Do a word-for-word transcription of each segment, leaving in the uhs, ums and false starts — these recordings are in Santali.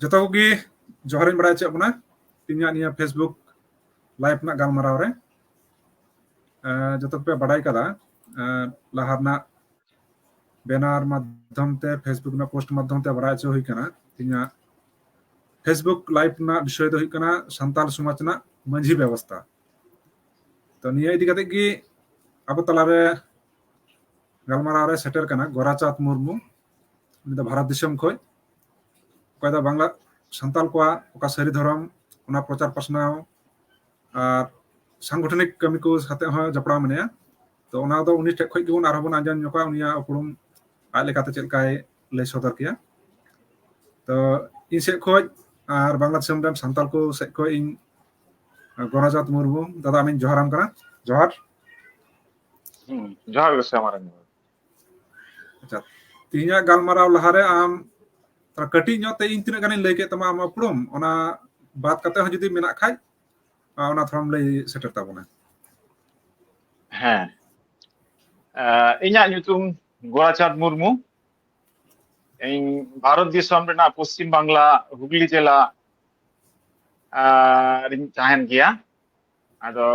ᱡᱚᱛᱚ ᱠᱚᱜᱮ ᱡᱚᱦᱟᱨᱤᱧ ᱵᱟᱲᱟᱭ ᱦᱚᱪᱚᱭᱮᱫ ᱵᱚᱱᱟ᱾ ᱛᱮᱦᱮᱧᱟᱜ ᱱᱤᱭᱟᱹ Facebook live ᱨᱮᱱᱟᱜ ᱜᱟᱞᱢᱟᱨᱟᱣ ᱨᱮ, ᱮ, ᱡᱚᱛᱚ ᱠᱚᱯᱮ ᱵᱟᱰᱟᱭ ᱠᱟᱫᱟ, ᱮ, ᱞᱟᱦᱟ ᱨᱮᱱᱟᱜ banner ᱢᱟᱫᱽᱫᱷᱚᱢ ᱛᱮ, Facebook ᱨᱮᱱᱟᱜ post ᱢᱟᱫᱽᱫᱷᱚᱢ ᱛᱮ ᱵᱟᱲᱟᱭ ᱦᱚᱪᱚ ᱦᱩᱭ ᱠᱟᱱᱟ᱾ ᱛᱮᱦᱮᱧᱟᱜ Facebook live ᱨᱮᱱᱟᱜ ᱵᱤᱥᱚᱭ ᱫᱚ ᱦᱩᱭᱩᱜ ᱠᱟᱱᱟ ᱥᱟᱱᱛᱟᱞ ᱥᱚᱢᱟᱡᱽ ᱨᱮᱱᱟᱜ ᱢᱟᱹᱡᱷᱤ ᱵᱮᱵᱚᱥᱛᱷᱟ᱾ ᱛᱚ ᱱᱤᱭᱟᱹ ᱤᱫᱤ ᱠᱟᱛᱮ ᱜᱮ ᱟᱵᱚ ᱛᱟᱞᱟᱨᱮ ᱜᱟᱞᱢᱟᱨᱟᱣ ᱨᱮ ᱥᱮᱴᱮᱨ ᱠᱟᱱᱟ ᱜᱳᱨᱟᱪᱟᱸᱫᱽ ᱢᱩᱨᱢᱩ᱾ ᱩᱱᱤ ᱫᱚ ᱵᱷᱟᱨᱚᱛ ᱫᱤᱥᱚᱢ ᱠᱷᱚᱱ, ᱚᱠᱚᱭ ᱫᱚ ᱵᱟᱝᱞᱟ ᱥᱟᱱᱛᱟᱞ ᱠᱚᱣᱟᱜ ᱚᱠᱟ ᱥᱟᱹᱨᱤ ᱫᱷᱚᱨᱚᱢ, ᱚᱱᱟ ᱯᱨᱚᱪᱟᱨ ᱯᱟᱥᱱᱟᱣ ᱟᱨ ᱥᱟᱝᱜᱚᱴᱷᱚᱱᱤᱠ ᱠᱟᱹᱢᱤ ᱠᱚ ᱥᱟᱛᱮ ᱦᱚᱸ ᱡᱚᱯᱲᱟᱣ ᱢᱮᱱᱟᱭᱟ᱾ ᱛᱚ ᱚᱱᱟ ᱫᱚ ᱩᱱᱤ ᱴᱷᱮᱡ ᱠᱷᱚᱱ ᱜᱮᱵᱚᱱ ᱟᱨᱦᱚᱸ ᱵᱚᱱ ᱟᱸᱡᱚᱢ ᱧᱚᱜᱟ ᱩᱱᱤᱭᱟᱜ ᱩᱯᱨᱩᱢ ᱟᱡ ᱞᱮᱠᱟᱛᱮ ᱪᱮᱫ ᱞᱮᱠᱟᱭ ᱞᱟᱹᱭ ᱥᱚᱫᱚᱨ ᱠᱮᱭᱟ᱾ ᱛᱚ ᱤᱧ ᱥᱮᱫ ᱠᱷᱚᱱ ᱟᱨ ᱵᱟᱝᱞᱟ ᱫᱤᱥᱚᱢ ᱨᱮᱱ ᱥᱟᱱᱛᱟᱞ ᱠᱚ ᱥᱮᱫ ᱠᱷᱚᱱ ᱤᱧ ᱜᱳᱨᱟᱪᱟᱸᱫᱽ ᱢᱩᱨᱢᱩ, ᱫᱟᱫᱟ, ᱟᱢᱤᱧ ᱡᱚᱦᱟᱨᱟᱢ ᱠᱟᱱᱟ᱾ ᱡᱚᱦᱟᱨ᱾ ᱦᱩᱸ, ᱡᱚᱦᱟᱨ ᱜᱮ ᱥᱮ ᱢᱟᱨᱟᱝ ᱡᱚᱦᱟᱨ᱾ ᱟᱪᱪᱷᱟ, ᱛᱮᱦᱮᱧᱟᱜ ᱜᱟᱞᱢᱟᱨᱟᱣ ᱞᱟᱦᱟᱨᱮ ᱟᱢ ᱛᱷᱚᱲᱟ ᱠᱟᱹᱴᱤᱡ ᱧᱚᱜ ᱛᱮ ᱤᱧ ᱛᱤᱱᱟᱹᱜ ᱜᱟᱱᱤᱧ ᱞᱟᱹᱭ ᱠᱮᱫ ᱛᱟᱢᱟ ᱟᱢᱟᱜ ᱩᱯᱨᱩᱢ, ᱚᱱᱟ ᱵᱟᱫ ᱠᱟᱛᱮ ᱦᱚᱸ ᱡᱩᱫᱤ ᱢᱮᱱᱟᱜ ᱠᱷᱟᱡ, ᱟ, ᱚᱱᱟ ᱛᱷᱚᱲᱟᱢ ᱞᱟᱹᱭ ᱥᱮᱴᱮᱨ ᱛᱟᱵᱚᱱᱟ᱾ ᱦᱮᱸ, ᱟ, ᱤᱧᱟᱹᱜ ᱧᱩᱛᱩᱢ ᱜᱳᱨᱟᱪᱟᱸᱫᱽ ᱢᱩᱨᱢᱩ᱾ ᱤᱧ ᱵᱷᱟᱨᱚᱛ ᱫᱤᱥᱚᱢ ᱨᱮᱱᱟᱜ ᱯᱚᱥᱪᱤᱢ ᱵᱟᱝᱞᱟ ᱦᱩᱜᱽᱞᱤ ᱡᱮᱞᱟ, ᱟ, ᱨᱤᱧ ᱛᱟᱦᱮᱱ ᱜᱮᱭᱟ᱾ ᱟᱫᱚ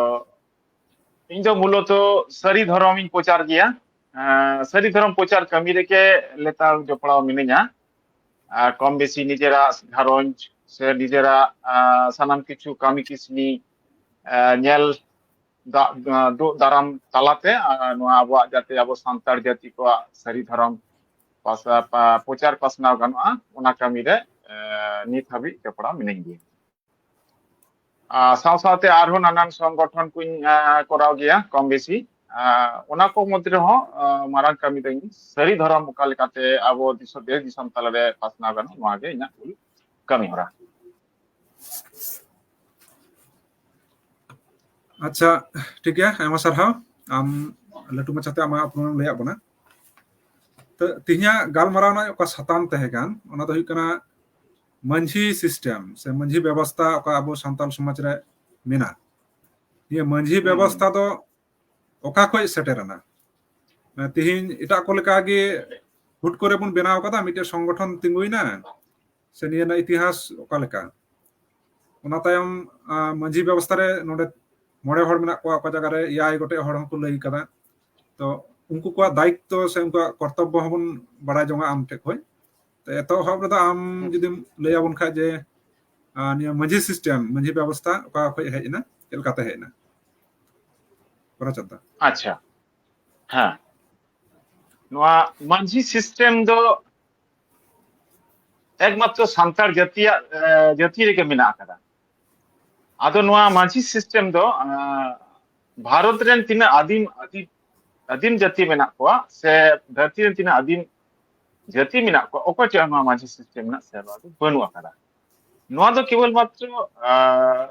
ᱤᱧ ᱫᱚ ᱢᱩᱞᱚᱛᱚ ᱥᱟᱹᱨᱤ ᱫᱷᱚᱨᱚᱢ ᱤᱧ ᱯᱨᱚᱪᱟᱨ ᱜᱮᱭᱟ᱾ ᱟ, ᱥᱟᱹᱨᱤ ᱫᱷᱚᱨᱚᱢ ᱯᱨᱚᱪᱟᱨ ᱠᱟᱹᱢᱤ ᱨᱮᱜᱮ ᱞᱮᱛᱟᱲ ᱡᱚᱯᱲᱟᱣ ᱢᱤᱱᱟᱹᱧᱟ᱾ ᱟ, ᱠᱚᱢ ᱵᱮᱥᱤ ᱱᱤᱡᱮᱨᱟᱜ ᱜᱷᱟᱨᱚᱸᱡᱽ ᱥᱮ ᱱᱤᱡᱮᱨᱟᱜ, ᱟ, ᱥᱟᱱᱟᱢ ᱠᱤᱪᱷᱩ ᱠᱟᱹᱢᱤ ᱠᱤᱥᱱᱤ, ᱟ, ᱧᱮᱞ ᱫᱟ-, ᱟ, ᱫᱩᱜ ᱫᱟᱨᱟᱢ ᱛᱟᱞᱟᱛᱮ, ᱟ, ᱱᱚᱣᱟ ᱟᱵᱚᱣᱟᱜ ᱡᱟᱛᱮ ᱟᱵᱚ ᱥᱟᱱᱛᱟᱲ ᱡᱟᱹᱛᱤ ᱠᱚᱣᱟᱜ ᱥᱟᱹᱨᱤ ᱫᱷᱚᱨᱚᱢ ᱯᱟᱥᱟ-, ᱯᱟ-, ᱯᱨᱚᱪᱟᱨ ᱯᱟᱥᱱᱟᱣ ᱜᱟᱱᱚᱜᱼᱟ, ᱚᱱᱟ ᱠᱟᱹᱢᱤ ᱨᱮ, ᱮ, ᱱᱤᱛ ᱦᱟᱹᱵᱤᱡ ᱡᱚᱯᱲᱟᱣ ᱢᱤᱱᱟᱹᱧ ᱜᱮᱭᱟ᱾ ᱟᱨ ᱥᱟᱶ ᱥᱟᱶᱛᱮ ᱟᱨᱦᱚᱸ ᱱᱟᱱᱟᱱ ᱥᱚᱝᱜᱚᱴᱷᱚᱱ ᱠᱚᱧ, ᱟ, ᱠᱚᱨᱟᱣ ᱜᱮᱭᱟ ᱠᱚᱢ ᱵᱮᱥᱤ᱾ ᱟ, ᱚᱱᱟ ᱠᱚ ᱢᱚᱫᱽᱫᱷᱮ ᱨᱮᱦᱚᱸ, ᱟ, ᱢᱟᱨᱟᱝ ᱠᱟᱹᱢᱤ ᱫᱚ ᱤᱧ ᱥᱟᱹᱨᱤ ᱫᱷᱚᱨᱚᱢ ᱚᱠᱟ ᱞᱮᱠᱟᱛᱮ ᱟᱵᱚ ᱫᱤᱥᱚᱢ, ᱫᱮᱥ ᱫᱤᱥᱚᱢ ᱛᱟᱞᱟᱨᱮ ᱯᱟᱥᱱᱟᱣ ᱜᱟᱱᱚᱜ, ᱱᱚᱣᱟ ᱜᱮ ᱤᱧᱟᱹᱜ ᱢᱩᱞ ᱠᱟᱹᱢᱤ ᱦᱚᱨᱟ᱾ ᱟᱪᱪᱷᱟ, ᱴᱷᱤᱠ ᱜᱮᱭᱟ, ᱟᱭᱢᱟ ᱥᱟᱨᱦᱟᱣ᱾ ᱟᱢ ᱞᱟᱹᱴᱩ ᱢᱟᱪᱷᱟᱛᱮ ᱟᱢᱟᱜ ᱩᱯᱨᱩᱢᱮᱢ ᱞᱟᱹᱭᱟᱫ ᱵᱚᱱᱟ᱾ ᱛᱚ, ᱛᱮᱦᱮᱧᱟᱜ ᱜᱟᱞᱢᱟᱨᱟᱣ ᱨᱮᱱᱟᱜ ᱚᱠᱟ ᱥᱟᱛᱟᱢ ᱛᱟᱦᱮᱸ ᱠᱟᱱ, ᱚᱱᱟ ᱫᱚ ᱦᱩᱭᱩᱜ ᱠᱟᱱᱟ ᱢᱟᱹᱡᱷᱤ system ᱥᱮ ᱢᱟᱹᱡᱷᱤ ᱵᱮᱵᱚᱥᱛᱷᱟ ᱚᱠᱟ ᱟᱵᱚ ᱥᱟᱱᱛᱟᱞ ᱥᱚᱢᱟᱡᱽ ᱨᱮ ᱢᱮᱱᱟᱜ᱾ ᱱᱤᱭᱟᱹ ᱢᱟᱹᱡᱷᱤ ᱵᱮᱵᱚᱥᱛᱷᱟ ᱫᱚ ᱚᱠᱟ ᱠᱷᱚᱡ ᱥᱮᱴᱮᱨ ᱮᱱᱟ? ᱢᱟᱱᱮ, ᱛᱮᱦᱮᱧ ᱮᱴᱟᱜ ᱠᱚ ᱞᱮᱠᱟ ᱜᱮ ᱦᱩᱴ ᱠᱚᱨᱮ ᱵᱚᱱ ᱵᱮᱱᱟᱣ ᱠᱟᱫᱟ, ᱢᱤᱫᱴᱮᱡ ᱥᱚᱝᱜᱚᱴᱷᱚᱱ ᱛᱤᱸᱜᱩᱭᱮᱱᱟ, ᱥᱮ ᱱᱤᱭᱟᱹ ᱨᱮᱱᱟᱜ ᱤᱛᱤᱦᱟᱥ ᱚᱠᱟ ᱞᱮᱠᱟ? ᱚᱱᱟ ᱛᱟᱭᱚᱢ, ᱟᱸ, ᱢᱟᱹᱡᱷᱤ ᱵᱮᱵᱚᱥᱛᱷᱟ ᱨᱮ ᱱᱚᱰᱮ ᱢᱚᱬᱮ ᱦᱚᱲ ᱢᱮᱱᱟᱜ ᱠᱚᱣᱟ, ᱚᱠᱟ ᱡᱟᱭᱜᱟ ᱨᱮ ᱮᱭᱟᱭ ᱜᱚᱴᱮᱡ ᱦᱚᱲ ᱦᱚᱸᱠᱚ ᱞᱟᱹᱭ ᱠᱟᱫᱟ᱾ ᱛᱚ ᱩᱱᱠᱩ ᱠᱚᱣᱟᱜ ᱫᱟᱭᱤᱛᱛᱚ ᱥᱮ ᱩᱱᱠᱩᱣᱟᱜ ᱠᱚᱨᱛᱚᱵᱵᱚ ᱦᱚᱸᱵᱚᱱ ᱵᱟᱲᱟᱭ ᱡᱚᱝᱟ ᱟᱢ ᱴᱷᱮᱱ ᱠᱷᱚᱱ᱾ ᱛᱚ ᱮᱛᱚᱦᱚᱵ ᱨᱮᱫᱚ ᱟᱢ ᱦᱩᱸ᱾ ᱡᱩᱫᱤᱢ ᱞᱟᱹᱭ ᱟᱵᱚᱱ ᱠᱷᱟᱡ ᱡᱮ, ᱟᱸ, ᱱᱤᱭᱟᱹ ᱢᱟᱹᱡᱷᱤ system, ᱢᱟᱹᱡᱷᱤ ᱵᱮᱵᱚᱥᱛᱷᱟ ᱚᱠᱟ ᱠᱷᱚᱱ ᱦᱮᱡ ᱮᱱᱟ, ᱪᱮᱫ ᱞᱮᱠᱟᱛᱮ ᱦᱮᱡ ᱮᱱᱟ? ᱯᱚᱨᱟᱪᱟᱸᱫᱽ ᱫᱟ᱾ ᱟᱪᱪᱷᱟ, ᱦᱮᱸ, ᱱᱚᱣᱟ ᱢᱟᱹᱡᱷᱤ system ᱫᱚ ᱮᱠᱢᱟᱛᱨᱚ ᱥᱟᱱᱛᱟᱲ ᱡᱟᱹᱛᱤᱭᱟᱜ, ᱮ, ᱡᱟᱹᱛᱤ ᱨᱮᱜᱮ ᱢᱮᱱᱟᱜ ᱟᱠᱟᱫᱟ᱾ ᱟᱫᱚ ᱱᱚᱣᱟ ᱢᱟᱹᱡᱷᱤ system ᱫᱚ, ᱮ, ᱵᱷᱟᱨᱚᱛ ᱨᱮᱱ ᱛᱤᱱᱟᱹᱜ ᱟᱹᱫᱤᱢ, ᱟᱹᱫᱤ-, ᱟᱹᱫᱤᱢ ᱡᱟᱹᱛᱤ ᱢᱮᱱᱟᱜ ᱠᱚᱣᱟ ᱥᱮ ᱫᱷᱟᱹᱨᱛᱤ ᱨᱮᱱ ᱛᱤᱱᱟᱹᱜ ᱟᱹᱫᱤᱢ ᱡᱟᱹᱛᱤ ᱢᱮᱱᱟᱜ ᱠᱚᱣᱟ, ᱚᱠᱚᱭ ᱪᱚ ᱱᱚᱣᱟ ᱢᱟᱹᱡᱷᱤ system ᱨᱮᱱᱟᱜ ᱥᱮᱨᱣᱟ ᱫᱚ ᱵᱟᱹᱱᱩᱜ ᱟᱠᱟᱫᱟ᱾ ᱱᱚᱣᱟ ᱫᱚ ᱠᱮᱵᱚᱞ ᱢᱟᱛᱨᱚ, ᱟ,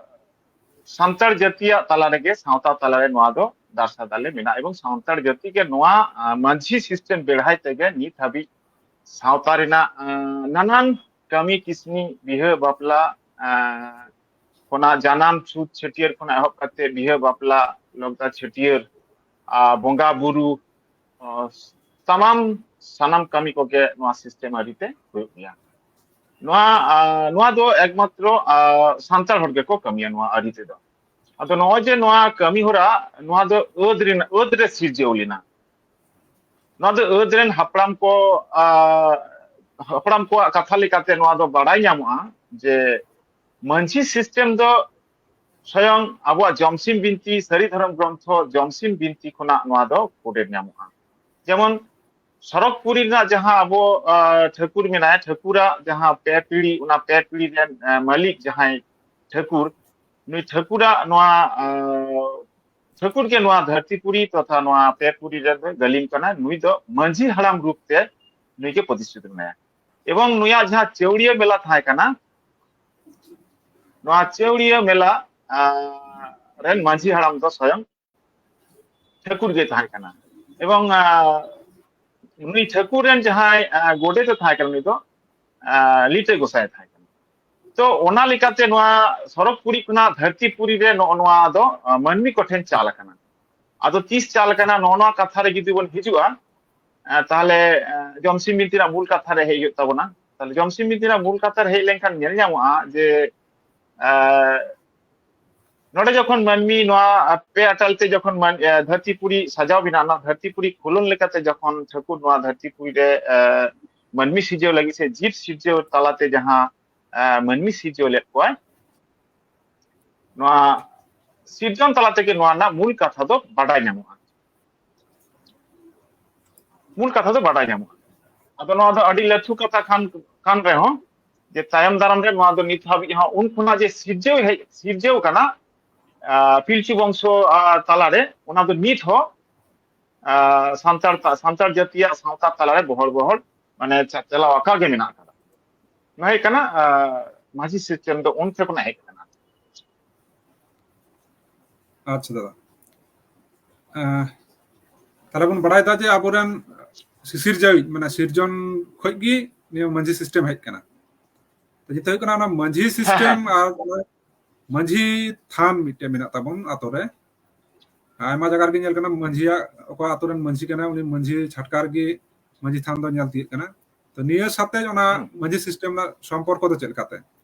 ᱥᱟᱱᱛᱟᱲ ᱡᱟᱹᱛᱤᱭᱟᱜ ᱛᱟᱞᱟ ᱨᱮᱜᱮ, ᱥᱟᱶᱛᱟ ᱛᱟᱞᱟ ᱨᱮ ᱱᱚᱣᱟ ᱫᱚ ᱫᱟᱨᱥᱟ ᱫᱟᱞᱮ ᱢᱮᱱᱟᱜᱼᱟ ᱮᱵᱚᱝ ᱥᱟᱱᱛᱟᱲ ᱡᱟᱹᱛᱤ ᱜᱮ ᱱᱚᱣᱟ, ᱟ, ᱢᱟᱹᱡᱷᱤ system ᱵᱮᱲᱦᱟᱭ ᱛᱮᱜᱮ ᱱᱤᱛ ᱦᱟᱹᱵᱤᱡ ᱥᱟᱶᱛᱟ ᱨᱮᱱᱟᱜ, ᱟ, ᱱᱟᱱᱟᱱ ᱠᱟᱹᱢᱤ ᱠᱤᱥᱱᱤ, ᱵᱤᱦᱟᱹ ᱵᱟᱯᱞᱟ, ᱟ, ᱠᱷᱚᱱᱟᱜ ᱡᱟᱱᱟᱢ ᱪᱷᱩᱛ ᱪᱷᱟᱹᱴᱭᱟᱹᱨ ᱠᱷᱚᱱᱟᱜ ᱮᱦᱚᱵ ᱠᱟᱛᱮ ᱵᱤᱦᱟᱹ ᱵᱟᱯᱞᱟ, ᱞᱚᱜᱫᱟ ᱪᱷᱟᱹᱴᱭᱟᱹᱨ, ᱟ, ᱵᱚᱸᱜᱟ ᱵᱩᱨᱩ, ᱚ, ᱥᱟᱱᱟᱢ, ᱥᱟᱱᱟᱢ ᱠᱟᱹᱢᱤ ᱠᱚᱜᱮ ᱱᱚᱣᱟ system ᱟᱹᱨᱤ ᱛᱮ ᱦᱩᱭᱩᱜ ᱜᱮᱭᱟ᱾ ᱱᱚᱣᱟ, ᱟ, ᱱᱚᱣᱟ ᱫᱚ ᱮᱠᱢᱟᱛᱨᱚ, ᱟ, ᱥᱟᱱᱛᱟᱲ ᱦᱚᱲ ᱜᱮᱠᱚ ᱠᱟᱹᱢᱤᱭᱟ ᱱᱚᱣᱟ ᱟᱹᱨᱤ ᱛᱮᱫᱚ᱾ ᱟᱫᱚ ᱱᱚᱜᱼᱚᱭ ᱡᱮ ᱱᱚᱣᱟ ᱠᱟᱹᱢᱤ ᱦᱚᱨᱟ, ᱱᱚᱣᱟ ᱫᱚ ᱟᱹᱫ ᱨᱮᱱᱟᱜ, ᱟᱹᱫ ᱨᱮ ᱥᱤᱨᱡᱟᱹᱣ ᱞᱮᱱᱟ᱾ ᱱᱚᱣᱟ ᱫᱚ ᱟᱹᱫ ᱨᱮᱱ ᱦᱟᱯᱲᱟᱢ ᱠᱚ, ᱟ, ᱦᱟᱯᱲᱟᱢ ᱠᱚᱣᱟᱜ ᱠᱟᱛᱷᱟ ᱞᱮᱠᱟᱛᱮ ᱱᱚᱣᱟ ᱫᱚ ᱵᱟᱲᱟᱭ ᱧᱟᱢᱚᱜᱼᱟ ᱡᱮ ᱢᱟᱹᱡᱷᱤ system ᱫᱚ ᱥᱚᱭᱚᱝ ᱟᱵᱚᱣᱟᱜ ᱡᱚᱢᱥᱤᱢ ᱵᱤᱱᱛᱤ, ᱥᱟᱹᱨᱤ ᱫᱷᱚᱨᱚᱢ ᱜᱨᱚᱱᱛᱷᱚ ᱡᱚᱢᱥᱤᱢ ᱵᱤᱱᱛᱤ ᱠᱷᱚᱱᱟᱜ ᱱᱚᱣᱟ ᱫᱚ ᱠᱚᱰᱮᱨ ᱧᱟᱢᱚᱜᱼᱟ᱾ ᱡᱮᱢᱚᱱ ᱥᱚᱨᱚᱜᱽᱯᱩᱨᱤ ᱨᱮᱱᱟᱜ ᱡᱟᱦᱟᱸ ᱟᱵᱚ, ᱟ, ᱴᱷᱟᱹᱠᱩᱨ ᱢᱮᱱᱟᱭᱟ, ᱴᱷᱟᱹᱠᱩᱨᱟᱜ ᱡᱟᱦᱟᱸ ᱯᱮ ᱯᱤᱲᱦᱤ, ᱚᱱᱟ ᱯᱮ ᱯᱤᱲᱦᱤ ᱨᱮᱱ, ᱟ, ᱢᱟᱹᱞᱤᱠ ᱡᱟᱦᱟᱸᱭ ᱴᱷᱟᱹᱠᱩᱨ, ᱱᱩᱭ ᱴᱷᱟᱹᱠᱩᱨᱟᱜ ᱱᱚᱣᱟ, ᱟ, ᱴᱷᱟᱹᱠᱩᱨ ᱜᱮ ᱱᱚᱣᱟ ᱫᱷᱟᱹᱨᱛᱤᱯᱩᱨᱤ ᱛᱚᱛᱷᱟ ᱱᱚᱣᱟ ᱯᱮ ᱯᱩᱨᱤ ᱨᱮᱱ ᱫᱚᱭ ᱜᱟᱹᱞᱤᱢ ᱠᱟᱱᱟ᱾ ᱱᱩᱭ ᱫᱚ ᱢᱟᱹᱡᱷᱤ ᱦᱟᱲᱟᱢ ᱨᱩᱯ ᱛᱮ ᱱᱩᱭ ᱜᱮ ᱯᱨᱚᱛᱤᱥᱴᱷᱤᱛ ᱢᱮᱱᱟᱭᱟ᱾ ᱮᱵᱚᱝ ᱱᱩᱭᱟᱜ ᱡᱟᱦᱟᱸ ᱪᱟᱹᱣᱲᱤᱭᱟᱹ ᱢᱮᱞᱟ ᱛᱟᱦᱮᱸ ᱠᱟᱱᱟ, ᱱᱚᱣᱟ ᱪᱟᱹᱣᱲᱤᱭᱟᱹ ᱢᱮᱞᱟ, ᱟ, ᱨᱮᱱ ᱢᱟᱹᱡᱷᱤ ᱦᱟᱲᱟᱢ ᱫᱚ ᱥᱚᱭᱚᱝ ᱴᱷᱟᱹᱠᱩᱨ ᱜᱮ ᱛᱟᱦᱮᱸ ᱠᱟᱱᱟ᱾ ᱮᱵᱚᱝ, ᱟ, ᱱᱩᱭ ᱴᱷᱟᱹᱠᱩᱨ ᱨᱮᱱ ᱡᱟᱦᱟᱸᱭ, ᱟ, ᱜᱚᱰᱮᱛ ᱮ ᱛᱟᱦᱮᱸ ᱠᱟᱱᱟ, ᱩᱱᱤ ᱫᱚ, ᱟ, ᱞᱤᱴᱟᱹ ᱜᱚᱸᱥᱟᱭ ᱮ ᱛᱟᱦᱮᱸ ᱠᱟᱱᱟ᱾ ᱛᱚ ᱚᱱᱟ ᱞᱮᱠᱟᱛᱮ ᱱᱚᱣᱟ ᱥᱚᱨᱚᱜᱽᱯᱩᱨᱤ ᱠᱷᱚᱱᱟᱜ ᱫᱷᱟᱹᱨᱛᱤᱯᱩᱨᱤ ᱨᱮ ᱱᱚᱜᱼᱚ ᱱᱚᱣᱟ ᱫᱚ, ᱟ, ᱢᱟᱹᱱᱢᱤ ᱠᱚᱴᱷᱮᱱ ᱪᱟᱞ ᱟᱠᱟᱱᱟ᱾ ᱟᱫᱚ ᱛᱤᱥ ᱪᱟᱞ ᱟᱠᱟᱱᱟ, ᱱᱚᱜᱼᱚ ᱱᱚᱣᱟ ᱠᱟᱛᱷᱟ ᱨᱮ ᱡᱩᱫᱤ ᱵᱚᱱ ᱦᱤᱡᱩᱜᱼᱟ, ᱟ, ᱛᱟᱦᱞᱮ, ᱟ, ᱡᱚᱢᱥᱤᱢ ᱵᱤᱱᱛᱤ ᱨᱮᱱᱟᱜ ᱢᱩᱞ ᱠᱟᱛᱷᱟ ᱨᱮ ᱦᱮᱡ ᱦᱩᱭᱩᱜ ᱛᱟᱵᱚᱱᱟ᱾ ᱛᱟᱦᱞᱮ ᱡᱚᱢᱥᱤᱢ ᱵᱤᱱᱛᱤ ᱨᱮᱱᱟᱜ ᱢᱩᱞ ᱠᱟᱛᱷᱟ ᱨᱮ ᱦᱮᱡ ᱞᱮᱱᱠᱷᱟᱱ ᱧᱮᱞ ᱧᱟᱢᱚᱜᱼᱟ ᱡᱮ, ᱟᱸ, ᱱᱚᱰᱮ ᱡᱚᱠᱷᱚᱱ ᱢᱟᱹᱱᱢᱤ ᱱᱚᱣᱟ ᱯᱮ ᱟᱴᱟᱞ ᱛᱮ ᱡᱚᱠᱷᱚᱱ ᱢᱟᱱ-, ᱮ, ᱫᱷᱟᱹᱨᱛᱤ ᱯᱩᱨᱤ ᱥᱟᱡᱟᱣ ᱵᱮᱱᱟᱣ ᱮᱱᱟ, ᱫᱷᱟᱹᱨᱛᱤ ᱯᱩᱨᱤ ᱠᱷᱚᱞᱚᱱ ᱞᱮᱠᱟᱛᱮ ᱡᱚᱠᱷᱚᱱ ᱴᱷᱟᱹᱠᱩᱨ ᱱᱚᱣᱟ ᱫᱷᱟᱹᱨᱛᱤ ᱯᱩᱨᱤ ᱨᱮ, ᱮ, ᱢᱟᱹᱱᱢᱤ ᱥᱤᱨᱡᱟᱹᱣ ᱞᱟᱹᱜᱤᱫ ᱥᱮ ᱡᱤᱵ ᱥᱤᱨᱡᱟᱹᱣ ᱛᱟᱞᱟᱛᱮ ᱡᱟᱦᱟᱸ, ᱮ, ᱢᱟᱹᱱᱢᱤ ᱥᱤᱨᱡᱟᱹᱣ ᱞᱮᱫ ᱠᱚᱣᱟᱭ, ᱱᱚᱣᱟ ᱥᱤᱨᱡᱚᱱ ᱛᱟᱞᱟ ᱛᱮᱜᱮ ᱱᱚᱣᱟ ᱨᱮᱱᱟᱜ ᱢᱩᱞ ᱠᱟᱛᱷᱟ ᱫᱚ ᱵᱟᱰᱟᱭ ᱧᱟᱢᱚᱜᱼᱟ᱾ ᱢᱩᱞ ᱠᱟᱛᱷᱟ ᱫᱚ ᱵᱟᱰᱟᱭ ᱧᱟᱢᱚᱜᱼᱟ᱾ ᱟᱫᱚ ᱱᱚᱣᱟ ᱫᱚ ᱟᱹᱰᱤ ᱞᱟᱹᱴᱩ ᱠᱟᱛᱷᱟ ᱠᱟᱱ, ᱠᱟᱱ ᱨᱮᱦᱚᱸ, ᱡᱮ ᱛᱟᱭᱚᱢ ᱫᱟᱨᱟᱢ ᱨᱮ ᱱᱚᱣᱟ ᱫᱚ ᱱᱤᱛ ᱦᱟᱹᱵᱤᱡ ᱦᱚᱸ ᱩᱱ ᱠᱷᱚᱱᱟᱜ ᱡᱮ ᱥᱤᱨᱡᱟᱹᱣ ᱦᱮᱡ, ᱥᱤᱨᱡᱟᱹᱣ ᱠᱟᱱᱟ, ᱟᱸ, ᱯᱤᱞᱪᱩ ᱵᱚᱝᱥᱚ, ᱟᱸ, ᱛᱟᱞᱟᱨᱮ, ᱚᱱᱟ ᱫᱚ ᱱᱤᱛ ᱦᱚᱸ, ᱟᱸ, ᱥᱟᱱᱛᱟᱲ ᱛᱟ-, ᱥᱟᱱᱛᱟᱲ ᱡᱟᱹᱛᱤᱭᱟᱜ ᱥᱟᱶᱛᱟ ᱛᱟᱞᱟᱨᱮ ᱵᱚᱦᱚᱲ ᱵᱚᱦᱚᱲ, ᱢᱟᱱᱮ, ᱪᱟ-, ᱪᱟᱞᱟᱣ ᱟᱠᱟᱜ ᱜᱮ ᱢᱮᱱᱟᱜ ᱟᱠᱟᱫᱟ᱾ ᱱᱚᱣᱟ ᱦᱩᱭᱩᱜ ᱠᱟᱱᱟ, ᱟᱸ, ᱢᱟᱹᱡᱷᱤ ᱥᱤᱥᱴᱮᱢ ᱫᱚ ᱩᱱ ᱴᱷᱮᱱ ᱠᱷᱚᱱᱟᱜ ᱦᱮᱡ ᱟᱠᱟᱱᱟ᱾ ᱟᱪᱪᱷᱟ ᱫᱟᱫᱟ, ᱟᱸ, ᱛᱟᱦᱞᱮ ᱵᱚᱱ ᱵᱟᱲᱟᱭ ᱫᱟ ᱡᱮ ᱟᱵᱚᱨᱮᱱ ᱥᱤᱥᱤᱨᱡᱟᱹᱣᱤᱡ, ᱢᱟᱱᱮ ᱥᱤᱨᱡᱚᱱ ᱠᱷᱚᱡ ᱜᱮ ᱱᱤᱭᱟᱹ ᱢᱟᱹᱡᱷᱤ ᱥᱤᱥᱴᱮᱢ ᱦᱮᱡ ᱠᱟᱱᱟ᱾ ᱛᱚ ᱡᱮᱛᱮ ᱦᱩᱭᱩᱜ ᱠᱟᱱᱟ ᱚᱱᱟ ᱢᱟᱹᱡᱷᱤ ᱦᱮᱸ, ᱥᱤᱥᱴᱮᱢ ᱦᱮᱸ᱾ ᱟᱨ ᱚᱱᱟ ᱢᱟᱹᱡᱷᱤ ᱛᱷᱟᱱ ᱢᱤᱫᱴᱮᱱ ᱢᱮᱱᱟᱜ ᱛᱟᱵᱚᱱ ᱟᱛᱳ ᱨᱮ᱾ ᱟᱭᱢᱟ ᱡᱟᱭᱜᱟ ᱨᱮᱜᱮ ᱧᱮᱞ ᱠᱟᱱᱟ ᱢᱟᱹᱡᱷᱤᱭᱟᱜ ᱚᱠᱟ ᱟᱛᱳ ᱨᱮᱱ ᱢᱟᱹᱡᱷᱤ ᱠᱟᱱᱟᱭ, ᱩᱱᱤ ᱢᱟᱹᱡᱷᱤ ᱪᱷᱟᱴᱠᱟ ᱨᱮᱜᱮ ᱢᱟᱹᱡᱷᱤ ᱛᱷᱟᱱ ᱫᱚ ᱧᱮᱞ ᱛᱤᱭᱳᱜ ᱠᱟᱱᱟ᱾ ᱛᱚ ᱱᱤᱭᱟᱹ ᱥᱟᱛᱮ ᱚᱱᱟ ᱦᱩᱸ᱾ ᱢᱟᱹᱡᱷᱤ ᱥᱤᱥᱴᱮᱢ ᱨᱮᱱᱟᱜ ᱥᱚᱢᱯᱚᱨᱠᱚ ᱫᱚ ᱪᱮᱫ ᱞᱮᱠᱟᱛᱮ?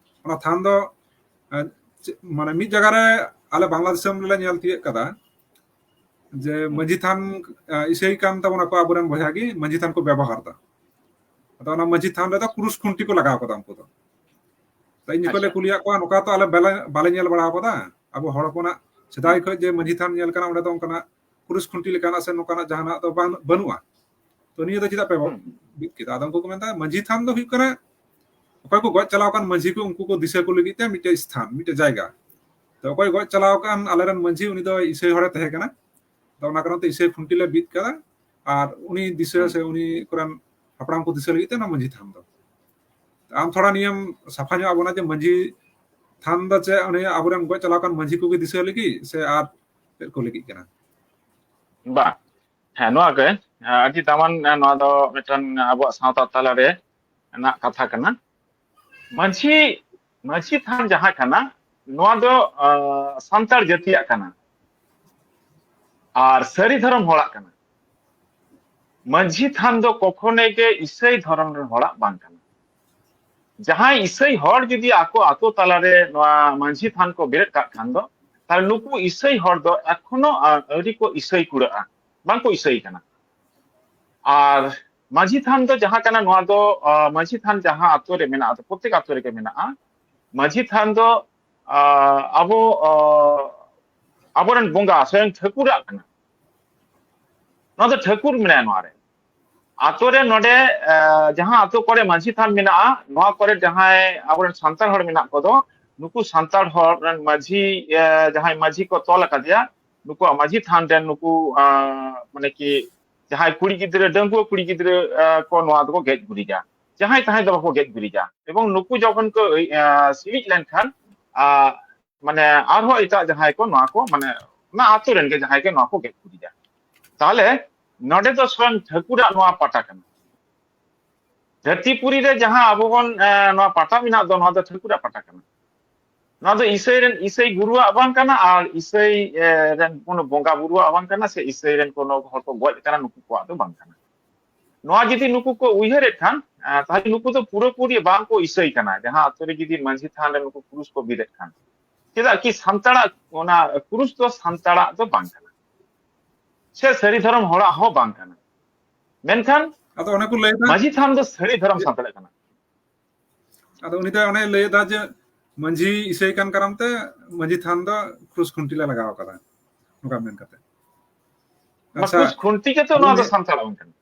ᱚᱱᱟ ᱛᱷᱟᱱ ᱫᱚ, ᱮ, ᱪᱮᱫ, ᱢᱟᱱᱮ ᱢᱤᱫ ᱡᱟᱭᱜᱟ ᱨᱮ ᱟᱞᱮ ᱵᱟᱝᱞᱟ ᱫᱤᱥᱚᱢ ᱨᱮᱞᱮ ᱧᱮᱞ ᱛᱤᱭᱳᱜ ᱠᱟᱫᱟ ᱡᱮ ᱦᱩᱸ᱾ ᱢᱟᱹᱡᱷᱤ ᱛᱷᱟᱱ, ᱮ, ᱤᱥᱟᱹᱭ ᱠᱟᱱ ᱛᱟᱵᱚᱱᱟ ᱠᱚ ᱟᱵᱚᱨᱮᱱ ᱵᱚᱭᱦᱟ ᱜᱮ ᱢᱟᱹᱡᱷᱤ ᱛᱷᱟᱱ ᱠᱚ ᱵᱮᱵᱚᱦᱟᱨ ᱫᱟ᱾ ᱟᱫᱚ ᱚᱱᱟ ᱢᱟᱹᱡᱷᱤ ᱛᱷᱟᱱ ᱨᱮᱫᱚ ᱠᱩᱨᱩᱥ ᱠᱷᱩᱱᱴᱤ ᱠᱚ ᱞᱟᱜᱟᱣ ᱠᱟᱫᱟ ᱩᱱᱠᱩ ᱫᱚ᱾ ᱛᱚ ᱤᱧ ᱡᱚᱠᱷᱚᱱ ᱞᱮ ᱟᱪᱪᱷᱟ᱾ ᱠᱩᱞᱤᱭᱟᱜ ᱠᱚᱣᱟ, ᱱᱚᱝᱠᱟ ᱛᱚ ᱟᱞᱮ ᱵᱟᱞᱮ, ᱵᱟᱞᱮ ᱧᱮᱞ ᱵᱟᱲᱟ ᱟᱠᱟᱫᱟ᱾ ᱟᱵᱚ ᱦᱚᱲ ᱦᱚᱯᱚᱱᱟᱜ ᱥᱮᱫᱟᱭ ᱦᱩᱸ᱾ ᱠᱷᱚᱱ ᱡᱮ ᱢᱟᱹᱡᱷᱤ ᱛᱷᱟᱱ ᱧᱮᱞ ᱠᱟᱱᱟ, ᱚᱸᱰᱮ ᱫᱚ ᱚᱱᱠᱟᱱᱟᱜ ᱠᱩᱨᱩᱥ ᱠᱷᱩᱱᱴᱤ ᱞᱮᱠᱟᱱᱟᱜ ᱥᱮ ᱱᱚᱝᱠᱟᱱᱟᱜ ᱡᱟᱦᱟᱱᱟᱜ ᱫᱚ ᱵᱟᱝ, ᱵᱟᱹᱱᱩᱜᱼᱟ᱾ ᱛᱚ ᱱᱤᱭᱟᱹ ᱫᱚ ᱪᱮᱫᱟᱜ ᱯᱮ ᱦᱩᱸ᱾ ᱵᱤᱫ ᱠᱮᱫᱟ? ᱟᱫᱚ ᱩᱱᱠᱩ ᱠᱚ ᱢᱮᱱᱫᱟ, ᱢᱟᱹᱡᱷᱤ ᱛᱷᱟᱱ ᱫᱚ ᱦᱩᱭᱩᱜ ᱠᱟᱱᱟ ᱚᱠᱚᱭ ᱠᱚ ᱜᱚᱡ ᱪᱟᱞᱟᱣ ᱟᱠᱟᱱ ᱢᱟᱹᱡᱷᱤ ᱠᱚ, ᱩᱱᱠᱩ ᱠᱚ ᱫᱤᱥᱟᱹ ᱠᱚ ᱞᱟᱹᱜᱤᱫ ᱛᱮ ᱢᱤᱫᱴᱮᱡ ᱥᱛᱷᱟᱱ, ᱢᱤᱫᱴᱮᱡ ᱡᱟᱭᱜᱟ᱾ ᱛᱚ ᱚᱠᱚᱭ ᱜᱚᱡ ᱪᱟᱞᱟᱣ ᱟᱠᱟᱱ ᱟᱞᱮᱨᱮᱱ ᱢᱟᱹᱡᱷᱤ, ᱩᱱᱤ ᱫᱚ ᱤᱥᱟᱹᱭ ᱦᱚᱲᱮ ᱛᱟᱦᱮᱸ ᱠᱟᱱᱟ᱾ ᱛᱚ ᱚᱱᱟ ᱠᱟᱨᱚᱱ ᱛᱮ ᱤᱥᱟᱹᱭ ᱠᱷᱩᱱᱴᱤ ᱞᱮ ᱵᱤᱫ ᱠᱟᱫᱟ, ᱟᱨ ᱩᱱᱤ ᱫᱤᱥᱟᱹ ᱦᱩᱸ᱾ ᱥᱮ ᱩᱱᱤ ᱠᱚᱨᱮᱱ ᱦᱟᱯᱲᱟᱢ ᱠᱚ ᱫᱤᱥᱟᱹ ᱞᱟᱹᱜᱤᱫ ᱛᱮ ᱚᱱᱟ ᱢᱟᱹᱡᱷᱤ ᱛᱷᱟᱱ ᱫᱚ᱾ ᱟᱢ ᱛᱷᱚᱲᱟ ᱱᱤᱭᱟᱹᱢ ᱥᱟᱯᱷᱟ ᱧᱚᱜ ᱟᱵᱚᱱᱟ ᱡᱮ ᱢᱟᱹᱡᱷᱤ ᱛᱷᱟᱱ ᱫᱚ ᱪᱮᱫ ᱩᱱᱤ ᱟᱵᱚᱨᱮᱱ ᱜᱚᱡ ᱪᱟᱞᱟᱣ ᱟᱠᱟᱱ ᱢᱟᱹᱡᱷᱤ ᱠᱚᱜᱮ ᱫᱤᱥᱟᱹ ᱞᱟᱹᱜᱤᱫ ᱥᱮ ᱟᱨ ᱪᱮᱫ ᱠᱚ ᱞᱟᱹᱜᱤᱫ ᱠᱟᱱᱟ? ᱵᱟᱝ, ᱦᱮᱸ, ᱱᱚᱣᱟ ᱜᱮ, ᱟᱹᱰᱤ ᱫᱟᱢᱟᱱ, ᱱᱚᱣᱟ ᱫᱚ ᱢᱤᱫᱴᱟᱝ ᱟᱵᱚᱣᱟᱜ ᱥᱟᱶᱛᱟ ᱛᱟᱞᱟᱨᱮ ᱨᱮᱱᱟᱜ ᱠᱟᱛᱷᱟ ᱠᱟᱱᱟ᱾ ᱢᱟᱹᱡᱷᱤ, ᱢᱟᱹᱡᱷᱤ ᱛᱷᱟᱱ ᱡᱟᱦᱟᱸ ᱠᱟᱱᱟ, ᱱᱚᱣᱟ ᱫᱚ, ᱟᱸ, ᱥᱟᱱᱛᱟᱲ ᱡᱟᱹᱛᱤᱭᱟᱜ ᱠᱟᱱᱟ ᱟᱨ ᱥᱟᱹᱨᱤ ᱫᱷᱚᱨᱚᱢ ᱦᱚᱲᱟᱜ ᱠᱟᱱᱟ᱾ ᱢᱟᱹᱡᱷᱤ ᱛᱷᱟᱱ ᱫᱚ ᱠᱚᱠᱷᱚᱱᱮ ᱜᱮ ᱤᱥᱟᱹᱭ ᱫᱷᱚᱨᱚᱢ ᱨᱮᱱ ᱦᱚᱲᱟᱜ ᱵᱟᱝ ᱠᱟᱱᱟ᱾ ᱡᱟᱦᱟᱸᱭ ᱤᱥᱟᱹᱭ ᱦᱚᱲ ᱡᱩᱫᱤ ᱟᱠᱚ ᱟᱛᱳ ᱛᱟᱞᱟᱨᱮ ᱱᱚᱣᱟ ᱢᱟᱹᱡᱷᱤ ᱛᱷᱟᱱ ᱠᱚ ᱵᱮᱨᱮᱫ ᱠᱟᱜ ᱠᱷᱟᱱ ᱫᱚ, ᱛᱟᱦᱞᱮ ᱱᱩᱠᱩ ᱤᱥᱟᱹᱭ ᱦᱚᱲ ᱫᱚ ᱮᱠᱷᱚᱱᱳ, ᱟ, ᱟᱹᱣᱨᱤ ᱠᱚ ᱤᱥᱟᱹᱭ ᱠᱩᱲᱟᱹᱜᱼᱟ, ᱵᱟᱝ ᱠᱚ ᱤᱥᱟᱹᱭ ᱠᱟᱱᱟ᱾ ᱟᱨ ᱢᱟᱹᱡᱷᱤ ᱛᱷᱟᱱ ᱫᱚ ᱡᱟᱦᱟᱸ ᱠᱟᱱᱟ, ᱱᱚᱣᱟ ᱫᱚ, ᱟ, ᱢᱟᱹᱡᱷᱤ ᱛᱷᱟᱱ ᱡᱟᱦᱟᱸ ᱟᱛᱳ ᱨᱮ ᱢᱮᱱᱟᱜᱼᱟ, ᱯᱨᱚᱛᱮᱠ ᱟᱛᱳ ᱨᱮᱜᱮ ᱢᱮᱱᱟᱜᱼᱟ᱾ ᱢᱟᱹᱡᱷᱤ ᱛᱷᱟᱱ ᱫᱚ, ᱟ, ᱟᱵᱚ, ᱟ, ᱟᱵᱚᱨᱮᱱ ᱵᱚᱸᱜᱟ ᱥᱚᱭᱚᱝ ᱴᱷᱟᱹᱠᱩᱨᱟᱜ ᱠᱟᱱᱟ᱾ ᱱᱚᱣᱟ ᱫᱚ ᱴᱷᱟᱹᱠᱩᱨ ᱢᱮᱱᱟᱭᱟ ᱱᱚᱣᱟ ᱨᱮ᱾ ᱟᱛᱳ ᱨᱮ ᱱᱚᱰᱮ, ᱟ, ᱡᱟᱦᱟᱸ ᱟᱛᱳ ᱠᱚᱨᱮ ᱢᱟᱹᱡᱷᱤ ᱛᱷᱟᱱ ᱢᱮᱱᱟᱜᱼᱟ, ᱱᱚᱣᱟ ᱠᱚᱨᱮ ᱡᱟᱦᱟᱸᱭ ᱟᱵᱚᱨᱮᱱ ᱥᱟᱱᱛᱟᱲ ᱦᱚᱲ ᱢᱮᱱᱟᱜ ᱠᱚᱫᱚ, ᱱᱩᱠᱩ ᱥᱟᱱᱛᱟᱲ ᱦᱚᱲ ᱨᱮᱱ ᱢᱟᱹᱡᱷᱤ, ᱟ, ᱡᱟᱦᱟᱸᱭ ᱢᱟᱹᱡᱷᱤ ᱠᱚ ᱛᱚᱞ ᱟᱠᱟᱫᱮᱭᱟ, ᱱᱩᱠᱩᱣᱟᱜ ᱢᱟᱹᱡᱷᱤ ᱛᱷᱟᱱ ᱨᱮᱱ ᱱᱩᱠᱩ, ᱟ, ᱢᱟᱱᱮ ᱠᱤ ᱡᱟᱦᱟᱸᱭ ᱠᱩᱲᱤ ᱜᱤᱫᱽᱨᱟᱹ, ᱰᱟᱺᱜᱩᱣᱟᱹ ᱠᱩᱲᱤ ᱜᱤᱫᱽᱨᱟᱹ, ᱟ, ᱠᱚ ᱱᱚᱣᱟ ᱫᱚᱠᱚ ᱜᱮᱡ ᱜᱩᱨᱤᱡᱟ᱾ ᱡᱟᱦᱟᱸᱭ ᱛᱟᱦᱮᱸ ᱫᱚ ᱵᱟᱠᱚ ᱜᱮᱡ ᱜᱩᱨᱤᱡᱟ᱾ ᱮᱵᱚᱝ ᱱᱩᱠᱩ ᱡᱚᱠᱷᱚᱱ ᱠᱚ, ᱟ, ᱥᱤᱬᱤᱡ ᱞᱮᱱᱠᱷᱟᱱ, ᱟ, ᱢᱟᱱᱮ ᱟᱨᱦᱚᱸ ᱮᱴᱟᱜ ᱡᱟᱦᱟᱸᱭ ᱠᱚ ᱱᱚᱣᱟ ᱠᱚ, ᱢᱟᱱᱮ ᱚᱱᱟ ᱟᱛᱳ ᱨᱮᱱ ᱜᱮ ᱡᱟᱦᱟᱸᱭ ᱜᱮ ᱱᱚᱣᱟ ᱠᱚ ᱜᱮᱡ ᱜᱩᱨᱤᱡᱟ᱾ ᱛᱟᱦᱞᱮ ᱱᱚᱰᱮ ᱫᱚ ᱥᱚᱭᱚᱝ ᱴᱷᱟᱹᱠᱩᱨᱟᱜ ᱱᱚᱣᱟ ᱯᱟᱴᱟ ᱠᱟᱱᱟ᱾ ᱫᱷᱟᱹᱨᱛᱤᱯᱩᱨᱤ ᱨᱮ ᱡᱟᱦᱟᱸ ᱟᱵᱚ ᱵᱚᱱ, ᱮ, ᱱᱚᱣᱟ ᱯᱟᱴᱟ ᱢᱮᱱᱟᱜ ᱫᱚ, ᱱᱚᱣᱟ ᱫᱚ ᱴᱷᱟᱹᱠᱩᱨᱟᱜ ᱯᱟᱴᱟ ᱠᱟᱱᱟ᱾ ᱱᱚᱣᱟ ᱫᱚ ᱤᱥᱟᱹᱭ ᱨᱮᱱ, ᱤᱥᱟᱹᱭ ᱜᱩᱨᱩᱣᱟᱜ ᱵᱟᱝ ᱠᱟᱱᱟ, ᱟᱨ ᱤᱥᱟᱹᱭ, ᱮ, ᱨᱮᱱ ᱠᱳᱱᱳ ᱵᱚᱸᱜᱟ ᱵᱩᱨᱩᱣᱟᱜ ᱵᱟᱝ ᱠᱟᱱᱟ, ᱥᱮ ᱤᱥᱟᱹᱭ ᱨᱮᱱ ᱠᱳᱱᱳ ᱦᱚᱲ ᱠᱚ ᱜᱚᱡ ᱟᱠᱟᱱᱟ, ᱱᱩᱠᱩ ᱠᱚᱣᱟᱜ ᱫᱚ ᱵᱟᱝ ᱠᱟᱱᱟ᱾ ᱱᱚᱣᱟ ᱡᱩᱫᱤ ᱱᱩᱠᱩ ᱠᱚ ᱩᱭᱦᱟᱹᱨᱮᱫ ᱠᱷᱟᱱ, ᱮ, ᱛᱟᱦᱞᱮ ᱱᱩᱠᱩ ᱫᱚ ᱯᱩᱨᱟᱹᱯᱩᱨᱤ ᱵᱟᱝ ᱠᱚ ᱤᱥᱟᱹᱭ ᱠᱟᱱᱟ᱾ ᱡᱟᱦᱟᱸ ᱟᱛᱳ ᱨᱮ ᱡᱩᱫᱤ ᱢᱟᱹᱡᱷᱤ ᱛᱷᱟᱱ ᱨᱮ ᱱᱩᱠᱩ ᱠᱨᱩᱥ ᱠᱚ ᱵᱤᱫᱮᱫ ᱠᱷᱟᱱ, ᱪᱮᱫᱟᱜ ᱠᱤ ᱥᱟᱱᱛᱟᱲᱟᱜ ᱚᱱᱟ ᱠᱨᱩᱥ ᱫᱚ ᱥᱟᱱᱛᱟᱲᱟᱜ ᱫᱚ ᱵᱟᱝ ᱠᱟᱱᱟ, ᱥᱮ ᱥᱟᱹᱨᱤ ᱫᱷᱚᱨᱚᱢ ᱦᱚᱲᱟᱜ ᱦᱚᱸ ᱵᱟᱝ ᱠᱟᱱᱟ᱾ ᱢᱮᱱᱠᱷᱟᱱ ᱟᱫᱚ ᱚᱱᱮ ᱠᱚ ᱞᱟᱹᱭ ᱫᱟ ᱢᱟᱹᱡᱷᱤ ᱛᱷᱟᱱ ᱫᱚ ᱥᱟᱹᱨᱤ ᱫᱷᱚᱨᱚᱢ ᱡᱮ ᱥᱟᱱᱛᱟᱲᱟᱜ ᱠᱟᱱᱟ᱾ ᱟᱫᱚ ᱩᱱᱤ ᱫᱚ ᱚᱱᱮ ᱞᱟᱹᱭ ᱫᱟ ᱡᱮ ᱢᱟᱹᱡᱷᱤ ᱤᱥᱟᱹᱭ ᱠᱟᱱ ᱠᱟᱨᱚᱱ ᱛᱮ ᱢᱟᱹᱡᱷᱤ ᱛᱷᱟᱱ ᱫᱚ ᱠᱨᱩᱥ ᱠᱷᱩᱱᱴᱤ ᱞᱮ ᱞᱟᱜᱟᱣ ᱠᱟᱫᱟ, ᱱᱚᱝᱠᱟ ᱢᱮᱱ ᱠᱟᱛᱮ᱾ ᱚᱱᱟ ᱟᱪᱪᱷᱟ, ᱠᱨᱩᱥ ᱠᱷᱩᱱᱴᱤ ᱜᱮᱛᱚ ᱠᱩᱞᱤ ᱱᱚᱣᱟ ᱫᱚ ᱞᱮ- ᱥᱟᱱᱛᱟᱲᱟᱜ ᱵᱟᱝ ᱠᱟᱱᱟ᱾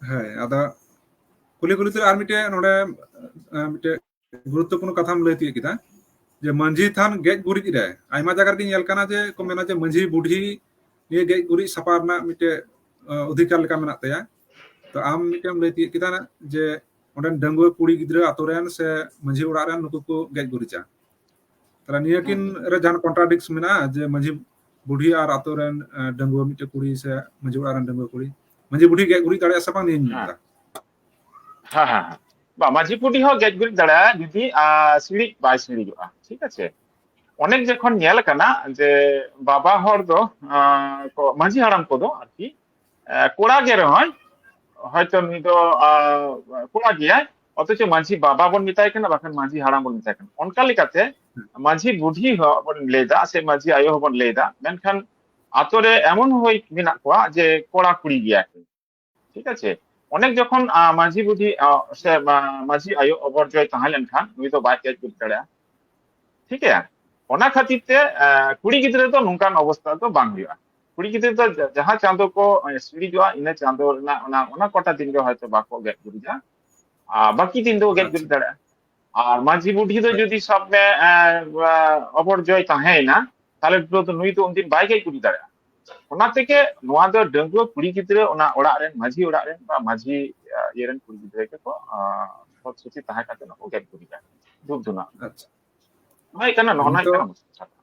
ᱦᱳᱭ, ᱟᱫᱚ ᱠᱩᱞᱤ ᱠᱩᱞᱤ ᱛᱮ ᱟᱨ ᱢᱤᱫᱴᱮᱡ ᱱᱚᱰᱮ, ᱮ, ᱢᱤᱫᱴᱮᱡ ᱜᱩᱨᱩᱛᱛᱚᱯᱩᱨᱱᱚ ᱠᱟᱛᱷᱟᱢ ᱞᱟᱹᱭ ᱛᱤᱭᱳᱜ ᱠᱮᱫᱟ, ᱡᱮ ᱢᱟᱹᱡᱷᱤ ᱛᱷᱟᱱ ᱜᱮᱡ ᱜᱩᱨᱤᱡ ᱨᱮ ᱟᱭᱢᱟ ᱡᱟᱭᱜᱟ ᱨᱮᱜᱮ ᱧᱮᱞ ᱠᱟᱱᱟ ᱡᱮ ᱠᱚ ᱢᱮᱱᱟ ᱡᱮ ᱢᱟᱹᱡᱷᱤ ᱵᱩᱰᱷᱤ ᱱᱤᱭᱟᱹ ᱜᱮᱡ ᱜᱩᱨᱤᱡ ᱥᱟᱯᱷᱟ ᱨᱮᱱᱟᱜ ᱢᱤᱫᱴᱮᱡ, ᱮ, ᱚᱫᱷᱤᱠᱟᱨ ᱞᱮᱠᱟ ᱢᱮᱱᱟᱜ ᱛᱟᱭᱟ᱾ ᱛᱚ ᱟᱢ ᱢᱤᱫᱴᱮᱱ ᱮᱢ ᱞᱟᱹᱭ ᱛᱤᱭᱳᱜ ᱠᱮᱫᱟ ᱡᱮ ᱚᱸᱰᱮᱱ ᱰᱟᱺᱜᱩᱣᱟᱹ ᱠᱩᱲᱤ ᱜᱤᱫᱽᱨᱟᱹ ᱟᱛᱳ ᱨᱮᱱ ᱥᱮ ᱢᱟᱹᱡᱷᱤ ᱚᱲᱟᱜ ᱨᱮᱱ ᱱᱩᱠᱩ ᱠᱚ ᱜᱮᱡ ᱜᱩᱨᱤᱡᱟ᱾ ᱛᱟᱦᱞᱮ ᱱᱤᱭᱟᱹ ᱠᱤᱱ ᱨᱮ ᱡᱟᱦᱟᱱ contradiction ᱢᱮᱱᱟᱜᱼᱟ ᱡᱮ ᱢᱟᱹᱡᱷᱤ ᱵᱩᱰᱷᱤ ᱟᱨ ᱟᱛᱳ ᱨᱮᱱ, ᱮ, ᱰᱟᱺᱜᱩᱣᱟᱹ ᱢᱤᱫᱴᱮᱡ ᱠᱩᱲᱤ ᱥᱮ ᱢᱟᱹᱡᱷᱤ ᱚᱲᱟᱜ ᱨᱮᱱ ᱰᱟᱺᱜᱩᱣᱟᱹ ᱠᱩᱲᱤ, ᱢᱟᱹᱡᱷᱤ ᱵᱩᱰᱷᱤ ᱜᱮᱡ ᱜᱩᱨᱤᱡ ᱫᱟᱲᱮᱭᱟᱜᱼᱟ ᱥᱮ ᱵᱟᱝ ᱱᱤᱭᱟᱹᱧ ᱢᱮᱱ ᱦᱮᱸ᱾ ᱮᱫᱟ? ᱦᱮᱸ, ᱦᱮᱸ, ᱦᱮᱸ᱾ ᱵᱟ, ᱢᱟᱹᱡᱷᱤ ᱵᱩᱰᱷᱤ ᱦᱚᱸ ᱜᱮᱡ ᱜᱩᱨᱤᱡ ᱫᱟᱲᱮᱭᱟᱜᱼᱟ, ᱡᱩᱫᱤ, ᱟ, ᱥᱤᱬᱤᱡ ᱵᱟᱭ ᱥᱤᱬᱤᱡᱚᱜᱼᱟ, ᱴᱷᱤᱠ ᱟᱪᱷᱮ? ᱚᱱᱮᱠ ᱡᱚᱠᱷᱚᱱ ᱧᱮᱞ ᱟᱠᱟᱱᱟ ᱡᱮ ᱵᱟᱵᱟ ᱦᱚᱲ ᱫᱚ, ᱟ, ᱠᱚ, ᱢᱟᱹᱡᱷᱤ ᱦᱟᱲᱟᱢ ᱠᱚᱫᱚ ᱟᱨᱠᱤ, ᱟ, ᱠᱚᱲᱟ ᱜᱮ ᱨᱮᱦᱚᱸᱭ, ᱦᱚᱭᱛᱚ ᱱᱩᱭ ᱫᱚ, ᱟ, ᱠᱚᱲᱟ ᱜᱮᱭᱟᱭ, ᱚᱛᱷᱚᱪᱚ ᱢᱟᱹᱡᱷᱤ ᱵᱟᱵᱟ ᱵᱚᱱ ᱢᱮᱛᱟᱭ ᱠᱟᱱᱟ, ᱵᱟᱠᱷᱟᱱ ᱢᱟᱹᱡᱷᱤ ᱦᱟᱲᱟᱢ ᱵᱚᱱ ᱢᱮᱛᱟᱭ ᱠᱟᱱᱟ᱾ ᱚᱱᱠᱟ ᱞᱮᱠᱟᱛᱮ ᱢᱟᱹᱡᱷᱤ ᱵᱩᱰᱷᱤ ᱦᱚᱸᱵᱚᱱ ᱞᱟᱹᱭᱫᱟ ᱥᱮ ᱢᱟᱹᱡᱷᱤ ᱟᱭᱳ ᱦᱚᱸᱵᱚᱱ ᱞᱟᱹᱭᱫᱟ, ᱢᱮᱱᱠᱷᱟᱱ ᱟᱛᱳ ᱨᱮ ᱮᱢᱚᱱ ᱦᱚᱸ ᱢᱮᱱᱟᱜ ᱠᱚᱣᱟ ᱡᱮ ᱠᱚᱲᱟ ᱠᱩᱲᱤ ᱜᱮᱭᱟ ᱠᱚ, ᱴᱷᱤᱠ ᱟᱪᱷᱮ? ᱚᱱᱮᱠ ᱡᱚᱠᱷᱚᱱ ᱟᱸ, ᱢᱟᱹᱡᱷᱤ ᱵᱩᱰᱷᱤ ᱟᱸ, ᱥᱮ ᱢᱟ- ᱢᱟᱹᱡᱷᱤ ᱟᱭᱳ ᱚᱵᱚᱨᱡᱚᱭ ᱛᱟᱦᱮᱸ ᱞᱮᱱᱠᱷᱟᱱ ᱱᱩᱭ ᱫᱚ ᱵᱟᱭ ᱜᱮᱡ ᱜᱩᱨᱤᱡ ᱫᱟᱲᱮᱭᱟᱜᱼᱟ, ᱴᱷᱤᱠ ᱜᱮᱭᱟ? ᱚᱱᱟ ᱠᱷᱟᱹᱛᱤᱨ ᱛᱮ ᱟᱸ, ᱠᱩᱲᱤ ᱜᱤᱫᱽᱨᱟᱹ ᱫᱚ ᱱᱚᱝᱠᱟᱱ ᱚᱵᱚᱥᱛᱟ ᱫᱚ ᱵᱟᱝ ᱦᱩᱭᱩᱜᱼᱟ᱾ ᱠᱩᱲᱤ ᱜᱤᱫᱽᱨᱟᱹ ᱫᱚ ᱡᱟ- ᱡᱟᱦᱟᱸ ᱪᱟᱸᱫᱚ ᱠᱚ ᱟᱸ, ᱥᱤᱲᱤᱡᱚᱜᱼᱟ, ᱤᱱᱟᱹ ᱪᱟᱸᱫᱚ ᱨᱮᱱᱟᱜ ᱚᱱᱟ ᱚᱱᱟ ᱠᱚᱴᱟ ᱫᱤᱱ ᱜᱮ ᱦᱚᱭᱛᱚ ᱵᱟᱠᱚ ᱜᱮᱡ ᱜᱩᱨᱤᱡᱟ, ᱟᱨ ᱵᱟᱹᱠᱤ ᱫᱤᱱ ᱫᱚ ᱜᱮᱡ ᱟᱪᱪᱷᱟ᱾ ᱜᱩᱨᱤᱡ ᱫᱟᱲᱮᱭᱟᱜᱼᱟ᱾ ᱟᱨ ᱢᱟᱹᱡᱷᱤ ᱵᱩᱰᱷᱤ ᱫᱚ ᱟᱪᱪᱷᱟ᱾ ᱡᱩᱫᱤ ᱥᱟᱵ ᱢᱮ ᱟᱸ, ᱟᱸ, ᱚᱵᱚᱨᱡᱚᱭ ᱛᱟᱦᱮᱸᱭᱮᱱᱟ, ᱛᱟᱦᱞᱮ ᱱᱩᱭ ᱫᱚ ᱩᱱᱫᱤᱱ ᱵᱟᱭ ᱜᱮᱡ ᱜᱩᱨᱤᱡ ᱫᱟᱲᱮᱭᱟᱜᱼᱟ᱾ ᱚᱱᱟ ᱛᱮᱜᱮ ᱱᱚᱣᱟ ᱫᱚ ᱰᱟᱺᱜᱩᱣᱟᱹ ᱠᱩᱲᱤ ᱜᱤᱫᱽᱨᱟᱹ ᱚᱱᱟ ᱚᱲᱟᱜ ᱨᱮᱱ ᱢᱟᱹᱡᱷᱤ ᱚᱲᱟᱜ ᱨᱮᱱ ᱵᱟ ᱢᱟᱹᱡᱷᱤ ᱟᱸ, ᱤᱭᱟᱹ ᱨᱮᱱ ᱠᱩᱲᱤ ᱜᱤᱫᱽᱨᱟᱹ ᱜᱮᱠᱚ ᱟᱸ, ᱥᱚᱛ ᱥᱩᱪᱤ ᱛᱟᱦᱮᱸ ᱠᱟᱛᱮ ᱱᱚᱣᱟ ᱠᱚ ᱜᱮᱡ ᱜᱩᱨᱤᱡᱟ, ᱫᱷᱩᱯ ᱫᱷᱩᱱᱟᱹ᱾ ᱟᱪᱪᱷᱟ᱾ ᱱᱚᱣᱟ ᱦᱩᱭᱩᱜ ᱠᱟᱱᱟ, ᱱᱚᱜᱼᱚ ᱱᱚᱣᱟ ᱦᱩᱭᱩᱜ ᱱᱤᱛᱚᱜ ᱠᱟᱱᱟ ᱢᱩᱥᱠᱤᱞ ᱠᱟᱛᱷᱟ᱾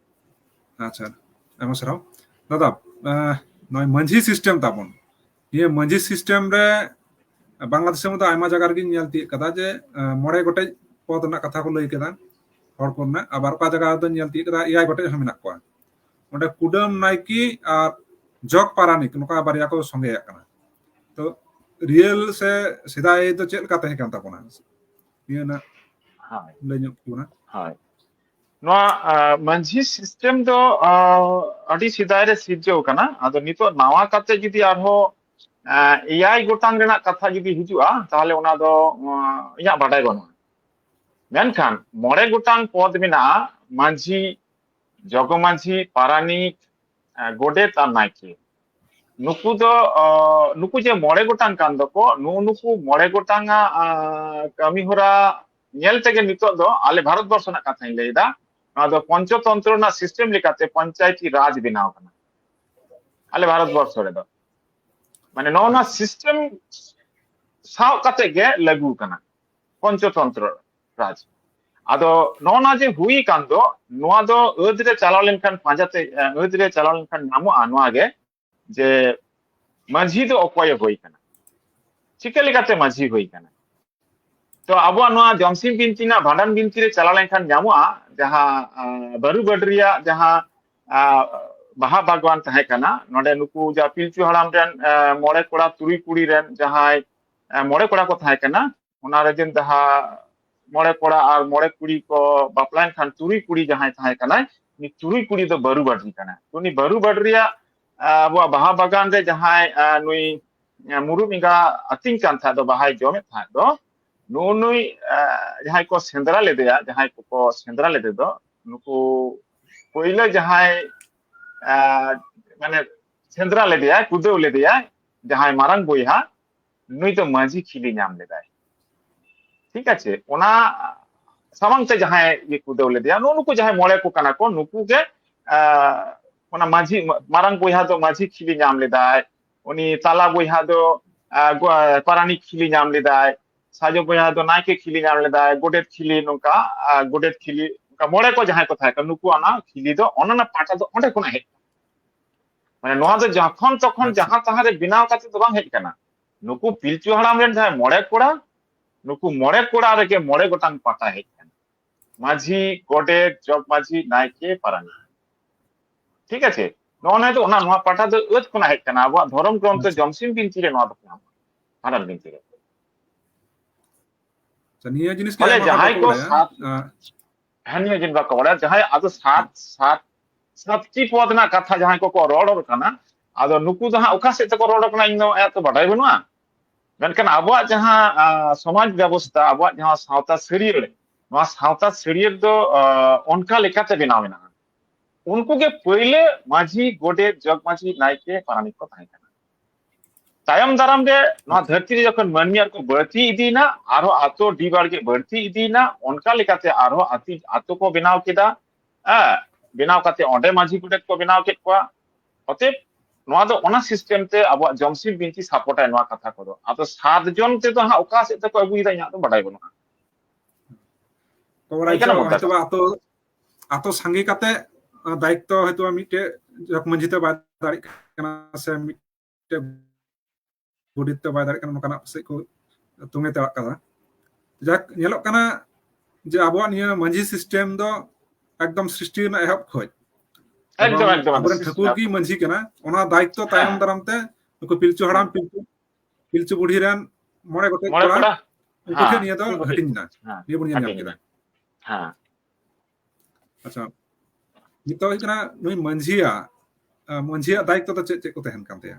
ᱟᱪᱪᱷᱟ, ᱟᱭᱢᱟ ᱥᱟᱨᱦᱟᱣ᱾ ᱫᱟᱫᱟ, ᱟᱸ, ᱱᱚᱜᱼᱚᱭ ᱢᱟᱹᱡᱷᱤ system ᱛᱟᱵᱚᱱ, ᱱᱤᱭᱟᱹ ᱢᱟᱹᱡᱷᱤ system ᱨᱮ ᱵᱟᱝᱞᱟᱫᱮᱥ ᱨᱮ ᱢᱚᱛᱚ ᱟᱭᱢᱟ ᱡᱟᱭᱜᱟ ᱨᱮᱜᱮᱧ ᱧᱮᱞ ᱛᱤᱭᱳᱜ ᱠᱟᱫᱟ ᱡᱮ, ᱟᱸ, ᱢᱚᱬᱮ ᱜᱚᱴᱮᱡ ᱯᱚᱫ ᱨᱮᱱᱟᱜ ᱠᱟᱛᱷᱟ ᱠᱚ ᱞᱟᱹᱭ ᱠᱮᱫᱟ ᱦᱚᱲ ᱠᱚ ᱨᱮᱱᱟᱜ, ᱟᱵᱟᱨ ᱚᱠᱟ ᱡᱟᱭᱜᱟ ᱨᱮᱫᱚᱧ ᱧᱮᱞ ᱛᱤᱭᱳᱜ ᱠᱟᱫᱟ ᱮᱭᱟᱭ ᱜᱚᱴᱮᱡ ᱦᱚᱸ ᱢᱮᱱᱟᱜ ᱠᱚᱣᱟ᱾ ᱚᱸᱰᱮ ᱠᱩᱰᱟᱹᱢ ᱱᱟᱭᱠᱮ ᱟᱨ ᱡᱚᱜᱽ ᱯᱟᱨᱟᱱᱤᱠ ᱱᱚᱝᱠᱟ ᱵᱟᱨᱭᱟ ᱠᱚ ᱥᱚᱸᱜᱮᱭᱟᱜ ᱠᱟᱱᱟ᱾ ᱛᱚ real ᱥᱮ ᱥᱮᱫᱟᱭ ᱫᱚ ᱪᱮᱫ ᱞᱮᱠᱟ ᱛᱟᱦᱮᱸ ᱠᱟᱱ ᱛᱟᱵᱚᱱᱟ? ᱱᱤᱭᱟᱹ ᱨᱮᱱᱟᱜ ᱦᱳᱭ᱾ ᱞᱟᱹᱭ ᱧᱚᱜ ᱛᱟᱵᱚᱱᱟ᱾ ᱦᱳᱭ᱾ ᱱᱚᱣᱟ, ᱟᱸ, ᱢᱟᱹᱡᱷᱤ system ᱫᱚ, ᱟᱸ, ᱟᱹᱰᱤ ᱥᱮᱫᱟᱭ ᱨᱮ ᱥᱤᱨᱡᱟᱹᱣ ᱠᱟᱱᱟ᱾ ᱟᱫᱚ ᱱᱤᱛᱚᱜ ᱱᱟᱣᱟ ᱠᱟᱛᱮ ᱡᱩᱫᱤ ᱟᱨᱦᱚᱸ, ᱟᱸ, ᱮᱭᱟᱭ ᱜᱚᱴᱟᱝ ᱨᱮᱱᱟᱜ ᱠᱟᱛᱷᱟ ᱡᱩᱫᱤ ᱦᱤᱡᱩᱜᱼᱟ, ᱛᱟᱦᱞᱮ ᱚᱱᱟ ᱫᱚ, ᱟᱸ, ᱤᱧᱟᱹᱜ ᱵᱟᱰᱟᱭ ᱵᱟᱹᱱᱩᱜᱼᱟ᱾ ᱢᱮᱱᱠᱷᱟᱱ ᱢᱚᱬᱮ ᱜᱚᱴᱟᱝ ᱯᱚᱫ ᱢᱮᱱᱟᱜᱼᱟ, ᱢᱟᱹᱡᱷᱤ, ᱡᱚᱜᱚ ᱢᱟᱹᱡᱷᱤ, ᱯᱟᱨᱟᱱᱤᱠ, ᱟᱸ, ᱜᱚᱰᱮᱛ ᱟᱨ ᱱᱟᱭᱠᱮ᱾ ᱱᱩᱠᱩ ᱫᱚ, ᱟᱸ, ᱱᱩᱠᱩ ᱡᱮ ᱢᱚᱬᱮ ᱜᱚᱴᱟᱝ ᱠᱟᱱ ᱫᱚᱠᱚ, ᱱᱩᱜᱼᱩ ᱱᱩᱠᱩ ᱢᱚᱬᱮ ᱜᱚᱴᱟᱝ ᱟᱜ, ᱟᱸ, ᱠᱟᱹᱢᱤ ᱦᱚᱨᱟ ᱧᱮᱞ ᱛᱮᱜᱮ ᱱᱤᱛᱚᱜ ᱫᱚ ᱟᱞᱮ ᱵᱷᱟᱨᱚᱛ ᱵᱚᱨᱥᱚ ᱨᱮᱱᱟᱜ ᱠᱟᱛᱷᱟᱧ ᱞᱟᱹᱭ ᱮᱫᱟ, ᱱᱚᱣᱟ ᱫᱚ ᱯᱚᱧᱪᱚᱛᱚᱱᱛᱨᱚ ᱨᱮᱱᱟᱜ system ᱞᱮᱠᱟᱛᱮ ᱯᱚᱧᱪᱟᱭᱛᱤ ᱨᱟᱡᱽ ᱵᱮᱱᱟᱣ ᱠᱟᱱᱟ ᱟᱞᱮ ᱵᱷᱟᱨᱚᱛ ᱵᱚᱨᱥᱚ ᱨᱮᱫᱚ᱾ ᱢᱟᱱᱮ ᱱᱚᱜᱼᱚ ᱱᱚᱣᱟ system ᱥᱟᱶ ᱠᱟᱛᱮ ᱜᱮ ᱞᱟᱹᱜᱩ ᱠᱟᱱᱟ ᱯᱚᱧᱪᱚᱛᱚᱱᱛᱨᱚ ᱨᱟᱡᱽ᱾ ᱟᱫᱚ ᱱᱚᱜᱼᱚ ᱱᱚᱣᱟ ᱡᱮ ᱦᱩᱭ ᱠᱟᱱ ᱫᱚ, ᱱᱚᱣᱟ ᱫᱚ ᱟᱹᱫ ᱨᱮ ᱪᱟᱞᱟᱣ ᱞᱮᱱᱠᱷᱟᱱ ᱯᱟᱸᱡᱟᱛᱮ, ᱟᱹᱫ ᱨᱮ ᱪᱟᱞᱟᱣ ᱞᱮᱱᱠᱷᱟᱱ ᱧᱟᱢᱚᱜᱼᱟ ᱱᱚᱣᱟ ᱜᱮ, ᱡᱮ ᱢᱟᱹᱡᱷᱤ ᱫᱚ ᱚᱠᱚᱭᱮ ᱦᱩᱭ ᱠᱟᱱᱟ, ᱪᱤᱠᱟᱹ ᱞᱮᱠᱟᱛᱮ ᱢᱟᱹᱡᱷᱤ ᱦᱩᱭ ᱠᱟᱱᱟ᱾ ᱛᱚ ᱟᱵᱚᱣᱟᱜ ᱱᱚᱣᱟ ᱡᱚᱢᱥᱤᱢ ᱵᱤᱱᱛᱤ ᱨᱮᱱᱟᱜ ᱵᱷᱟᱸᱰᱟᱱ ᱵᱤᱱᱛᱤ ᱨᱮ ᱪᱟᱞᱟᱣ ᱞᱮᱱᱠᱷᱟᱱ ᱧᱟᱢᱚᱜᱼᱟ, ᱡᱟᱦᱟᱸ, ᱟᱸ, ᱵᱟᱹᱨᱩ ᱜᱟᱹᱰ ᱨᱮᱭᱟᱜ ᱡᱟᱦᱟᱸ, ᱟᱸ, ᱵᱟᱦᱟ ᱵᱟᱜᱽᱣᱟᱱ ᱛᱟᱦᱮᱸ ᱠᱟᱱᱟ, ᱱᱚᱰᱮ ᱱᱩᱠᱩ ᱡᱟ ᱯᱤᱞᱪᱩ ᱦᱟᱲᱟᱢ ᱨᱮᱱ, ᱟᱸ, ᱢᱚᱬᱮ ᱠᱚᱲᱟ ᱛᱩᱨᱩᱭ ᱠᱩᱲᱤ ᱨᱮᱱ ᱡᱟᱦᱟᱸᱭ, ᱟᱸ, ᱢᱚᱬᱮ ᱠᱚᱲᱟ ᱠᱚ ᱛᱟᱦᱮᱸ ᱠᱟᱱᱟ, ᱚᱱᱟ ᱨᱮ ᱡᱮ ᱡᱟᱦᱟᱸ ᱢᱚᱬᱮ ᱠᱚᱲᱟ ᱟᱨ ᱢᱚᱬᱮ ᱠᱩᱲᱤ ᱠᱚ ᱵᱟᱯᱞᱟᱭᱮᱱ ᱠᱷᱟᱱ, ᱛᱩᱨᱩᱭ ᱠᱩᱲᱤ ᱡᱟᱦᱟᱸᱭ ᱛᱟᱦᱮᱸ ᱠᱟᱱᱟᱭ, ᱩᱱᱤ ᱛᱩᱨᱩᱭ ᱠᱩᱲᱤ ᱫᱚ ᱵᱟᱹᱨᱩ ᱵᱟᱹᱰᱨᱤ ᱠᱟᱱᱟᱭ᱾ ᱩᱱᱤ ᱵᱟᱹᱨᱩ ᱵᱟᱹᱰᱨᱤᱭᱟᱜ, ᱟᱵᱚᱣᱟᱜ ᱵᱟᱦᱟ ᱵᱟᱜᱟᱱ ᱨᱮ ᱡᱟᱦᱟᱸᱭ, ᱱᱩᱭ ᱢᱩᱨᱩᱫ ᱮᱸᱜᱟ ᱟᱹᱛᱤᱧ ᱠᱟᱱ ᱛᱟᱦᱮᱸᱫ ᱫᱚ, ᱵᱟᱦᱟᱭ ᱡᱚᱢᱮᱫ ᱛᱟᱦᱮᱸᱫ ᱫᱚ, ᱱᱩᱜᱼᱩ ᱱᱩᱭ, ᱡᱟᱦᱟᱸᱭ ᱠᱚ ᱥᱮᱸᱫᱽᱨᱟ ᱞᱮᱫᱮᱭᱟ, ᱡᱟᱦᱟᱸᱭ ᱠᱚᱠᱚ ᱥᱮᱸᱫᱽᱨᱟ ᱞᱮᱫᱮ ᱫᱚ, ᱱᱩᱠᱩ ᱯᱳᱭᱞᱳ ᱡᱟᱦᱟᱸᱭ, ᱢᱟᱱᱮ ᱥᱮᱸᱫᱽᱨᱟ ᱞᱮᱫᱮᱭᱟᱭ, ᱠᱩᱫᱟᱹᱣ ᱞᱮᱫᱮᱭᱟᱭ, ᱡᱟᱦᱟᱸᱭ ᱢᱟᱨᱟᱝ ᱵᱚᱭᱦᱟ, ᱱᱩᱭ ᱫᱚ ᱢᱟᱹᱡᱷᱤ ᱠᱷᱤᱞᱤ ᱧᱟᱢ ᱞᱮᱫᱟᱭ᱾ ᱴᱷᱤᱠ ᱟᱪᱷᱮ, ᱚᱱᱟ ᱥᱟᱢᱟᱝ ᱛᱮ ᱡᱟᱦᱟᱸᱭ ᱤᱭᱟᱹ ᱠᱩᱫᱟᱹᱣ ᱞᱮᱫᱮᱭᱟ, ᱱᱩᱜᱼᱩ ᱱᱩᱠᱩ ᱡᱟᱦᱟᱸᱭ ᱢᱚᱬᱮ ᱠᱚ ᱠᱟᱱᱟ ᱠᱚ, ᱱᱩᱠᱩ ᱜᱮ, ᱚᱱᱟ ᱢᱟᱹᱡᱷᱤ, ᱢᱟᱨᱟᱝ ᱵᱚᱭᱦᱟ ᱫᱚ ᱢᱟᱹᱡᱷᱤ ᱠᱷᱤᱞᱤ ᱧᱟᱢ ᱞᱮᱫᱟᱭ, ᱩᱱᱤ ᱛᱟᱞᱟ ᱵᱚᱭᱦᱟ ᱫᱚ, ᱯᱟᱨᱟᱱᱤᱠ ᱠᱷᱤᱞᱤ ᱧᱟᱢ ᱞᱮᱫᱟᱭ, ᱥᱟᱡᱚ ᱵᱚᱭᱦᱟ ᱫᱚ ᱱᱟᱭᱠᱮ ᱠᱷᱤᱞᱤ ᱧᱟᱢ ᱞᱮᱫᱟᱭ, ᱜᱚᱰᱮᱛ ᱠᱷᱤᱞᱤ, ᱱᱚᱝᱠᱟ, ᱜᱚᱰᱮᱛ ᱠᱷᱤᱞᱤ, ᱱᱚᱝᱠᱟ ᱢᱚᱬᱮ ᱠᱚ ᱡᱟᱦᱟᱸᱭ ᱠᱚ ᱛᱟᱦᱮᱸ ᱠᱟᱱᱟ, ᱱᱩᱠᱩ ᱚᱱᱟ ᱠᱷᱤᱞᱤ ᱫᱚ, ᱚᱱᱟ ᱨᱮᱱᱟᱜ ᱯᱟᱴᱟ ᱫᱚ ᱚᱸᱰᱮ ᱠᱷᱚᱱᱟᱜ ᱦᱮᱡ ᱠᱟᱱᱟ᱾ ᱢᱟᱱᱮ ᱱᱚᱣᱟ ᱫᱚ ᱡᱚᱠᱷᱚᱱ ᱛᱚᱠᱷᱚᱱ ᱟᱪᱪᱷᱟ᱾ ᱡᱟᱦᱟᱸ ᱛᱟᱦᱟᱸ ᱨᱮ ᱵᱮᱱᱟᱣ ᱠᱟᱛᱮ ᱫᱚ ᱵᱟᱝ ᱦᱮᱡ ᱠᱟᱱᱟ᱾ ᱱᱩᱠᱩ ᱯᱤᱞᱪᱩ ᱦᱟᱲᱟᱢ ᱨᱮᱱ ᱡᱟᱦᱟᱸᱭ ᱢᱚᱬᱮ ᱠᱚᱲᱟ, ᱱᱩᱠᱩ ᱢᱚᱬᱮ ᱠᱚᱲᱟ ᱨᱮᱜᱮ ᱢᱚᱬᱮ ᱜᱚᱴᱟᱝ ᱯᱟᱴᱟ ᱦᱮᱡ ᱠᱟᱱᱟ᱾ ᱢᱟᱹᱡᱷᱤ, ᱜᱚᱰᱮᱛ, ᱡᱚᱜᱽ ᱢᱟᱹᱡᱷᱤ, ᱱᱟᱭᱠᱮ, ᱯᱟᱨᱟᱱᱤᱠ᱾ ᱴᱷᱤᱠ ᱟᱪᱷᱮ? ᱱᱚᱜᱼᱚ ᱱᱚᱣᱟ ᱫᱚ, ᱚᱱᱟ, ᱱᱚᱣᱟ ᱯᱟᱴᱟ ᱫᱚ ᱟᱹᱫ ᱠᱷᱚᱱᱟᱜ ᱦᱮᱡ ᱠᱟᱱᱟ᱾ ᱟᱵᱚᱣᱟᱜ ᱫᱷᱚᱨᱚᱢ ᱜᱨᱚᱱᱛᱷᱚ ᱟᱪᱪᱷᱟ᱾ ᱡᱚᱢᱥᱤᱢ ᱵᱤᱱᱛᱤ ᱨᱮ ᱱᱚᱣᱟ ᱫᱚ ᱧᱟᱢᱚᱜᱼᱟ, ᱵᱷᱟᱸᱰᱟᱱ ᱵᱤᱱᱛᱤ ᱨᱮ᱾ ᱟᱪᱪᱷᱟ, ᱱᱤᱭᱟᱹ ᱡᱤᱱᱤᱥ ᱜᱮ ᱯᱷᱚᱞᱮ ᱟᱭᱢᱟ ᱦᱚᱲ ᱡᱟᱦᱟᱸᱭ ᱵᱟᱠᱚ ᱠᱚ ᱵᱟᱲᱟᱭᱟ᱾ ᱥᱟᱛ-, ᱟᱸ, ᱦᱮᱸ, ᱱᱤᱭᱟᱹ ᱡᱤᱱᱤᱥ ᱵᱟᱠᱚ ᱵᱟᱲᱟᱭᱟ᱾ ᱡᱟᱦᱟᱸᱭ ᱟᱫᱚ ᱥᱟᱛ, ᱥᱟᱛ, ᱥᱟᱛᱴᱤ ᱯᱚᱫ ᱨᱮᱱᱟᱜ ᱠᱟᱛᱷᱟ ᱡᱟᱦᱟᱸᱭ ᱠᱚᱠᱚ ᱨᱚᱲ ᱠᱟᱱᱟ, ᱟᱫᱚ ᱱᱩᱠᱩ ᱫᱚ ᱦᱟᱸᱜ ᱚᱠᱟ ᱥᱮᱫ ᱛᱮᱠᱚ ᱨᱚᱲ ᱠᱟᱱᱟ, ᱤᱧ ᱫᱚ ᱮᱛᱚ ᱵᱟᱰᱟᱭ ᱵᱟᱹᱱᱩᱜᱼᱟ᱾ ᱢᱮᱱᱠᱷᱟᱱ ᱟᱵᱚᱣᱟᱜ ᱡᱟᱦᱟᱸ, ᱟᱸ, ᱥᱚᱢᱟᱡᱽ ᱵᱮᱵᱚᱥᱛᱷᱟ, ᱟᱵᱚᱣᱟᱜ ᱡᱟᱦᱟᱸ ᱥᱟᱶᱛᱟ ᱥᱟᱹᱨᱭᱟᱹᱲ, ᱱᱚᱣᱟ ᱥᱟᱶᱛᱟ ᱥᱟᱹᱨᱭᱟᱹᱲ ᱫᱚ, ᱟᱸ, ᱚᱱᱠᱟ ᱞᱮᱠᱟᱛᱮ ᱵᱮᱱᱟᱣ ᱢᱮᱱᱟᱜᱼᱟ᱾ ᱩᱱᱠᱩ ᱜᱮ ᱯᱟᱹᱭᱞᱟᱹ ᱢᱟᱹᱡᱷᱤ, ᱜᱚᱰᱮᱛ, ᱡᱚᱜᱽ ᱢᱟᱹᱡᱷᱤ, ᱱᱟᱭᱠᱮ, ᱯᱟᱨᱟᱱᱤᱠ ᱠᱚ ᱛᱟᱦᱮᱸ ᱠᱟᱱᱟ᱾ ᱛᱟᱭᱚᱢ ᱫᱟᱨᱟᱢ ᱨᱮ ᱱᱚᱣᱟ ᱫᱷᱟᱹᱨᱛᱤ ᱨᱮ ᱡᱚᱠᱷᱚᱱ ᱢᱟᱹᱱᱢᱤ ᱟᱨ ᱠᱚ ᱵᱟᱹᱲᱛᱤ ᱤᱫᱤᱭᱮᱱᱟ, ᱟᱨᱦᱚᱸ ᱟᱛᱳ ᱰᱤ ᱵᱟᱲᱜᱮ ᱵᱟᱹᱲᱛᱤ ᱤᱫᱤᱭᱮᱱᱟ, ᱚᱱᱠᱟ ᱞᱮᱠᱟᱛᱮ ᱟᱨᱦᱚᱸ ᱟᱛᱤ-, ᱟᱛᱳ ᱠᱚ ᱵᱮᱱᱟᱣ ᱠᱮᱫᱟ, ᱦᱮᱸ, ᱵᱮᱱᱟᱣ ᱠᱟᱛᱮ ᱚᱸᱰᱮ ᱢᱟᱹᱡᱷᱤ ᱜᱚᱰᱮᱛ ᱠᱚ ᱵᱮᱱᱟᱣ ᱠᱮᱫ ᱠᱚᱣᱟ᱾ ᱚᱛᱮᱵ, ᱱᱚᱣᱟ ᱫᱚ ᱚᱱᱟ system ᱛᱮ ᱟᱵᱚᱣᱟᱜ ᱡᱚᱢᱥᱤᱢ ᱵᱤᱱᱛᱤ support ᱟᱭ ᱱᱚᱣᱟ ᱠᱟᱛᱷᱟ ᱠᱚᱫᱚ᱾ ᱟᱫᱚ ᱥᱟᱛ ᱡᱚᱱ ᱛᱮᱫᱚ ᱦᱟᱸᱜ ᱚᱠᱟ ᱥᱮᱫ ᱛᱮᱠᱚ ᱟᱹᱜᱩᱭᱮᱫᱟ, ᱤᱧᱟᱹᱜ ᱫᱚ ᱵᱟᱰᱟᱭ ᱵᱟᱹᱱᱩᱜᱼᱟ᱾ ᱛᱚ, ᱵᱟᱲᱟᱭ ᱮᱭ ᱠᱟᱱᱟ ᱪᱚ, ᱢᱩᱫᱽᱫᱟ ᱦᱚᱭᱛᱳ ᱫᱚ᱾ ᱟᱛᱳ, ᱟᱛᱳ ᱥᱟᱸᱜᱮ ᱠᱟᱛᱮ, ᱟ, ᱫᱟᱭᱤᱛᱛᱚ ᱦᱚᱭᱛᱳ ᱢᱤᱫᱴᱮᱡ ᱡᱚᱜᱽ ᱢᱟᱹᱡᱷᱤ ᱛᱮ ᱵᱟᱭ ᱫᱟᱲᱮᱭᱟᱜ ᱠᱟᱱᱟ ᱥᱮ ᱢᱤᱫᱴᱮᱡ ᱜᱚᱰᱮᱛ ᱛᱮ ᱵᱟᱭ ᱫᱟᱲᱮᱭᱟᱜ ᱠᱟᱱᱟ, ᱱᱚᱝᱠᱟᱱᱟᱜ ᱯᱟᱥᱮᱡ ᱠᱚ ᱛᱩᱢᱮ ᱛᱮᱣᱟᱜ ᱠᱟᱫᱟ᱾ ᱡᱟᱠ, ᱧᱮᱞᱚᱜ ᱠᱟᱱᱟ ᱡᱮ ᱟᱵᱚᱣᱟᱜ ᱱᱤᱭᱟᱹ ᱢᱟᱹᱡᱷᱤ system ᱫᱚ ᱮᱠᱫᱚᱢ ᱥᱨᱤᱥᱴᱤ ᱨᱮᱱᱟᱜ ᱮᱦᱚᱵ ᱠᱷᱚᱡ᱾ ᱮᱠᱫᱚᱢ, ᱮᱵᱚᱝ ᱮᱠᱫᱚᱢ, ᱟᱵᱚᱨᱮᱱ ᱮᱠᱫᱚᱢ᱾ ᱴᱷᱟᱹᱠᱩᱨ ᱜᱮ ᱢᱟᱹᱡᱷᱤ ᱠᱟᱱᱟ, ᱚᱱᱟ ᱫᱟᱭᱤᱛᱛᱚ ᱛᱟᱭᱚᱢ ᱦᱮᱸ᱾ ᱫᱟᱨᱟᱢ ᱛᱮ ᱱᱩᱠᱩ ᱯᱤᱞᱪᱩ ᱦᱟᱲᱟᱢ, ᱦᱮᱸ᱾ ᱯᱤᱞᱪᱩ, ᱯᱤᱞᱪᱩ ᱵᱩᱲᱦᱤ ᱨᱮᱱ ᱢᱚᱬᱮ ᱜᱚᱴᱮᱡ ᱢᱚᱬᱮ ᱠᱚᱲᱟ, ᱠᱚᱲᱟ᱾ ᱩᱱᱠᱩ ᱦᱮᱸ, ᱴᱷᱮᱱ ᱱᱤᱭᱟᱹ ᱫᱚ ᱩᱱᱠᱩ ᱦᱟᱹᱴᱤᱧ ᱮᱱᱟ᱾ ᱦᱮᱸ, ᱱᱤᱭᱟᱹ ᱵᱚᱱ ᱧᱮᱞ ᱧᱟᱢ ᱦᱟᱹᱴᱤᱧ ᱠᱮᱫᱟ᱾ ᱮᱱᱟ᱾ ᱦᱮᱸ᱾ ᱟᱪᱪᱷᱟ, ᱱᱤᱛᱚᱜ ᱦᱩᱭᱩᱜ ᱠᱟᱱᱟ ᱱᱩᱭ ᱢᱟᱹᱡᱷᱤᱭᱟᱜ, ᱟᱸ, ᱢᱟᱹᱡᱷᱤᱭᱟᱜ ᱫᱟᱭᱤᱛᱛᱚ ᱫᱚ ᱪᱮᱫ ᱪᱮᱫ ᱠᱚ ᱛᱟᱦᱮᱱ ᱠᱟᱱ ᱛᱟᱭᱟ?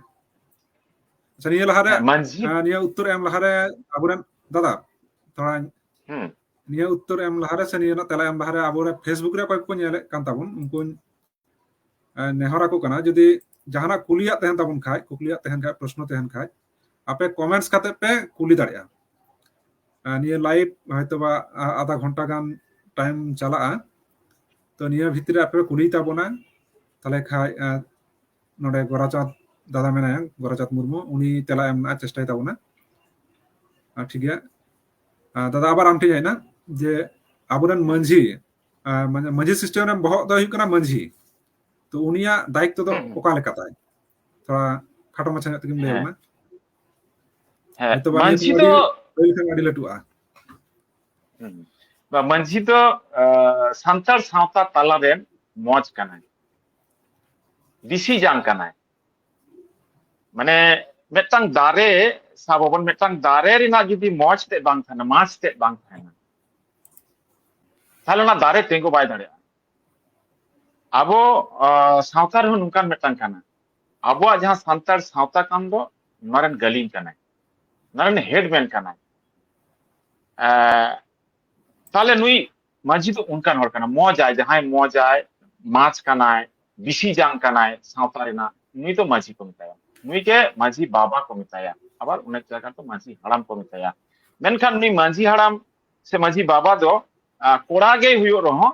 ᱟᱪᱪᱷᱟ, ᱱᱤᱭᱟᱹ ᱞᱟᱦᱟᱨᱮ, ᱦᱮᱸ, ᱢᱟᱹᱡᱷᱤ ᱟᱸ, ᱱᱤᱭᱟᱹ ᱩᱛᱛᱚᱨ ᱮᱢ ᱞᱟᱦᱟᱨᱮ ᱟᱵᱚᱨᱮᱱ ᱫᱟᱫᱟ, ᱛᱷᱚᱲᱟ ᱦᱩᱸ᱾ ᱱᱤᱭᱟᱹ ᱩᱛᱛᱚᱨ ᱮᱢ ᱞᱟᱦᱟᱨᱮ ᱥᱮ ᱱᱤᱭᱟᱹ ᱨᱮᱱᱟᱜ ᱛᱮᱞᱟ ᱮᱢ ᱞᱟᱦᱟᱨᱮ ᱟᱵᱚᱨᱮᱱ Facebook ᱨᱮ ᱚᱠᱚᱭ ᱠᱚᱠᱚ ᱧᱮᱞᱮᱫ ᱠᱟᱱ ᱛᱟᱵᱚᱱ, ᱩᱱᱠᱩᱧ, ᱮᱸ, ᱱᱮᱦᱚᱨ ᱟᱠᱚ ᱠᱟᱱᱟ, ᱡᱩᱫᱤ ᱡᱟᱦᱟᱱᱟᱜ ᱠᱩᱞᱤᱭᱟᱜ ᱛᱟᱦᱮᱱ ᱛᱟᱵᱚᱱ ᱠᱷᱟᱡ, ᱠᱩᱠᱞᱤᱭᱟᱜ ᱛᱟᱦᱮᱱ ᱠᱷᱟᱡ, ᱯᱨᱚᱥᱱᱚ ᱛᱟᱦᱮᱱ ᱠᱷᱟᱡ, ᱟᱯᱮ comments ᱠᱟᱛᱮ ᱯᱮ ᱠᱩᱞᱤ ᱫᱟᱲᱮᱭᱟᱜᱼᱟ᱾ ᱟᱨ ᱱᱤᱭᱟᱹ live ᱦᱚᱭᱛᱳ ᱵᱟ, ᱟ-, ᱟᱫᱷᱟ ᱜᱷᱚᱱᱴᱟ ᱜᱟᱱ time ᱪᱟᱞᱟᱜᱼᱟ᱾ ᱛᱚ ᱱᱤᱭᱟᱹ ᱵᱷᱤᱛᱨᱤ ᱨᱮ ᱟᱯᱮ ᱯᱮ ᱠᱩᱞᱤᱭ ᱛᱟᱵᱚᱱᱟ, ᱛᱟᱦᱞᱮ ᱠᱷᱟᱡ, ᱟ, ᱱᱚᱰᱮ ᱜᱳᱨᱟᱪᱟᱸᱫᱽ ᱫᱟᱫᱟ ᱢᱮᱱᱟᱭᱟ, ᱜᱳᱨᱟᱪᱟᱸᱫᱽ ᱢᱩᱨᱢᱩ, ᱩᱱᱤ ᱛᱮᱞᱟ ᱮᱢ ᱨᱮᱱᱟᱜ ᱪᱮᱥᱴᱟᱭ ᱛᱟᱵᱚᱱᱟ᱾ ᱟᱨ ᱴᱷᱤᱠ ᱜᱮᱭᱟ, ᱟ, ᱫᱟᱫᱟ ᱟᱵᱟᱨ ᱟᱢ ᱴᱷᱮᱱ ᱦᱮᱡ ᱮᱱᱟ ᱡᱮ ᱟᱵᱚᱨᱮᱱ ᱢᱟᱹᱡᱷᱤ, ᱟ, ᱢᱟᱱᱮ ᱢᱟᱹᱡᱷᱤ system ᱨᱮᱱ ᱵᱚᱦᱚᱜ ᱫᱚ ᱦᱩᱭᱩᱜ ᱠᱟᱱᱟ ᱢᱟᱹᱡᱷᱤ᱾ ᱛᱚ ᱩᱱᱤᱭᱟᱜ ᱫᱟᱭᱤᱛᱛᱚ ᱫᱚ ᱦᱩᱸ, ᱦᱩᱸ᱾ ᱚᱠᱟ ᱞᱮᱠᱟ ᱛᱟᱭ? ᱛᱷᱚᱲᱟ ᱠᱷᱟᱴᱚ ᱢᱟᱪᱷᱟ ᱧᱚᱜ ᱛᱮᱜᱮᱢ ᱞᱟᱹᱭ ᱦᱮᱸ᱾ ᱟᱵᱚᱱᱟ᱾ ᱦᱮᱸ, ᱦᱚᱭᱛᱳ ᱵᱟ ᱱᱤᱭᱟᱹ ᱢᱟᱹᱡᱷᱤ ᱫᱚ ᱫᱚ ᱟᱹᱰᱤ, ᱞᱟᱹᱭ ᱞᱮᱠᱷᱟᱱ ᱟᱹᱰᱤ ᱞᱟᱹᱴᱩᱜᱼᱟ᱾ ᱦᱩᱸ᱾ ᱵᱟ, ᱢᱟᱹᱡᱷᱤ ᱫᱚ, ᱟ, ᱥᱟᱱᱛᱟᱲ ᱥᱟᱶᱛᱟ ᱛᱟᱞᱟᱨᱮ ᱢᱚᱡᱽ ᱠᱟᱱᱟᱭ, ᱵᱤᱥᱤ ᱡᱟᱝ ᱠᱟᱱᱟᱭ᱾ ᱢᱟᱱᱮ ᱢᱤᱫᱴᱟᱝ ᱫᱟᱨᱮ ᱥᱟᱵ ᱟᱵᱚᱱ, ᱢᱤᱫᱴᱟᱝ ᱫᱟᱨᱮ ᱨᱮᱱᱟᱜ ᱡᱩᱫᱤ ᱢᱚᱡᱽ ᱛᱮᱫ ᱵᱟᱝ ᱛᱟᱦᱮᱱᱟ, ᱢᱟᱡᱽ ᱛᱮᱫ ᱵᱟᱝ ᱛᱟᱦᱮᱱᱟ, ᱛᱟᱦᱞᱮ ᱚᱱᱟ ᱫᱟᱨᱮ ᱛᱤᱸᱜᱩ ᱵᱟᱭ ᱫᱟᱲᱮᱭᱟᱜᱼᱟ᱾ ᱟᱵᱚ, ᱟ, ᱥᱟᱶᱛᱟ ᱨᱮᱦᱚᱸ ᱱᱚᱝᱠᱟᱱ ᱢᱤᱫᱴᱟᱝ ᱠᱟᱱᱟ᱾ ᱟᱵᱚᱣᱟᱜ ᱡᱟᱦᱟᱸ ᱥᱟᱱᱛᱟᱲ ᱥᱟᱶᱛᱟ ᱠᱟᱱ ᱫᱚ, ᱱᱚᱣᱟ ᱨᱮᱱ ᱜᱟᱹᱞᱤᱢ ᱠᱟᱱᱟᱭ, ᱱᱚᱣᱟ ᱨᱮᱱ headman ᱠᱟᱱᱟᱭ᱾ ᱟ, ᱛᱟᱦᱞᱮ ᱱᱩᱭ ᱢᱟᱹᱡᱷᱤ ᱫᱚ ᱚᱱᱠᱟᱱ ᱦᱚᱲ ᱠᱟᱱᱟ, ᱢᱚᱡᱟᱭ, ᱡᱟᱦᱟᱸᱭ ᱢᱚᱡᱟᱭ, ᱢᱟᱡᱽ ᱠᱟᱱᱟᱭ, ᱵᱤᱥᱤ ᱡᱟᱝ ᱠᱟᱱᱟᱭ ᱥᱟᱶᱛᱟ ᱨᱮᱱᱟᱜ, ᱱᱩᱭ ᱫᱚ ᱢᱟᱹᱡᱷᱤ ᱠᱚ ᱢᱮᱛᱟᱭᱟ, ᱱᱩᱭ ᱜᱮ ᱢᱟᱹᱡᱷᱤ ᱵᱟᱵᱟ ᱠᱚ ᱢᱮᱛᱟᱭᱟ, ᱟᱵᱟᱨ ᱚᱱᱮᱠ ᱡᱟᱭᱜᱟ ᱫᱚ ᱢᱟᱹᱡᱷᱤ ᱦᱟᱲᱟᱢ ᱠᱚ ᱢᱮᱛᱟᱭᱟ᱾ ᱢᱮᱱᱠᱷᱟᱱ ᱱᱩᱭ ᱢᱟᱹᱡᱷᱤ ᱦᱟᱲᱟᱢ ᱥᱮ ᱢᱟᱹᱡᱷᱤ ᱵᱟᱵᱟ ᱫᱚ, ᱟ, ᱠᱚᱲᱟ ᱜᱮᱭ ᱦᱩᱭᱩᱜ ᱨᱮᱦᱚᱸ,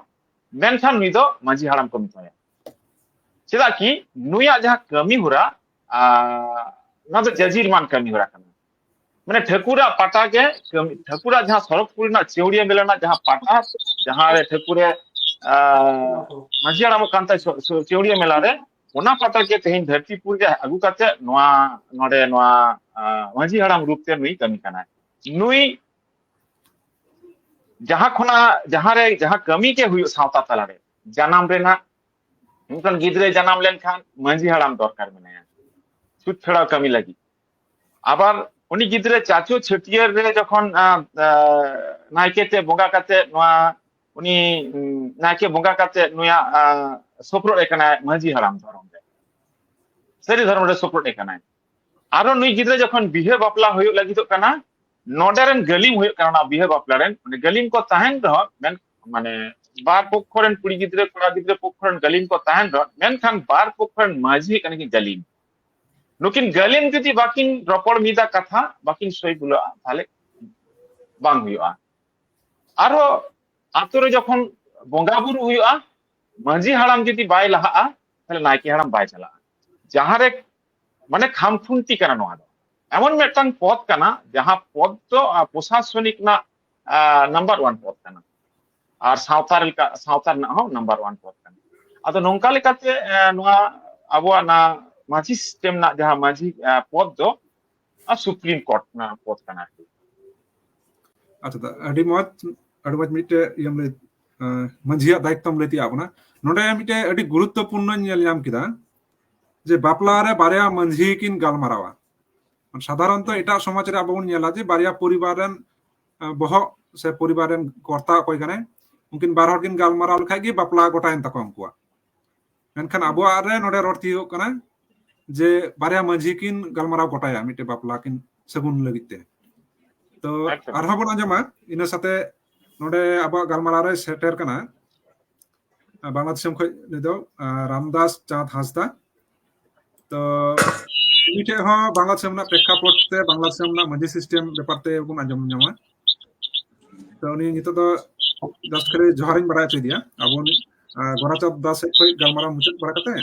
ᱢᱮᱱᱠᱷᱟᱱ ᱱᱩᱭ ᱫᱚ ᱢᱟᱹᱡᱷᱤ ᱦᱟᱲᱟᱢ ᱠᱚ ᱢᱮᱛᱟᱭᱟ᱾ ᱪᱮᱫᱟᱜ ᱠᱤ ᱱᱩᱭᱟᱜ ᱡᱟᱦᱟᱸ ᱠᱟᱹᱢᱤ ᱦᱚᱨᱟ, ᱟ, ᱚᱱᱟ ᱫᱚ ᱡᱟᱹᱡᱤᱨ ᱢᱟᱱ ᱠᱟᱹᱢᱤ ᱦᱚᱨᱟ ᱠᱟᱱᱟ᱾ ᱢᱟᱱᱮ ᱴᱷᱟᱹᱠᱩᱨᱟᱜ ᱯᱟᱴᱟ ᱜᱮ ᱠᱟᱹᱢᱤ, ᱴᱷᱟᱹᱠᱩᱨᱟᱜ ᱡᱟᱦᱟᱸ ᱥᱚᱨᱚᱜᱽᱯᱩᱨ ᱨᱮᱱᱟᱜ ᱪᱮᱣᱲᱤᱭᱟᱹ ᱢᱮᱞᱟ ᱨᱮᱱᱟᱜ ᱡᱟᱦᱟᱸ ᱯᱟᱴᱟ, ᱡᱟᱦᱟᱸ ᱨᱮ ᱴᱷᱟᱹᱠᱩᱨᱮ, ᱟ, ᱢᱟᱹᱡᱷᱤ ᱦᱟᱲᱟᱢᱚᱜ ᱠᱟᱱ ᱛᱟᱭ ᱥᱚ-, ᱥᱚ-, ᱪᱮᱣᱲᱤᱭᱟᱹ ᱢᱮᱞᱟ ᱨᱮ, ᱚᱱᱟ ᱯᱟᱴᱟ ᱜᱮ ᱛᱮᱦᱮᱧ ᱫᱷᱟᱹᱨᱛᱤᱯᱩᱨ ᱨᱮ ᱟᱹᱜᱩ ᱠᱟᱛᱮ ᱱᱚᱣᱟ, ᱱᱚᱰᱮ ᱱᱚᱣᱟ, ᱟ, ᱢᱟᱹᱡᱷᱤ ᱦᱟᱲᱟᱢ ᱨᱩᱯ ᱛᱮ ᱱᱩᱭ ᱠᱟᱹᱢᱤ ᱠᱟᱱᱟᱭ᱾ ᱱᱩᱭ ᱡᱟᱦᱟᱸ ᱠᱷᱚᱱᱟᱜ, ᱡᱟᱦᱟᱸ ᱨᱮ, ᱡᱟᱦᱟᱸ ᱠᱟᱹᱢᱤ ᱜᱮ ᱦᱩᱭᱩᱜ ᱥᱟᱶᱛᱟ ᱛᱟᱞᱟᱨᱮ, ᱡᱟᱱᱟᱢ ᱨᱮᱱᱟᱜ, ᱢᱤᱫᱴᱟᱝ ᱜᱤᱫᱽᱨᱟᱹ ᱡᱟᱱᱟᱢ ᱞᱮᱱᱠᱷᱟᱱ ᱢᱟᱹᱡᱷᱤ ᱦᱟᱲᱟᱢ ᱫᱚᱨᱠᱟᱨ ᱢᱮᱱᱟᱭᱟ ᱪᱷᱩᱛ ᱯᱷᱮᱲᱟᱣ ᱠᱟᱹᱢᱤ ᱞᱟᱹᱜᱤᱫ᱾ ᱟᱵᱟᱨ ᱩᱱᱤ ᱜᱤᱫᱽᱨᱟᱹ ᱪᱟᱪᱳ ᱪᱷᱟᱹᱴᱭᱟᱹᱨ ᱨᱮ ᱡᱚᱠᱷᱚᱱ, ᱟᱸ, ᱟᱸ, ᱱᱟᱭᱠᱮ ᱛᱮ ᱵᱚᱸᱜᱟ ᱠᱟᱛᱮ ᱱᱚᱣᱟ, ᱩᱱᱤ, ᱩᱸ, ᱱᱟᱭᱠᱮ ᱵᱚᱸᱜᱟ ᱠᱟᱛᱮ ᱱᱩᱭᱟᱜ, ᱟᱸ, ᱥᱳᱯᱨᱳᱫ ᱮ ᱠᱟᱱᱟᱭ ᱢᱟᱹᱡᱷᱤ ᱦᱟᱲᱟᱢ ᱫᱷᱚᱨᱚᱢ ᱨᱮ, ᱥᱟᱹᱨᱤ ᱫᱷᱚᱨᱚᱢ ᱨᱮ ᱥᱳᱯᱨᱳᱫ ᱮ ᱠᱟᱱᱟᱭ᱾ ᱟᱨᱚ ᱱᱩᱭ ᱜᱤᱫᱽᱨᱟᱹ ᱡᱚᱠᱷᱚᱱ ᱵᱤᱦᱟᱹ ᱵᱟᱯᱞᱟ ᱦᱩᱭᱩᱜ ᱞᱟᱹᱜᱤᱫᱚᱜ ᱠᱟᱱᱟ, ᱱᱚᱰᱮ ᱨᱮᱱ ᱜᱟᱹᱞᱤᱢ ᱦᱩᱭᱩᱜ ᱠᱟᱱᱟ ᱚᱱᱟ ᱵᱤᱦᱟᱹ ᱵᱟᱯᱞᱟ ᱨᱮᱱ, ᱩᱱᱤ ᱜᱟᱹᱞᱤᱢ ᱠᱚ ᱛᱟᱦᱮᱱ ᱨᱮᱦᱚᱸ, ᱢᱮᱱ-, ᱢᱟᱱᱮ ᱵᱟᱨ ᱯᱚᱠᱠᱷᱚ ᱨᱮᱱ ᱠᱩᱲᱤ ᱜᱤᱫᱽᱨᱟᱹ, ᱠᱚᱲᱟ ᱜᱤᱫᱽᱨᱟᱹ ᱯᱚᱠᱠᱷᱚ ᱨᱮᱱ ᱜᱟᱹᱞᱤᱢ ᱠᱚ ᱛᱟᱦᱮᱱ ᱨᱮᱦᱚᱸ, ᱢᱮᱱᱠᱷᱟᱱ ᱵᱟᱨ ᱯᱚᱠᱠᱷᱚ ᱨᱮᱱ ᱢᱟᱹᱡᱷᱤ ᱦᱩᱭᱩᱜ ᱠᱟᱱᱟ ᱠᱤᱱ ᱜᱟᱹᱞᱤᱢ᱾ ᱱᱩᱠᱤᱱ ᱜᱟᱹᱞᱤᱢ ᱡᱩᱫᱤ ᱵᱟᱹᱠᱤᱱ ᱨᱚᱯᱚᱲ ᱢᱤᱫᱟ ᱠᱟᱛᱷᱟ, ᱵᱟᱹᱠᱤᱱ ᱥᱳᱭ ᱜᱩᱞᱟᱹᱜᱼᱟ, ᱛᱟᱦᱞᱮ ᱵᱟᱝ ᱦᱩᱭᱩᱜᱼᱟ᱾ ᱟᱨᱦᱚᱸ ᱟᱛᱳ ᱨᱮ ᱡᱚᱠᱷᱚᱱ ᱵᱚᱸᱜᱟ ᱵᱩᱨᱩ ᱦᱩᱭᱩᱜᱼᱟ, ᱢᱟᱹᱡᱷᱤ ᱦᱟᱲᱟᱢ ᱡᱩᱫᱤ ᱵᱟᱭ ᱞᱟᱦᱟᱜᱼᱟ, ᱛᱟᱦᱞᱮ ᱱᱟᱭᱠᱮ ᱦᱟᱲᱟᱢ ᱵᱟᱭ ᱪᱟᱞᱟᱜᱼᱟ᱾ ᱡᱟᱦᱟᱸ ᱨᱮ ᱢᱟᱱᱮ ᱠᱷᱟᱢᱠᱷᱩᱱᱴᱤ ᱠᱟᱱᱟ ᱱᱚᱣᱟ ᱫᱚ, ᱮᱢᱚᱱ ᱢᱤᱫᱴᱟᱝ ᱯᱚᱫ ᱠᱟᱱᱟ, ᱡᱟᱦᱟᱸ ᱯᱚᱫ ᱫᱚ, ᱟᱸ, ᱯᱨᱚᱥᱟᱥᱚᱱᱤᱠ ᱨᱮᱱᱟᱜ, ᱟᱸ, ᱱᱟᱢᱵᱟᱨ ᱚᱣᱟᱱ ᱯᱚᱫ ᱠᱟᱱᱟ᱾ ᱟᱨ ᱥᱟᱶᱛᱟ ᱨᱮ ᱞᱮᱠᱟ, ᱥᱟᱶᱛᱟ ᱨᱮᱱᱟᱜ ᱦᱚᱸ ᱱᱟᱢᱵᱟᱨ ᱚᱣᱟᱱ ᱯᱚᱫ ᱠᱟᱱᱟ᱾ ᱟᱫᱚ ᱱᱚᱝᱠᱟ ᱞᱮᱠᱟᱛᱮ, ᱮᱸ, ᱱᱚᱣᱟ ᱟᱵᱚᱣᱟᱜ ᱚᱱᱟ ᱢᱟᱹᱡᱷᱤ ᱥᱤᱥᱴᱮᱢ ᱨᱮᱱᱟᱜ ᱡᱟᱦᱟᱸ ᱢᱟᱹᱡᱷᱤ, ᱮᱸ, ᱯᱚᱫ ᱫᱚ, ᱟᱨ ᱥᱩᱯᱨᱤᱢ ᱠᱳᱨᱴ ᱨᱮᱱᱟᱜ ᱯᱚᱫ ᱠᱟᱱᱟ ᱟᱨᱠᱤ᱾ ᱟᱪᱪᱷᱟ, ᱫᱟ, ᱟᱹᱰᱤ ᱢᱚᱡᱽ, ᱟᱹᱰᱤ ᱢᱚᱡᱽ ᱢᱤᱫᱴᱮᱡ ᱤᱭᱟᱹᱢ ᱞᱟᱹᱭ, ᱮᱸ, ᱢᱟᱹᱡᱷᱤᱭᱟᱜ ᱫᱟᱭᱤᱛᱛᱚᱢ ᱞᱟᱹᱭ ᱛᱤᱭᱳᱜ ᱵᱚᱱᱟ᱾ ᱱᱚᱰᱮ ᱢᱤᱫᱴᱮᱡ ᱟᱹᱰᱤ ᱜᱩᱨᱩᱛᱛᱚᱯᱩᱨᱱᱚᱧ ᱧᱮᱞ ᱧᱟᱢ ᱠᱮᱫᱟ ᱡᱮ ᱵᱟᱯᱞᱟ ᱨᱮ ᱵᱟᱨᱭᱟ ᱢᱟᱹᱡᱷᱤ ᱠᱤᱱ ᱜᱟᱞᱢᱟᱨᱟᱣᱟ᱾ ᱥᱟᱫᱷᱟᱨᱚᱱᱛᱚ ᱮᱴᱟᱜ ᱥᱚᱢᱟᱡᱽ ᱨᱮ ᱟᱵᱚ ᱵᱚᱱ ᱧᱮᱞᱟ ᱡᱮ ᱵᱟᱨᱭᱟ ᱯᱚᱨᱤᱵᱟᱨ ᱨᱮᱱ, ᱮᱸ, ᱵᱚᱦᱚᱜ ᱥᱮ ᱯᱚᱨᱤᱵᱟᱨ ᱨᱮᱱ ᱠᱚᱨᱛᱟ ᱚᱠᱚᱭ ᱠᱟᱱᱟᱭ, ᱩᱱᱠᱤᱱ ᱵᱟᱨ ᱦᱚᱲ ᱠᱤᱱ ᱜᱟᱞᱢᱟᱨᱟᱣ ᱞᱮᱠᱷᱟᱡ ᱜᱮ ᱵᱟᱯᱞᱟ ᱜᱚᱴᱟᱭᱮᱱ ᱛᱟᱠᱚᱣᱟ ᱩᱱᱠᱩᱣᱟᱜ᱾ ᱢᱮᱱᱠᱷᱟᱱ ᱟᱵᱚᱣᱟᱜ ᱨᱮ ᱱᱚᱰᱮ ᱨᱚᱲ ᱛᱤᱭᱳᱜ ᱠᱟᱱᱟ ᱡᱮ ᱵᱟᱨᱭᱟ ᱢᱟᱹᱡᱷᱤ ᱠᱤᱱ ᱜᱟᱞᱢᱟᱨᱟᱣ ᱜᱚᱴᱟᱭᱟ ᱢᱤᱫᱴᱮᱡ ᱵᱟᱯᱞᱟ ᱠᱤᱱ ᱥᱟᱹᱜᱩᱱ ᱞᱟᱹᱜᱤᱫ ᱛᱮ᱾ ᱛᱚ ᱟᱪᱪᱷᱟ᱾ ᱟᱨᱦᱚᱸ ᱵᱚᱱ ᱟᱸᱡᱚᱢᱟ, ᱤᱱᱟᱹ ᱥᱟᱛᱮ ᱱᱚᱰᱮ ᱟᱵᱚᱣᱟᱜ ᱜᱟᱞᱢᱟᱨᱟᱣ ᱨᱮ ᱥᱮᱴᱮᱨ ᱠᱟᱱᱟ, ᱟᱸ, ᱵᱟᱝᱞᱟ ᱫᱤᱥᱚᱢ ᱠᱷᱚᱱ ᱱᱩᱭ ᱫᱚ, ᱟᱸ, ᱨᱟᱢᱫᱟᱥ ᱪᱟᱸᱫᱽ ᱦᱟᱸᱥᱫᱟ᱾ ᱛᱚ ᱩᱱᱤ ᱴᱷᱮᱡ ᱦᱚᱸ ᱵᱟᱝᱞᱟ ᱫᱤᱥᱚᱢ ᱨᱮᱱᱟᱜ ᱯᱨᱮᱠᱠᱷᱟᱯᱚᱴ ᱛᱮ ᱵᱟᱝᱞᱟ ᱫᱤᱥᱚᱢ ᱨᱮᱱᱟᱜ ᱢᱟᱹᱡᱷᱤ ᱥᱤᱥᱴᱮᱢ ᱵᱮᱯᱟᱨ ᱛᱮ ᱵᱚᱱ ᱟᱸᱡᱚᱢ ᱧᱟᱢᱟ᱾ ᱛᱚ ᱩᱱᱤ ᱱᱤᱛᱚᱜ ᱫᱚ just ᱠᱷᱟᱹᱞᱤ ᱡᱚᱦᱟᱨᱤᱧ ᱵᱟᱲᱟᱭ ᱦᱚᱪᱚᱭᱮᱫᱮᱭᱟ᱾ ᱟᱵᱚ, ᱟᱸ, ᱜᱳᱨᱟᱪᱟᱸᱫᱽ ᱫᱟᱥ ᱥᱮᱫ ᱠᱷᱚᱱ ᱜᱟᱞᱢᱟᱨᱟᱣ ᱢᱩᱪᱟᱹᱫ ᱵᱟᱲᱟ ᱠᱟᱛᱮ,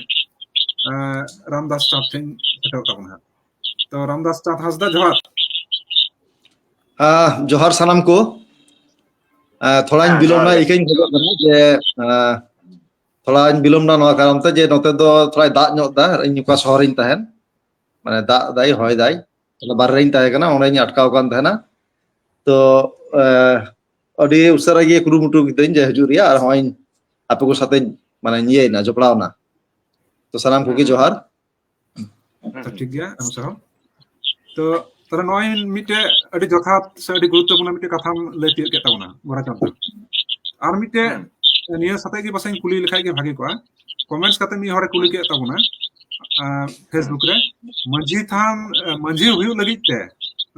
ᱟᱸ, ᱨᱟᱢᱫᱟᱥ ᱪᱟᱸᱫᱽ ᱴᱷᱮᱱ ᱥᱮᱴᱮᱨᱚᱜ ᱛᱟᱵᱚᱱᱟ ᱦᱟᱸᱜ᱾ ᱛᱚ ᱨᱟᱢᱫᱟᱥ ᱪᱟᱸᱫᱽ ᱦᱟᱸᱥᱫᱟ, ᱡᱚᱦᱟᱨ᱾ ᱟᱸ, ᱡᱚᱦᱟᱨ ᱥᱟᱱᱟᱢ ᱠᱚ᱾ ᱟᱸ, ᱛᱷᱚᱲᱟᱧ ᱦᱮᱸ, ᱵᱤᱞᱚᱢ ᱡᱚᱦᱟᱨ ᱱᱟ, ᱜᱮ᱾ ᱤᱠᱟᱹᱧ ᱠᱷᱚᱡᱚᱜ ᱠᱟᱱᱟ ᱡᱮ, ᱟᱸ, ᱛᱷᱚᱲᱟᱧ ᱵᱤᱞᱚᱢ ᱱᱟ ᱱᱚᱣᱟ ᱠᱟᱨᱚᱱ ᱛᱮ ᱡᱮ ᱱᱚᱛᱮ ᱫᱚ ᱛᱷᱚᱲᱟᱭ ᱫᱟᱜ ᱧᱚᱜ ᱫᱟ, ᱤᱧ ᱚᱠᱟ ᱥᱚᱦᱚᱨ ᱨᱤᱧ ᱛᱟᱦᱮᱱ, ᱢᱟᱱᱮ ᱫᱟᱜ ᱫᱟᱭ, ᱦᱚᱭ ᱫᱟᱭ, ᱛᱟᱦᱞᱮ ᱵᱟᱨᱦᱮ ᱨᱤᱧ ᱛᱟᱦᱮᱸ ᱠᱟᱱᱟ, ᱚᱸᱰᱮᱧ ᱟᱴᱠᱟᱣ ᱠᱟᱱ ᱛᱟᱦᱮᱱᱟ᱾ ᱛᱚ, ᱮ, ᱟᱹᱰᱤ ᱩᱥᱟᱹᱨᱟ ᱜᱮ ᱠᱩᱨᱩᱢᱩᱴᱩ ᱠᱤᱫᱟᱹᱧ ᱡᱮ ᱦᱤᱡᱩᱜ ᱨᱮᱭᱟᱜ, ᱟᱨ ᱦᱚᱸᱜᱼᱚᱭ ᱟᱯᱮ ᱠᱚ ᱥᱟᱛᱮᱧ, ᱢᱟᱱᱮ, ᱤᱭᱟᱹᱭᱮᱱᱟ, ᱡᱚᱯᱲᱟᱣ ᱱᱟ᱾ ᱛᱚ ᱥᱟᱱᱟᱢ ᱠᱚᱜᱮ ᱦᱩᱸ᱾ ᱡᱚᱦᱟᱨ᱾ ᱦᱩᱸ᱾ ᱛᱚ ᱴᱷᱤᱠ ᱜᱮᱭᱟ, ᱟᱭᱢᱟ ᱥᱟᱨᱦᱟᱣ᱾ ᱛᱚ ᱛᱟᱦᱞᱮ ᱱᱚᱜᱼᱚᱭ ᱢᱤᱫᱴᱮᱡ ᱟᱹᱰᱤ ᱡᱚᱛᱷᱟᱛ ᱥᱮ ᱟᱹᱰᱤ ᱜᱩᱨᱩᱛᱛᱚᱯᱩᱨᱱᱚ ᱢᱤᱫᱴᱮᱡ ᱠᱟᱛᱷᱟᱢ ᱞᱟᱹᱭ ᱛᱤᱭᱳᱜ ᱠᱮᱫ ᱛᱟᱵᱚᱱᱟ, ᱜᱳᱨᱟᱪᱟᱸᱫᱽ ᱫᱟ᱾ ᱟᱨ ᱢᱤᱫᱴᱮᱡ ᱱᱤᱭᱟᱹ ᱥᱟᱛᱮᱜ ᱜᱮ ᱯᱟᱥᱮᱡ ᱠᱩᱞᱤ ᱞᱮᱠᱷᱟᱡ ᱜᱮ ᱵᱷᱟᱜᱮ ᱠᱚᱜᱼᱟ᱾ ᱠᱚᱢᱮᱱᱴᱥ ᱠᱟᱛᱮ ᱢᱤᱫ ᱦᱚᱲᱮ ᱠᱩᱞᱤ ᱠᱮᱫ ᱛᱟᱵᱚᱱᱟ, ᱟᱸ, Facebook ᱨᱮ, ᱢᱟᱹᱡᱷᱤ ᱛᱷᱟᱱ, ᱟᱸ, ᱢᱟᱹᱡᱷᱤ ᱦᱩᱭᱩᱜ ᱞᱟᱹᱜᱤᱫ ᱛᱮ,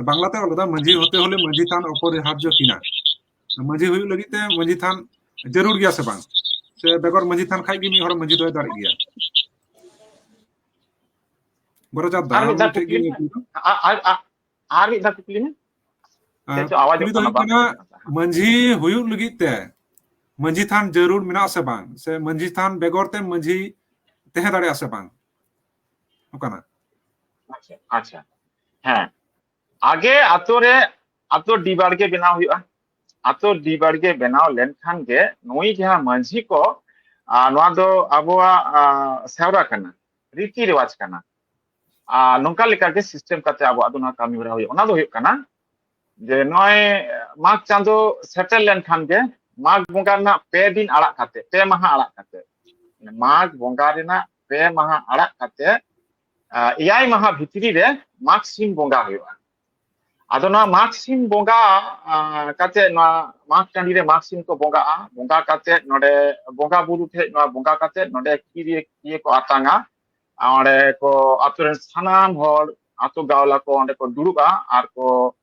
ᱵᱟᱝᱞᱟᱛᱮ ᱚᱞ ᱠᱟᱫᱟ, "ᱢᱟᱹᱡᱷᱤ ᱦᱚᱛᱮ ᱦᱚᱞᱮ ᱢᱟᱹᱡᱷᱤ ᱛᱷᱟᱱ ᱚᱯᱚᱨᱤᱦᱟᱨᱡᱚ ᱠᱤᱱᱟ?" ᱢᱟᱹᱡᱷᱤ ᱦᱩᱭᱩᱜ ᱞᱟᱹᱜᱤᱫ ᱛᱮ ᱢᱟᱹᱡᱷᱤ ᱛᱷᱟᱱ ᱡᱟᱹᱨᱩᱲ ᱜᱮᱭᱟ ᱥᱮ ᱵᱟᱝ? ᱥᱮ ᱵᱮᱜᱚᱨ ᱢᱟᱹᱡᱷᱤ ᱛᱷᱟᱱ ᱠᱷᱟᱡ ᱜᱮ ᱢᱤᱫ ᱦᱚᱲ ᱢᱟᱹᱡᱷᱤ ᱫᱚᱭ ᱫᱟᱲᱮᱜ ᱜᱮᱭᱟ? ᱜᱳᱨᱟᱪᱟᱸᱫᱽ ᱫᱟ, ᱟᱨ ᱢᱤᱫ ᱟᱢ ᱫᱷᱟᱣ ᱴᱷᱮᱡ ᱠᱩᱠᱞᱤ ᱜᱮ ᱢᱮ᱾ ᱠᱩᱞᱤ ᱫᱚ᱾ ᱟ-, ᱟ-, ᱟ-, ᱟᱨ ᱢᱤᱫ ᱫᱷᱟᱣ ᱠᱩᱠᱞᱤ ᱢᱮ᱾ ᱟᱨ ᱪᱮᱫ ᱪᱚ ᱟᱣᱟᱡᱚᱜ ᱠᱩᱠᱞᱤ ᱫᱚ ᱠᱟᱱᱟ, ᱦᱩᱭᱩᱜ ᱵᱟᱝ ᱠᱟᱱᱟ, ᱟᱸᱡᱚᱢᱚᱜ ᱠᱟᱱᱟ᱾ ᱢᱟᱹᱡᱷᱤ ᱦᱩᱭᱩᱜ ᱞᱟᱹᱜᱤᱫ ᱛᱮ ᱢᱟᱹᱡᱷᱤ ᱛᱷᱟᱱ ᱡᱟᱹᱨᱩᱲ ᱢᱮᱱᱟᱜ ᱥᱮ ᱵᱟᱝ? ᱥᱮ ᱢᱟᱹᱡᱷᱤ ᱛᱷᱟᱱ ᱵᱮᱜᱚᱨ ᱛᱮ ᱢᱟᱹᱡᱷᱤ ᱛᱟᱦᱮᱸ ᱫᱟᱲᱮᱭᱟᱜᱼᱟ ᱥᱮ ᱵᱟᱝ? ᱚᱱᱠᱟᱱᱟᱜ᱾ ᱟᱪᱪᱷᱟ, ᱟᱪᱪᱷᱟ᱾ ᱦᱮᱸ, ᱟᱜᱮ ᱟᱛᱳ ᱨᱮ ᱟᱛᱳ ᱰᱤ ᱵᱟᱲᱜᱮ ᱵᱮᱱᱟᱣ ᱦᱩᱭᱩᱜᱼᱟ᱾ ᱟᱛᱳ ᱰᱤ ᱵᱟᱲᱜᱮ ᱵᱮᱱᱟᱣ ᱞᱮᱱᱠᱷᱟᱱ ᱜᱮ ᱱᱩᱭ ᱡᱟᱦᱟᱸ ᱢᱟᱹᱡᱷᱤ ᱠᱚ, ᱟᱨ ᱱᱚᱣᱟ ᱫᱚ ᱟᱵᱚᱣᱟᱜ, ᱟᱨ, ᱥᱮᱣᱨᱟ ᱠᱟᱱᱟ, ᱨᱤᱛᱤ ᱨᱮᱣᱟᱡᱽ ᱠᱟᱱᱟ᱾ ᱟᱨ ᱱᱚᱝᱠᱟ ᱞᱮᱠᱟᱜᱮ ᱥᱤᱥᱴᱮᱢ ᱠᱟᱛᱮ ᱟᱵᱚᱣᱟᱜ ᱫᱚ ᱱᱚᱣᱟ ᱠᱟᱹᱢᱤ ᱦᱚᱨᱟ ᱦᱩᱭᱩᱜᱼᱟ᱾ ᱚᱱᱟ ᱫᱚ ᱦᱩᱭᱩᱜ ᱠᱟᱱᱟ ᱡᱮ ᱱᱚᱜᱼᱚᱭ ᱢᱟᱜᱽ ᱪᱟᱸᱫᱳ ᱥᱮᱴᱮᱨ ᱞᱮᱱᱠᱷᱟᱱ ᱜᱮ, ᱢᱟᱜᱽ ᱵᱚᱸᱜᱟ ᱨᱮᱱᱟᱜ ᱯᱮ ᱫᱤᱱ ᱟᱲᱟᱜ ᱠᱟᱛᱮ, ᱯᱮ ᱢᱟᱦᱟ ᱟᱲᱟᱜ ᱠᱟᱛᱮ, ᱢᱟᱜᱽ ᱵᱚᱸᱜᱟ ᱨᱮᱱᱟᱜ ᱯᱮ ᱢᱟᱦᱟ ᱟᱲᱟᱜ ᱠᱟᱛᱮ, ᱟᱨ, ᱮᱭᱟᱭ ᱢᱟᱦᱟ ᱵᱷᱤᱛᱨᱤ ᱨᱮ ᱢᱟᱜᱽ ᱥᱤᱢ ᱵᱚᱸᱜᱟ ᱦᱩᱭᱩᱜᱼᱟ᱾ ᱟᱫᱚ ᱱᱚᱣᱟ ᱢᱟᱜᱽ ᱥᱤᱢ ᱵᱚᱸᱜᱟ, ᱟᱨ, ᱠᱟᱛᱮ ᱱᱚᱣᱟ ᱢᱟᱜᱽ ᱴᱟᱺᱰᱤ ᱨᱮ ᱢᱟᱜᱽ ᱥᱤᱢ ᱠᱚ ᱵᱚᱸᱜᱟᱜᱼᱟ᱾ ᱵᱚᱸᱜᱟ ᱠᱟᱛᱮ ᱱᱚᱰᱮ ᱵᱚᱸᱜᱟ ᱵᱩᱨᱩ ᱴᱷᱮᱡ ᱱᱚᱣᱟ ᱵᱚᱸᱜᱟ ᱠᱟᱛᱮ ᱱᱚᱰᱮ ᱠᱤᱨᱤᱭᱟᱹ ᱠᱤᱭᱟᱹ ᱠᱚ ᱟᱛᱟᱝᱟ᱾ ᱟᱨ ᱚᱸᱰᱮ ᱠᱚ ᱟᱛᱳ ᱨᱮᱱ ᱥᱟᱱᱟᱢ ᱦᱚᱲ, ᱟᱛᱳ ᱜᱟᱶᱞᱟ ᱠᱚ ᱚᱸᱰᱮ ᱠᱚ ᱫᱩᱲᱩᱵᱼᱟ ᱟᱨ ᱠᱚ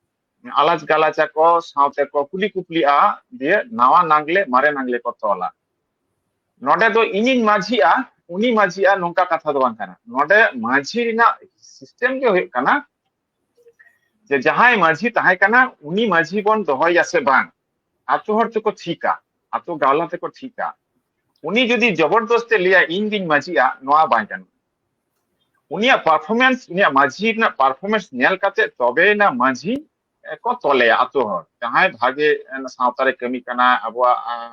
ᱟᱞᱟᱪ ᱜᱟᱞᱟᱪ ᱟᱠᱚ, ᱥᱟᱶᱛᱮ ᱠᱚ ᱠᱩᱞᱤ ᱠᱩᱯᱞᱤᱜᱼᱟ, ᱫᱤᱭᱮ ᱱᱟᱣᱟ ᱱᱟᱜᱽᱞᱮ, ᱢᱟᱨᱮ ᱱᱟᱜᱽᱞᱮ ᱠᱚ ᱛᱚᱞᱟ᱾ ᱱᱚᱰᱮ ᱫᱚ ᱤᱧᱤᱧ ᱢᱟᱹᱡᱷᱤᱜᱼᱟ, ᱩᱱᱤ ᱢᱟᱹᱡᱷᱤᱜᱼᱟ, ᱱᱚᱝᱠᱟ ᱠᱟᱛᱷᱟ ᱫᱚ ᱵᱟᱝ ᱠᱟᱱᱟ᱾ ᱱᱚᱰᱮ ᱢᱟᱹᱡᱷᱤ ᱨᱮᱱᱟᱜ ᱥᱤᱥᱴᱮᱢ ᱜᱮ ᱦᱩᱭᱩᱜ ᱠᱟᱱᱟ ᱡᱮ ᱡᱟᱦᱟᱸᱭ ᱢᱟᱹᱡᱷᱤ ᱛᱟᱦᱮᱸ ᱠᱟᱱᱟ, ᱩᱱᱤ ᱢᱟᱹᱡᱷᱤ ᱵᱚᱱ ᱫᱚᱦᱚᱭᱟ ᱥᱮ ᱵᱟᱝ, ᱟᱛᱳ ᱦᱚᱲ ᱛᱮᱠᱚ ᱴᱷᱤᱠᱟ, ᱟᱛᱳ ᱜᱟᱶᱞᱟ ᱛᱮᱠᱚ ᱴᱷᱤᱠᱟ᱾ ᱩᱱᱤ ᱡᱩᱫᱤ ᱡᱚᱵᱚᱨᱫᱚᱥᱛᱮ ᱞᱟᱹᱭᱟ, "ᱤᱧ ᱜᱤᱧ ᱢᱟᱹᱡᱷᱤᱜᱼᱟ", ᱱᱚᱣᱟ ᱵᱟᱭ ᱜᱟᱱᱚᱜᱼᱟ᱾ ᱩᱱᱤᱭᱟᱜ ᱯᱟᱨᱯᱷᱚᱨᱢᱮᱱᱥ, ᱩᱱᱤᱭᱟᱜ ᱢᱟᱹᱡᱷᱤ ᱨᱮᱱᱟᱜ ᱯᱟᱨᱯᱷᱚᱨᱢᱮᱱᱥ ᱧᱮᱞ ᱠᱟᱛᱮ ᱛᱚᱵᱮᱭᱮᱱᱟ ᱢᱟᱹᱡᱷᱤ ᱠᱚ ᱛᱚᱞᱮᱭᱟ ᱟᱛᱳ ᱦᱚᱲ᱾ ᱡᱟᱦᱟᱸᱭ ᱵᱷᱟᱜᱮ ᱥᱟᱶᱛᱟ ᱨᱮ ᱠᱟᱹᱢᱤ ᱠᱟᱱᱟ, ᱟᱵᱚᱣᱟᱜ, ᱟᱸ,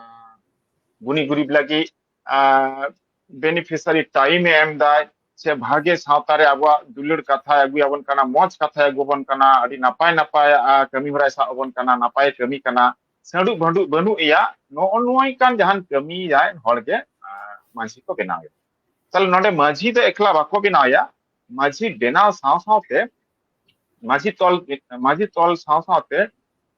ᱜᱩᱱᱤ ᱜᱩᱨᱤᱵ ᱞᱟᱹᱜᱤᱫ, ᱟᱸ, ᱵᱮᱱᱤᱯᱷᱤᱥᱟᱨᱤ ᱴᱟᱭᱤᱢ ᱮ ᱮᱢ ᱫᱟᱭ, ᱥᱮ ᱵᱷᱟᱜᱮ ᱥᱟᱶᱛᱟ ᱨᱮ ᱟᱵᱚᱣᱟᱜ ᱫᱩᱞᱟᱹᱲ ᱠᱟᱛᱷᱟᱭ ᱟᱹᱜᱩᱭᱟᱵᱚᱱ ᱠᱟᱱᱟ, ᱢᱚᱡᱽ ᱠᱟᱛᱷᱟᱭ ᱟᱹᱜᱩ ᱟᱵᱚᱱ ᱠᱟᱱᱟ, ᱟᱹᱰᱤ ᱱᱟᱯᱟᱭ ᱱᱟᱯᱟᱭ, ᱟᱸ, ᱠᱟᱹᱢᱤ ᱦᱚᱨᱟᱭ ᱥᱟᱵ ᱟᱵᱚᱱ ᱠᱟᱱᱟ, ᱱᱟᱯᱟᱭ ᱠᱟᱹᱢᱤ ᱠᱟᱱᱟ, ᱥᱟᱹᱰᱩᱜ ᱵᱷᱟᱹᱰᱩᱜ ᱵᱟᱹᱱᱩᱜ ᱮᱭᱟ, ᱱᱚᱜᱼᱚ ᱱᱚᱝᱠᱟᱱ ᱡᱟᱦᱟᱱ ᱠᱟᱹᱢᱤᱭᱟᱭ ᱦᱚᱲ ᱜᱮ, ᱟᱸ, ᱢᱟᱹᱡᱷᱤ ᱠᱚ ᱵᱮᱱᱟᱣᱮᱭᱟ᱾ ᱛᱟᱦᱞᱮ ᱱᱚᱰᱮ ᱢᱟᱹᱡᱷᱤ ᱫᱚ ᱮᱠᱞᱟ ᱵᱟᱠᱚ ᱵᱮᱱᱟᱣᱮᱭᱟ, ᱢᱟᱹᱡᱷᱤ ᱵᱮᱱᱟᱣ ᱥᱟᱶ ᱥᱟᱶᱛᱮ ᱢᱟᱹᱡᱷᱤ ᱛᱚᱞ, ᱢᱟᱹᱡᱷᱤ ᱛᱚᱞ ᱥᱟᱶ ᱥᱟᱶᱛᱮ,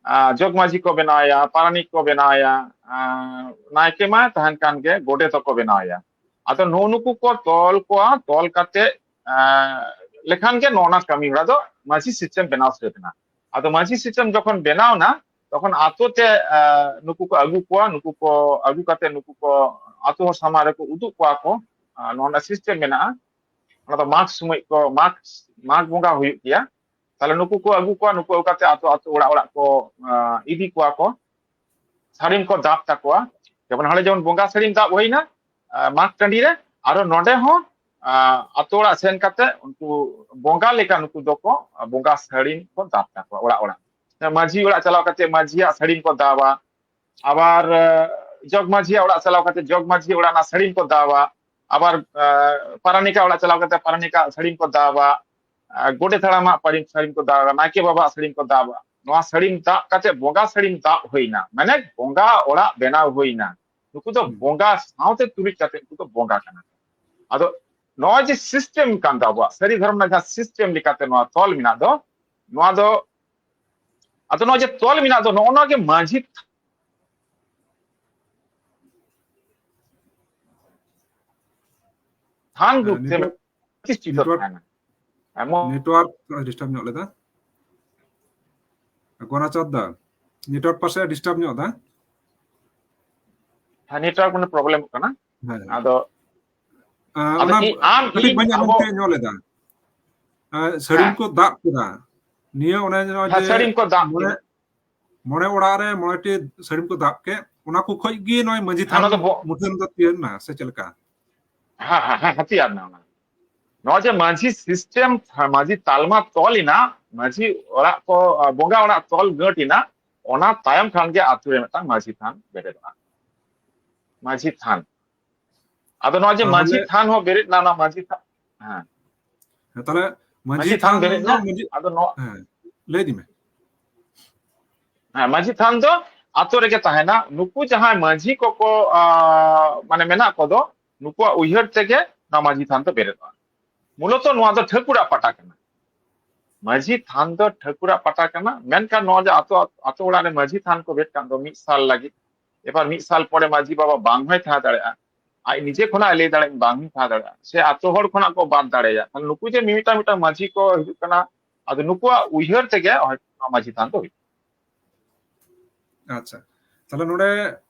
ᱟᱸ, ᱡᱚᱜᱽ ᱢᱟᱹᱡᱷᱤ ᱠᱚ ᱵᱮᱱᱟᱣᱮᱭᱟ, ᱯᱟᱨᱟᱱᱤᱠ ᱠᱚ ᱵᱮᱱᱟᱣᱮᱭᱟ, ᱟᱸ, ᱱᱟᱭᱠᱮ ᱢᱟ ᱛᱟᱦᱮᱱ ᱠᱟᱱ ᱜᱮ, ᱜᱚᱰᱮᱛ ᱦᱚᱸᱠᱚ ᱵᱮᱱᱟᱣᱮᱭᱟ᱾ ᱟᱫᱚ ᱱᱩᱜᱼᱩ ᱱᱩᱠᱩ ᱠᱚ ᱛᱚᱞ ᱠᱚᱣᱟ, ᱛᱚᱞ ᱠᱟᱛᱮ, ᱟᱸ, ᱞᱮᱠᱷᱟᱱ ᱜᱮ ᱱᱚᱜᱼᱚ ᱱᱟ ᱠᱟᱹᱢᱤ ᱦᱚᱨᱟ ᱫᱚ ᱢᱟᱹᱡᱷᱤ system ᱵᱮᱱᱟᱣ ᱥᱟᱹᱛ ᱮᱱᱟ᱾ ᱟᱫᱚ ᱢᱟᱹᱡᱷᱤ system ᱡᱚᱠᱷᱚᱱ ᱵᱮᱱᱟᱣ ᱮᱱᱟ, ᱛᱚᱠᱷᱚᱱ ᱟᱛᱳ ᱛᱮ, ᱟᱸ, ᱱᱩᱠᱩ ᱠᱚ ᱟᱹᱜᱩ ᱠᱚᱣᱟ, ᱱᱩᱠᱩ ᱠᱚ ᱟᱹᱜᱩ ᱠᱟᱛᱮ ᱱᱩᱠᱩ ᱠᱚ ᱟᱛᱳ ᱦᱚᱲ ᱥᱟᱢᱟᱝ ᱨᱮᱠᱚ ᱩᱫᱩᱜ ᱠᱚᱣᱟ ᱠᱚ᱾ ᱟᱸ, ᱱᱚᱜᱼᱚ ᱱᱟ system ᱢᱮᱱᱟᱜᱼᱟ᱾ ᱚᱱᱟ ᱫᱚ ᱢᱟᱜᱽ ᱥᱚᱢᱚᱭ ᱠᱚ, ᱢᱟᱜᱽ, ᱢᱟᱜᱽ ᱵᱚᱸᱜᱟ ᱦᱩᱭᱩᱜ ᱜᱮᱭᱟ᱾ ᱛᱟᱦᱞᱮ ᱱᱩᱠᱩ ᱠᱚ ᱟᱹᱜᱩ ᱠᱚᱣᱟ, ᱱᱩᱠᱩ ᱟᱹᱜᱩ ᱠᱟᱛᱮ ᱟᱛᱳ, ᱟᱛᱳ, ᱚᱲᱟᱜ, ᱚᱲᱟᱜ ᱠᱚ, ᱟᱸ, ᱤᱫᱤ ᱠᱚᱣᱟ ᱠᱚ, ᱥᱟᱹᱲᱤᱢ ᱠᱚ ᱫᱟᱵ ᱛᱟᱠᱚᱣᱟ᱾ ᱡᱮᱢᱚᱱ ᱦᱟᱸᱰᱮ ᱡᱮᱢᱚᱱ ᱵᱚᱸᱜᱟ ᱥᱟᱹᱲᱤᱢ ᱫᱟᱵ ᱦᱩᱭᱱᱟ, ᱟᱸ, ᱢᱟᱜᱽ ᱴᱟᱺᱰᱤ ᱨᱮ, ᱟᱨᱚ ᱱᱚᱰᱮ ᱦᱚᱸ, ᱟᱸ, ᱟᱛᱳ ᱚᱲᱟᱜ ᱥᱮᱱ ᱠᱟᱛᱮ ᱩᱱᱠᱩ ᱵᱚᱸᱜᱟ ᱞᱮᱠᱟ ᱱᱩᱠᱩ ᱫᱚᱠᱚ, ᱟᱸ, ᱵᱚᱸᱜᱟ ᱥᱟᱹᱲᱤᱢ ᱠᱚ ᱫᱟᱵ ᱛᱟᱠᱚᱣᱟ ᱚᱲᱟᱜ, ᱚᱲᱟᱜ᱾ ᱢᱟᱹᱡᱷᱤ ᱚᱲᱟᱜ ᱪᱟᱞᱟᱣ ᱠᱟᱛᱮ ᱢᱟᱹᱡᱷᱤᱭᱟᱜ ᱥᱟᱹᱲᱤᱢ ᱠᱚ ᱫᱟᱵᱟ, ᱟᱵᱟᱨ, ᱟᱸ, ᱡᱚᱜᱽ ᱢᱟᱹᱡᱷᱤᱭᱟᱜ ᱚᱲᱟᱜ ᱪᱟᱞᱟᱣ ᱠᱟᱛᱮ ᱡᱚᱜᱽ ᱢᱟᱹᱡᱷᱤ ᱚᱲᱟᱜ ᱨᱮᱱᱟᱜ ᱥᱟᱹᱲᱤᱢ ᱠᱚ ᱫᱟᱵᱟ, ᱟᱵᱟᱨ, ᱟᱸ, ᱯᱟᱨᱟᱱᱤᱠᱟᱜ ᱚᱲᱟᱜ ᱪᱟᱞᱟᱣ ᱠᱟᱛᱮ ᱯᱟᱨᱟᱱᱤᱠᱟᱜ ᱥᱟᱹᱲᱤᱢ ᱠᱚ ᱫᱟᱵᱟ, ᱟᱸ, ᱜᱚᱰᱮᱛ ᱦᱟᱲᱟᱢᱟᱜ ᱯᱟᱹᱲᱤᱢ ᱥᱟᱹᱲᱤᱢ ᱠᱚ ᱫᱟᱵᱟ, ᱱᱟᱭᱠᱮ ᱵᱟᱵᱟᱣᱟᱜ ᱥᱟᱹᱲᱤᱢ ᱠᱚ ᱫᱟᱵᱟ᱾ ᱱᱚᱣᱟ ᱥᱟᱹᱲᱤᱢ ᱫᱟᱵ ᱠᱟᱛᱮ ᱵᱚᱸᱜᱟ ᱥᱟᱹᱲᱤᱢ ᱫᱟᱵ ᱦᱩᱭᱱᱟ, ᱢᱟᱱᱮ ᱵᱚᱸᱜᱟ ᱚᱲᱟᱜ ᱵᱮᱱᱟᱣ ᱦᱩᱭᱱᱟ᱾ ᱱᱩᱠᱩ ᱫᱚ ᱦᱩᱸ᱾ ᱵᱚᱸᱜᱟ ᱥᱟᱶᱛᱮ ᱛᱩᱞᱩᱡ ᱠᱟᱛᱮ ᱱᱩᱠᱩ ᱫᱚ ᱵᱚᱸᱜᱟ ᱠᱟᱱᱟ ᱠᱚ᱾ ᱟᱫᱚ ᱱᱚᱜᱼᱚᱭ ᱡᱮ system ᱠᱟᱱ ᱫᱚ ᱟᱵᱚᱣᱟᱜ ᱥᱟᱹᱨᱤ ᱫᱷᱚᱨᱚᱢ ᱨᱮᱱᱟᱜ ᱡᱟᱦᱟᱸ system ᱞᱮᱠᱟᱛᱮ ᱱᱚᱣᱟ ᱛᱚᱞ ᱢᱮᱱᱟᱜ ᱫᱚ, ᱱᱚᱣᱟ ᱫᱚ, ᱟᱫᱚ ᱱᱚᱜᱼᱚᱭ ᱡᱮ ᱛᱚᱞ ᱢᱮᱱᱟᱜ ᱫᱚ, ᱱᱚᱜᱼᱚ ᱱᱚᱣᱟ ᱜᱮ ᱢᱟᱹᱡᱷᱤ ᱛᱷᱟᱱ ᱦᱮᱸ, ᱨᱩᱯ ᱛᱮ network, ᱯᱨᱚᱛᱤᱥᱴᱷᱤᱛᱚ network, ᱛᱟᱦᱮᱱᱟ᱾ ᱮᱢᱚᱱ network ᱛᱷᱚᱲᱟ disturb ᱧᱚᱜ ᱞᱮᱫᱟ᱾ ᱜᱚᱱᱟᱪᱟᱸᱫ ᱫᱟ, network ᱯᱟᱥᱮ disturb ᱧᱚᱜ ᱫᱟ᱾ ᱦᱮᱸ, network ᱢᱟᱱᱮ problem ᱠᱟᱱᱟ᱾ ᱦᱮᱸ᱾ ᱟᱫᱚ, ᱟᱸ, ᱟᱫᱚ ᱚᱱᱟ ᱤᱧ, ᱟᱢ, ᱠᱟᱹᱴᱤᱡ ᱤᱧ, ᱵᱟᱹᱧ ᱟᱸᱡᱚᱢ ᱟᱵᱚ ᱛᱤᱭᱳᱜ ᱧᱚᱜ ᱞᱮᱫᱟ᱾ ᱟᱸ, ᱥᱟᱹᱲᱤᱢ ᱦᱮᱸ᱾ ᱠᱚ ᱫᱟᱵ ᱠᱮᱫᱟ᱾ ᱱᱤᱭᱟᱹ ᱚᱱᱮ ᱡᱮ ᱦᱮᱸ, ᱥᱟᱹᱲᱤᱢ ᱠᱚ ᱫᱟᱵ ᱢᱚᱬᱮ, ᱠᱮᱫᱟ᱾ ᱢᱚᱬᱮ ᱚᱲᱟᱜ ᱨᱮ ᱢᱚᱬᱮ ᱴᱤ ᱥᱟᱹᱲᱤᱢ ᱠᱚ ᱫᱟᱵ ᱠᱮᱫ, ᱚᱱᱟ ᱠᱚ ᱠᱷᱚᱡ ᱜᱮ ᱱᱚᱜᱼᱚᱭ ᱢᱟᱹᱡᱷᱤ ᱦᱮᱸ, ᱛᱷᱟᱱ ᱚᱱᱟ ᱫᱚ ᱵᱚ-, ᱢᱩᱴᱷᱟᱹᱱ ᱫᱚ ᱛᱮᱭᱟᱨ ᱮᱱᱟ ᱥᱮ ᱪᱮᱫ ᱞᱮᱠᱟ? ᱦᱮᱸ, ᱦᱮᱸ, ᱦᱮᱸ, ᱦᱟᱹᱛᱤᱭᱟᱨ ᱮᱱᱟ ᱚᱱᱟ᱾ ᱱᱚᱣᱟ ᱡᱮ ᱢᱟᱹᱡᱷᱤ system, ᱢᱟᱹᱡᱷᱤ ᱛᱟᱞᱢᱟ ᱛᱚᱞ ᱮᱱᱟ, ᱢᱟᱹᱡᱷᱤ ᱚᱲᱟᱜ ᱠᱚ, ᱟᱸ, ᱵᱚᱸᱜᱟ ᱚᱲᱟᱜ ᱛᱚᱞ ᱜᱟᱹᱴ ᱮᱱᱟ, ᱚᱱᱟ ᱛᱟᱭᱚᱢ ᱠᱷᱟᱱ ᱜᱮ ᱟᱛᱳ ᱨᱮ ᱢᱤᱫᱴᱟᱝ ᱢᱟᱹᱡᱷᱤ ᱛᱷᱟᱱ ᱵᱮᱨᱮᱫᱚᱜᱼᱟ᱾ ᱢᱟᱹᱡᱷᱤ ᱛᱷᱟᱱ᱾ ᱟᱫᱚ ᱱᱚᱜᱼᱚᱭ ᱡᱮ ᱢᱟᱹᱡᱷᱤ ᱛᱟᱦᱚᱞᱮ ᱛᱷᱟᱱ ᱦᱚᱸ ᱵᱮᱨᱮᱫ ᱮᱱᱟ, ᱚᱱᱟ ᱢᱟᱹᱡᱷᱤ ᱛᱷᱟᱱ, ᱦᱮᱸ᱾ ᱦᱮᱸ, ᱛᱟᱦᱚᱞᱮ ᱢᱟᱹᱡᱷᱤ ᱢᱟᱹᱡᱷᱤ ᱛᱷᱟᱱ ᱛᱷᱟᱱ ᱵᱮᱨᱮᱫ ᱫᱚ ᱮᱱᱟ, ᱢᱟᱹᱡᱷᱤ, ᱟᱫᱚ ᱱᱚᱣᱟ, ᱦᱮᱸ, ᱞᱟᱹᱭ ᱤᱫᱤ ᱢᱮ᱾ ᱦᱮᱸ, ᱢᱟᱹᱡᱷᱤ ᱛᱷᱟᱱ ᱫᱚ ᱟᱛᱳ ᱨᱮᱜᱮ ᱛᱟᱦᱮᱱᱟ᱾ ᱱᱩᱠᱩ ᱡᱟᱦᱟᱸᱭ ᱢᱟᱹᱡᱷᱤ ᱠᱚᱠᱚ, ᱟ, ᱢᱟᱱᱮ ᱢᱮᱱᱟᱜ ᱠᱚᱫᱚ, ᱱᱩᱠᱩᱣᱟᱜ ᱩᱭᱦᱟᱹᱨ ᱛᱮᱜᱮ ᱱᱚᱣᱟ ᱢᱟᱹᱡᱷᱤ ᱛᱷᱟᱱ ᱫᱚ ᱵᱮᱨᱮᱫᱚᱜᱼᱟ᱾ ᱢᱩᱞᱚᱛᱚ ᱱᱚᱣᱟ ᱫᱚ ᱴᱷᱟᱹᱠᱩᱨᱟᱜ ᱯᱟᱴᱟ ᱠᱟᱱᱟ᱾ ᱢᱟᱹᱡᱷᱤ ᱛᱷᱟᱱ ᱫᱚ ᱴᱷᱟᱹᱠᱩᱨᱟᱜ ᱯᱟᱴᱟ ᱠᱟᱱᱟ, ᱢᱮᱱᱠᱷᱟᱱ ᱱᱚᱣᱟ ᱡᱮ ᱟᱛᱳ, ᱟᱛᱳ ᱚᱲᱟᱜ ᱨᱮ ᱢᱟᱹᱡᱷᱤ ᱛᱷᱟᱱ ᱠᱚ ᱵᱮᱫ ᱠᱟᱜ ᱫᱚ ᱢᱤᱫ ᱥᱟᱞ ᱞᱟᱹᱜᱤᱫ, ᱮᱵᱟᱨ ᱢᱤᱫ ᱥᱟᱞ ᱯᱚᱨᱮ ᱢᱟᱹᱡᱷᱤ ᱵᱟᱵᱟ ᱵᱟᱝ ᱦᱚᱸᱭ ᱛᱟᱦᱮᱸ ᱫᱟᱲᱮᱭᱟᱜᱼᱟ, ᱟᱡ ᱱᱤᱡᱮ ᱠᱷᱚᱱᱟᱜ ᱮ ᱞᱟᱹᱭ ᱫᱟᱲᱮᱭᱟᱜᱼᱟ ᱵᱟᱝ ᱦᱚᱸᱭ ᱛᱟᱦᱮᱸ ᱫᱟᱲᱮᱭᱟᱜᱼᱟ, ᱥᱮ ᱟᱛᱳ ᱦᱚᱲ ᱠᱷᱚᱱᱟᱜ ᱠᱚ ᱵᱟᱫ ᱫᱟᱲᱮᱭᱟᱜᱼᱟ᱾ ᱛᱟᱦᱞᱮ ᱱᱩᱠᱩ ᱡᱮ ᱢᱤᱢᱤᱫᱴᱟᱝ ᱢᱤᱫᱴᱟᱝ ᱢᱟᱹᱡᱷᱤ ᱠᱚ ᱦᱤᱡᱩᱜ ᱠᱟᱱᱟ, ᱟᱫᱚ ᱱᱩᱠᱩᱣᱟᱜ ᱩᱭᱦᱟᱹᱨ ᱛᱮᱜᱮ ᱦᱚᱭᱛᱳ ᱱᱚᱣᱟ ᱢᱟᱹᱡᱷᱤ ᱛᱷᱟᱱ ᱫᱚ ᱦᱩᱭᱩᱜ ᱟᱪᱪᱷᱟ, ᱛᱟᱦᱞᱮ ᱱᱚᱰᱮ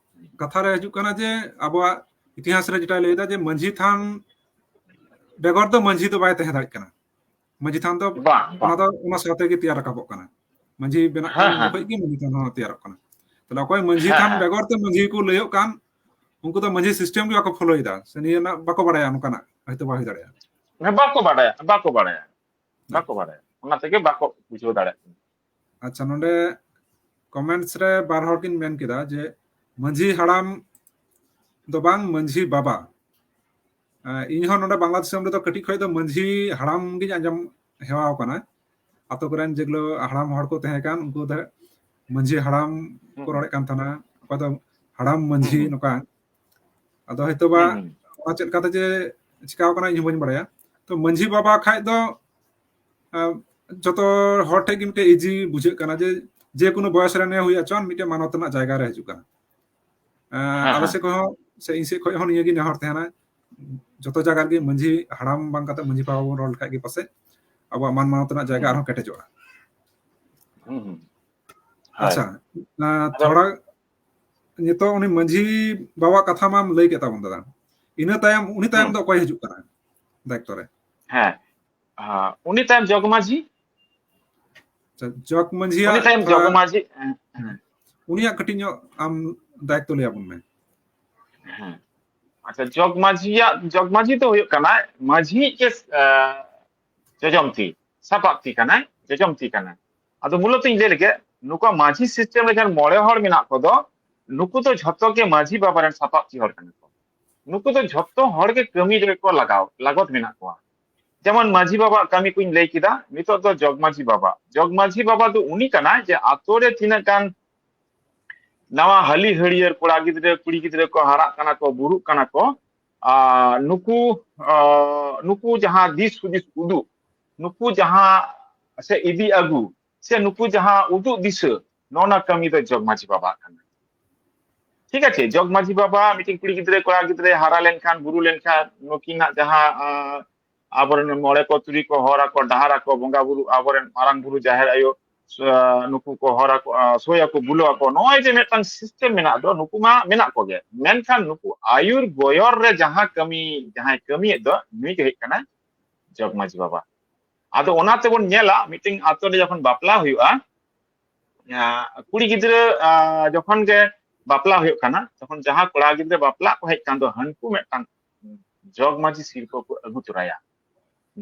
ᱠᱟᱛᱷᱟ ᱨᱮ ᱦᱤᱡᱩᱜ ᱠᱟᱱᱟ ᱡᱮ ᱟᱵᱚᱣᱟᱜ ᱤᱛᱤᱦᱟᱥ ᱨᱮ ᱡᱮᱴᱟᱭ ᱞᱟᱹᱭᱫᱟ ᱡᱮ ᱢᱟᱹᱡᱷᱤ ᱛᱷᱟᱱ ᱵᱮᱜᱚᱨ ᱫᱚ ᱢᱟᱹᱡᱷᱤ ᱫᱚ ᱵᱟᱭ ᱛᱟᱦᱮᱸ ᱫᱟᱲᱮᱭᱟᱜ ᱠᱟᱱᱟ᱾ ᱢᱟᱹᱡᱷᱤ ᱛᱷᱟᱱ ᱫᱚ ᱵᱟᱝ, ᱵᱟᱝ᱾ ᱚᱱᱟ ᱫᱚ ᱚᱱᱟ ᱥᱟᱶ ᱛᱮᱜᱮ ᱛᱮᱭᱟᱨ ᱨᱟᱠᱟᱵᱚᱜ ᱠᱟᱱᱟ᱾ ᱢᱟᱹᱡᱷᱤ ᱵᱮᱱᱟᱜ ᱦᱮᱸ, ᱠᱟᱱ ᱦᱮᱸ᱾ ᱡᱚᱠᱷᱚᱡ ᱜᱮ ᱢᱟᱹᱡᱷᱤ ᱛᱷᱟᱱ ᱦᱚᱸ ᱛᱮᱭᱟᱨᱚᱜ ᱠᱟᱱᱟ᱾ ᱛᱟᱦᱞᱮ ᱚᱠᱚᱭ ᱢᱟᱹᱡᱷᱤ ᱦᱮᱸ, ᱛᱷᱟᱱ ᱦᱮᱸ᱾ ᱵᱮᱜᱚᱨ ᱛᱮ ᱢᱟᱹᱡᱷᱤ ᱠᱚ ᱞᱟᱹᱭᱚᱜ ᱠᱟᱱ, ᱩᱱᱠᱩ ᱫᱚ ᱢᱟᱹᱡᱷᱤ system ᱜᱮ ᱵᱟᱠᱚ ᱯᱷᱚᱞᱳᱭᱮᱫᱟ, ᱥᱮ ᱱᱤᱭᱟᱹ ᱨᱮᱱᱟᱜ ᱵᱟᱠᱚ ᱵᱟᱲᱟᱭᱟ, ᱱᱚᱝᱠᱟᱱᱟᱜ ᱦᱚᱭᱛᱳ ᱵᱟ ᱦᱩᱭ ᱫᱟᱲᱮᱭᱟᱜᱼᱟ᱾ ᱦᱮᱸ, ᱵᱟᱠᱚ ᱵᱟᱰᱟᱭᱟ, ᱵᱟᱠᱚ ᱵᱟᱰᱟᱭᱟ, ᱵᱟᱠᱚ ᱵᱟᱰᱟᱭᱟ, ᱚᱱᱟ ᱛᱮᱜᱮ ᱵᱟᱠᱚ ᱵᱩᱡᱷᱟᱹᱣ ᱫᱟᱲᱮᱭᱟᱜ ᱠᱟᱱᱟ᱾ ᱟᱪᱪᱷᱟ, ᱱᱚᱰᱮ comments ᱨᱮ ᱵᱟᱨ ᱦᱚᱲ ᱠᱤᱱ ᱢᱮᱱ ᱠᱮᱫᱟ ᱡᱮ ᱢᱟᱹᱡᱷᱤ ᱦᱟᱲᱟᱢ ᱫᱚ ᱵᱟᱝ, ᱢᱟᱹᱡᱷᱤ ᱵᱟᱵᱟ᱾ ᱟᱸ, ᱤᱧ ᱦᱚᱸ ᱱᱚᱰᱮ ᱵᱟᱝᱞᱟ ᱫᱤᱥᱚᱢ ᱨᱮᱫᱚ ᱠᱟᱹᱴᱤᱡ ᱠᱷᱚᱡ ᱫᱚ ᱢᱟᱹᱡᱷᱤ ᱦᱟᱲᱟᱢ ᱜᱤᱧ ᱟᱸᱡᱚᱢ ᱦᱮᱣᱟ ᱟᱠᱟᱱᱟ᱾ ᱟᱛᱳ ᱠᱚᱨᱮᱱ ᱡᱮᱜᱩᱞᱳ ᱦᱟᱲᱟᱢ ᱦᱚᱲ ᱠᱚ ᱛᱟᱦᱮᱸ ᱠᱟᱱ, ᱩᱱᱠᱩ ᱫᱚ ᱢᱟᱹᱡᱷᱤ ᱦᱟᱲᱟᱢ ᱠᱚ ᱦᱩᱸ, ᱨᱚᱲᱮᱫ ᱠᱟᱱ ᱛᱟᱦᱮᱱᱟ, ᱚᱠᱚᱭ ᱫᱚ ᱦᱟᱲᱟᱢ ᱢᱟᱹᱡᱷᱤ, ᱦᱩᱸ, ᱦᱩᱸ, ᱱᱚᱝᱠᱟ᱾ ᱟᱫᱚ ᱦᱚᱭᱛᱳ ᱵᱟ ᱦᱩᱸ, ᱦᱩᱸ, ᱚᱱᱟ ᱪᱮᱫ ᱞᱮᱠᱟᱛᱮ ᱡᱮ ᱪᱤᱠᱟᱣ ᱠᱟᱱᱟ, ᱤᱧ ᱦᱚᱸ ᱵᱟᱹᱧ ᱵᱟᱲᱟᱭᱟ᱾ ᱛᱚ ᱢᱟᱹᱡᱷᱤ ᱵᱟᱵᱟ ᱠᱷᱟᱡ ᱫᱚ, ᱟᱸ, ᱡᱚᱛᱚ ᱦᱚᱲ ᱴᱷᱮᱡ ᱜᱮ ᱢᱤᱫᱴᱮᱡ easy ᱵᱩᱡᱷᱟᱹᱜ ᱠᱟᱱᱟ ᱡᱮ ᱡᱮᱠᱳᱱᱳ ᱵᱚᱭᱚᱥ ᱨᱮᱱ ᱦᱩᱭ ᱦᱚᱪᱚᱣᱟᱱ, ᱢᱤᱫᱴᱮᱡ ᱢᱟᱱᱚᱛ ᱨᱮᱱᱟᱜ ᱡᱟᱭᱜᱟ ᱨᱮ ᱦᱤᱡᱩᱜ ᱠᱟᱱᱟ᱾ ᱟᱸ, ᱦᱮᱸ, ᱟᱞᱮ ᱦᱮᱸ, ᱥᱮᱫ ᱠᱷᱚᱱ ᱦᱚᱸ ᱥᱮ ᱤᱧ ᱥᱮᱫ ᱠᱷᱚᱱ ᱦᱚᱸ ᱱᱤᱭᱟᱹ ᱜᱮ ᱱᱮᱦᱚᱨ ᱛᱟᱦᱮᱱᱟ, ᱡᱚᱛᱚ ᱡᱟᱭᱜᱟ ᱨᱮᱜᱮ ᱢᱟᱹᱡᱷᱤ ᱦᱟᱲᱟᱢ ᱵᱟᱝ ᱠᱟᱛᱮ ᱢᱟᱹᱡᱷᱤ ᱵᱟᱵᱟ ᱵᱚᱱ ᱨᱚᱲ ᱞᱮᱠᱷᱟᱡ ᱜᱮ ᱯᱟᱥᱮᱡ ᱟᱵᱚᱣᱟᱜ ᱢᱟᱱ ᱢᱟᱱᱚᱛ ᱨᱮᱱᱟᱜ ᱡᱟᱭᱜᱟ ᱦᱩᱸ, ᱟᱨᱦᱚᱸ ᱠᱮᱴᱮᱡᱚᱜᱼᱟ᱾ ᱦᱩᱸ, ᱦᱩᱸ᱾ ᱦᱳᱭ᱾ ᱟᱪᱪᱷᱟ, ᱟᱸ, ᱟᱫᱚ ᱛᱷᱚᱲᱟ ᱱᱤᱛᱚᱜ ᱩᱱᱤ ᱢᱟᱹᱡᱷᱤ ᱵᱟᱵᱟ ᱠᱟᱛᱷᱟ ᱢᱟᱢ ᱞᱟᱹᱭ ᱠᱮᱫ ᱛᱟᱵᱚᱱ ᱫᱟᱫᱟ, ᱤᱱᱟᱹ ᱛᱟᱭᱚᱢ, ᱩᱱᱤ ᱛᱟᱭᱚᱢ ᱦᱩᱸ, ᱫᱚ ᱚᱠᱚᱭ ᱦᱤᱡᱩᱜ ᱠᱟᱱᱟ ᱫᱟᱭᱤᱛᱛᱚ ᱨᱮ? ᱦᱮᱸ, ᱦᱮᱸ, ᱩᱱᱤ ᱛᱟᱭᱚᱢ ᱡᱚᱜᱽ ᱢᱟᱹᱡᱷᱤ, ᱟᱪᱪᱷᱟ, ᱡᱚᱜᱽ ᱩᱱᱤ ᱢᱟᱹᱡᱷᱤᱭᱟᱜ ᱛᱟᱭᱚᱢ ᱡᱚᱜᱽ ᱛᱷᱚᱲᱟ, ᱢᱟᱹᱡᱷᱤ, ᱦᱮᱸ, ᱦᱮᱸ, ᱦᱮᱸ, ᱩᱱᱤᱭᱟᱜ ᱠᱟᱹᱴᱤᱡ ᱧᱚᱜ ᱟᱢ ᱫᱟᱭᱤᱛᱛᱚ ᱞᱟᱹᱭ ᱟᱵᱚᱱ ᱢᱮ᱾ ᱦᱮᱸ᱾ ᱟᱪᱪᱷᱟ, ᱡᱚᱜᱽ ᱢᱟᱹᱡᱷᱤᱭᱟᱜ, ᱡᱚᱜᱽ ᱢᱟᱹᱡᱷᱤ ᱫᱚ ᱦᱩᱭᱩᱜ ᱠᱟᱱᱟ ᱢᱟᱹᱡᱷᱤ ᱜᱮ, ᱟᱸ, ᱡᱚᱡᱚᱢ ᱛᱤ, ᱥᱟᱯᱟᱵ ᱛᱤ ᱠᱟᱱᱟᱭ, ᱡᱚᱡᱚᱢ ᱛᱤ ᱠᱟᱱᱟᱭ᱾ ᱟᱫᱚ ᱢᱩᱞᱚᱛ ᱤᱧ ᱞᱟᱹᱭ ᱞᱮᱜᱮ, ᱱᱩᱠᱩ ᱢᱟᱹᱡᱷᱤ system ᱨᱮ ᱡᱟᱦᱟᱸ ᱢᱚᱬᱮ ᱦᱚᱲ ᱢᱮᱱᱟᱜ ᱠᱚᱫᱚ, ᱱᱩᱠᱩ ᱫᱚ ᱡᱷᱚᱛᱚ ᱜᱮ ᱢᱟᱹᱡᱷᱤ ᱵᱟᱵᱟ ᱨᱮᱱ ᱥᱟᱯᱟᱵ ᱛᱤ ᱦᱚᱲ ᱠᱟᱱᱟ ᱠᱚ᱾ ᱱᱩᱠᱩ ᱫᱚ ᱡᱷᱚᱛᱚ ᱦᱚᱲ ᱜᱮ ᱠᱟᱹᱢᱤ ᱨᱮᱠᱚ ᱞᱟᱜᱟᱣ, ᱞᱟᱜᱚᱛ ᱢᱮᱱᱟᱜ ᱠᱚᱣᱟ᱾ ᱡᱮᱢᱚᱱ ᱢᱟᱹᱡᱷᱤ ᱵᱟᱵᱟᱣᱟᱜ ᱠᱟᱹᱢᱤ ᱠᱚᱧ ᱞᱟᱹᱭ ᱠᱮᱫᱟ, ᱱᱤᱛᱚᱜ ᱫᱚ ᱡᱚᱜᱽ ᱢᱟᱹᱡᱷᱤ ᱵᱟᱵᱟ᱾ ᱡᱚᱜᱽ ᱢᱟᱹᱡᱷᱤ ᱵᱟᱵᱟ ᱫᱚ ᱩᱱᱤ ᱠᱟᱱᱟᱭ ᱡᱮ ᱟᱛᱳ ᱨᱮ ᱛᱤᱱᱟᱹᱜ ᱜᱟᱱ ᱱᱟᱣᱟ ᱦᱟᱹᱞᱤ ᱦᱟᱹᱨᱭᱟᱹᱲ ᱠᱚᱲᱟ ᱜᱤᱫᱽᱨᱟᱹ, ᱠᱩᱲᱤ ᱜᱤᱫᱽᱨᱟᱹ ᱠᱚ ᱦᱟᱨᱟᱜ ᱠᱟᱱᱟ ᱠᱚ, ᱵᱩᱨᱩᱜ ᱠᱟᱱᱟ ᱠᱚ, ᱟᱨ ᱱᱩᱠᱩ, ᱟᱸ, ᱱᱩᱠᱩ ᱡᱟᱦᱟᱸ ᱫᱤᱥ ᱦᱩᱫᱤᱥ ᱩᱫᱩᱜ, ᱱᱩᱠᱩ ᱡᱟᱦᱟᱸ ᱥᱮ ᱤᱫᱤ ᱟᱹᱜᱩ ᱥᱮ ᱱᱩᱠᱩ ᱡᱟᱦᱟᱸ ᱩᱫᱩᱜ ᱫᱤᱥᱟᱹ, ᱱᱚᱜᱼᱚ ᱱᱟ ᱠᱟᱹᱢᱤ ᱫᱚ ᱡᱚᱜᱽ ᱢᱟᱹᱡᱷᱤ ᱵᱟᱵᱟᱣᱟᱜ ᱠᱟᱱᱟ᱾ ᱴᱷᱤᱠ ᱟᱪᱷᱮ, ᱡᱚᱜᱽ ᱢᱟᱹᱡᱷᱤ ᱵᱟᱵᱟ ᱢᱤᱫᱴᱮᱱ ᱠᱩᱲᱤ ᱜᱤᱫᱽᱨᱟᱹ, ᱠᱚᱲᱟ ᱜᱤᱫᱽᱨᱟᱹ ᱦᱟᱨᱟ ᱞᱮᱱᱠᱷᱟᱱ, ᱵᱩᱨᱩ ᱞᱮᱱᱠᱷᱟᱱ, ᱱᱩᱠᱤᱱᱟᱜ ᱡᱟᱦᱟᱸ, ᱟᱸ, ᱟᱵᱚᱨᱮᱱ ᱢᱚᱬᱮ ᱠᱚ, ᱛᱩᱨᱩᱭ ᱠᱚ ᱦᱚᱨ ᱟᱠᱚ, ᱰᱟᱦᱟᱨ ᱟᱠᱚ, ᱵᱚᱸᱜᱟ ᱵᱩᱨᱩ, ᱟᱵᱚᱨᱮᱱ ᱢᱟᱨᱟᱝ ᱵᱩᱨᱩ, ᱡᱟᱦᱮᱨ ᱟᱭᱳ, ᱟᱸ, ᱱᱩᱠᱩ ᱠᱚ ᱦᱚᱨ ᱟᱠᱚ, ᱟᱸ, ᱥᱳᱭ ᱟᱠᱚ, ᱵᱩᱞᱟᱹᱣ ᱟᱠᱚ, ᱱᱚᱜᱼᱚᱭ ᱡᱮ ᱢᱤᱫᱴᱟᱝ system ᱢᱮᱱᱟᱜ ᱫᱚ, ᱱᱩᱠᱩ ᱢᱟ ᱢᱮᱱᱟᱜ ᱠᱚᱜᱮ, ᱢᱮᱱᱠᱷᱟᱱ ᱱᱩᱠᱩ ᱟᱹᱭᱩᱨ ᱜᱚᱭᱚᱨ ᱨᱮ ᱡᱟᱦᱟᱸ ᱠᱟᱹᱢᱤ, ᱡᱟᱦᱟᱸᱭ ᱠᱟᱹᱢᱤᱭᱮᱫ ᱫᱚ, ᱱᱩᱭ ᱜᱮ ᱦᱩᱭᱩᱜ ᱠᱟᱱᱟᱭ ᱡᱚᱜᱽ ᱢᱟᱹᱡᱷᱤ ᱵᱟᱵᱟ᱾ ᱟᱫᱚ ᱚᱱᱟ ᱛᱮᱵᱚᱱ ᱧᱮᱞᱟ, ᱢᱤᱫᱴᱮᱱ ᱟᱛᱳ ᱨᱮ ᱡᱚᱠᱷᱚᱱ ᱵᱟᱯᱞᱟ ᱦᱩᱭᱩᱜᱼᱟ, ᱟᱸ, ᱠᱩᱲᱤ ᱜᱤᱫᱽᱨᱟᱹ, ᱟᱸ, ᱡᱚᱠᱷᱚᱱ ᱜᱮ ᱵᱟᱯᱞᱟ ᱦᱩᱭᱩᱜ ᱠᱟᱱᱟ, ᱛᱚᱠᱷᱚᱱ ᱡᱟᱦᱟᱸ ᱠᱚᱲᱟ ᱜᱤᱫᱽᱨᱟᱹ ᱵᱟᱯᱞᱟᱜ ᱠᱚ ᱦᱮᱡ ᱠᱟᱱ ᱫᱚ, ᱦᱟᱹᱱᱠᱩ ᱢᱤᱫᱴᱟᱝ ᱡᱚᱜᱽ ᱢᱟᱹᱡᱷᱤ ᱥᱤᱨᱯᱟᱹ ᱠᱚ ᱟᱹᱜᱩ ᱛᱚᱨᱟᱭᱟ᱾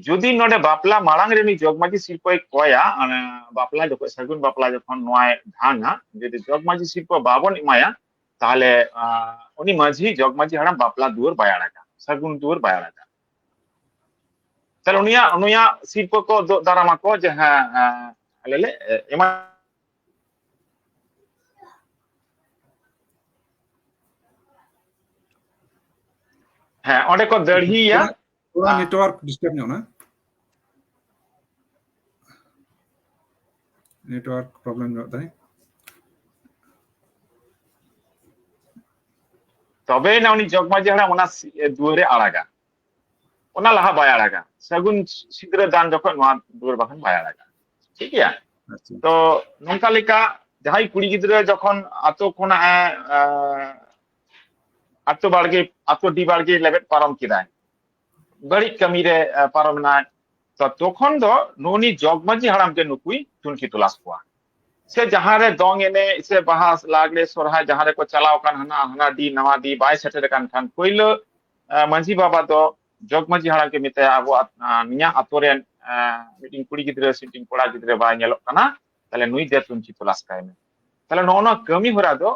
ᱡᱩᱫᱤ ᱱᱚᱰᱮ ᱵᱟᱯᱞᱟ ᱢᱟᱲᱟᱝ ᱨᱮ ᱩᱱᱤ ᱡᱚᱜᱽ ᱢᱟᱹᱡᱷᱤ ᱥᱤᱨᱯᱟᱹᱭ ᱠᱚᱭᱟ, ᱚᱱᱟ ᱵᱟᱯᱞᱟ ᱡᱚᱠᱷᱚᱱ, ᱥᱟᱹᱜᱩᱱ ᱵᱟᱯᱞᱟ ᱡᱚᱠᱷᱚᱱ ᱱᱚᱣᱟᱭ ᱰᱷᱟᱝᱟ, ᱡᱩᱫᱤ ᱡᱚᱜᱽ ᱢᱟᱹᱡᱷᱤ ᱥᱤᱨᱯᱟᱹ ᱵᱟᱵᱚᱱ ᱮᱢᱟᱭᱟ, ᱛᱟᱦᱞᱮ, ᱟᱸ, ᱩᱱᱤ ᱢᱟᱹᱡᱷᱤ, ᱡᱚᱜᱽ ᱢᱟᱹᱡᱷᱤ ᱦᱟᱲᱟᱢ ᱵᱟᱯᱞᱟ ᱫᱩᱣᱟᱹᱨ ᱵᱟᱭ ᱟᱲᱟᱜᱟ, ᱥᱟᱹᱜᱩᱱ ᱫᱩᱣᱟᱹᱨ ᱵᱟᱭ ᱟᱲᱟᱜᱟ᱾ ᱛᱟᱦᱞᱮ ᱩᱱᱤᱭᱟᱜ, ᱩᱱᱤᱭᱟᱜ ᱥᱤᱨᱯᱟᱹ ᱠᱚ ᱫᱚ ᱫᱟᱨᱟᱢᱟ ᱠᱚ ᱡᱮ, ᱦᱮᱸ, ᱦᱮᱸ, ᱟᱞᱮ ᱞᱮ ᱮᱢᱟ᱾ ᱦᱮᱸ, ᱚᱸᱰᱮ ᱠᱚ ᱫᱟᱹᱲᱦᱤᱭᱟ᱾ ᱛᱷᱚᱲᱟ, ᱛᱷᱚᱲᱟ ᱟᱨ network disturb ᱧᱚᱜ ᱱᱟ᱾ Network problem ᱧᱚᱜ ᱫᱟᱭ᱾ ᱛᱚᱵᱮᱭᱮᱱᱟ ᱩᱱᱤ ᱡᱚᱜᱽ ᱢᱟᱹᱡᱷᱤ ᱦᱟᱲᱟᱢ ᱚᱱᱟ ᱥᱤ-, ᱫᱩᱣᱟᱹᱨᱮ ᱟᱲᱟᱜᱟ᱾ ᱚᱱᱟ ᱞᱟᱦᱟ ᱵᱟᱭ ᱟᱲᱟᱜᱟ᱾ ᱥᱟᱹᱜᱩᱱ ᱥᱤᱸᱫᱽᱨᱟᱹ ᱫᱟᱱ ᱡᱚᱠᱷᱚᱱ ᱱᱚᱣᱟ ᱫᱩᱣᱟᱹᱨ ᱵᱟᱠᱷᱟᱱ ᱵᱟᱭ ᱟᱲᱟᱜᱟ᱾ ᱴᱷᱤᱠ ᱜᱮᱭᱟ? ᱟᱪᱪᱷᱟ᱾ ᱛᱚ ᱱᱚᱝᱠᱟ ᱞᱮᱠᱟ ᱡᱟᱦᱟᱸᱭ ᱠᱩᱲᱤ ᱜᱤᱫᱽᱨᱟᱹ ᱡᱚᱠᱷᱚᱱ ᱟᱛᱳ ᱠᱷᱚᱱᱟᱜ ᱮ, ᱮ, ᱟᱛᱳ ᱵᱟᱲᱜᱮ, ᱟᱛᱳ ᱰᱤ ᱵᱟᱲᱜᱮ ᱞᱮᱵᱮᱫ ᱯᱟᱨᱚᱢ ᱠᱮᱫᱟᱭ, ᱵᱟᱹᱲᱤᱡ ᱠᱟᱹᱢᱤ ᱨᱮ, ᱮ, ᱯᱟᱨᱚᱢ ᱮᱱᱟᱭ, ᱛᱚ ᱛᱚᱠᱷᱚᱱ ᱫᱚ ᱱᱩᱜᱼᱩ ᱱᱩᱭ ᱡᱚᱜᱽ ᱢᱟᱹᱡᱷᱤ ᱦᱟᱲᱟᱢ ᱜᱮ ᱱᱩᱠᱩᱭ ᱛᱩᱱᱠᱷᱤ ᱛᱚᱞᱟᱥ ᱠᱚᱣᱟ᱾ ᱥᱮ ᱡᱟᱦᱟᱸ ᱨᱮ ᱫᱚᱝ ᱮᱱᱮᱡ ᱥᱮ ᱵᱟᱦᱟ, ᱞᱟᱜᱽᱲᱮ, ᱥᱚᱨᱦᱟᱭ ᱡᱟᱦᱟᱸ ᱨᱮᱠᱚ ᱪᱟᱞᱟᱣ ᱟᱠᱟᱱ, ᱦᱟᱱᱟ, ᱦᱟᱱᱟ ᱰᱤ ᱱᱟᱣᱟ ᱰᱤ ᱵᱟᱭ ᱥᱮᱴᱮᱨ ᱟᱠᱟᱱ ᱠᱷᱟᱱ, ᱯᱳᱭᱞᱳ, ᱮ, ᱢᱟᱹᱡᱷᱤ ᱵᱟᱵᱟ ᱫᱚ ᱡᱚᱜᱽ ᱢᱟᱹᱡᱷᱤ ᱦᱟᱲᱟᱢ ᱜᱮ ᱢᱮᱛᱟᱭᱟ, ᱟᱵᱚ ᱟᱛ-, ᱟ, ᱱᱤᱭᱟᱹ ᱟᱛᱳ ᱨᱮᱱ, ᱮ, ᱢᱤᱫᱴᱤᱱ ᱠᱩᱲᱤ ᱜᱤᱫᱽᱨᱟᱹ ᱥᱮ ᱢᱤᱫᱴᱤᱱ ᱠᱚᱲᱟ ᱜᱤᱫᱽᱨᱟᱹ ᱵᱟᱭ ᱧᱮᱞᱚᱜ ᱠᱟᱱᱟ, ᱛᱟᱦᱞᱮ ᱱᱩᱭ ᱫᱮ ᱛᱩᱱᱠᱷᱤ ᱛᱚᱞᱟᱥ ᱠᱟᱭ ᱢᱮ᱾ ᱛᱟᱦᱞᱮ ᱱᱚᱜᱼᱚ ᱱᱚᱣᱟ ᱠᱟᱹᱢᱤ ᱦᱚᱨᱟ ᱫᱚ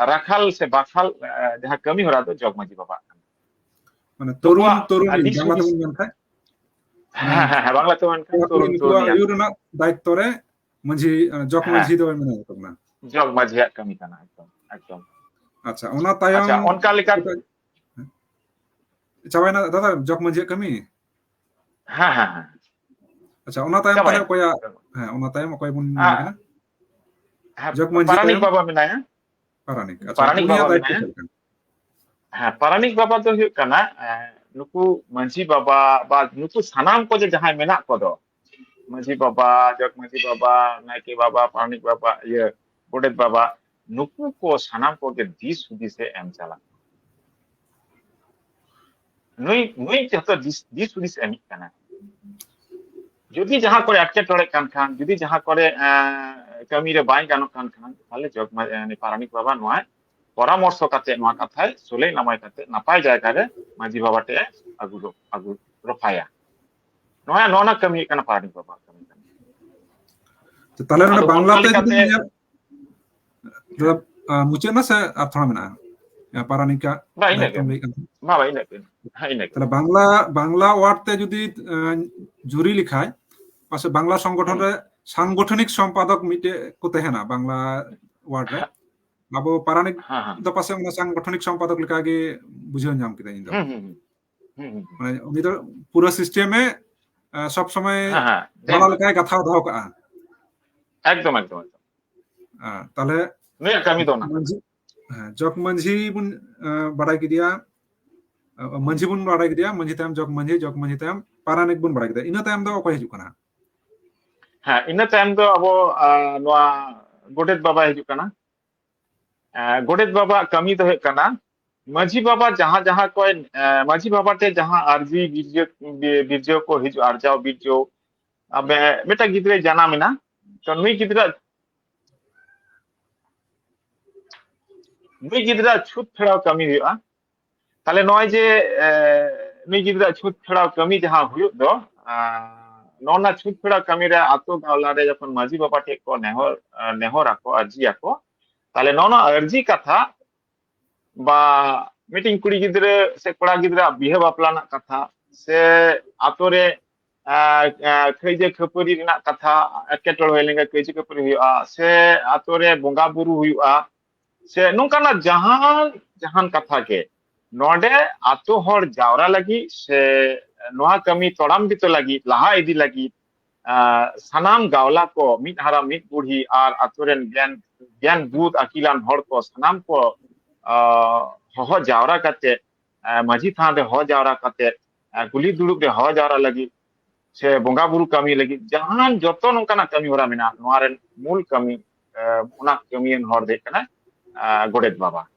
ᱨᱟᱠᱷᱟᱞ ᱥᱮ ᱵᱟᱠᱷᱟᱞ, ᱮ, ᱡᱟᱦᱟᱸ ᱠᱟᱹᱢᱤ ᱦᱚᱨᱟ ᱫᱚ ᱡᱚᱜᱽ ᱢᱟᱹᱡᱷᱤ ᱵᱟᱵᱟᱣᱟᱜ ᱠᱟᱱᱟ᱾ ᱢᱟᱱᱮ ᱛᱚᱨᱩᱱ, ᱟᱵᱚᱣᱟᱜ ᱛᱚᱨᱩᱱᱤ, ᱫᱤᱥ ᱵᱟᱝᱞᱟ ᱦᱩᱫᱤᱥ ᱛᱮᱵᱚᱱ ᱢᱮᱱ ᱠᱷᱟᱡ? ᱦᱮᱸ, ᱦᱮᱸ, ᱦᱮᱸ, ᱵᱟᱝᱞᱟ ᱛᱮᱵᱚᱱ ᱢᱮᱱ ᱠᱷᱟᱡ ᱠᱚᱲᱟ ᱠᱩᱲᱤ ᱛᱚᱨᱩᱱ, ᱱᱩᱠᱩᱣᱟᱜ ᱛᱚᱨᱩᱱᱤᱭᱟᱜ᱾ ᱟᱹᱭᱩᱨ ᱨᱮᱱᱟᱜ ᱫᱟᱭᱤᱛᱛᱚ ᱨᱮ ᱢᱟᱹᱡᱷᱤ, ᱮ, ᱡᱚᱜᱽ ᱦᱮᱸ᱾ ᱢᱟᱹᱡᱷᱤ ᱫᱚᱭ ᱢᱮᱱᱟᱭ ᱛᱟᱵᱚᱱᱟ᱾ ᱡᱚᱜᱽ ᱢᱟᱹᱡᱷᱤᱭᱟᱜ ᱠᱟᱹᱢᱤ ᱠᱟᱱᱟ, ᱮᱠᱫᱚᱢ, ᱮᱠᱫᱚᱢ᱾ ᱟᱪᱪᱷᱟ, ᱚᱱᱟ ᱛᱟᱭᱚᱢ ᱟᱪᱪᱷᱟ, ᱚᱱᱠᱟ ᱞᱮᱠᱟ ᱪᱟᱵᱟᱭᱮᱱᱟ ᱫᱟᱫᱟ, ᱡᱚᱜᱽ ᱢᱟᱹᱡᱷᱤᱭᱟᱜ ᱠᱟᱹᱢᱤ? ᱦᱮᱸ, ᱦᱮᱸ, ᱦᱮᱸ᱾ ᱟᱪᱪᱷᱟ, ᱚᱱᱟ ᱛᱟᱭᱚᱢ ᱛᱟᱦᱚᱞᱮ ᱪᱟᱵᱟᱭᱮᱱᱟ᱾ ᱚᱠᱚᱭᱟᱜ? ᱦᱮᱸ, ᱚᱱᱟ ᱛᱟᱭᱚᱢ ᱚᱠᱚᱭ ᱵᱚᱱ ᱧᱮᱞ ᱠᱟᱱᱟ? ᱦᱮᱸ, ᱡᱚᱜᱽ ᱢᱟᱹᱡᱷᱤ ᱯᱟᱨᱟᱱᱤᱠ ᱛᱟᱭᱚᱢ? ᱵᱟᱵᱟ ᱢᱮᱱᱟᱭᱟ᱾ ᱯᱟᱨᱟᱱᱤᱠ, ᱟᱪᱪᱷᱟ, ᱯᱟᱨᱟᱱᱤᱠ ᱩᱱᱤᱭᱟᱜ ᱵᱟᱵᱟ ᱫᱟᱭᱤᱛᱛᱚ ᱢᱮᱱᱟᱭᱟ᱾ ᱪᱮᱫ ᱞᱮᱠᱟ? ᱦᱮᱸ, ᱯᱟᱨᱟᱱᱤᱠ ᱵᱟᱵᱟ ᱫᱚ ᱦᱩᱭᱩᱜ ᱠᱟᱱᱟ, ᱮ, ᱱᱩᱠᱩ ᱢᱟᱹᱡᱷᱤ ᱵᱟᱵᱟ ᱵᱟ ᱱᱩᱠᱩ ᱥᱟᱱᱟᱢ ᱠᱚ ᱡᱮ ᱡᱟᱦᱟᱸᱭ ᱢᱮᱱᱟᱜ ᱠᱚᱫᱚ, ᱢᱟᱹᱡᱷᱤ ᱵᱟᱵᱟ, ᱡᱚᱜᱽ ᱢᱟᱹᱡᱷᱤ ᱵᱟᱵᱟ, ᱱᱟᱭᱠᱮ ᱵᱟᱵᱟ, ᱯᱟᱨᱟᱱᱤᱠ ᱵᱟᱵᱟ, ᱤᱭᱟᱹ, ᱜᱚᱰᱮᱛ ᱵᱟᱵᱟ, ᱱᱩᱠᱩ ᱠᱚ ᱥᱟᱱᱟᱢ ᱠᱚᱜᱮ ᱫᱤᱥ ᱦᱩᱫᱤᱥᱮ ᱮᱢ ᱪᱟᱞᱟᱜ᱾ ᱱᱩᱭ, ᱱᱩᱭ ᱡᱚᱛᱚ ᱫᱤᱥ, ᱫᱤᱥ ᱦᱩᱫᱤᱥ ᱮᱢᱤᱡ ᱠᱟᱱᱟ᱾ ᱡᱩᱫᱤ ᱡᱟᱦᱟᱸ ᱠᱚᱨᱮ ᱮᱴᱠᱮᱴᱚᱬᱮ ᱠᱟᱱ ᱠᱷᱟᱱ, ᱡᱩᱫᱤ ᱡᱟᱦᱟᱸ ᱠᱚᱨᱮ, ᱮ, ᱠᱟᱹᱢᱤ ᱨᱮ ᱵᱟᱭ ᱜᱟᱱᱚᱜ ᱠᱟᱱ ᱠᱷᱟᱱ, ᱛᱟᱦᱞᱮ ᱡᱚᱜᱽ ᱢᱟ-, ᱮ, ᱯᱟᱨᱟᱱᱤᱠ ᱵᱟᱵᱟ ᱱᱚᱣᱟ ᱯᱚᱨᱟᱢᱚᱨᱥᱚ ᱠᱟᱛᱮ, ᱱᱚᱣᱟ ᱠᱟᱛᱷᱟᱭ ᱥᱩᱞᱟᱹᱭ ᱱᱟᱢᱟᱭ ᱠᱟᱛᱮ ᱱᱟᱯᱟᱭ ᱡᱟᱭᱜᱟ ᱨᱮ ᱢᱟᱹᱡᱷᱤ ᱵᱟᱵᱟ ᱴᱷᱮᱱ ᱮ ᱟᱹᱜᱩ ᱨᱚ-, ᱟᱹᱜᱩ ᱨᱚᱯᱷᱟᱭᱟ᱾ ᱱᱚᱣᱟ, ᱱᱚᱣᱟ ᱨᱮᱱᱟᱜ ᱠᱟᱹᱢᱤ ᱦᱩᱭᱩᱜ ᱠᱟᱱᱟ ᱯᱟᱨᱟᱱᱤᱠ ᱵᱟᱵᱟ ᱠᱟᱹᱢᱤ ᱠᱟᱱᱟ᱾ ᱛᱟᱦᱞᱮ ᱱᱚᱰᱮ ᱟᱫᱚ ᱵᱟᱝᱞᱟ ᱚᱱᱠᱟ ᱛᱮ ᱡᱩᱫᱤ ᱞᱮᱠᱟᱛᱮ ᱧᱮᱞ, ᱫᱟᱫᱟ, ᱟ, ᱢᱩᱪᱟᱹᱫ ᱮᱱᱟ ᱥᱮ ᱟᱨ ᱛᱷᱚᱲᱟ ᱢᱮᱱᱟᱜᱼᱟ? ᱟ, ᱯᱟᱨᱟᱱᱤᱠᱟᱜ ᱵᱟ, ᱤᱱᱟᱹᱜ ᱫᱟᱭᱤᱛᱛᱚᱢ ᱜᱮ᱾ ᱞᱟᱹᱭᱮᱫ ᱠᱟᱱ ᱛᱟᱦᱮᱸᱫ᱾ ᱵᱟ, ᱵᱟ, ᱤᱱᱟᱹᱜ ᱜᱮ᱾ ᱦᱮᱸ, ᱤᱱᱟᱹᱜ ᱜᱮ᱾ ᱛᱟᱦᱞᱮ ᱵᱟᱝᱞᱟ, ᱵᱟᱝᱞᱟ word ᱛᱮ ᱡᱩᱫᱤ, ᱟ, ᱡᱩᱨᱤ ᱞᱮᱠᱷᱟᱡ, ᱯᱟᱥᱮ ᱵᱟᱝᱞᱟ ᱥᱚᱝᱜᱚᱴᱷᱚᱱ ᱦᱩᱸ᱾ ᱨᱮ ᱥᱟᱝᱜᱚᱴᱷᱚᱱᱤᱠ ᱥᱚᱢᱯᱟᱫᱚᱠ ᱢᱤᱫᱴᱮᱡ ᱠᱚ ᱛᱟᱦᱮᱱᱟ ᱵᱟᱝᱞᱟ word ᱨᱮ᱾ ᱦᱮᱸ᱾ ᱟᱵᱚ ᱯᱟᱨᱟᱱᱤᱠ ᱦᱮᱸ, ᱦᱮᱸ᱾ ᱫᱚ ᱯᱟᱥᱮ ᱚᱱᱟ ᱥᱟᱝᱜᱚᱴᱷᱚᱱᱤᱠ ᱥᱚᱢᱯᱟᱫᱚᱠ ᱞᱮᱠᱟᱜᱮ ᱵᱩᱡᱷᱟᱹᱣ ᱧᱟᱢ ᱠᱮᱫᱟ ᱤᱧ ᱫᱚ᱾ ᱦᱩᱸ, ᱦᱩᱸ, ᱦᱩᱸ᱾ ᱦᱩᱸ, ᱦᱩᱸ, ᱦᱩᱸ᱾ ᱢᱟᱱᱮ ᱩᱱᱤ ᱫᱚ ᱯᱩᱨᱟᱹ system ᱮ, ᱟ, ᱥᱚᱵ ᱥᱚᱢᱚᱭ ᱦᱮᱸ, ᱦᱮᱸ᱾ ᱵᱟᱝᱞᱟ ᱞᱮᱠᱟᱭ ᱠᱟᱛᱷᱟ ᱫᱚᱦᱚ ᱠᱟᱜᱼᱟ᱾ ᱮᱠᱫᱚᱢ, ᱮᱠᱫᱚᱢ, ᱮᱠᱫᱚᱢ᱾ ᱟ, ᱛᱟᱦᱞᱮ ᱱᱩᱭᱟᱜ ᱠᱟᱹᱢᱤ ᱫᱚ ᱚᱱᱟ ᱠᱟᱱᱟ᱾ ᱢᱟᱹᱡᱷᱤ, ᱦᱮᱸ, ᱡᱚᱜᱽ ᱢᱟᱹᱡᱷᱤ ᱵᱚᱱ, ᱟ, ᱵᱟᱲᱟᱭ ᱠᱮᱫᱮᱭᱟ, ᱟ, ᱢᱟᱹᱡᱷᱤ ᱵᱚᱱ ᱵᱟᱲᱟᱭ ᱠᱮᱫᱮᱭᱟ, ᱢᱟᱹᱡᱷᱤ ᱛᱟᱭᱚᱢ ᱡᱚᱜᱽ ᱢᱟᱹᱡᱷᱤ, ᱡᱚᱜᱽ ᱢᱟᱹᱡᱷᱤ ᱛᱟᱭᱚᱢ ᱯᱟᱨᱟᱱᱤᱠ ᱵᱚᱱ ᱵᱟᱲᱟᱭ ᱠᱮᱫᱮᱭᱟ᱾ ᱤᱱᱟᱹ ᱛᱟᱭᱚᱢ ᱫᱚ ᱚᱠᱚᱭ ᱦᱤᱡᱩᱜ ᱠᱟᱱᱟ? ᱦᱮᱸ, ᱤᱱᱟᱹ ᱛᱟᱭᱚᱢ ᱫᱚ ᱟᱵᱚ, ᱟ, ᱱᱚᱣᱟ ᱜᱚᱰᱮᱛ ᱵᱟᱵᱟᱭ ᱦᱤᱡᱩᱜ ᱠᱟᱱᱟ᱾ ᱟ, ᱜᱚᱰᱮᱛ ᱵᱟᱵᱟᱣᱟᱜ ᱠᱟᱹᱢᱤ ᱫᱚ ᱦᱩᱭᱩᱜ ᱠᱟᱱᱟ, ᱢᱟᱹᱡᱷᱤ ᱵᱟᱵᱟ ᱡᱟᱦᱟᱸ, ᱡᱟᱦᱟᱸ ᱠᱚᱭ, ᱟ, ᱢᱟᱹᱡᱷᱤ ᱵᱟᱵᱟ ᱴᱷᱮᱱ ᱡᱟᱦᱟᱸ ᱟᱨᱡᱤ ᱵᱤᱨᱡᱟᱹ, ᱵᱤᱨᱡᱟᱹ ᱠᱚ ᱦᱤᱡᱩᱜᱼᱟ, ᱟᱨᱡᱟᱣ ᱵᱤᱨᱡᱟᱹ, ᱟᱵᱮ, ᱢᱤᱫᱴᱟᱝ ᱜᱤᱫᱽᱨᱟᱹᱭ ᱡᱟᱱᱟᱢ ᱮᱱᱟ, ᱛᱚ ᱱᱩᱭ ᱜᱤᱫᱽᱨᱟᱹ, ᱱᱩᱭ ᱜᱤᱫᱽᱨᱟᱹ ᱪᱷᱩᱛ ᱯᱷᱮᱨᱟᱣ ᱠᱟᱹᱢᱤ ᱦᱩᱭᱩᱜᱼᱟ᱾ ᱛᱟᱦᱞᱮ ᱱᱚᱜᱼᱚᱭ ᱡᱮ, ᱮ, ᱱᱩᱭ ᱜᱤᱫᱽᱨᱟᱹ ᱪᱷᱩᱛ ᱯᱷᱮᱨᱟᱣ ᱠᱟᱹᱢᱤ ᱡᱟᱦᱟᱸ ᱦᱩᱭᱩᱜ ᱫᱚ, ᱟ, ᱱᱚᱜᱼᱚ ᱱᱟ ᱪᱷᱩᱛ ᱯᱷᱮᱨᱟᱣ ᱠᱟᱹᱢᱤ ᱨᱮ ᱟᱛᱳ ᱜᱟᱶᱞᱟ ᱨᱮ ᱡᱚᱠᱷᱚᱱ ᱢᱟᱹᱡᱷᱤ ᱵᱟᱵᱟ ᱴᱷᱮᱱ ᱠᱚ ᱱᱮᱦᱚᱨ, ᱟ, ᱱᱮᱦᱚᱨ ᱟᱠᱚ, ᱟᱨᱡᱤ ᱟᱠᱚ, ᱛᱟᱦᱞᱮ ᱱᱚᱜᱼᱚ ᱱᱟ ᱟᱨᱡᱤ ᱠᱟᱛᱷᱟ ᱵᱟ ᱢᱤᱫᱴᱤᱱ ᱠᱩᱲᱤ ᱜᱤᱫᱽᱨᱟᱹ ᱥᱮ ᱠᱚᱲᱟ ᱜᱤᱫᱽᱨᱟᱹ ᱵᱤᱦᱟᱹ ᱵᱟᱯᱞᱟ ᱨᱮᱱᱟᱜ ᱠᱟᱛᱷᱟ ᱥᱮ ᱟᱛᱳ ᱨᱮ, ᱟ, ᱟ, ᱠᱟᱹᱭᱡᱟᱹ ᱠᱷᱟᱹᱯᱟᱹᱨᱤ ᱨᱮᱱᱟᱜ ᱠᱟᱛᱷᱟ, ᱮᱴᱠᱮᱴᱚᱬᱮ ᱦᱩᱭ ᱞᱮᱱᱠᱷᱟᱱ ᱠᱟᱹᱭᱡᱟᱹ ᱠᱷᱟᱹᱯᱟᱹᱨᱤ ᱦᱩᱭᱩᱜᱼᱟ, ᱥᱮ ᱟᱛᱳ ᱨᱮ ᱵᱚᱸᱜᱟ ᱵᱩᱨᱩ ᱦᱩᱭᱩᱜᱼᱟ, ᱥᱮ ᱱᱚᱝᱠᱟᱱᱟᱜ ᱡᱟᱦᱟᱱ, ᱡᱟᱦᱟᱱ ᱠᱟᱛᱷᱟ ᱜᱮ ᱱᱚᱰᱮ ᱟᱛᱳ ᱦᱚᱲ ᱡᱟᱣᱨᱟ ᱞᱟᱹᱜᱤᱫ ᱥᱮ ᱱᱚᱣᱟ ᱠᱟᱹᱢᱤ ᱛᱚᱲᱟᱢ ᱵᱤᱛᱟᱹ ᱞᱟᱹᱜᱤᱫ, ᱞᱟᱦᱟ ᱤᱫᱤ ᱞᱟᱹᱜᱤᱫ, ᱥᱟᱱᱟᱢ ᱜᱟᱶᱞᱟ ᱠᱚ, ᱢᱤᱫ ᱦᱟᱲᱟᱢ ᱢᱤᱫ ᱵᱩᱲᱦᱤ ᱟᱨ ᱟᱛᱳ ᱨᱮᱱ ᱜᱮᱭᱟᱱ ᱜᱮᱭᱟᱱ ᱵᱩᱫ ᱟᱹᱠᱤᱞᱟᱱ ᱦᱚᱲ ᱠᱚ ᱥᱟᱱᱟᱢ ᱠᱚ ᱦᱚᱦᱚ ᱡᱟᱣᱨᱟ ᱠᱟᱛᱮ ᱢᱟᱹᱡᱷᱤ ᱛᱷᱟᱱ ᱨᱮ ᱦᱚᱦᱚ ᱡᱟᱣᱨᱟ ᱠᱟᱛᱮ ᱠᱩᱞᱦᱤ ᱫᱩᱲᱩᱵ ᱨᱮ ᱦᱚᱦᱚ ᱡᱟᱣᱨᱟ ᱞᱟᱹᱜᱤᱫ ᱥᱮ ᱵᱚᱸᱜᱟ ᱵᱩᱨᱩ ᱠᱟᱹᱢᱤ ᱞᱟᱹᱜᱤᱫ ᱡᱟᱦᱟᱱ ᱡᱚᱛᱚ ᱱᱚᱝᱠᱟᱱᱟᱜ ᱠᱟᱹᱢᱤ ᱦᱚᱨᱟ ᱢᱮᱱᱟᱜᱼᱟ, ᱱᱚᱣᱟ ᱨᱮᱱ ᱢᱩᱞ ᱠᱟᱹᱢᱤ ᱚᱱᱟ ᱠᱟᱹᱢᱤᱭᱟᱱ ᱦᱚᱲ ᱫᱚ ᱦᱩᱭᱩᱜ ᱠᱟᱱᱟ ᱜᱚᱰᱮᱛ ᱵᱟᱵᱟ᱾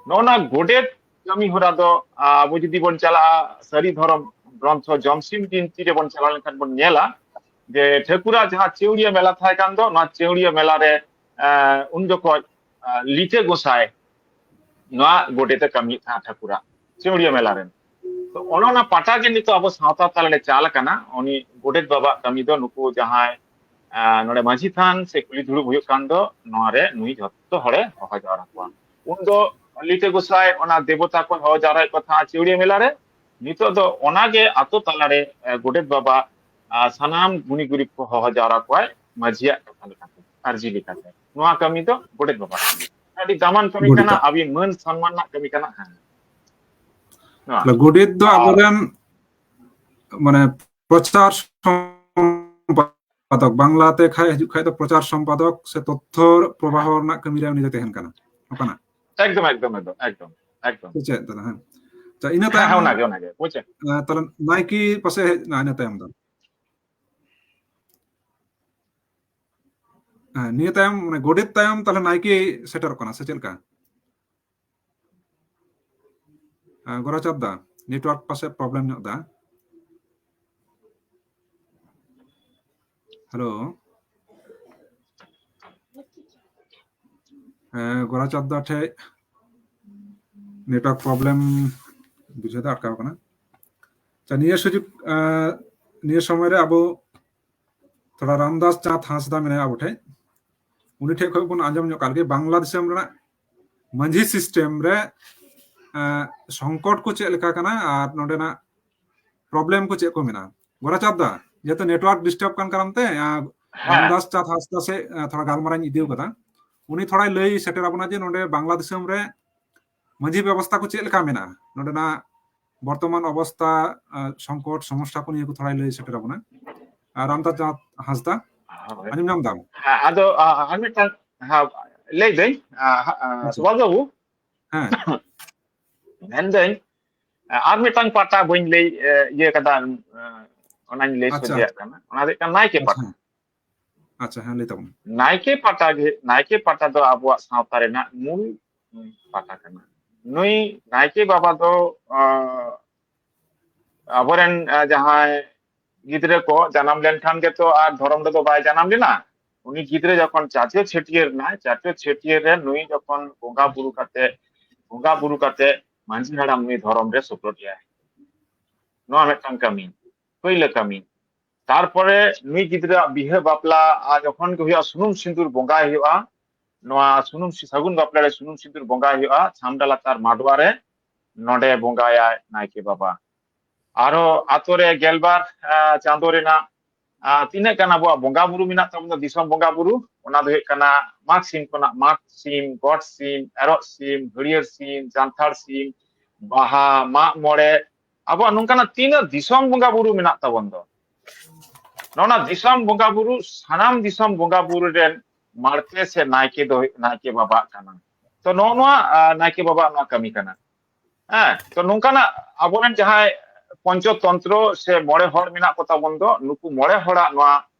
ᱱᱚᱜᱼᱚ ᱱᱟ ᱜᱚᱰᱮᱛ ᱠᱟᱹᱢᱤ ᱦᱚᱨᱟ ᱫᱚ ᱟᱵᱚ ᱡᱩᱫᱤ ᱵᱚᱱ ᱪᱟᱞᱟᱜᱼᱟ ᱥᱟᱹᱨᱤ ᱫᱷᱚᱨᱚᱢ ᱜᱨᱚᱱᱛᱷᱚ ᱡᱚᱢᱥᱤᱢ ᱵᱤᱱᱛᱤ ᱨᱮᱵᱚᱱ ᱪᱟᱞᱟᱣ ᱞᱮᱱᱠᱷᱟᱱ ᱵᱚᱱ ᱧᱮᱞᱟ ᱡᱮ ᱴᱷᱟᱹᱠᱩᱨᱟᱜ ᱡᱟᱦᱟᱸ ᱪᱮᱣᱲᱤᱭᱟᱹ ᱢᱮᱞᱟ ᱛᱟᱦᱮᱸ ᱠᱟᱱ ᱫᱚ, ᱱᱚᱣᱟ ᱪᱮᱣᱲᱤᱭᱟᱹ ᱢᱮᱞᱟ ᱨᱮ ᱩᱱ ᱡᱚᱠᱷᱚᱡ ᱞᱤᱴᱟᱹ ᱜᱚᱸᱥᱟᱭ ᱱᱚᱣᱟ ᱜᱚᱰᱮᱛ ᱮ ᱠᱟᱹᱢᱤᱭᱮᱫ ᱛᱟᱦᱮᱸᱫ ᱴᱷᱟᱹᱠᱩᱨᱟᱜ ᱪᱮᱣᱲᱤᱭᱟᱹ ᱢᱮᱞᱟ ᱨᱮᱱ᱾ ᱛᱚ ᱚᱱᱮ ᱚᱱᱟ ᱯᱟᱴᱟ ᱜᱮ ᱱᱤᱛᱚᱜ ᱟᱵᱚ ᱥᱟᱶᱛᱟ ᱛᱟᱞᱟᱨᱮ ᱪᱟᱞ ᱟᱠᱟᱱᱟ᱾ ᱩᱱᱤ ᱜᱚᱰᱮᱛ ᱵᱟᱵᱟᱜ ᱠᱟᱹᱢᱤ ᱫᱚ ᱱᱩᱠᱩ ᱡᱟᱦᱟᱸᱭ ᱱᱚᱰᱮ ᱢᱟᱹᱡᱷᱤ ᱛᱷᱟᱱ ᱥᱮ ᱠᱩᱞᱦᱤ ᱫᱩᱲᱩᱵ ᱦᱩᱭᱩᱜ ᱠᱟᱱ ᱫᱚ, ᱱᱚᱣᱟ ᱨᱮ ᱱᱩᱭ ᱡᱷᱚᱛᱚ ᱦᱚᱲᱮ ᱦᱚᱦᱚ ᱡᱟᱣᱨᱟ ᱠᱚᱣᱟ᱾ ᱩᱱ ᱫᱚ ᱞᱤᱴᱟᱹ ᱜᱚᱸᱥᱟᱭ ᱚᱱᱟ ᱫᱮᱵᱚᱛᱟ ᱠᱚ ᱦᱚᱦᱚ ᱡᱟᱣᱨᱟᱭᱮᱫ ᱠᱚ ᱛᱟᱦᱮᱸᱫ ᱪᱮᱣᱲᱤᱭᱟᱹ ᱢᱮᱞᱟ ᱨᱮ᱾ ᱱᱤᱛᱚᱜ ᱫᱚ ᱚᱱᱟᱜᱮ ᱟᱛᱳ ᱛᱟᱞᱟᱨᱮ ᱜᱚᱰᱮᱛ ᱵᱟᱵᱟ ᱥᱟᱱᱟᱢ ᱜᱩᱱᱤ ᱜᱩᱨᱤᱵ ᱠᱚ ᱦᱚᱦᱚ ᱡᱟᱣᱨᱟ ᱠᱚᱣᱟᱭ ᱢᱟᱹᱡᱷᱤᱭᱟᱜ ᱠᱟᱛᱷᱟ ᱞᱮᱠᱟᱛᱮ, ᱟᱹᱨᱡᱤ ᱞᱮᱠᱟᱛᱮ᱾ ᱱᱚᱣᱟ ᱠᱟᱹᱢᱤ ᱫᱚ ᱜᱚᱰᱮᱛ ᱵᱟᱵᱟ ᱠᱟᱹᱢᱤ᱾ ᱟᱹᱰᱤ ᱫᱟᱢᱟᱱ ᱠᱟᱹᱢᱤ ᱠᱟᱱᱟ, ᱟᱹᱰᱤ ᱢᱟᱹᱱ ᱥᱚᱱᱢᱟᱱ ᱨᱮᱱᱟᱜ ᱠᱟᱹᱢᱤ ᱠᱟᱱᱟ᱾ ᱦᱮᱸ, ᱱᱚᱣᱟ ᱜᱚᱰᱮᱛ ᱫᱚ ᱟᱵᱚᱨᱮᱱ ᱢᱟᱱᱮ ᱯᱨᱚᱪᱟᱨ ᱥᱚᱢᱯᱟᱫᱚᱠ, ᱵᱟᱝᱞᱟᱛᱮ ᱠᱷᱟᱡ ᱦᱤᱡᱩᱜ ᱠᱷᱟᱡ ᱫᱚ ᱯᱨᱚᱪᱟᱨ ᱥᱚᱢᱯᱟᱫᱚᱠ ᱥᱮ ᱛᱚᱛᱛᱷᱚ ᱯᱨᱚᱵᱟᱦᱚ ᱨᱮᱱᱟᱜ ᱠᱟᱹᱢᱤ ᱨᱮ ᱩᱱᱤ ᱫᱚ ᱛᱟᱦᱮᱱ ᱠᱟᱱᱟ, ᱚᱱᱠᱟᱱᱟᱜ᱾ ᱮᱠᱫᱚᱢ, ᱮᱠᱫᱚᱢ, ᱮᱠᱫᱚᱢ, ᱮᱠᱫᱚᱢ, ᱮᱠᱫᱚᱢ᱾ ᱥᱮ ᱪᱮᱫ ᱫᱟᱫᱟ? ᱦᱮᱸ᱾ ᱛᱚ ᱤᱱᱟᱹ ᱦᱮᱸ, ᱛᱟᱭᱚᱢ ᱚᱱᱟᱜᱮ, ᱚᱱᱟᱜᱮ, ᱵᱩᱡᱷᱟᱹᱣ᱾ ᱛᱟᱦᱞᱮ ᱱᱟᱭᱠᱮ ᱯᱟᱥᱮ ᱦᱮᱡ ᱮᱱᱟ ᱤᱱᱟᱹ ᱛᱟᱭᱚᱢ ᱫᱚ᱾ ᱦᱮᱸ, ᱱᱤᱭᱟᱹ ᱛᱟᱭᱚᱢ, ᱢᱟᱱᱮ, ᱜᱚᱰᱮᱛ ᱛᱟᱭᱚᱢ ᱛᱟᱦᱞᱮ ᱱᱟᱭᱠᱮ ᱥᱮᱴᱮᱨᱚᱜ ᱠᱟᱱᱟ, ᱥᱮ ᱪᱮᱫ ᱞᱮᱠᱟ? ᱦᱮᱸ, ᱜᱳᱨᱟᱪᱟᱸᱫᱽ ᱫᱟ, network ᱯᱟᱥᱮ problem ᱧᱚᱜ ᱫᱟ᱾ Hello? ᱦᱮᱸ, ᱜᱳᱨᱟᱪᱟᱸᱫᱽ ᱫᱟ ᱴᱷᱮᱡ network problem ᱵᱩᱡᱷᱟᱹᱣ ᱫᱟ, ᱟᱴᱠᱟᱣ ᱠᱟᱱᱟ᱾ ᱟᱪᱪᱷᱟ, ᱱᱤᱭᱟᱹ ᱥᱩᱡᱳᱜᱽ, ᱮᱸ, ᱱᱤᱭᱟᱹ ᱥᱚᱢᱚᱭ ᱨᱮ ᱟᱵᱚ ᱛᱷᱚᱲᱟ ᱨᱟᱢᱫᱟᱥ ᱪᱟᱸᱫᱽ ᱦᱟᱸᱥᱫᱟ ᱢᱮᱱᱟᱭᱟ ᱟᱵᱚ ᱴᱷᱮᱡ, ᱩᱱᱤ ᱴᱷᱮᱡ ᱠᱷᱚᱡ ᱵᱚᱱ ᱟᱸᱡᱚᱢ ᱧᱚᱜ ᱠᱟᱜ ᱞᱮᱜᱮ, ᱵᱟᱝᱞᱟ ᱫᱤᱥᱚᱢ ᱨᱮᱱᱟᱜ ᱢᱟᱹᱡᱷᱤ system ᱨᱮ, ᱮᱸ, ᱥᱚᱝᱠᱚᱴ ᱠᱚ ᱪᱮᱫ ᱞᱮᱠᱟ ᱠᱟᱱᱟ ᱟᱨ ᱱᱚᱰᱮᱱᱟᱜ problem ᱠᱚ ᱪᱮᱫ ᱠᱚ ᱢᱮᱱᱟᱜᱼᱟ᱾ ᱜᱳᱨᱟᱪᱟᱸᱫᱽ ᱫᱟ, ᱡᱮᱦᱮᱛᱩ network disturb ᱠᱟᱱ ᱠᱟᱨᱚᱱ ᱛᱮ, ᱟᱸ, ᱦᱮᱸ᱾ ᱨᱟᱢᱫᱟᱥ ᱪᱟᱸᱫᱽ ᱦᱟᱸᱥᱫᱟ ᱥᱮ, ᱟᱸ, ᱛᱷᱚᱲᱟ ᱜᱟᱞᱢᱟᱨᱟᱣ ᱤᱧ ᱤᱫᱤ ᱠᱟᱫᱟ, ᱩᱱᱤ ᱛᱷᱚᱲᱟᱭ ᱞᱟᱹᱭ ᱥᱮᱴᱮᱨ ᱟᱵᱚᱱᱟ ᱡᱮ ᱱᱚᱰᱮ ᱵᱟᱝᱞᱟ ᱫᱤᱥᱚᱢ ᱨᱮ ᱢᱟᱹᱡᱷᱤ ᱵᱮᱵᱚᱥᱛᱷᱟ ᱠᱚ ᱪᱮᱫ ᱞᱮᱠᱟ ᱢᱮᱱᱟᱜᱼᱟ, ᱱᱚᱰᱮᱱᱟᱜ ᱵᱚᱨᱛᱚᱢᱟᱱ ᱚᱵᱚᱥᱛᱷᱟ, ᱟᱸ, ᱥᱚᱝᱠᱚᱴ, ᱥᱚᱢᱚᱥᱥᱟ ᱠᱚ ᱱᱤᱭᱟᱹ ᱠᱚ ᱛᱷᱚᱲᱟᱭ ᱞᱟᱹᱭ ᱥᱮᱴᱮᱨ ᱟᱵᱚᱱᱟ᱾ ᱟᱨ ᱨᱟᱢᱫᱟᱥ ᱡᱟ-, ᱦᱟᱸᱥᱫᱟ, ᱦᱳᱭ᱾ ᱟᱸᱡᱚᱢ ᱧᱟᱢ ᱫᱟᱢ? ᱦᱮᱸ, ᱟᱫᱚ ᱟ, ᱟᱨ ᱢᱤᱫᱴᱟᱝ, ᱦᱮᱸ, ᱞᱟᱹᱭ ᱫᱟᱹᱧ, ᱟ, ᱦᱟ, ᱟ, ᱟᱪᱪᱷᱟ᱾ ᱥᱩᱵᱷᱟᱥ ᱵᱟᱹᱵᱩ, ᱦᱮᱸ, ᱢᱮᱱᱫᱟᱹᱧ, ᱟ, ᱟᱨ ᱢᱤᱫᱴᱟᱝ ᱯᱟᱦᱴᱟ ᱵᱟᱹᱧ ᱞᱟᱹᱭ, ᱮ, ᱤᱭᱟᱹ ᱠᱟᱫᱟ, ᱟ, ᱚᱱᱟᱧ ᱞᱟᱹᱭ ᱟᱪᱪᱷᱟ᱾ ᱥᱚᱡᱷᱮᱭᱟᱜ ᱠᱟᱱᱟ, ᱚᱱᱟ ᱫᱚ ᱦᱩᱭᱩᱜ ᱠᱟᱱᱟ ᱱᱟᱭᱠᱮ ᱟᱪᱪᱷᱟ, ᱯᱟᱦᱴᱟ᱾ ᱦᱮᱸ᱾ ᱟᱪᱪᱷᱟ, ᱦᱮᱸ, ᱞᱟᱹᱭ ᱛᱟᱵᱚᱱ᱾ ᱱᱟᱭᱠᱮ ᱯᱟᱦᱴᱟ ᱜᱮ, ᱱᱟᱭᱠᱮ ᱯᱟᱦᱴᱟ ᱫᱚ ᱟᱵᱚᱣᱟᱜ ᱥᱟᱶᱛᱟ ᱨᱮᱱᱟᱜ ᱢᱩᱞ ᱯᱟᱦᱴᱟ ᱠᱟᱱᱟ᱾ ᱱᱩᱭ ᱱᱟᱭᱠᱮ ᱵᱟᱵᱟ ᱫᱚ, ᱟ, ᱟᱵᱚᱨᱮᱱ, ᱟ, ᱡᱟᱦᱟᱸᱭ ᱜᱤᱫᱽᱨᱟᱹ ᱠᱚ ᱡᱟᱱᱟᱢ ᱞᱮᱱᱠᱷᱟᱱ ᱜᱮᱛᱚ ᱟᱨ ᱫᱷᱚᱨᱚᱢ ᱨᱮᱫᱚ ᱵᱟᱭ ᱡᱟᱱᱟᱢ ᱞᱮᱱᱟ᱾ ᱩᱱᱤ ᱜᱤᱫᱽᱨᱟᱹ ᱡᱚᱠᱷᱚᱱ ᱪᱟᱪᱳ ᱪᱷᱟᱹᱴᱭᱟᱹᱨ ᱮᱱᱟᱭ, ᱪᱟᱪᱳ ᱪᱷᱟᱹᱴᱭᱟᱹᱨ ᱨᱮ ᱱᱩᱭ ᱡᱚᱠᱷᱚᱱ ᱵᱚᱸᱜᱟ ᱵᱩᱨᱩ ᱠᱟᱛᱮ, ᱵᱚᱸᱜᱟ ᱵᱩᱨᱩ ᱠᱟᱛᱮ ᱢᱟᱹᱡᱷᱤ ᱦᱟᱲᱟᱢ ᱱᱩᱭ ᱫᱷᱚᱨᱚᱢ ᱨᱮ ᱥᱩᱯᱨᱩᱫ ᱮᱭᱟᱭ᱾ ᱱᱚᱣᱟ ᱢᱤᱫᱴᱟᱝ ᱠᱟᱹᱢᱤ, ᱯᱟᱹᱭᱞᱟᱹ ᱠᱟᱹᱢᱤ᱾ ᱛᱟᱨᱯᱚᱨᱮ ᱱᱩᱭ ᱜᱤᱫᱽᱨᱟᱹᱣᱟᱜ ᱵᱤᱦᱟᱹ ᱵᱟᱯᱞᱟ ᱟᱨ ᱡᱚᱠᱷᱚᱱ ᱜᱮ ᱦᱩᱭᱩᱜᱼᱟ, ᱥᱩᱱᱩᱢ ᱥᱤᱸᱫᱩᱨ ᱵᱚᱸᱜᱟᱭ ᱦᱩᱭᱩᱜᱼᱟ᱾ ᱱᱚᱣᱟ ᱥᱩᱱᱩᱢ ᱥᱤ-, ᱥᱟᱹᱜᱩᱱ ᱵᱟᱯᱞᱟ ᱨᱮ ᱥᱩᱱᱩᱢ ᱥᱤᱸᱫᱩᱨ ᱵᱚᱸᱜᱟᱭ ᱦᱩᱭᱩᱜᱼᱟ ᱪᱷᱟᱢᱰᱟ ᱞᱟᱛᱟᱨ ᱢᱟᱰᱣᱟ ᱨᱮ, ᱱᱚᱰᱮ ᱵᱚᱸᱜᱟᱭᱟᱭ ᱱᱟᱭᱠᱮ ᱵᱟᱵᱟ᱾ ᱟᱨᱦᱚᱸ ᱟᱛᱳ ᱨᱮ ᱜᱮᱞᱵᱟᱨ, ᱟ, ᱪᱟᱸᱫᱳ ᱨᱮᱱᱟᱜ, ᱟ, ᱛᱤᱱᱟᱹᱜ ᱜᱟᱱ ᱟᱵᱚᱣᱟᱜ ᱵᱚᱸᱜᱟ ᱵᱩᱨᱩ ᱢᱮᱱᱟᱜ ᱛᱟᱵᱚᱱᱟ, ᱫᱤᱥᱚᱢ ᱵᱚᱸᱜᱟ ᱵᱩᱨᱩ, ᱚᱱᱟ ᱫᱚ ᱦᱩᱭᱩᱜ ᱠᱟᱱᱟ ᱢᱟᱜᱽ ᱥᱤᱢ ᱠᱷᱚᱱᱟᱜ ᱢᱟᱜᱽ ᱥᱤᱢ, ᱜᱚᱴ ᱥᱤᱢ, ᱮᱨᱚᱜ ᱥᱤᱢ, ᱦᱟᱹᱲᱭᱟᱹᱨ ᱥᱤᱢ, ᱡᱟᱱᱛᱷᱟᱲ ᱥᱤᱢ, ᱵᱟᱦᱟ, ᱢᱟᱜ ᱢᱚᱬᱮ, ᱟᱵᱚᱣᱟᱜ ᱱᱚᱝᱠᱟᱱᱟᱜ ᱛᱤᱱᱟᱹᱜ ᱫᱤᱥᱚᱢ ᱵᱚᱸᱜᱟ ᱵᱩᱨᱩ ᱢᱮᱱᱟᱜ ᱛᱟᱵᱚᱱ ᱫᱚ, ᱱᱚᱜᱼᱚ ᱱᱟ ᱫᱤᱥᱚᱢ ᱵᱚᱸᱜᱟ ᱵᱩᱨᱩ, ᱥᱟᱱᱟᱢ ᱫᱤᱥᱚᱢ ᱵᱚᱸᱜᱟ ᱵᱩᱨᱩ ᱨᱮᱱ ᱢᱟᱲᱛᱮ ᱥᱮ ᱱᱟᱭᱠᱮ ᱫᱚ ᱱᱟᱭᱠᱮ ᱵᱟᱵᱟᱣᱟᱜ ᱠᱟᱱᱟ᱾ ᱛᱚ ᱱᱚᱜᱼᱚ ᱱᱚᱣᱟ, ᱟ, ᱱᱟᱭᱠᱮ ᱵᱟᱵᱟᱣᱟᱜ ᱱᱚᱣᱟ ᱠᱟᱹᱢᱤ ᱠᱟᱱᱟ᱾ ᱦᱮᱸ, ᱛᱚ ᱱᱚᱝᱠᱟᱱᱟᱜ ᱟᱵᱚᱨᱮᱱ ᱡᱟᱦᱟᱸᱭ ᱯᱚᱧᱪᱚᱛᱚᱱᱛᱨᱚ ᱥᱮ ᱢᱚᱬᱮ ᱦᱚᱲ ᱢᱮᱱᱟᱜ ᱠᱚ ᱛᱟᱵᱚᱱ ᱫᱚ, ᱱᱩᱠᱩ ᱢᱚᱬᱮ ᱦᱚᱲᱟᱜ ᱱᱚᱣᱟ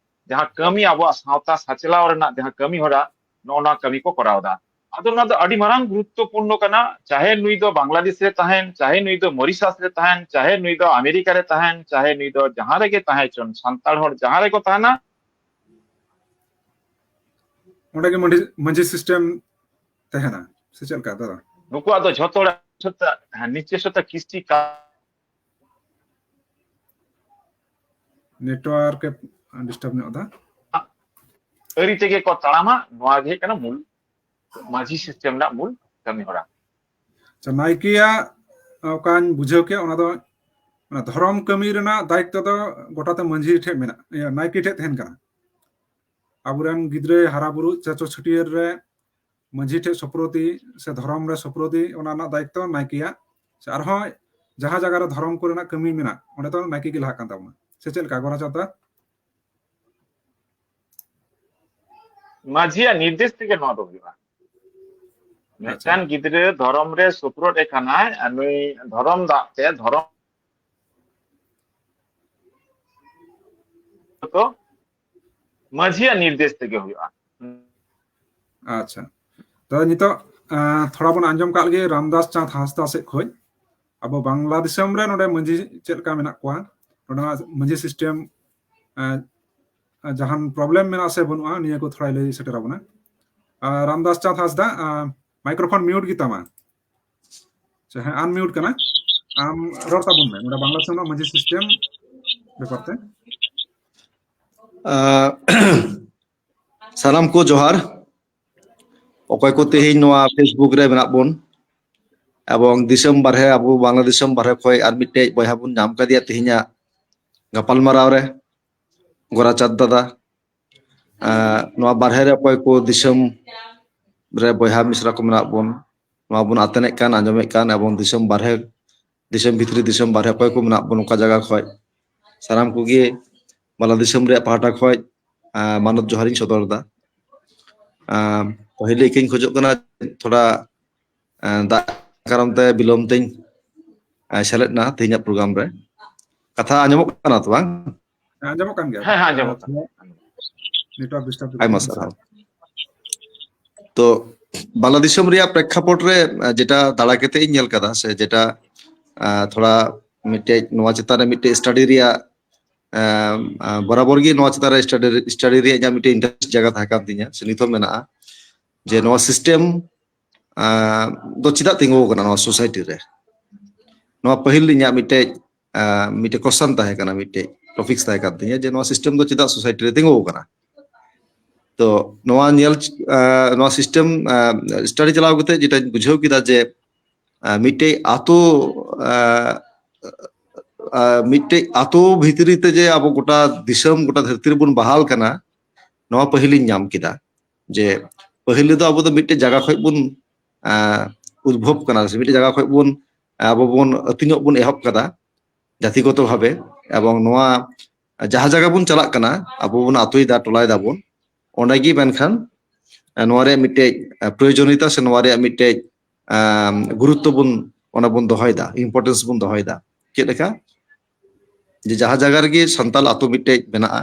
ᱡᱟᱦᱟᱸ ᱠᱟᱹᱢᱤ, ᱟᱵᱚᱣᱟᱜ ᱥᱟᱶᱛᱟ ᱥᱟᱪᱞᱟᱣ ᱨᱮᱱᱟᱜ ᱡᱟᱦᱟᱸ ᱠᱟᱹᱢᱤ ᱦᱚᱨᱟ, ᱱᱚᱜᱼᱚ ᱱᱚᱣᱟ ᱠᱟᱹᱢᱤ ᱠᱚ ᱠᱚᱨᱟᱣ ᱮᱫᱟ᱾ ᱟᱫᱚ ᱱᱚᱣᱟ ᱫᱚ ᱟᱹᱰᱤ ᱢᱟᱨᱟᱝ ᱜᱩᱨᱩᱛᱛᱚᱯᱩᱨᱱᱚ ᱠᱟᱱᱟ, ᱪᱟᱦᱮ ᱱᱩᱭ ᱫᱚ ᱵᱟᱝᱞᱟᱫᱮᱥ ᱨᱮ ᱛᱟᱦᱮᱱ, ᱪᱟᱦᱮ ᱱᱩᱭ ᱫᱚ ᱢᱚᱨᱤᱥᱟᱥ ᱨᱮ ᱛᱟᱦᱮᱱ, ᱪᱟᱦᱮ ᱱᱩᱭ ᱫᱚ ᱟᱢᱮᱨᱤᱠᱟ ᱨᱮ ᱛᱟᱦᱮᱱ, ᱪᱟᱦᱮ ᱱᱩᱭ ᱫᱚ ᱡᱟᱦᱟᱸ ᱨᱮᱜᱮ ᱛᱟᱦᱮᱸ ᱦᱚᱪᱚᱱ, ᱥᱟᱱᱛᱟᱲ ᱦᱚᱲ ᱡᱟᱦᱟᱸ ᱨᱮᱠᱚ ᱛᱟᱦᱮᱱᱟ, ᱚᱸᱰᱮ ᱜᱮ ᱢᱟᱹᱡᱷᱤ, ᱢᱟᱹᱡᱷᱤ system ᱛᱟᱦᱮᱱᱟ, ᱥᱮ ᱪᱮᱫ ᱞᱮᱠᱟ ᱫᱟᱫᱟ? ᱱᱩᱠᱩᱣᱟᱜ ᱫᱚ ᱡᱷᱚᱛᱚ ᱦᱚᱲᱟᱜ ᱱᱤᱡᱥᱚᱛᱟ ᱠᱤᱥᱴᱤ ᱠᱟ-, network ᱮ disturb ᱧᱚᱜ ᱮᱫᱟ᱾ ᱟᱹᱨᱤ ᱛᱮᱜᱮ ᱠᱚ ᱛᱟᱲᱟᱢᱟ᱾ ᱱᱚᱣᱟ ᱜᱮ ᱦᱩᱭᱩᱜ ᱠᱟᱱᱟ ᱢᱩᱞ, ᱢᱟᱹᱡᱷᱤ system ᱨᱮᱱᱟᱜ ᱢᱩᱞ ᱠᱟᱹᱢᱤ ᱦᱚᱨᱟ᱾ ᱟᱪᱪᱷᱟ, ᱱᱟᱭᱠᱮᱭᱟᱜ ᱚᱠᱟᱧ ᱵᱩᱡᱷᱟᱹᱣ ᱠᱮᱫ, ᱚᱱᱟ ᱫᱚ, ᱚᱱᱟ ᱫᱷᱚᱨᱚᱢ ᱠᱟᱹᱢᱤ ᱨᱮᱱᱟᱜ ᱫᱟᱭᱤᱛᱛᱚ ᱫᱚ ᱜᱚᱴᱟᱛᱮ ᱢᱟᱹᱡᱷᱤ ᱴᱷᱮᱱ ᱢᱮᱱᱟᱜ, ᱤᱭᱟᱹ, ᱱᱟᱭᱠᱮ ᱴᱷᱮᱱ ᱛᱟᱦᱮᱱ ᱠᱟᱱᱟ᱾ ᱟᱵᱚᱨᱮᱱ ᱜᱤᱫᱽᱨᱟᱹ ᱦᱟᱨᱟ ᱵᱩᱨᱩ, ᱪᱟᱪᱳ ᱪᱷᱟᱹᱴᱭᱟᱹᱨ ᱨᱮ ᱢᱟᱹᱡᱷᱤ ᱴᱷᱮᱱ ᱥᱩᱯᱨᱚᱫᱤ ᱥᱮ ᱫᱷᱚᱨᱚᱢ ᱨᱮ ᱥᱩᱯᱨᱚᱫᱤ, ᱚᱱᱟ ᱨᱮᱱᱟᱜ ᱫᱟᱭᱤᱛᱛᱚ ᱱᱟᱭᱠᱮᱭᱟᱜ᱾ ᱥᱮ ᱟᱨᱦᱚᱸ ᱡᱟᱦᱟᱸ ᱡᱟᱭᱜᱟ ᱨᱮ ᱫᱷᱚᱨᱚᱢ ᱠᱚᱨᱮᱱᱟᱜ ᱠᱟᱹᱢᱤ ᱢᱮᱱᱟᱜ, ᱚᱸᱰᱮ ᱫᱚ ᱱᱟᱭᱠᱮ ᱜᱮ ᱞᱟᱦᱟᱜ ᱠᱟᱱ ᱛᱟᱵᱚᱱᱟ, ᱥᱮ ᱪᱮᱫ ᱞᱮᱠᱟ ᱜᱳᱨᱟᱪᱟᱸᱫᱽ ᱫᱟ? ᱢᱟᱹᱡᱷᱤᱭᱟᱜ ᱱᱤᱨᱫᱮᱥ ᱛᱮᱜᱮ ᱱᱚᱣᱟ ᱫᱚ ᱦᱩᱭᱩᱜᱼᱟ᱾ ᱢᱤᱫᱴᱟᱝ ᱜᱤᱫᱽᱨᱟᱹ ᱫᱷᱚᱨᱚᱢ ᱨᱮ ᱥᱩᱯᱨᱚᱫ ᱮ ᱠᱟᱱᱟᱭ, ᱟᱨ ᱱᱩᱭ ᱫᱷᱚᱨᱚᱢ ᱫᱟᱜ ᱛᱮ ᱫᱷᱚᱨᱚᱢ ᱫᱚ ᱢᱟᱹᱡᱷᱤᱭᱟᱜ ᱱᱤᱨᱫᱮᱥ ᱛᱮᱜᱮ ᱦᱩᱭᱩᱜᱼᱟ᱾ ᱟᱪᱪᱷᱟ, ᱛᱚ ᱱᱤᱛᱚᱜ ᱟᱸ, ᱛᱷᱚᱲᱟ ᱵᱚᱱ ᱟᱸᱡᱚᱢ ᱠᱟᱜ ᱞᱮᱜᱮ ᱨᱟᱢᱫᱟᱥ ᱪᱟᱸᱫᱽ ᱦᱟᱸᱥᱫᱟ ᱥᱮᱫ ᱠᱷᱚᱡ᱾ ᱟᱵᱚ ᱵᱟᱝᱞᱟ ᱫᱤᱥᱚᱢ ᱨᱮ ᱱᱚᱰᱮ ᱢᱟᱹᱡᱷᱤ ᱪᱮᱫ ᱞᱮᱠᱟ ᱢᱮᱱᱟᱜ ᱠᱚᱣᱟ, ᱱᱚᱰᱮᱱᱟᱜ ᱢᱟᱹᱡᱷᱤ ᱥᱤᱥᱴᱮᱢ ᱡᱟᱦᱟᱱ ᱯᱨᱚᱵᱞᱮᱢ ᱢᱮᱱᱟᱜᱼᱟ ᱥᱮ ᱵᱟᱹᱱᱩᱜᱼᱟ, ᱱᱤᱭᱟᱹ ᱠᱚ ᱛᱷᱚᱲᱟᱭ ᱞᱟᱹᱭ ᱥᱮᱴᱮᱨ ᱟᱵᱚᱱᱟ᱾ ᱟᱨ ᱨᱟᱢᱫᱟᱥ ᱪᱟᱸᱫᱽ ᱦᱟᱸᱥᱫᱟ, ᱢᱟᱭᱠᱨᱳᱯᱷᱳᱱ ᱢᱤᱭᱩᱴ ᱜᱮᱛᱟᱢᱟ᱾ ᱥᱮ ᱦᱮᱸ, ᱟᱱᱢᱤᱭᱩᱴ ᱠᱟᱱᱟ᱾ ᱟᱢ ᱨᱚᱲ ᱛᱟᱵᱚᱱ ᱢᱮ ᱱᱚᱰᱮ ᱵᱟᱝᱞᱟ ᱫᱤᱥᱚᱢ ᱨᱮᱱᱟᱜ ᱢᱟᱹᱡᱷᱤ ᱥᱤᱥᱴᱮᱢ ᱵᱮᱯᱟᱨ ᱛᱮ᱾ ᱟᱸ, ᱥᱟᱱᱟᱢ ᱠᱚ ᱡᱚᱦᱟᱨ᱾ ᱚᱠᱚᱭ ᱠᱚ ᱛᱮᱦᱮᱧ ᱱᱚᱣᱟ Facebook ᱨᱮ ᱢᱮᱱᱟᱜ ᱵᱚᱱ, ᱮᱵᱚᱝ ᱫᱤᱥᱚᱢ ᱵᱟᱨᱦᱮ, ᱟᱵᱚ ᱵᱟᱝᱞᱟ ᱫᱤᱥᱚᱢ ᱵᱟᱨᱦᱮ ᱠᱷᱚᱱ ᱟᱨ ᱢᱤᱫᱴᱮᱡ ᱵᱚᱭᱦᱟ ᱵᱚᱱ ᱧᱟᱢ ᱠᱟᱫᱮᱭᱟ ᱛᱮᱦᱮᱧᱟᱜ ᱜᱟᱯᱟᱞᱢᱟᱨᱟᱣ ᱨᱮ, ᱜᱳᱨᱟᱪᱟᱸᱫᱽ ᱫᱟᱫᱟ᱾ ᱟᱸ, ᱱᱚᱣᱟ ᱵᱟᱨᱦᱮ ᱨᱮ ᱚᱠᱚᱭ ᱠᱚ ᱫᱤᱥᱚᱢ ᱨᱮ ᱵᱚᱭᱦᱟ ᱢᱤᱥᱨᱟ ᱠᱚ ᱢᱮᱱᱟᱜ ᱵᱚᱱ, ᱱᱚᱣᱟ ᱵᱚᱱ ᱟᱛᱮᱱᱮᱫ ᱠᱟᱱ, ᱟᱸᱡᱚᱢᱮᱫ ᱠᱟᱱ, ᱮᱵᱚᱝ ᱫᱤᱥᱚᱢ ᱵᱟᱨᱦᱮ, ᱫᱤᱥᱚᱢ ᱵᱷᱤᱛᱨᱤ, ᱫᱤᱥᱚᱢ ᱵᱟᱨᱦᱮ ᱚᱠᱚᱭ ᱠᱚ ᱢᱮᱱᱟᱜ ᱵᱚᱱ ᱚᱠᱟ ᱡᱟᱭᱜᱟ ᱠᱷᱚᱡ, ᱥᱟᱱᱟᱢ ᱠᱚᱜᱮ ᱵᱟᱝᱞᱟ ᱫᱤᱥᱚᱢ ᱨᱮᱭᱟᱜ ᱯᱟᱦᱴᱟ ᱠᱷᱚᱡ, ᱟᱸ, ᱢᱟᱱᱚᱛ ᱡᱚᱦᱟᱨᱤᱧ ᱥᱚᱫᱚᱨ ᱮᱫᱟ᱾ ᱟᱸ, ᱯᱟᱹᱦᱤᱞ ᱤᱠᱟᱹᱧ ᱠᱷᱚᱡᱚᱜ ᱠᱟᱱᱟ, ᱛᱷᱚᱲᱟ, ᱟᱸ, ᱫᱟᱜ ᱠᱟᱨᱚᱱ ᱛᱮ ᱵᱤᱞᱚᱢ ᱛᱮᱧ, ᱟᱸ, ᱥᱮᱞᱮᱫ ᱮᱱᱟ ᱛᱮᱦᱮᱧᱟᱜ ᱯᱨᱳᱜᱨᱟᱢ ᱨᱮ᱾ ᱠᱟᱛᱷᱟ ᱟᱸᱡᱚᱢᱚᱜ ᱠᱟᱱᱟ ᱛᱚ ᱵᱟᱝ? ᱦᱮᱸ, ᱟᱸᱡᱚᱢᱚᱜ ᱠᱟᱱ ᱜᱮᱭᱟ᱾ ᱦᱮᱸ, ᱦᱮᱸ, ᱟᱸᱡᱚᱢᱚᱜ ᱟᱸ, ᱛᱷᱚᱲᱟ ᱱᱮᱴᱣᱟᱨᱠ ᱰᱤᱥᱴᱟᱨᱵ ᱟᱭᱢᱟ ᱥᱟᱨᱦᱟᱣ᱾ ᱛᱚ, ᱵᱟᱝᱞᱟ ᱫᱤᱥᱚᱢ ᱨᱮᱭᱟᱜ ᱯᱨᱮᱠᱠᱷᱟᱯᱚᱴ ᱨᱮ, ᱟᱸ, ᱡᱮᱴᱟ ᱫᱟᱬᱟ ᱠᱟᱛᱮ ᱤᱧ ᱧᱮᱞ ᱠᱟᱫᱟ, ᱥᱮ ᱡᱮᱴᱟ, ᱟᱸ, ᱛᱷᱚᱲᱟ ᱢᱤᱫᱴᱮᱡ ᱱᱚᱣᱟ ᱪᱮᱛᱟᱱ ᱨᱮ ᱢᱤᱫᱴᱮᱡ ᱥᱴᱟᱰᱤ ᱨᱮᱭᱟᱜ, ᱟᱸ, ᱟᱸ, ᱵᱚᱨᱟᱵᱚᱨ ᱜᱮ ᱱᱚᱣᱟ ᱪᱮᱛᱟᱱ ᱨᱮ ᱥᱴᱟᱰᱤ, ᱥᱴᱟᱰᱤ ᱨᱮᱭᱟᱜ ᱤᱧᱟᱹᱜ ᱢᱤᱫᱴᱮᱡ ᱤᱱᱴᱟᱨᱮᱥᱴ ᱡᱟᱭᱜᱟ ᱛᱟᱦᱮᱸ ᱠᱟᱱ ᱛᱤᱧᱟᱹ, ᱥᱮ ᱱᱤᱛ ᱦᱚᱸ ᱢᱮᱱᱟᱜᱼᱟ, ᱡᱮ ᱱᱚᱣᱟ ᱥᱤᱥᱴᱮᱢ, ᱟᱸ, ᱫᱚ ᱪᱮᱫᱟᱜ ᱛᱤᱸᱜᱩ ᱟᱠᱟᱱᱟ ᱱᱚᱣᱟ ᱥᱳᱥᱟᱭᱴᱤ ᱨᱮ? ᱱᱚᱣᱟ ᱯᱟᱹᱦᱤᱞ ᱤᱧᱟᱹᱜ ᱢᱤᱫᱴᱮᱡ, ᱟᱸ, ᱢᱤᱫᱴᱮᱡ ᱠᱚᱥᱪᱟᱱ ᱛᱟᱦᱮᱸ ᱠᱟᱱᱟ, ᱢᱤᱫᱴᱮᱡ ᱴᱚᱯᱤᱠᱥ ᱛᱟᱦᱮᱸ ᱠᱟᱱ ᱛᱤᱧᱟᱹ, ᱡᱮ ᱱᱚᱣᱟ ᱥᱤᱥᱴᱮᱢ ᱫᱚ ᱪᱮᱫᱟᱜ ᱥᱳᱥᱟᱭᱴᱤ ᱨᱮ ᱛᱤᱸᱜᱩ ᱟᱠᱟᱱᱟ? ᱛᱚ, ᱱᱚᱣᱟ ᱧᱮᱞ, ᱟᱸ, ᱱᱚᱣᱟ ᱥᱤᱥᱴᱮᱢ, ᱟᱸ, ᱥᱴᱟᱰᱤ ᱪᱟᱞᱟᱣ ᱠᱟᱛᱮ ᱡᱮᱴᱟᱧ ᱵᱩᱡᱷᱟᱹᱣ ᱠᱮᱫᱟ ᱡᱮ, ᱟᱸ, ᱢᱤᱫᱴᱮᱡ ᱟᱛᱳ, ᱟᱸ, ᱟᱸ, ᱢᱤᱫᱴᱮᱡ ᱟᱛᱳ ᱵᱷᱤᱛᱨᱤ ᱛᱮ ᱡᱮ ᱟᱵᱚ ᱜᱚᱴᱟ ᱫᱤᱥᱚᱢ, ᱜᱚᱴᱟ ᱫᱷᱟᱹᱨᱛᱤ ᱨᱮᱵᱚᱱ ᱵᱟᱦᱟᱞ ᱠᱟᱱᱟ, ᱱᱚᱣᱟ ᱯᱟᱹᱦᱤᱞᱤᱧ ᱧᱟᱢ ᱠᱮᱫᱟ᱾ ᱡᱮ ᱯᱟᱹᱦᱤᱞ ᱨᱮᱫᱚ ᱟᱵᱚ ᱫᱚ ᱢᱤᱫᱴᱮᱡ ᱡᱟᱭᱜᱟ ᱠᱷᱚᱡ ᱵᱚᱱ, ᱟᱸ, ᱩᱫᱽᱵᱷᱚᱵ ᱠᱟᱱᱟ, ᱥᱮ ᱢᱤᱫᱴᱮᱡ ᱡᱟᱭᱜᱟ ᱠᱷᱚᱡ ᱵᱚᱱ, ᱟᱵᱚ ᱵᱚᱱ ᱟᱹᱛᱤᱧᱚᱜ ᱵᱚᱱ ᱮᱦᱚᱵ ᱠᱟᱫᱟ ᱡᱟᱹᱛᱤᱜᱚᱛᱚ ᱵᱷᱟᱵᱮ᱾ ᱮᱵᱚᱝ ᱱᱚᱣᱟ ᱡᱟᱦᱟᱸ ᱡᱟᱭᱜᱟ ᱵᱚᱱ ᱪᱟᱞᱟᱜ ᱠᱟᱱᱟ, ᱟᱵᱚ ᱵᱚᱱ ᱟᱹᱛᱩᱭᱮᱫᱟ, ᱴᱚᱞᱟᱭ ᱫᱟᱵᱚᱱ, ᱚᱸᱰᱮ ᱜᱮ ᱢᱮᱱᱠᱷᱟᱱ ᱱᱚᱣᱟ ᱨᱮᱭᱟᱜ ᱢᱤᱫᱴᱮᱡ ᱯᱨᱚᱭᱳᱡᱚᱱᱤᱭᱚᱛᱟ ᱥᱮ ᱱᱚᱣᱟ ᱨᱮᱭᱟᱜ ᱢᱤᱫᱴᱮᱡ ᱜᱩᱨᱩᱛᱛᱚ ᱵᱚᱱ, ᱚᱱᱟ ᱵᱚᱱ ᱫᱚᱦᱚᱭᱮᱫᱟ, ᱤᱢᱯᱚᱨᱴᱮᱱᱥ ᱵᱚᱱ ᱫᱚᱦᱚᱭᱮᱫᱟ᱾ ᱪᱮᱫ ᱞᱮᱠᱟ? ᱡᱮ ᱡᱟᱦᱟᱸ ᱡᱟᱭᱜᱟ ᱨᱮᱜᱮ ᱥᱟᱱᱛᱟᱞ ᱟᱛᱳ ᱢᱤᱫᱴᱮᱡ ᱢᱮᱱᱟᱜᱼᱟ,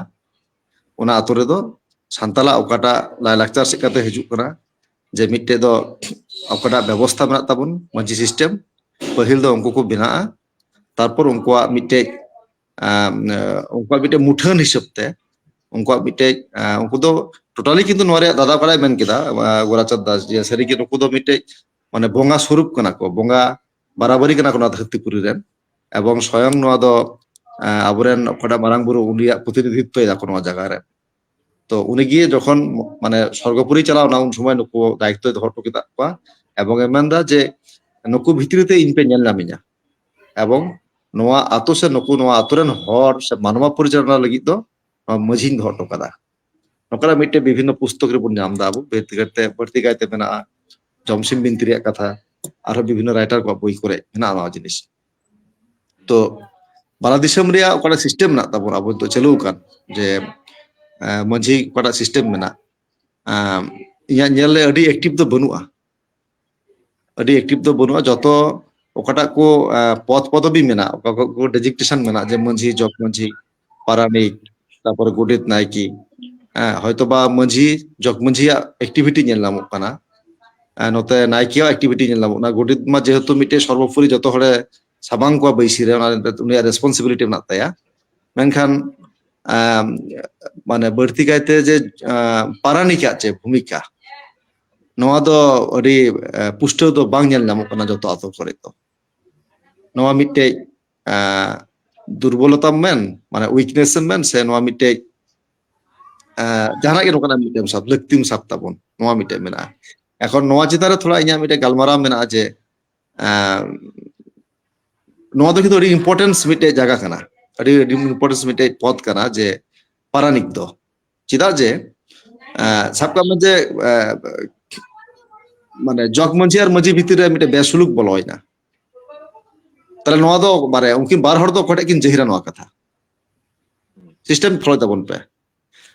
ᱚᱱᱟ ᱟᱛᱳ ᱨᱮᱫᱚ ᱥᱟᱱᱛᱟᱞᱟᱜ ᱚᱠᱟᱴᱟᱜ ᱞᱟᱭᱞᱟᱠᱪᱟᱨ ᱪᱮᱫ ᱞᱮᱠᱟᱛᱮ ᱦᱤᱡᱩᱜ ᱠᱟᱱᱟ, ᱡᱮ ᱢᱤᱫᱴᱮᱡ ᱫᱚ ᱚᱠᱟᱴᱟᱜ ᱵᱮᱵᱚᱥᱛᱷᱟ ᱢᱮᱱᱟᱜ ᱛᱟᱵᱚᱱ, ᱢᱟᱹᱡᱷᱤ ᱥᱤᱥᱴᱮᱢ, ᱯᱟᱹᱦᱤᱞ ᱫᱚ ᱩᱱᱠᱩ ᱠᱚ ᱵᱮᱱᱟᱜᱼᱟ, ᱛᱟᱨᱯᱚᱨ ᱩᱱᱠᱩᱣᱟᱜ ᱢᱤᱫᱴᱮᱡ ᱟᱸ, ᱩᱱᱠᱩᱣᱟᱜ ᱢᱤᱫᱴᱮᱡ ᱢᱩᱴᱷᱟᱹᱱ ᱦᱤᱥᱟᱹᱵ ᱛᱮ ᱩᱱᱠᱩᱣᱟᱜ ᱢᱤᱫᱴᱮᱡ ᱟᱸ, ᱩᱱᱠᱩ ᱫᱚ ᱴᱳᱴᱟᱞᱤ ᱠᱤᱱᱛᱩ ᱱᱚᱣᱟ ᱨᱮᱭᱟᱜ ᱫᱟᱫᱟ ᱠᱚᱲᱟᱭ ᱢᱮᱱ ᱠᱮᱫᱟ, ᱟᱸ, ᱜᱳᱨᱟᱪᱟᱸᱫᱽ ᱫᱟᱥ, ᱡᱮ ᱥᱟᱹᱨᱤᱜᱮ ᱱᱩᱠᱩ ᱫᱚ ᱢᱤᱫᱴᱮᱡ ᱢᱟᱱᱮ ᱵᱚᱸᱜᱟ ᱥᱚᱨᱩᱯ ᱠᱟᱱᱟ ᱠᱚ, ᱵᱚᱸᱜᱟ ᱵᱟᱨᱟᱵᱟᱨᱤ ᱠᱟᱱᱟ ᱠᱚ ᱱᱚᱣᱟ ᱫᱷᱟᱹᱨᱛᱤ ᱯᱩᱨᱤ ᱨᱮᱱ᱾ ᱮᱵᱚᱝ ᱥᱚᱭᱚᱝ ᱱᱚᱣᱟ ᱫᱚ ᱟᱸ, ᱟᱵᱚᱨᱮᱱ ᱚᱠᱟᱴᱟᱜ ᱢᱟᱨᱟᱝ ᱵᱩᱨᱩ ᱩᱱᱤᱭᱟᱜ ᱯᱨᱚᱛᱤᱱᱤᱫᱷᱤᱛᱛᱚᱭ ᱫᱟᱠᱚ ᱱᱚᱣᱟ ᱡᱟᱭᱜᱟ ᱨᱮ᱾ ᱛᱚ ᱩᱱᱤᱜᱮ ᱡᱚᱠᱷᱚᱱ ᱢᱟᱱᱮ ᱥᱚᱨᱜᱚᱯᱩᱨᱤ ᱪᱟᱞᱟᱣ ᱮᱱᱟ, ᱩᱱ ᱥᱚᱢᱚᱭ ᱱᱩᱠᱩ ᱫᱟᱭᱤᱛᱛᱚᱭ ᱫᱚᱦᱚ ᱦᱚᱴᱚ ᱠᱮᱫᱟ ᱠᱚᱣᱟ ᱮᱵᱚᱝ ᱮ ᱢᱮᱱᱫᱟ ᱡᱮ ᱱᱩᱠᱩ ᱵᱷᱤᱛᱨᱤ ᱛᱮ ᱤᱧ ᱯᱮ ᱧᱮᱞ ᱧᱟᱢᱤᱧᱟ ᱮᱵᱚᱝ ᱱᱚᱣᱟ ᱟᱛᱳ ᱥᱮ ᱱᱩᱠᱩ ᱱᱚᱣᱟ ᱟᱛᱳ ᱨᱮᱱ ᱦᱚᱲ ᱥᱮ ᱢᱟᱱᱣᱟ ᱯᱚᱨᱤᱪᱟᱞᱚᱱᱟ ᱞᱟᱹᱜᱤᱫ ᱫᱚ ᱱᱚᱣᱟ ᱢᱟᱹᱡᱷᱤᱧ ᱫᱚᱦᱚ ᱦᱚᱴᱚ ᱠᱟᱫᱟ᱾ ᱱᱚᱝᱠᱟᱱᱟᱜ ᱢᱤᱫᱴᱮᱡ ᱵᱤᱵᱷᱤᱱᱱᱚ ᱯᱩᱥᱛᱚᱠ ᱨᱮᱵᱚᱱ ᱧᱟᱢ ᱮᱫᱟ ᱟᱵᱚ, ᱵᱟᱹᱲᱛᱤ ᱠᱟᱭᱛᱮ, ᱵᱟᱹᱲᱛᱤ ᱠᱟᱭᱛᱮ ᱢᱮᱱᱟᱜᱼᱟ ᱡᱚᱢᱥᱤᱢ ᱵᱤᱱᱛᱤ ᱨᱮᱭᱟᱜ ᱠᱟᱛᱷᱟ, ᱟᱨᱦᱚᱸ ᱵᱤᱵᱷᱤᱱᱱᱚ ᱨᱟᱭᱴᱟᱨ ᱠᱚᱣᱟᱜ ᱵᱳᱭ ᱠᱚᱨᱮ ᱢᱮᱱᱟᱜᱼᱟ ᱱᱚᱣᱟ ᱡᱤᱱᱤᱥ᱾ ᱛᱚ ᱵᱟᱨᱟ ᱫᱤᱥᱚᱢ ᱨᱮᱭᱟᱜ ᱚᱠᱟᱴᱟᱜ ᱥᱤᱥᱴᱮᱢ ᱢᱮᱱᱟᱜ ᱛᱟᱵᱚᱱᱟ ᱟᱵᱚ ᱱᱤᱛᱚᱜ ᱪᱟᱹᱞᱩ ᱟᱠᱟᱱ, ᱡᱮ ᱟᱸ, ᱢᱟᱹᱡᱷᱤ ᱚᱠᱟᱴᱟᱜ ᱥᱤᱥᱴᱮᱢ ᱢᱮᱱᱟᱜ, ᱟᱸ, ᱤᱧᱟᱹᱜ ᱧᱮᱞ ᱨᱮ ᱟᱹᱰᱤ ᱮᱠᱴᱤᱵᱷ ᱫᱚ ᱵᱟᱹᱱᱩᱜᱼᱟ, ᱟᱹᱰᱤ ᱮᱠᱴᱤᱵᱷ ᱫᱚ ᱵᱟᱹᱱᱩᱜᱼᱟ᱾ ᱡᱚᱛᱚ ᱚᱠᱟᱴᱟᱜ ᱠᱚ ᱟᱸ, ᱯᱚᱫ ᱯᱚᱫᱚᱵᱤ ᱢᱮᱱᱟᱜ, ᱚᱠᱟ ᱠᱚ ᱰᱮᱡᱤᱜᱱᱮᱥᱚᱱ ᱢᱮᱱᱟᱜ, ᱡᱮ ᱢᱟᱹᱡᱷᱤ, ᱡᱚᱜᱽ ᱢᱟᱹᱡᱷᱤ, ᱯᱟᱨᱟᱱᱤᱠ, ᱛᱟᱨᱯᱚᱨᱮ ᱜᱚᱰᱮᱛ, ᱱᱟᱭᱠᱮ, ᱦᱮᱸ, ᱦᱚᱭᱛᱚ ᱵᱟ ᱢᱟᱹᱡᱷᱤ, ᱡᱚᱜᱽ ᱢᱟᱹᱡᱷᱤᱭᱟᱜ ᱮᱠᱴᱤᱵᱷᱤᱴᱤ ᱧᱮᱞ ᱧᱟᱢᱚᱜ ᱠᱟᱱᱟ, ᱟᱨ ᱱᱚᱛᱮ ᱱᱟᱭᱠᱮᱭᱟᱜ ᱮᱠᱴᱤᱵᱷᱤᱴᱤ ᱧᱮᱞ ᱧᱟᱢᱚᱜ ᱠᱟᱱᱟ᱾ ᱜᱚᱰᱮᱛ ᱢᱟ ᱡᱮᱦᱮᱛᱩ ᱢᱤᱫᱴᱮᱡ ᱥᱚᱨᱵᱚᱯᱚᱨᱤ ᱡᱚᱛᱚ ᱦᱚᱲᱮ ᱥᱟᱢᱟᱝ ᱠᱚᱣᱟ ᱵᱟᱹᱭᱥᱤ ᱨᱮ, ᱚᱱᱟ ᱩᱱᱤᱭᱟᱜ ᱨᱮᱥᱯᱚᱱᱥᱤᱵᱤᱞᱤᱴᱤ ᱢᱮᱱᱟᱜ ᱛᱟᱭᱟ᱾ ᱢᱮᱱᱠᱷᱟᱱ ᱟᱸ, ᱢᱟᱱᱮ ᱵᱟᱹᱲᱛᱤ ᱠᱟᱭᱛᱮ ᱡᱮ ᱟᱸ, ᱯᱟᱨᱟᱱᱤᱠᱟᱜ ᱪᱮ ᱵᱷᱩᱢᱤᱠᱟ, ᱱᱚᱣᱟ ᱫᱚ ᱟᱹᱰᱤ ᱟᱸ, ᱯᱩᱥᱴᱟᱹᱣ ᱫᱚ ᱵᱟᱝ ᱧᱮᱞ ᱧᱟᱢᱚᱜ ᱠᱟᱱᱟ ᱡᱚᱛᱚ ᱟᱛᱳ ᱠᱚᱨᱮ ᱫᱚ᱾ ᱱᱚᱣᱟ ᱢᱤᱫᱴᱮᱡ ᱟᱸ, ᱫᱩᱨᱵᱚᱞᱚᱛᱟᱢ ᱢᱮᱱ, ᱢᱟᱱᱮ ᱣᱤᱠᱱᱮᱥ ᱮᱢ ᱢᱮᱱ, ᱥᱮ ᱱᱚᱣᱟ ᱢᱤᱫᱴᱮᱡ ᱟᱸ, ᱡᱟᱦᱟᱱᱟᱜ ᱜᱮ ᱱᱚᱝᱠᱟᱱᱟᱜ ᱢᱤᱫᱴᱮᱱ ᱥᱟᱵ, ᱞᱟᱹᱠᱛᱤᱢ ᱥᱟᱵ ᱛᱟᱵᱚᱱ, ᱱᱚᱣᱟ ᱢᱤᱫᱴᱮᱡ ᱢᱮᱱᱟᱜᱼᱟ᱾ ᱮᱠᱷᱚᱱ ᱱᱚᱣᱟ ᱪᱮᱛᱟᱱ ᱨᱮ ᱛᱷᱚᱲᱟ ᱤᱧᱟᱹᱜ ᱢᱤᱫᱴᱮᱡ ᱜᱟᱞᱢᱟᱨᱟᱣ ᱢᱮᱱᱟᱜᱼᱟ ᱡᱮ ᱟᱸ, ᱱᱚᱣᱟ ᱫᱚ ᱠᱤᱱᱛᱩ ᱟᱹᱰᱤ ᱤᱢᱯᱚᱨᱴᱮᱱᱥ ᱢᱤᱫᱴᱮᱡ ᱡᱟᱭᱜᱟ ᱠᱟᱱᱟ, ᱟᱹᱰᱤ, ᱟᱹᱰᱤ ᱤᱢᱯᱚᱨᱴᱮᱱᱥ ᱢᱤᱫᱴᱮᱡ ᱯᱚᱫ ᱠᱟᱱᱟ ᱡᱮ ᱯᱟᱨᱟᱱᱤᱠ ᱫᱚ᱾ ᱪᱮᱫᱟᱜ ᱡᱮ ᱟᱸ, ᱥᱟᱵ ᱠᱟᱜ ᱢᱮ ᱡᱮ ᱟᱸ, ᱢᱟᱱᱮ ᱡᱚᱜᱽ ᱢᱟᱹᱡᱷᱤ ᱟᱨ ᱢᱟᱹᱡᱷᱤ ᱵᱷᱤᱛᱤᱨ ᱨᱮ ᱢᱤᱫᱴᱮᱡ ᱵᱮᱥᱩᱞᱩᱠ ᱵᱚᱞᱚᱭᱮᱱᱟ, ᱛᱟᱦᱞᱮ ᱱᱚᱣᱟ ᱫᱚ ᱢᱟᱱᱮ ᱩᱱᱠᱤᱱ ᱵᱟᱨ ᱦᱚᱲ ᱫᱚ ᱚᱠᱚᱭᱴᱟᱜ ᱠᱤᱱ ᱡᱟᱹᱦᱤᱨᱟ ᱱᱚᱣᱟ ᱠᱟᱛᱷᱟ? ᱥᱤᱥᱴᱮᱢ ᱯᱷᱚᱞᱳᱭ ᱛᱟᱵᱚᱱ ᱯᱮ᱾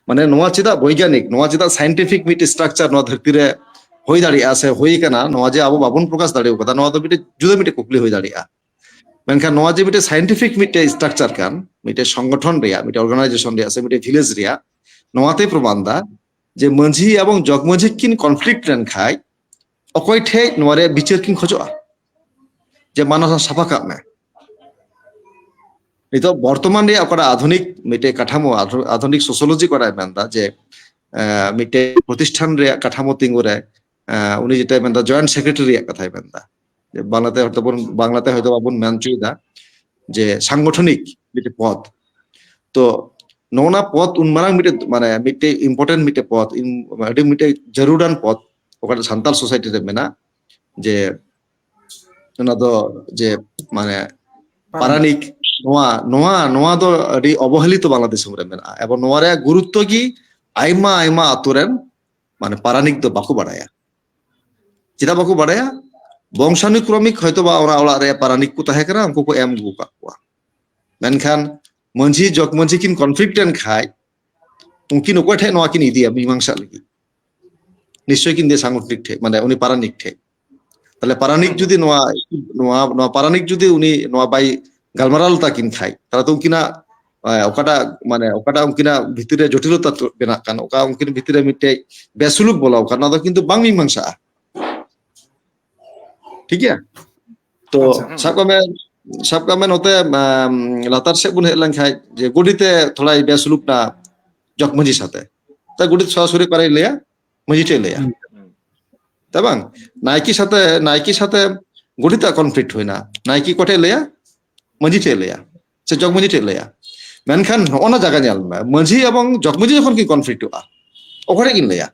ᱢᱟᱱᱮ ᱱᱚᱣᱟ ᱪᱮᱫᱟᱜ ᱵᱳᱭᱜᱟᱱᱤᱠ, ᱱᱚᱣᱟ ᱪᱮᱫᱟᱜ ᱥᱟᱭᱮᱱᱴᱤᱯᱷᱤᱠ ᱢᱤᱫᱴᱮᱡ ᱥᱴᱨᱟᱠᱪᱟᱨ ᱱᱚᱣᱟ ᱫᱷᱟᱹᱨᱛᱤ ᱨᱮ ᱦᱩᱭ ᱫᱟᱲᱮᱭᱟᱜᱼᱟ ᱥᱮ ᱦᱩᱭ ᱟᱠᱟᱱᱟ, ᱱᱚᱣᱟ ᱡᱮ ᱟᱵᱚ ᱵᱟᱵᱚᱱ ᱯᱨᱚᱠᱟᱥ ᱫᱟᱲᱮ ᱟᱠᱟᱫᱟ, ᱱᱚᱣᱟ ᱫᱚ ᱢᱤᱫᱴᱮᱡ ᱡᱩᱫᱟᱹ ᱢᱤᱫᱴᱮᱡ ᱠᱩᱠᱞᱤ ᱦᱩᱭ ᱫᱟᱲᱮᱭᱟᱜᱼᱟ᱾ ᱢᱮᱱᱠᱷᱟᱱ ᱱᱚᱣᱟ ᱡᱮ ᱢᱤᱫᱴᱮᱡ ᱥᱟᱭᱮᱱᱴᱤᱯᱷᱤᱠ ᱢᱤᱫᱴᱮᱡ ᱥᱴᱨᱟᱠᱪᱟᱨ ᱠᱟᱱ, ᱢᱤᱫᱴᱮᱡ ᱥᱚᱝᱜᱚᱴᱷᱚᱱ ᱨᱮᱭᱟᱜ, ᱢᱤᱫᱴᱮᱡ ᱚᱨᱜᱟᱱᱟᱭᱡᱮᱥᱚᱱ ᱨᱮᱭᱟᱜ ᱥᱮ ᱢᱤᱫᱴᱮᱡ ᱵᱷᱤᱞᱮᱡᱽ ᱨᱮᱭᱟᱜ, ᱱᱚᱣᱟᱛᱮᱭ ᱯᱨᱚᱢᱟᱱ ᱫᱟ ᱡᱮ ᱢᱟᱹᱡᱷᱤ ᱮᱵᱚᱝ ᱡᱚᱜᱽ ᱢᱟᱹᱡᱷᱤ ᱠᱤᱱ ᱠᱚᱱᱯᱷᱞᱤᱠᱴ ᱞᱮᱱᱠᱷᱟᱡ ᱚᱠᱚᱭ ᱴᱷᱮᱡ ᱱᱚᱣᱟ ᱨᱮᱭᱟᱜ ᱵᱤᱪᱟᱹᱨ ᱠᱤᱱ ᱠᱷᱚᱡᱚᱜᱼᱟ ᱡᱮ ᱢᱟ ᱱᱚᱣᱟ ᱥᱟᱯᱷᱟ ᱠᱟᱜ ᱢᱮ᱾ ᱱᱤᱛᱚᱜ ᱵᱚᱨᱛᱚᱢᱟᱱ ᱨᱮᱭᱟᱜ ᱚᱠᱟᱴᱟᱜ ᱟᱫᱷᱩᱱᱤᱠ ᱢᱤᱫᱴᱮᱡ ᱠᱟᱴᱷᱟᱢᱳ, ᱟᱫᱷᱩ-, ᱟᱫᱷᱩᱱᱤᱠ ᱥᱳᱥᱤᱭᱳᱞᱚᱡᱤ ᱚᱠᱟᱴᱟᱜ ᱢᱮᱱᱫᱟ ᱡᱮ, ᱮ, ᱢᱤᱫᱴᱮᱡ ᱯᱨᱚᱛᱤᱥᱴᱷᱟᱱ ᱨᱮᱭᱟᱜ ᱠᱟᱴᱷᱟᱢᱳ ᱛᱤᱸᱜᱩ ᱨᱮ, ᱮ, ᱩᱱᱤ ᱡᱮᱴᱟᱭ ᱢᱮᱱᱫᱟ ᱡᱚᱭᱮᱱᱴ ᱥᱮᱠᱨᱮᱴᱟᱨᱤ ᱨᱮᱭᱟᱜ ᱠᱟᱛᱷᱟᱭ ᱢᱮᱱᱫᱟ᱾ ᱡᱮ ᱵᱟᱝᱞᱟᱛᱮ ᱦᱚᱭᱛᱳ ᱵᱚᱱ, ᱵᱟᱝᱞᱟᱛᱮ ᱦᱚᱭᱛᱳ ᱵᱟᱵᱚᱱ ᱢᱮᱱ ᱦᱚᱪᱚᱭᱮᱫᱟ ᱡᱮ ᱥᱟᱝᱜᱚᱴᱷᱚᱱᱤᱠ ᱢᱤᱫᱴᱮᱡ ᱯᱚᱫ᱾ ᱛᱚ ᱱᱚᱜᱼᱚ ᱱᱟ ᱯᱚᱫ ᱩᱱ ᱢᱟᱨᱟᱝ ᱢᱤᱫᱴᱮᱡ, ᱢᱟᱱᱮ ᱢᱤᱫᱴᱮᱡ ᱤᱢᱯᱚᱨᱴᱮᱱᱴ ᱢᱤᱫᱴᱮᱡ ᱯᱚᱫ, ᱤᱢ-, ᱟᱹᱰᱤ ᱢᱤᱫᱴᱮᱡ ᱡᱟᱹᱨᱩᱲᱟᱱ ᱯᱚᱫ ᱚᱠᱟᱴᱟᱜ ᱥᱟᱱᱛᱟᱞ ᱥᱳᱥᱟᱭᱴᱤ ᱨᱮ ᱢᱮᱱᱟᱜ, ᱡᱮ ᱚᱱᱟ ᱫᱚ ᱡᱮ ᱢᱟᱱᱮ ᱯᱟᱨᱟᱱᱤᱠ, ᱱᱚᱣᱟ, ᱱᱚᱣᱟ, ᱱᱚᱣᱟ ᱫᱚ ᱟᱹᱰᱤ ᱚᱵᱚᱦᱮᱞᱤᱛᱚ ᱵᱟᱝᱞᱟ ᱫᱤᱥᱚᱢ ᱨᱮ ᱢᱮᱱᱟᱜᱼᱟ᱾ ᱮᱵᱚᱝ ᱱᱚᱣᱟ ᱨᱮᱭᱟᱜ ᱜᱩᱨᱩᱛᱛᱚ ᱜᱮ ᱟᱭᱢᱟ, ᱟᱭᱢᱟ ᱟᱛᱳ ᱨᱮᱱ ᱢᱟᱱᱮ ᱯᱟᱨᱟᱱᱤᱠ ᱫᱚ ᱵᱟᱠᱚ ᱵᱟᱲᱟᱭᱟ᱾ ᱪᱮᱫᱟᱜ ᱵᱟᱠᱚ ᱵᱟᱲᱟᱭᱟ? ᱵᱚᱝᱥᱟᱱᱩᱠᱨᱚᱢᱤᱠ ᱦᱚᱭᱛᱳ ᱵᱟ ᱚᱱᱟ ᱚᱲᱟᱜ ᱨᱮ ᱯᱟᱨᱟᱱᱤᱠ ᱠᱚ ᱛᱟᱦᱮᱸ ᱠᱟᱱᱟ, ᱩᱱᱠᱩ ᱠᱚ ᱮᱢ ᱟᱹᱜᱩ ᱟᱠᱟᱫ ᱠᱚᱣᱟ᱾ ᱢᱮᱱᱠᱷᱟᱱ ᱢᱟᱹᱡᱷᱤ, ᱡᱚᱜᱽ ᱢᱟᱹᱡᱷᱤ ᱠᱤᱱ ᱠᱚᱱᱯᱷᱞᱤᱠᱴ ᱮᱱ ᱠᱷᱟᱡ, ᱩᱱᱠᱤᱱ ᱚᱠᱚᱭ ᱴᱷᱮᱡ ᱱᱚᱣᱟ ᱠᱤᱱ ᱤᱫᱤᱭᱟ ᱢᱤᱢᱟᱝᱥᱟ ᱞᱟᱹᱜᱤᱫ? ᱱᱤᱥᱪᱚᱭ ᱠᱤᱱ ᱤᱫᱤᱭᱟ ᱥᱟᱝᱜᱚᱴᱷᱚᱱᱤᱠ ᱴᱷᱮᱡ, ᱢᱟᱱᱮ ᱩᱱᱤ ᱯᱟᱨᱟᱱᱤᱠ ᱴᱷᱮᱡ᱾ ᱛᱟᱦᱞᱮ ᱯᱟᱨᱟᱱᱤᱠ ᱡᱩᱫᱤ ᱱᱚᱣᱟ, ᱱᱚᱣᱟ, ᱱᱚᱣᱟ ᱯᱟᱨᱟᱱᱤᱠ ᱡᱩᱫᱤ ᱩᱱᱤ ᱱᱚᱣᱟ ᱵᱟᱭ ᱜᱟᱞᱢᱟᱨᱟᱣ ᱞᱮᱛᱟ ᱠᱤᱱ ᱠᱷᱟᱡ, ᱛᱟᱦᱞᱮ ᱛᱚ ᱩᱱᱠᱤᱱᱟᱜ, ᱮ, ᱚᱠᱟᱴᱟᱜ, ᱢᱟᱱᱮ ᱚᱠᱟᱴᱟᱜ ᱩᱱᱠᱤᱱᱟᱜ ᱵᱷᱤᱛᱤᱨ ᱨᱮ ᱡᱚᱴᱤᱞᱚᱛᱟ ᱛᱩ-, ᱵᱮᱱᱟᱜ ᱠᱟᱱ, ᱚᱠᱟ ᱩᱱᱠᱤᱱ ᱵᱷᱤᱛᱤᱨ ᱨᱮ ᱢᱤᱫᱴᱮᱡ ᱵᱮᱥᱩᱞᱩᱠ ᱵᱚᱞᱚ ᱟᱠᱟᱱ, ᱚᱱᱟ ᱫᱚ ᱠᱤᱱᱛᱩ ᱵᱟᱝ ᱢᱤᱢᱟᱝᱥᱟᱜᱼᱟ᱾ ᱴᱷᱤᱠ ᱜᱮᱭᱟ? ᱛᱚ ᱟᱪᱪᱷᱟ, ᱦᱩᱸ᱾ ᱥᱟᱵ ᱠᱟᱜ ᱢᱮ, ᱥᱟᱵ ᱠᱟᱜ ᱢᱮ ᱱᱚᱛᱮ, ᱟᱢ, ᱞᱟᱛᱟᱨ ᱥᱮᱫ ᱵᱚᱱ ᱦᱮᱡ ᱞᱮᱱᱠᱷᱟᱡ ᱡᱮ ᱜᱚᱰᱤᱛᱮ ᱛᱷᱚᱲᱟᱭ ᱵᱮᱥᱩᱞᱩᱠ ᱱᱟ ᱡᱚᱜᱽ ᱢᱟᱹᱡᱷᱤ ᱥᱟᱛᱮ᱾ ᱛᱚ ᱜᱚᱰᱤᱛ ᱥᱚᱨᱟᱥᱚᱨᱤ ᱚᱠᱟᱨᱮᱭ ᱞᱟᱹᱭᱟ? ᱢᱟᱹᱡᱷᱤ ᱴᱷᱮᱡ ᱞᱟᱹᱭᱟ᱾ ᱦᱩᱸ᱾ ᱛᱟ ᱵᱟᱝ? ᱱᱟᱭᱠᱮ ᱥᱟᱛᱮ, ᱱᱟᱭᱠᱮ ᱥᱟᱛᱮ ᱜᱚᱰᱤᱛᱟᱜ ᱠᱚᱱᱯᱷᱞᱤᱠᱴ ᱦᱩᱭᱱᱟ᱾ ᱱᱟᱭᱠᱮ ᱚᱠᱚᱭ ᱴᱷᱮᱡ ᱞᱟᱹᱭᱟ? ᱢᱟᱹᱡᱷᱤ ᱴᱷᱮᱡ ᱞᱟᱹᱭᱟ᱾ ᱥᱮ ᱡᱚᱜᱽ ᱢᱟᱹᱡᱷᱤ ᱴᱷᱮᱡ ᱞᱟᱹᱭᱟ᱾ ᱢᱮᱱᱠᱷᱟᱱ ᱱᱚᱜᱼᱚ ᱱᱟ ᱡᱟᱭᱜᱟ ᱧᱮᱞ ᱢᱮ, ᱢᱟᱹᱡᱷᱤ ᱮᱵᱚᱝ ᱡᱚᱜᱽ ᱢᱟᱹᱡᱷᱤ ᱡᱚᱠᱷᱚᱱ ᱠᱤᱱ ᱠᱚᱱᱯᱷᱞᱤᱠᱴᱚᱜᱼᱟ, ᱚᱠᱚᱭ ᱴᱷᱮᱡ ᱠᱤᱱ ᱞᱟᱹᱭᱟ?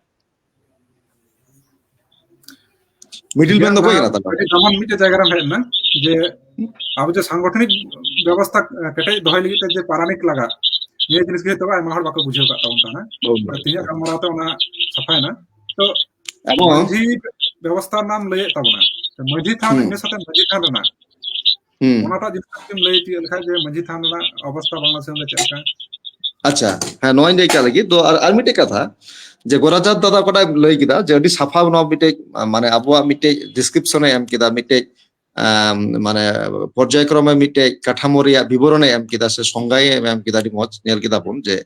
ᱢᱤᱰᱤᱞ ᱢᱮᱱ ᱫᱚ ᱚᱠᱚᱭ ᱠᱟᱱᱟ ᱛᱟᱦᱞᱮ? ᱟᱹᱰᱤ ᱫᱟᱢᱟᱱ ᱢᱤᱫᱴᱮᱡ ᱡᱟᱭᱜᱟ ᱨᱮᱢ ᱦᱮᱡ ᱮᱱᱟ, ᱡᱮ ᱟᱵᱚ ᱡᱮ ᱥᱟᱝᱜᱚᱴᱷᱚᱱᱤᱠ ᱵᱮᱵᱚᱥᱛᱷᱟ ᱠᱮᱴᱮᱡ ᱫᱚᱦᱚᱭ ᱞᱟᱹᱜᱤᱫ ᱛᱮ ᱡᱮ ᱯᱟᱨᱟᱱᱤᱠ ᱞᱟᱜᱟᱜ, ᱱᱤᱭᱟᱹ ᱡᱤᱱᱤᱥ ᱜᱮ ᱦᱚᱭᱛᱳ ᱟᱭᱢᱟ ᱦᱚᱲ ᱵᱟᱠᱚ ᱵᱩᱡᱷᱟᱹᱣ ᱠᱟᱜ ᱛᱟᱵᱚᱱ ᱛᱟᱦᱮᱱᱟ᱾ ᱦᱳᱭ᱾ ᱛᱚ ᱛᱮᱦᱮᱧᱟᱜ ᱜᱟᱞᱢᱟᱨᱟᱣ ᱛᱮ ᱚᱱᱟ ᱥᱟᱯᱷᱟᱭᱮᱱᱟ᱾ ᱛᱚ ᱮᱵᱚᱝ ᱢᱟᱹᱡᱷᱤ ᱵᱮᱵᱚᱥᱛᱷᱟ ᱨᱮᱱᱟᱜ ᱮᱢ ᱞᱟᱹᱭᱮᱫ ᱛᱟᱵᱚᱱᱟ, ᱛᱚ ᱢᱟᱹᱡᱷᱤ ᱛᱷᱟᱱ, ᱦᱩᱸ᱾ ᱤᱱᱟᱹ ᱥᱟᱛᱮ ᱢᱟᱹᱡᱷᱤ ᱛᱷᱟᱱ ᱨᱮᱱᱟᱜ ᱦᱩᱸ᱾ ᱚᱱᱟᱴᱟᱜ ᱡᱩᱫᱤ ᱠᱟᱹᱴᱤᱡ ᱮᱢ ᱞᱟᱹᱭ ᱛᱤᱭᱳᱜ ᱞᱮᱠᱷᱟᱡ ᱡᱮ ᱢᱟᱹᱡᱷᱤ ᱛᱷᱟᱱ ᱨᱮᱱᱟᱜ ᱚᱵᱚᱥᱛᱷᱟ ᱵᱟᱝᱞᱟᱫᱮᱥ ᱨᱮ ᱪᱮᱫ ᱞᱮᱠᱟ? ᱟᱪᱪᱷᱟ, ᱦᱮᱸ, ᱱᱚᱣᱟᱧ ᱞᱟᱹᱭ ᱠᱟᱜ ᱞᱟᱹᱜᱤᱫ ᱫᱚ ᱟᱨ, ᱟᱨ ᱢᱤᱫᱴᱮᱡ ᱠᱟᱛᱷᱟ, ᱡᱮ ᱜᱳᱨᱟᱪᱟᱸᱫᱽ ᱫᱟᱫᱟ ᱚᱠᱟᱴᱟᱜ ᱞᱟᱹᱭ ᱠᱮᱫᱟ ᱡᱮ ᱟᱹᱰᱤ ᱥᱟᱯᱷᱟ ᱱᱚᱣᱟ ᱢᱤᱫᱴᱮᱡ, ᱢᱟᱱᱮ, ᱟᱵᱚᱣᱟᱜ ᱢᱤᱫᱴᱮᱡ ᱰᱤᱥᱠᱨᱤᱯᱥᱚᱱ ᱮ ᱮᱢ ᱠᱮᱫᱟ, ᱢᱤᱫᱴᱮᱡ, ᱟᱢ, ᱢᱟᱱᱮ, ᱯᱚᱨᱡᱟᱭᱠᱨᱚᱢᱮ ᱢᱤᱫᱴᱮᱡ ᱠᱟᱴᱷᱟᱢᱳ ᱨᱮᱭᱟᱜ ᱵᱤᱵᱚᱨᱚᱱ ᱮ ᱮᱢ ᱠᱮᱫᱟ ᱥᱮ ᱥᱚᱝᱜᱟᱭ ᱮ ᱮᱢ ᱠᱮᱫᱟ, ᱟᱹᱰᱤ ᱢᱚᱡᱽ ᱧᱮᱞ ᱠᱮᱫᱟ ᱵᱚᱱ ᱡᱮ,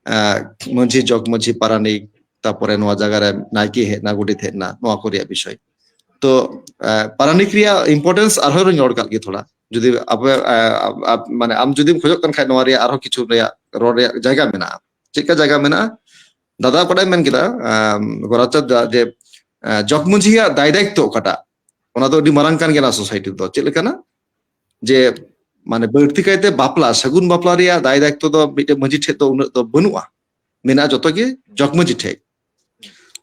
ᱟᱸ, ᱢᱟᱹᱡᱷᱤ, ᱡᱚᱜᱽ ᱢᱟᱹᱡᱷᱤ, ᱯᱟᱨᱟᱱᱤᱠ, ᱛᱟᱯᱚᱨᱮ ᱱᱚᱣᱟ ᱡᱟᱭᱜᱟ ᱨᱮ ᱱᱟᱭᱠᱮ ᱦᱮᱡ ᱮᱱᱟ, ᱜᱚᱰᱮᱛ ᱦᱮᱡ ᱮᱱᱟ, ᱱᱚᱣᱟ ᱠᱚ ᱨᱮᱭᱟᱜ ᱵᱤᱥᱚᱭ᱾ ᱛᱚ, ᱟᱸ, ᱯᱟᱨᱟᱱᱤᱠ ᱨᱮᱭᱟᱜ ᱤᱢᱯᱚᱨᱴᱮᱱᱥ ᱟᱨᱦᱚᱸ ᱞᱤᱧ ᱨᱚᱲ ᱠᱟᱜ ᱜᱮ ᱛᱷᱚᱲᱟ᱾ ᱡᱩᱫᱤ ᱟᱵᱚ, ᱟᱸ, ᱟᱵ-, ᱟᱵ-, ᱢᱟᱱᱮ, ᱟᱢ ᱡᱩᱫᱤᱢ ᱠᱷᱚᱡᱚᱜ ᱠᱟᱱ ᱠᱷᱟᱡ ᱱᱚᱣᱟ ᱨᱮᱭᱟᱜ ᱟᱨᱦᱚᱸ ᱠᱤᱪᱷᱩ ᱨᱮᱭᱟᱜ ᱨᱚᱲ ᱨᱮᱭᱟᱜ ᱡᱟᱭᱜᱟ ᱢᱮᱱᱟᱜᱼᱟ᱾ ᱪᱮᱫ ᱞᱮᱠᱟ ᱡᱟᱭᱜᱟ ᱢᱮᱱᱟᱜᱼᱟ? ᱫᱟᱫᱟ ᱚᱠᱟᱴᱟᱜ ᱮ ᱢᱮᱱ ᱠᱮᱫᱟ, ᱟᱸ, ᱜᱳᱨᱟᱪᱟᱸᱫᱽ ᱫᱟ, ᱡᱮ, ᱟᱸ, ᱡᱚᱜᱽ ᱢᱟᱹᱡᱷᱤᱭᱟᱜ ᱫᱟᱭ ᱫᱟᱭᱤᱛᱛᱚ ᱚᱠᱟᱴᱟᱜ, ᱚᱱᱟ ᱫᱚ ᱟᱹᱰᱤ ᱢᱟᱨᱟᱝ ᱠᱟᱱ ᱜᱮᱭᱟ ᱱᱚᱣᱟ ᱥᱳᱥᱟᱭᱴᱤ ᱨᱮᱫᱚ᱾ ᱪᱮᱫ ᱞᱮᱠᱟᱱᱟᱜ? ᱡᱮ, ᱢᱟᱱᱮ, ᱵᱟᱹᱲᱛᱤ ᱠᱟᱭᱛᱮ ᱵᱟᱯᱞᱟ, ᱥᱟᱹᱜᱩᱱ ᱵᱟᱯᱞᱟ ᱨᱮᱭᱟᱜ ᱫᱟᱭ ᱫᱟᱭᱤᱛᱛᱚ ᱫᱚ ᱢᱤᱫᱴᱮᱡ ᱢᱟᱹᱡᱷᱤ ᱴᱷᱮᱡ ᱫᱚ ᱩᱱᱟᱹᱜ ᱫᱚ ᱵᱟᱹᱱᱩᱜᱼᱟ, ᱢᱮᱱᱟᱜᱼᱟ ᱡᱚᱛᱚ ᱜᱮ ᱡᱚᱜᱽ ᱢᱟᱹᱡᱷᱤ ᱴᱷᱮᱡ᱾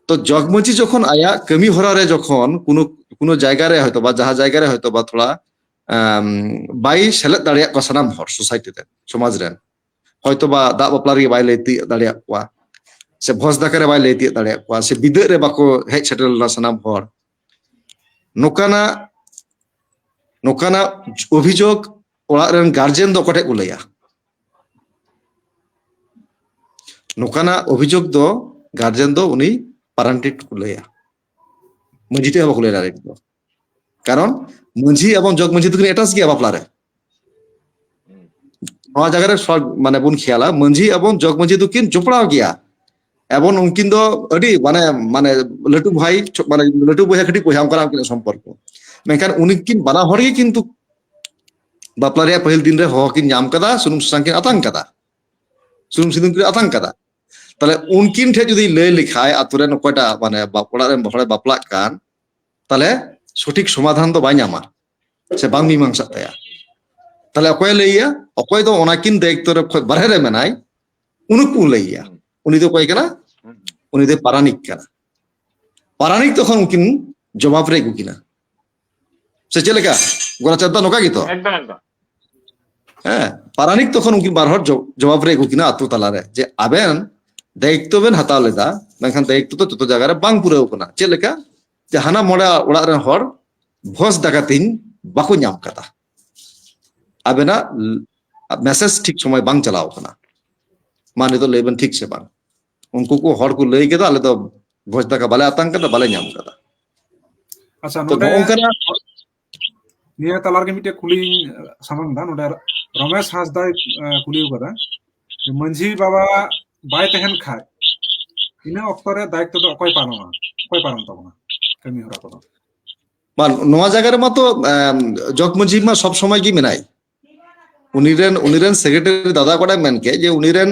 ᱛᱚ, ᱡᱚᱜᱽ ᱢᱟᱹᱡᱷᱤ ᱡᱚᱠᱷᱚᱱ ᱟᱭᱟᱜ ᱠᱟᱹᱢᱤ ᱦᱚᱨᱟ ᱨᱮ ᱡᱚᱠᱷᱚᱱ ᱠᱳᱱᱳ, ᱠᱳᱱᱳ ᱡᱟᱭᱜᱟ ᱨᱮ ᱦᱚᱭᱛᱳ ᱵᱟ, ᱡᱟᱦᱟᱸ ᱡᱟᱭᱜᱟ ᱨᱮ ᱦᱚᱭᱛᱳ ᱵᱟ ᱛᱷᱚᱲᱟ, ᱟᱢ, ᱵᱟᱭ ᱥᱮᱞᱮᱫ ᱫᱟᱲᱮᱭᱟᱜ ᱠᱚᱣᱟ ᱥᱟᱱᱟᱢ ᱦᱚᱲ ᱥᱳᱥᱟᱭᱴᱤ ᱨᱮ, ᱥᱚᱢᱟᱡᱽ ᱨᱮᱱ, ᱦᱚᱭᱛᱳ ᱵᱟ ᱫᱟᱜ ᱵᱟᱯᱞᱟ ᱨᱮᱜᱮ ᱵᱟᱭ ᱞᱟᱹᱭ ᱛᱤᱭᱳᱜ ᱫᱟᱲᱮᱭᱟᱜ ᱠᱚᱣᱟ, ᱥᱮ ᱵᱷᱚᱡᱽ ᱫᱟᱠᱟ ᱨᱮ ᱵᱟᱭ ᱞᱟᱹᱭ ᱛᱤᱭᱳᱜ ᱫᱟᱲᱮᱭᱟᱜ ᱠᱚᱣᱟ, ᱥᱮ ᱵᱤᱫᱟᱹᱜ ᱨᱮ ᱵᱟᱠᱚ ᱦᱮᱡ ᱥᱮᱴᱮᱨ ᱞᱮᱱᱟ ᱥᱟᱱᱟᱢ ᱦᱚᱲ, ᱱᱚᱝᱠᱟᱱᱟᱜ, ᱱᱚᱝᱠᱟᱱᱟᱜ ᱚᱵᱷᱤᱡᱳᱜᱽ ᱚᱲᱟᱜ ᱨᱮᱱ ᱜᱟᱨᱡᱮᱱ ᱫᱚ ᱚᱠᱚᱭ ᱴᱷᱮᱡ ᱠᱚ ᱞᱟᱹᱭᱟ? ᱱᱚᱝᱠᱟᱱᱟᱜ ᱚᱵᱷᱤᱡᱳᱜᱽ ᱫᱚ ᱜᱟᱨᱡᱮᱱ ᱫᱚ ᱩᱱᱤ ᱯᱟᱨᱟᱱᱤᱠ ᱴᱷᱮᱡ ᱠᱚ ᱞᱟᱹᱭᱟ, ᱢᱟᱹᱡᱷᱤ ᱴᱷᱮᱡ ᱦᱚᱸ ᱵᱟᱠᱚ ᱞᱟᱹᱭ ᱫᱟᱲᱮᱭᱟᱜᱼᱟ᱾ ᱠᱟᱨᱚᱱ ᱢᱟᱹᱡᱷᱤ ᱮᱵᱚᱝ ᱡᱚᱜᱽ ᱢᱟᱹᱡᱷᱤ ᱫᱚᱠᱤᱱ ᱮᱴᱟᱪ ᱜᱮᱭᱟ ᱵᱟᱯᱞᱟ ᱨᱮ᱾ ᱱᱚᱣᱟ ᱡᱟᱭᱜᱟ ᱨᱮ ᱥᱚ-, ᱢᱟᱱᱮ ᱵᱚᱱ ᱠᱷᱮᱭᱟᱞᱟ, ᱢᱟᱹᱡᱷᱤ ᱮᱵᱚᱝ ᱡᱚᱜᱽ ᱢᱟᱹᱡᱷᱤ ᱫᱚᱠᱤᱱ ᱡᱚᱯᱲᱟᱣ ᱜᱮᱭᱟ᱾ ᱮᱵᱚᱝ ᱩᱱᱠᱤᱱ ᱫᱚ ᱟᱹᱰᱤ, ᱢᱟᱱᱮ, ᱢᱟᱱᱮ ᱞᱟᱹᱴᱩ ᱵᱷᱟᱭ, ᱪᱷᱚ-, ᱢᱟᱱᱮ ᱞᱟᱹᱴᱩ ᱵᱚᱭᱦᱟ, ᱠᱟᱹᱴᱤᱡ ᱵᱚᱭᱦᱟ, ᱚᱱᱠᱟᱱᱟᱜ ᱩᱱᱠᱤᱱᱟᱜ ᱥᱚᱢᱯᱚᱨᱠᱚ᱾ ᱢᱮᱱᱠᱷᱟᱱ ᱩᱱᱠᱤᱱ ᱵᱟᱱᱟ ᱦᱚᱲ ᱜᱮ ᱠᱤᱱᱛᱩ ᱵᱟᱯᱞᱟ ᱨᱮᱭᱟᱜ ᱯᱟᱹᱦᱤᱞ ᱫᱤᱱ ᱨᱮ ᱦᱚᱦᱚ ᱠᱤᱱ ᱧᱟᱢ ᱠᱟᱫᱟ, ᱥᱩᱱᱩᱢ ᱥᱟᱥᱟᱝ ᱠᱤᱱ ᱟᱛᱟᱝ ᱠᱟᱫᱟ, ᱥᱩᱱᱩᱢ ᱥᱤᱸᱫᱩᱨ ᱠᱤᱱ ᱟᱛᱟᱝ ᱠᱟᱫᱟ᱾ ᱛᱟᱦᱞᱮ ᱩᱱᱠᱤᱱ ᱴᱷᱮᱡ ᱡᱩᱫᱤ ᱞᱟᱹᱭ ᱞᱮᱠᱷᱟᱡ, ᱟᱛᱳ ᱨᱮᱱ ᱚᱠᱚᱭᱴᱟᱜ, ᱢᱟᱱᱮ, ᱵᱟ-, ᱚᱲᱟᱜ ᱨᱮᱱ ᱦᱚᱲᱮ ᱵᱟᱯᱞᱟᱜ ᱠᱟᱱ, ᱛᱟᱦᱞᱮ ᱥᱚᱴᱷᱤᱠ ᱥᱚᱢᱟᱫᱷᱟᱱ ᱫᱚ ᱵᱟᱭ ᱧᱟᱢᱟ, ᱥᱮ ᱵᱟᱝ ᱢᱤᱢᱟᱝᱥᱟᱜ ᱛᱟᱭᱟ᱾ ᱛᱟᱦᱞᱮ ᱚᱠᱚᱭᱮ ᱞᱟᱹᱭᱟ? ᱚᱠᱚᱭ ᱫᱚ ᱚᱱᱟᱠᱤᱱ ᱫᱟᱭᱤᱛᱛᱚ ᱨᱮ ᱠᱷᱚᱡ ᱵᱟᱨᱦᱮ ᱨᱮ ᱢᱮᱱᱟᱭ, ᱩᱱᱤ ᱠᱚ ᱞᱟᱹᱭᱟ᱾ ᱩᱱᱤ ᱫᱚ ᱚᱠᱚᱭ ᱠᱟᱱᱟ? ᱩᱱᱤ ᱫᱚ ᱯᱟᱨᱟᱱᱤᱠ ᱠᱟᱱᱟ᱾ ᱯᱟᱨᱟᱱᱤᱠ ᱛᱚᱠᱷᱚᱱ ᱩᱱᱠᱤᱱ ᱡᱚᱵᱟᱵ ᱨᱮ ᱟᱹᱜᱩ ᱠᱤᱱᱟ᱾ ᱥᱮ ᱪᱮᱫ ᱞᱮᱠᱟ? ᱜᱳᱨᱟᱪᱟᱸᱫᱽ ᱫᱟ, ᱱᱚᱝᱠᱟ ᱜᱮᱛᱚ? ᱮᱠᱫᱚᱢ, ᱮᱠᱫᱚᱢ᱾ ᱦᱮᱸ, ᱯᱟᱨᱟᱱᱤᱠ ᱛᱚᱠᱷᱚᱱ ᱩᱱᱠᱤᱱ ᱵᱟᱨ ᱦᱚᱲ ᱡᱚ-, ᱡᱚᱵᱟᱵ ᱨᱮ ᱟᱹᱜᱩ ᱠᱤᱱᱟ ᱟᱛᱳ ᱛᱟᱞᱟᱨᱮ, ᱡᱮ ᱟᱵᱮᱱ ᱫᱟᱭᱤᱛᱛᱚ ᱵᱮᱱ ᱦᱟᱛᱟᱣ ᱞᱮᱫᱟ, ᱢᱮᱱᱠᱷᱟᱱ ᱫᱟᱭᱤᱛᱛᱚ ᱫᱚ ᱡᱚᱛᱚ ᱡᱟᱭᱜᱟ ᱨᱮ ᱵᱟᱝ ᱯᱩᱨᱟᱹᱣ ᱠᱟᱱᱟ᱾ ᱪᱮᱫ ᱞᱮᱠᱟ? ᱡᱮ ᱦᱟᱱᱟ ᱢᱚᱬᱮ ᱚᱲᱟᱜ ᱨᱮᱱ ᱦᱚᱲ ᱵᱷᱚᱡᱽ ᱫᱟᱠᱟ ᱛᱤᱧ ᱵᱟᱠᱚ ᱧᱟᱢ ᱠᱟᱫᱟ, ᱟᱵᱮᱱᱟᱜ ᱢᱮᱥᱮᱡᱽ ᱴᱷᱤᱠ ᱥᱚᱢᱚᱭ ᱵᱟᱝ ᱪᱟᱞᱟᱣ ᱠᱟᱱᱟ᱾ ᱢᱟ ᱱᱤᱛᱚᱜ ᱞᱟᱹᱭ ᱵᱮᱱ, ᱴᱷᱤᱠ ᱥᱮ ᱵᱟᱝ? ᱩᱱᱠᱩ ᱠᱚ ᱦᱚᱲ ᱠᱚ ᱞᱟᱹᱭ ᱠᱮᱫᱟ, ᱟᱞᱮ ᱫᱚ ᱵᱷᱚᱡᱽ ᱫᱟᱠᱟ ᱵᱟᱞᱮ ᱟᱛᱟᱝ ᱠᱟᱫᱟ, ᱵᱟᱞᱮ ᱧᱟᱢ ᱠᱟᱫᱟ᱾ ᱟᱪᱪᱷᱟ, ᱛᱚ ᱱᱚᱰᱮ ᱱᱚᱜᱼᱚ ᱱᱚᱝᱠᱟᱱᱟᱜ ᱱᱤᱭᱟᱹ ᱛᱟᱞᱟ ᱨᱮᱜᱮ ᱢᱤᱫᱴᱮᱡ ᱠᱩᱞᱤᱧ ᱥᱟᱢᱟᱝ ᱫᱟ᱾ ᱱᱚᱰᱮ ᱨᱚᱢᱮᱥ ᱦᱟᱸᱥᱫᱟᱭ, ᱮ, ᱠᱩᱞᱤ ᱟᱠᱟᱫᱟ ᱡᱮ ᱢᱟᱹᱡᱷᱤ ᱵᱟᱵᱟ ᱵᱟᱭ ᱛᱟᱦᱮᱱ ᱠᱷᱟᱡ ᱤᱱᱟᱹ ᱚᱠᱛᱚ ᱨᱮ ᱫᱟᱭᱤᱛᱛᱚ ᱫᱚ ᱚᱠᱚᱭ ᱯᱟᱞᱚᱱᱟ, ᱚᱠᱚᱭ ᱯᱟᱨᱚᱢ ᱛᱟᱵᱚᱱᱟ ᱠᱟᱹᱢᱤ ᱦᱚᱨᱟ ᱠᱚᱫᱚ? ᱵᱟᱝ, ᱱᱚᱣᱟ ᱡᱟᱭᱜᱟ ᱨᱮᱢᱟ ᱛᱚ, ᱮᱢ, ᱡᱚᱜᱽ ᱢᱟᱹᱡᱷᱤ ᱢᱟ ᱥᱚᱵ ᱥᱚᱢᱚᱭ ᱜᱮ ᱢᱮᱱᱟᱭ᱾ ᱩᱱᱤ ᱨᱮᱱ, ᱩᱱᱤ ᱨᱮᱱ ᱥᱮᱠᱨᱮᱴᱟᱨᱤ ᱫᱟᱫᱟ ᱚᱠᱟᱴᱟᱜ ᱢᱮᱱ ᱠᱮᱫ ᱡᱮ ᱩᱱᱤ ᱨᱮᱱ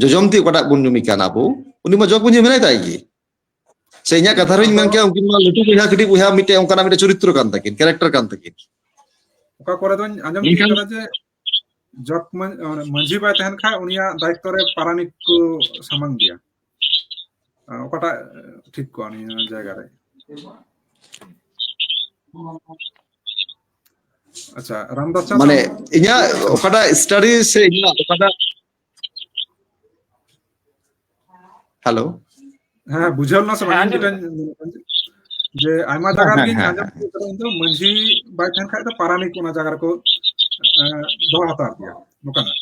ᱡᱚᱡᱚᱢ ᱛᱤ ᱚᱠᱟᱴᱟᱜ ᱵᱚᱱ ᱧᱩᱢᱤ ᱠᱟᱱᱟ ᱟᱵᱚ, ᱩᱱᱤ ᱢᱟ ᱡᱚᱜᱽ ᱢᱟᱹᱡᱷᱤ ᱢᱮᱱᱟᱭ ᱛᱟᱭ ᱜᱮ᱾ ᱥᱮ ᱤᱧᱟᱹᱜ ᱠᱟᱛᱷᱟ ᱨᱤᱧ ᱟᱫᱚ ᱢᱮᱱ ᱠᱮᱭᱟ, ᱩᱱᱠᱤᱱ ᱢᱟ ᱞᱟᱹᱴᱩ ᱵᱚᱭᱦᱟ ᱠᱟᱹᱴᱤᱡ ᱵᱚᱭᱦᱟ ᱢᱤᱫᱴᱮᱡ ᱚᱱᱠᱟᱱᱟᱜ ᱢᱤᱫᱴᱮᱡ ᱪᱚᱨᱤᱛᱨᱚ ᱠᱟᱱ ᱛᱟᱹᱠᱤᱱ, ᱠᱮᱨᱮᱠᱴᱟᱨ ᱠᱟᱱ ᱛᱟᱹᱠᱤᱱ᱾ ᱚᱠᱟ ᱠᱚᱨᱮ ᱫᱚᱧ ᱟᱸᱡᱚᱢ ᱛᱤᱭᱳᱜ ᱢᱮᱱᱠᱷᱟᱱ ᱠᱟᱫᱟ ᱡᱮ ᱡᱚᱜᱽ ᱢᱟᱹ-, ᱢᱟᱱᱮ ᱢᱟᱹᱡᱷᱤ ᱵᱟᱭ ᱛᱟᱦᱮᱱ ᱠᱷᱟᱡ ᱩᱱᱤᱭᱟᱜ ᱫᱟᱭᱤᱛᱛᱚ ᱨᱮ ᱯᱟᱨᱟᱱᱤᱠ ᱠᱚ ᱥᱟᱢᱟᱝ ᱜᱮᱭᱟ᱾ ᱟᱨ ᱚᱠᱟᱴᱟᱜ ᱴᱷᱤᱠ ᱠᱚᱜᱼᱟ ᱱᱤᱭᱟᱹ ᱡᱟᱭᱜᱟ ᱨᱮ? ᱟᱪᱪᱷᱟ, ᱨᱟᱢᱫᱟᱥ ᱪᱟᱸᱫᱽ ᱢᱟᱱᱮ ᱟᱢ ᱤᱧᱟᱹᱜ ᱚᱠᱟᱴᱟᱜ ᱥᱴᱟᱰᱤ ᱥᱮ ᱤᱧᱟᱹᱜ ᱚᱠᱟᱴᱟᱜ, ᱦᱮᱞᱳ? ᱦᱮᱸ, ᱵᱩᱡᱷᱟᱹᱣ ᱞᱮᱱᱟ ᱥᱮ ᱵᱟᱝ? ᱦᱮᱸ, ᱤᱧ ᱟᱸᱡᱚᱢ ᱡᱮᱴᱟᱧ ᱢᱮᱱᱮᱫ ᱠᱟᱱ ᱡᱮ, ᱡᱮ ᱟᱭᱢᱟ ᱦᱮᱸ, ᱡᱟᱭᱜᱟ ᱦᱮᱸ, ᱨᱮᱜᱮᱧ ᱦᱮᱸ, ᱟᱸᱡᱚᱢ ᱦᱮᱸ᱾ ᱛᱤᱭᱳᱜ ᱠᱟᱫᱟ ᱤᱧ ᱫᱚ ᱢᱟᱹᱡᱷᱤ ᱵᱟᱭ ᱛᱟᱦᱮᱱ ᱠᱷᱟᱡ ᱫᱚ ᱯᱟᱨᱟᱱᱤᱠ ᱚᱱᱟ ᱡᱟᱭᱜᱟ ᱨᱮᱠᱚ, ᱮᱸ, ᱫᱚᱦᱚ ᱦᱟᱛᱟᱲ ᱠᱮᱭᱟ, ᱱᱚᱝᱠᱟᱱᱟᱜ᱾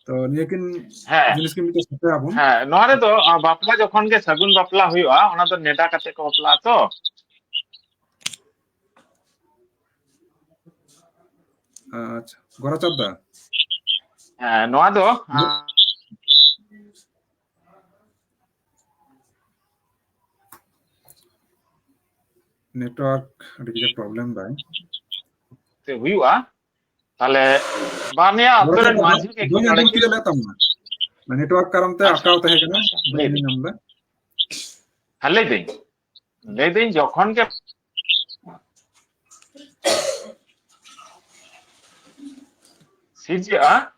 ᱛᱚ ᱱᱤᱭᱟᱹ ᱠᱤᱱ ᱦᱮᱸ᱾ ᱡᱤᱱᱤᱥ ᱠᱤᱱ ᱢᱤᱫᱴᱮᱱ ᱥᱮᱴᱮᱨ ᱟᱵᱚᱱ᱾ ᱦᱮᱸ, ᱱᱚᱣᱟ ᱨᱮᱫᱚ, ᱟ, ᱵᱟᱯᱞᱟ ᱡᱚᱠᱷᱚᱱ ᱜᱮ ᱥᱟᱹᱜᱩᱱ ᱵᱟᱯᱞᱟ ᱦᱩᱭᱩᱜᱼᱟ, ᱚᱱᱟ ᱫᱚ ᱱᱮᱰᱟ ᱠᱟᱛᱮ ᱠᱚ ᱵᱟᱯᱞᱟᱜᱼᱟ ᱛᱚ᱾ ᱟᱪᱪᱷᱟ, ᱜᱳᱨᱟᱪᱟᱸᱫᱽ ᱫᱟ᱾ ᱦᱮᱸ, ᱱᱚᱣᱟ ᱫᱚ, ᱱᱤ- ᱟ, network ᱟᱹᱰᱤ ᱠᱟᱡᱟᱠ problem ᱫᱟᱭ᱾ ᱛᱮ ᱦᱩᱭᱩᱜᱼᱟ, ᱛᱟᱦᱞᱮ ᱵᱟᱨᱭᱟ ᱟᱛᱳ ᱨᱮᱱ ᱢᱟᱹᱡᱷᱤ ᱜᱮ ᱵᱟᱹᱧ ᱟᱸᱡᱚᱢ ᱛᱤᱭᱳᱜ ᱞᱮᱫ ᱛᱟᱢᱟ᱾ Network ᱠᱟᱨᱚᱱ ᱛᱮ ᱟᱪᱪᱷᱟ, ᱟᱴᱠᱟᱣ ᱛᱟᱦᱮᱸ ᱠᱟᱱᱟ, ᱟᱪᱪᱷᱟ, ᱵᱟᱹᱧ ᱞᱟᱹᱭ ᱵᱤᱱ᱾ ᱧᱟᱢ ᱮᱫᱟ᱾ ᱦᱮᱸ, ᱞᱟᱹᱭ ᱫᱟᱹᱧ, ᱞᱟᱹᱭ ᱫᱟᱹᱧ ᱡᱚᱠᱷᱚᱱ ᱜᱮ ᱥᱤᱨᱡᱟᱹᱜᱼᱟ,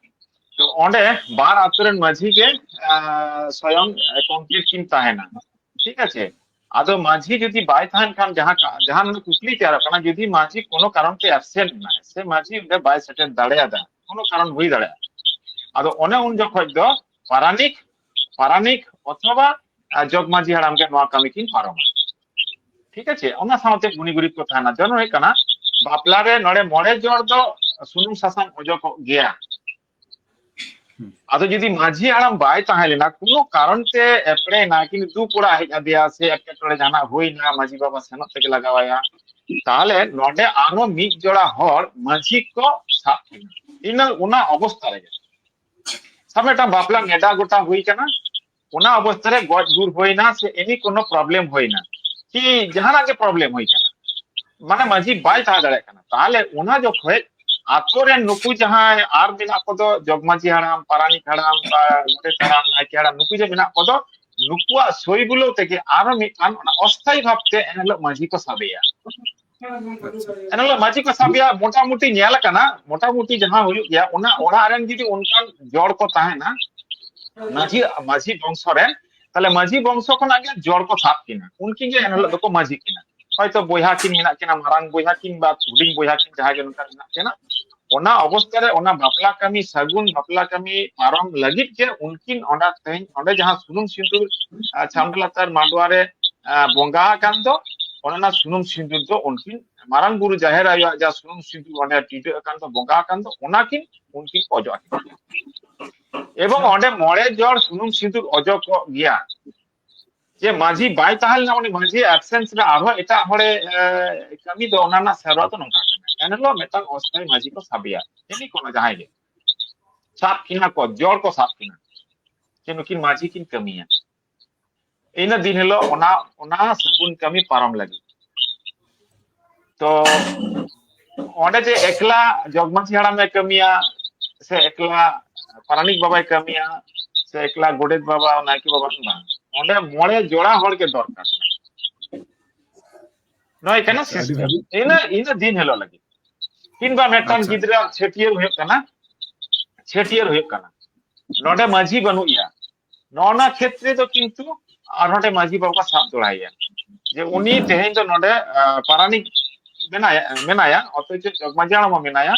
ᱛᱚ ᱚᱸᱰᱮ ᱵᱟᱨ ᱟᱛᱳ ᱨᱮᱱ ᱢᱟᱹᱡᱷᱤ ᱜᱮ, ᱟᱸ, ᱥᱚᱭᱚᱝ, ᱮ, complete ᱠᱤᱱ ᱛᱟᱦᱮᱱᱟ᱾ ᱴᱷᱤᱠ ᱟᱪᱷᱮ? ᱟᱫᱚ ᱢᱟᱹᱡᱷᱤ ᱡᱩᱫᱤ ᱵᱟᱭ ᱛᱟᱦᱮᱱ ᱠᱷᱟᱱ, ᱡᱟᱦᱟᱸ ᱠᱟ-, ᱡᱟᱦᱟᱸ ᱱᱚᱰᱮ ᱠᱩᱠᱞᱤ ᱛᱮᱭᱟᱨᱚᱜ ᱠᱟᱱᱟ, ᱡᱩᱫᱤ ᱢᱟᱹᱡᱷᱤ ᱠᱳᱱᱳ ᱠᱟᱨᱚᱱ ᱛᱮ absent ᱮᱱᱟᱭ, ᱥᱮ ᱢᱟᱹᱡᱷᱤ ᱚᱸᱰᱮ ᱵᱟᱭ ᱥᱮᱴᱮᱨ ᱫᱟᱲᱮᱭᱟᱫᱟ, ᱠᱳᱱᱳ ᱠᱟᱨᱚᱱ ᱦᱩᱭ ᱫᱟᱲᱮᱭᱟᱜᱼᱟ, ᱟᱫᱚ ᱚᱱᱮ ᱩᱱ ᱡᱚᱠᱷᱚᱡ ᱫᱚ ᱯᱟᱨᱟᱱᱤᱠ, ᱯᱟᱨᱟᱱᱤᱠ ᱚᱛᱷᱚᱵᱟ, ᱟᱨ, ᱡᱚᱜᱽ ᱢᱟᱹᱡᱷᱤ ᱦᱟᱲᱟᱢ ᱜᱮ ᱱᱚᱣᱟ ᱠᱟᱹᱢᱤ ᱠᱤᱱ ᱯᱟᱨᱚᱢᱟ᱾ ᱴᱷᱤᱠ ᱟᱪᱷᱮ? ᱚᱱᱟ ᱥᱟᱶᱛᱮ ᱜᱩᱱᱤ ᱜᱩᱨᱤᱵ ᱠᱚ ᱛᱟᱦᱮᱱᱟ᱾ ᱡᱮᱢᱚᱱ ᱦᱩᱭᱩᱜ ᱠᱟᱱᱟ, ᱵᱟᱯᱞᱟ ᱨᱮ ᱱᱚᱰᱮ ᱢᱚᱬᱮ ᱡᱚᱲ ᱫᱚ ᱥᱩᱱᱩᱢ ᱥᱟᱥᱟᱝ ᱚᱡᱚᱜᱚᱜ ᱜᱮᱭᱟ᱾ ᱟᱫᱚ ᱡᱩᱫᱤ ᱢᱟᱹᱡᱷᱤ ᱦᱟᱲᱟᱢ ᱵᱟᱭ ᱛᱟᱦᱮᱸ ᱞᱮᱱᱟ, ᱠᱳᱱᱳ ᱠᱟᱨᱚᱱ ᱛᱮ ᱮᱯᱲᱮᱭᱮᱱᱟ, ᱠᱤᱱᱛᱩ ᱫᱩᱠ ᱚᱲᱟᱜ ᱦᱮᱡ ᱟᱫᱮᱭᱟ ᱥᱮ ᱮᱴᱠᱮᱴᱚᱬᱮ ᱡᱟᱦᱟᱱᱟᱜ ᱦᱩᱭᱱᱟ, ᱢᱟᱹᱡᱷᱤ ᱵᱟᱵᱟ ᱥᱮᱱᱚᱜ ᱛᱮᱜᱮ ᱞᱟᱜᱟᱣᱟᱭᱟ, ᱛᱟᱦᱚᱞᱮ ᱱᱚᱰᱮ ᱟᱨᱦᱚᱸ ᱢᱤᱫ ᱡᱚᱲᱟ ᱦᱚᱲ ᱢᱟᱹᱡᱷᱤ ᱠᱚ ᱥᱟᱵ ᱠᱤᱱᱟ᱾ ᱤᱱᱟᱹ ᱚᱱᱟ ᱚᱵᱚᱥᱛᱟ ᱨᱮᱜᱮ ᱥᱟᱵ ᱢᱤᱫᱴᱟᱝ ᱵᱟᱯᱞᱟ ᱱᱮᱰᱟ ᱜᱚᱴᱟ ᱦᱩᱭ ᱠᱟᱱᱟ, ᱚᱱᱟ ᱚᱵᱚᱥᱛᱟ ᱨᱮ ᱜᱚᱡ ᱜᱩᱨ ᱦᱩᱭᱱᱟ ᱥᱮ ᱮᱱᱤ ᱠᱳᱱᱳ ᱯᱨᱚᱵᱞᱮᱢ ᱦᱩᱭᱱᱟ, ᱠᱤ ᱡᱟᱦᱟᱱᱟᱜ ᱜᱮ ᱯᱨᱚᱵᱞᱮᱢ ᱦᱩᱭ ᱠᱟᱱᱟ, ᱢᱟᱱᱮ ᱢᱟᱹᱡᱷᱤ ᱵᱟᱭ ᱛᱟᱦᱮᱸ ᱫᱟᱲᱮᱭᱟᱜ ᱠᱟᱱᱟ, ᱛᱟᱦᱚᱞᱮ ᱚᱱᱟ ᱡᱚᱠᱷᱚᱡ ᱟᱛᱳ ᱨᱮᱱ ᱱᱩᱠᱩ ᱡᱟᱦᱟᱸᱭ ᱟᱨ ᱢᱮᱱᱟᱜ ᱠᱚᱫᱚ, ᱡᱚᱜᱽ ᱢᱟᱹᱡᱷᱤ ᱦᱟᱲᱟᱢ, ᱯᱟᱨᱟᱱᱤᱠ ᱦᱟᱲᱟᱢ, ᱵᱟ ᱜᱚᱰᱮᱛ ᱦᱟᱲᱟᱢ, ᱱᱟᱭᱠᱮ ᱦᱟᱲᱟᱢ, ᱱᱩᱠᱩ ᱡᱮ ᱢᱮᱱᱟᱜ ᱠᱚᱫᱚ, ᱱᱩᱠᱩᱣᱟᱜ ᱥᱳᱭ ᱵᱩᱞᱟᱹᱣ ᱛᱮᱜᱮ ᱟᱨᱦᱚᱸ ᱢᱤᱫᱴᱟᱝ ᱚᱱᱟ ᱚᱥᱛᱷᱟᱭᱤ ᱵᱷᱟᱵᱛᱮ ᱮᱱᱦᱤᱞᱳᱜ ᱢᱟᱹᱡᱷᱤ ᱠᱚ ᱥᱟᱵᱮᱭᱟ᱾ ᱮᱱᱦᱤᱞᱳᱜ ᱢᱟᱹᱡᱷᱤ ᱠᱚ ᱥᱟᱵᱮᱭᱟ, ᱢᱚᱴᱟᱢᱩᱴᱤ ᱧᱮᱞ ᱟᱠᱟᱱᱟ, ᱢᱚᱴᱟᱢᱩᱴᱤ ᱡᱟᱦᱟᱸ ᱦᱩᱭᱩᱜ ᱜᱮᱭᱟ, ᱚᱱᱟ ᱚᱲᱟᱜ ᱨᱮᱱ ᱡᱩᱫᱤ ᱚᱱᱠᱟᱱ ᱡᱚᱲ ᱠᱚ ᱛᱟᱦᱮᱱᱟ, ᱢᱟᱹᱡᱷᱤ, ᱢᱟᱹᱡᱷᱤ ᱵᱚᱝᱥᱚ ᱨᱮᱱ, ᱛᱟᱦᱞᱮ ᱢᱟᱹᱡᱷᱤ ᱵᱚᱝᱥᱚ ᱠᱷᱚᱱᱟᱜ ᱜᱮ ᱡᱚᱲ ᱠᱚ ᱥᱟᱵ ᱠᱤᱱᱟ, ᱩᱱᱠᱤᱱ ᱜᱮ ᱮᱱᱦᱤᱞᱳᱜ ᱫᱚᱠᱚ ᱢᱟᱹᱡᱷᱤ ᱠᱤᱱᱟ᱾ ᱦᱚᱭᱛᱚ ᱵᱚᱭᱦᱟ ᱠᱤᱱ ᱢᱮᱱᱟᱜ ᱠᱤᱱᱟ, ᱢᱟᱨᱟᱝ ᱵᱚᱭᱦᱟ ᱠᱤᱱ ᱵᱟ ᱦᱩᱰᱤᱧ ᱵᱚᱭᱦᱟ ᱠᱤᱱ, ᱡᱟᱦᱟᱸᱭ ᱜᱮ ᱱᱚᱝᱠᱟ ᱢᱮᱱᱟᱜ ᱠᱤᱱᱟ, ᱚᱱᱟ ᱚᱵᱚᱥᱛᱟ ᱨᱮ ᱚᱱᱟ ᱵᱟᱯᱞᱟ ᱠᱟᱹᱢᱤ, ᱥᱟᱹᱜᱩᱱ ᱵᱟᱯᱞᱟ ᱠᱟᱹᱢᱤ ᱯᱟᱨᱚᱢ ᱞᱟᱹᱜᱤᱫ ᱜᱮ ᱩᱱᱠᱤᱱ ᱚᱸᱰᱮ ᱛᱮᱦᱮᱧ, ᱚᱸᱰᱮ ᱡᱟᱦᱟᱸ ᱥᱩᱱᱩᱢ ᱥᱤᱸᱫᱩᱨ, ᱟᱸ, ᱪᱷᱟᱢᱰᱟ ᱞᱟᱛᱟᱨ ᱢᱟᱰᱣᱟ ᱨᱮ, ᱟᱸ, ᱵᱚᱸᱜᱟ ᱟᱠᱟᱱ ᱫᱚ, ᱚᱱᱟ ᱥᱩᱱᱩᱢ ᱥᱤᱸᱫᱩᱨ ᱫᱚ ᱩᱱᱠᱤᱱ ᱢᱟᱨᱟᱝ ᱵᱩᱨᱩ ᱡᱟᱦᱮᱨ ᱟᱭᱳᱣᱟᱜ ᱡᱟᱦᱟᱸ ᱥᱩᱱᱩᱢ ᱥᱤᱸᱫᱩᱨ ᱚᱸᱰᱮ ᱴᱤᱰᱟᱹᱜ ᱟᱠᱟᱱ ᱫᱚ, ᱵᱚᱸᱜᱟ ᱟᱠᱟᱱ ᱫᱚ, ᱚᱱᱟ ᱠᱤᱱ ᱩᱱᱠᱤᱱ ᱠᱚ ᱚᱡᱚᱜ ᱟᱹᱠᱤᱱᱟ᱾ ᱮᱵᱚᱝ ᱚᱸᱰᱮ ᱢᱚᱬᱮ ᱡᱚᱲ ᱥᱩᱱᱩᱢ ᱥᱤᱸᱫᱩᱨ ᱚᱡᱚᱜᱚᱜ ᱜᱮᱭᱟ᱾ ᱡᱮ ᱢᱟᱹᱡᱷᱤ ᱵᱟᱭ ᱛᱟᱦᱮᱸ ᱞᱮᱱᱟ, ᱩᱱᱤ ᱢᱟᱹᱡᱷᱤ ᱟᱵᱥᱮᱱᱥ ᱨᱮ ᱟᱨᱦᱚᱸ ᱮᱴᱟᱜ ᱦᱚᱲᱮ, ᱮ, ᱠᱟᱹᱢᱤ ᱫᱚ, ᱚᱱᱟ ᱨᱮᱱᱟᱜ ᱥᱮᱨᱣᱟ ᱫᱚ ᱱᱚᱝᱠᱟ ᱠᱟᱱᱟ᱾ ᱮᱱᱦᱤᱞᱳᱜ ᱢᱤᱫᱴᱟᱝ ᱚᱥᱛᱷᱟᱭᱤ ᱢᱟᱹᱡᱷᱤ ᱠᱚ ᱥᱟᱵᱮᱭᱟ, ᱡᱟᱹᱱᱤ ᱠᱚᱱᱚ ᱡᱟᱦᱟᱸᱭ ᱜᱮ ᱥᱟᱵ ᱠᱤᱱᱟ ᱠᱚ, ᱡᱚᱲ ᱠᱚ ᱥᱟᱵ ᱠᱤᱱᱟ, ᱡᱮ ᱱᱩᱠᱤᱱ ᱢᱟᱹᱡᱷᱤ ᱠᱤᱱ ᱠᱟᱹᱢᱤᱭᱟ᱾ ᱤᱱᱟᱹ ᱫᱤᱱ ᱦᱤᱞᱳᱜ ᱚᱱᱟ, ᱚᱱᱟ ᱥᱟᱹᱜᱩᱱ ᱠᱟᱹᱢᱤ ᱯᱟᱨᱚᱢ ᱞᱟᱹᱜᱤᱫ᱾ ᱛᱚ ᱚᱸᱰᱮ ᱡᱮ ᱮᱠᱞᱟ ᱡᱚᱜᱽ ᱢᱟᱹᱡᱷᱤ ᱦᱟᱲᱟᱢᱮ ᱠᱟᱹᱢᱤᱭᱟ, ᱥᱮ ᱮᱠᱞᱟ ᱯᱟᱨᱟᱱᱤᱠ ᱵᱟᱵᱟᱭ ᱠᱟᱹᱢᱤᱭᱟ, ᱥᱮ ᱮᱠᱞᱟ ᱜᱚᱰᱮᱛ ᱵᱟᱵᱟ, ᱱᱟᱭᱠᱮ ᱵᱟᱵᱟ, ᱵᱟᱝ, ᱚᱸᱰᱮ ᱢᱚᱬᱮ ᱡᱚᱲᱟ ᱦᱚᱲ ᱜᱮ ᱫᱚᱨᱠᱟᱨ ᱠᱟᱱᱟ᱾ ᱱᱚᱣᱟ ᱠᱟᱱᱟ ᱟᱪᱪᱷᱟ, ᱟᱹᱰᱤ system᱾ ᱵᱷᱟᱹᱜᱤ᱾ ᱤᱱᱟᱹ, ᱤᱱᱟᱹ ᱫᱤᱱ ᱦᱤᱞᱳᱜ ᱞᱟᱹᱜᱤᱫ᱾ ᱠᱤᱝᱵᱟ ᱢᱤᱫᱴᱟᱝ ᱟᱪᱪᱷᱟ᱾ ᱜᱤᱫᱽᱨᱟᱹ ᱪᱷᱟᱹᱴᱭᱟᱹᱨ ᱦᱩᱭᱩᱜ ᱠᱟᱱᱟ, ᱪᱷᱟᱹᱴᱭᱟᱹᱨ ᱦᱩᱭᱩᱜ ᱠᱟᱱᱟ, ᱱᱚᱰᱮ ᱢᱟᱹᱡᱷᱤ ᱵᱟᱹᱱᱩᱜ ᱮᱭᱟ, ᱱᱚᱜᱼᱚ ᱱᱟ ᱠᱷᱮᱛᱨᱮ ᱫᱚ ᱠᱤᱱᱛᱩ ᱟᱨ ᱱᱚᱰᱮ ᱢᱟᱹᱡᱷᱤ ᱵᱟᱵᱟ ᱠᱚ ᱥᱟᱵ ᱫᱚᱦᱲᱟᱭᱮᱭᱟ, ᱡᱮ ᱩᱱᱤ ᱛᱮᱦᱮᱧ ᱫᱚ ᱱᱚᱰᱮ, ᱟᱸ, ᱯᱟᱨᱟᱱᱤᱠ ᱢᱮᱱᱟᱭᱟ, ᱢᱮᱱᱟᱭᱟ, ᱚᱛᱷᱚᱪᱚ ᱡᱚᱜᱽ ᱢᱟᱹᱡᱷᱤ ᱦᱟᱲᱟᱢ ᱦᱚᱸ ᱢᱮᱱᱟᱭᱟ,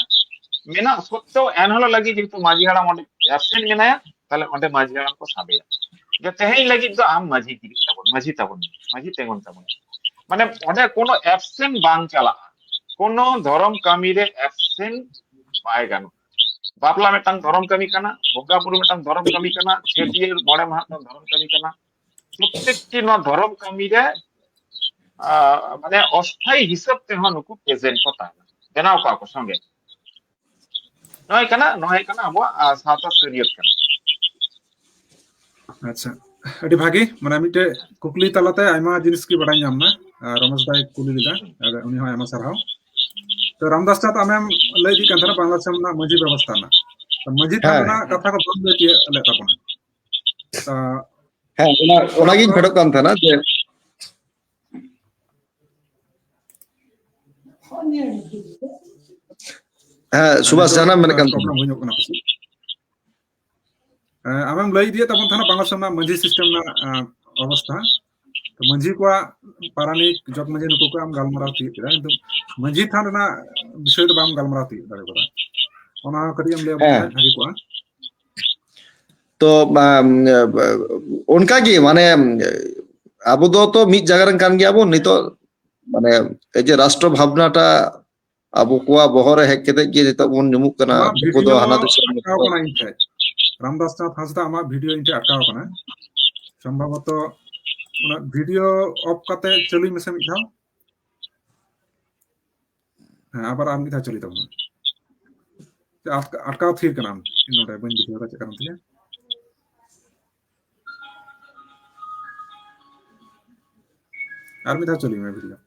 ᱢᱮᱱᱟᱜ ᱥᱚᱛᱛᱮᱣ ᱮᱱᱦᱤᱞᱳᱜ ᱞᱟᱹᱜᱤᱫ ᱡᱮᱦᱮᱛᱩ ᱢᱟᱹᱡᱷᱤ ᱦᱟᱲᱟᱢ ᱚᱸᱰᱮ absent ᱢᱮᱱᱟᱭᱟ, ᱛᱟᱦᱞᱮ ᱚᱸᱰᱮ ᱢᱟᱹᱡᱷᱤ ᱦᱟᱲᱟᱢ ᱠᱚ ᱥᱟᱵᱮᱭᱟ, ᱡᱮ ᱛᱮᱦᱮᱧ ᱞᱟᱹᱜᱤᱫ ᱫᱚ ᱟᱢ ᱢᱟᱹᱡᱷᱤ ᱜᱤᱨᱤᱡ ᱛᱟᱵᱚᱱ, ᱢᱟᱹᱡᱷᱤ ᱛᱟᱵᱚᱱ, ᱢᱟᱹᱡᱷᱤ ᱛᱤᱸᱜᱩᱱ ᱛᱟᱵᱚᱱ᱾ ᱢᱟᱱᱮ ᱚᱸᱰᱮ ᱠᱳᱱᱳ absent ᱵᱟᱝ ᱪᱟᱞᱟᱜᱼᱟ, ᱠᱳᱱᱳ ᱫᱷᱚᱨᱚᱢ ᱠᱟᱹᱢᱤ ᱨᱮ absent ᱵᱟᱭ ᱜᱟᱱᱚᱜᱼᱟ᱾ ᱵᱟᱯᱞᱟ ᱢᱤᱫᱴᱟᱝ ᱫᱷᱚᱨᱚᱢ ᱠᱟᱹᱢᱤ ᱠᱟᱱᱟ, ᱵᱚᱸᱜᱟ ᱵᱩᱨᱩ ᱢᱤᱫᱴᱟᱝ ᱫᱷᱚᱨᱚᱢ ᱠᱟᱹᱢᱤ ᱠᱟᱱᱟ, ᱪᱷᱟᱹᱴᱭᱟᱹᱨ ᱢᱚᱬᱮ ᱢᱟᱦᱟ ᱢᱤᱫᱴᱟᱝ ᱫᱷᱚᱨᱚᱢ ᱠᱟᱹᱢᱤ ᱠᱟᱱᱟ᱾ ᱯᱨᱚᱛᱮᱠᱴᱤ ᱱᱚᱣᱟ ᱫᱷᱚᱨᱚᱢ ᱠᱟᱹᱢᱤ ᱨᱮ ᱟᱸ, ᱢᱟᱱᱮ ᱚᱥᱛᱷᱟᱭᱤ ᱦᱤᱥᱟᱹᱵ ᱛᱮᱦᱚᱸ ᱱᱩᱠᱩ ᱯᱨᱮᱡᱮᱱᱴ ᱠᱚ ᱛᱟᱦᱮᱱᱟ, ᱵᱮᱱᱟᱣ ᱠᱚᱣᱟ ᱠᱚ ᱥᱚᱸᱜᱮ᱾ ᱱᱚᱜᱼᱚᱭ ᱠᱟᱱᱟ, ᱱᱚᱜᱼᱚᱭ ᱠᱟᱱᱟ ᱟᱵᱚᱣᱟᱜ ᱟᱸ, ᱥᱟᱶᱛᱟ ᱥᱟᱹᱨᱤᱭᱟᱹᱛ ᱠᱟᱱᱟ᱾ ᱟᱪᱪᱷᱟ, ᱟᱹᱰᱤ ᱵᱷᱟᱜᱮ᱾ ᱢᱟᱱᱮ ᱢᱤᱫᱴᱮᱡ ᱠᱩᱠᱞᱤ ᱛᱟᱞᱟᱛᱮ ᱟᱭᱢᱟ ᱡᱤᱱᱤᱥ ᱜᱮ ᱵᱟᱰᱟᱭ ᱧᱟᱢ ᱮᱱᱟ᱾ ᱟᱨ ᱨᱚᱢᱮᱥ ᱵᱷᱟᱭ ᱠᱩᱞᱤ ᱞᱮᱫᱟ, ᱟᱨ ᱩᱱᱤ ᱦᱚᱸ ᱟᱭᱢᱟ ᱥᱟᱨᱦᱟᱣ᱾ ᱛᱚ ᱨᱟᱢᱫᱟᱥ ᱪᱟᱸᱫ, ᱟᱢᱮᱢ ᱞᱟᱹᱭ ᱤᱫᱤᱜ ᱠᱟᱱ ᱛᱟᱦᱮᱱᱟ ᱵᱟᱝᱞᱟᱫᱮᱥ ᱨᱮᱱᱟᱜ ᱢᱟᱹᱡᱷᱤ ᱵᱮᱵᱚᱥᱛᱷᱟ ᱨᱮᱱᱟᱜ, ᱛᱚ ᱢᱟᱹᱡᱷᱤ ᱛᱷᱟᱱ ᱦᱮᱸ᱾ ᱨᱮᱱᱟᱜ ᱠᱟᱛᱷᱟ ᱠᱚ ᱵᱟᱢ ᱞᱟᱹᱭ ᱛᱤᱭᱳᱜ ᱞᱮᱫ ᱛᱟᱵᱚᱱᱟ᱾ ᱛᱚ ᱦᱮᱸ, ᱚᱱᱟ, ᱚᱱᱟᱜᱤᱧ ᱯᱷᱮᱰᱚᱜ ᱠᱟᱱ ᱛᱟᱦᱮᱱᱟ ᱡᱮ ᱦᱮᱸ, ᱥᱩᱵᱷᱟᱥ, ᱱᱮᱴᱣᱟᱨᱠ ᱡᱟᱦᱟᱱᱟᱜ ᱮᱢ ᱢᱮᱱᱮᱫ ᱠᱟᱱ ᱛᱟᱦᱮᱱᱟ? ᱯᱨᱚᱵᱞᱮᱢ ᱦᱩᱭᱩᱜ ᱠᱟᱱᱟ ᱯᱟᱥᱮᱡ᱾ ᱦᱮᱸ, ᱟᱢᱮᱢ ᱞᱟᱹᱭ ᱤᱫᱤᱭᱮᱫ ᱛᱟᱵᱚᱱ ᱛᱟᱦᱮᱱᱟ ᱵᱟᱝᱞᱟᱫᱮᱥ ᱨᱮᱱᱟᱜ ᱢᱟᱹᱡᱷᱤ ᱥᱤᱥᱴᱮᱢ ᱨᱮᱱᱟᱜ, ᱮᱸ, ᱚᱵᱚᱥᱛᱷᱟ᱾ ᱛᱚ ᱢᱟᱹᱡᱷᱤ ᱠᱚᱣᱟᱜ, ᱯᱟᱨᱟᱱᱤᱠ, ᱡᱚᱜᱽ ᱢᱟᱹᱡᱷᱤ ᱱᱩᱠᱩ ᱠᱚᱣᱟᱜ ᱮᱢ ᱜᱟᱞᱢᱟᱨᱟᱣ ᱛᱤᱭᱳᱜ ᱠᱮᱫᱟ, ᱠᱤᱱᱛᱩ ᱢᱟᱹᱡᱷᱤ ᱛᱷᱟᱱ ᱨᱮᱱᱟᱜ ᱵᱤᱥᱚᱭ ᱫᱚ ᱵᱟᱢ ᱜᱟᱞᱢᱟᱨᱟᱣ ᱛᱤᱭᱳᱜ ᱫᱟᱲᱮ ᱠᱟᱫᱟ᱾ ᱚᱱᱟ ᱦᱚᱸ ᱠᱟᱹᱴᱤᱡ ᱮᱢ ᱞᱟᱹᱭ ᱟᱵᱚᱱ ᱦᱮᱸ᱾ ᱠᱷᱟᱱ ᱵᱷᱟᱜᱮ ᱠᱚᱜᱼᱟ᱾ ᱛᱚ, ᱟᱢ, ᱚᱱᱠᱟ ᱜᱮ, ᱢᱟᱱᱮ, ᱟᱵᱚ ᱫᱚ ᱛᱚ ᱢᱤᱫ ᱡᱟᱭᱜᱟ ᱨᱮᱱ ᱠᱟᱱ ᱜᱮᱭᱟ ᱵᱚᱱ ᱱᱤᱛᱚᱜ, ᱢᱟᱱᱮ, ᱮᱭ ᱡᱮ ᱨᱟᱥᱴᱨᱚ ᱵᱷᱟᱵᱽᱱᱟᱴᱟ ᱟᱵᱚ ᱠᱚᱣᱟᱜ ᱵᱚᱦᱚᱜ ᱨᱮ ᱦᱮᱡ ᱠᱟᱛᱮ ᱜᱮ ᱱᱤᱛᱚᱜ ᱵᱚᱱ ᱧᱩᱢᱩᱜ ᱠᱟᱱᱟ, ᱟᱢᱟᱜ ᱩᱱᱠᱩ ᱫᱚ ᱵᱷᱤᱰᱤᱭᱳ ᱦᱟᱱᱟ ᱫᱤᱥᱚᱢ ᱟᱴᱠᱟᱣ ᱨᱮᱠᱚ ᱠᱟᱱᱟ ᱤᱧ ᱴᱷᱮᱡ᱾ ᱨᱟᱢᱫᱟᱥ ᱪᱟᱸᱫᱽ ᱦᱟᱸᱥᱫᱟ, ᱟᱢᱟᱜ ᱵᱷᱤᱰᱤᱭᱳ ᱤᱧ ᱴᱷᱮᱡ ᱟᱴᱠᱟᱣ ᱠᱟᱱᱟ᱾ ᱥᱚᱢᱵᱷᱚᱵᱚᱛᱚ ᱚᱱᱟ ᱵᱷᱤᱰᱤᱭᱳ ᱚᱯᱷ ᱠᱟᱛᱮ ᱪᱟᱹᱞᱩᱭ ᱢᱮᱥᱮ ᱢᱤᱫ ᱫᱷᱟᱣ᱾ ᱦᱮᱸ, ᱟᱵᱟᱨ ᱟᱨ ᱢᱤᱫ ᱫᱷᱟᱣ ᱪᱟᱹᱞᱩᱭ ᱛᱟᱵᱚᱱ ᱢᱮ᱾ ᱪᱮᱫ ᱟᱴᱠᱟ-, ᱟᱴᱠᱟᱣ ᱛᱷᱤᱨ ᱠᱟᱱᱟᱢ ᱱᱚᱰᱮ, ᱵᱟᱹᱧ ᱵᱩᱡᱷᱟᱹᱣ ᱫᱟ ᱪᱮᱫ ᱠᱟᱱ ᱛᱤᱧᱟ᱾ ᱟᱨ ᱢᱤᱫ ᱫᱷᱟᱣ ᱪᱟᱹᱞᱩᱭ ᱢᱮ ᱵᱷᱤᱰᱤᱭᱳ᱾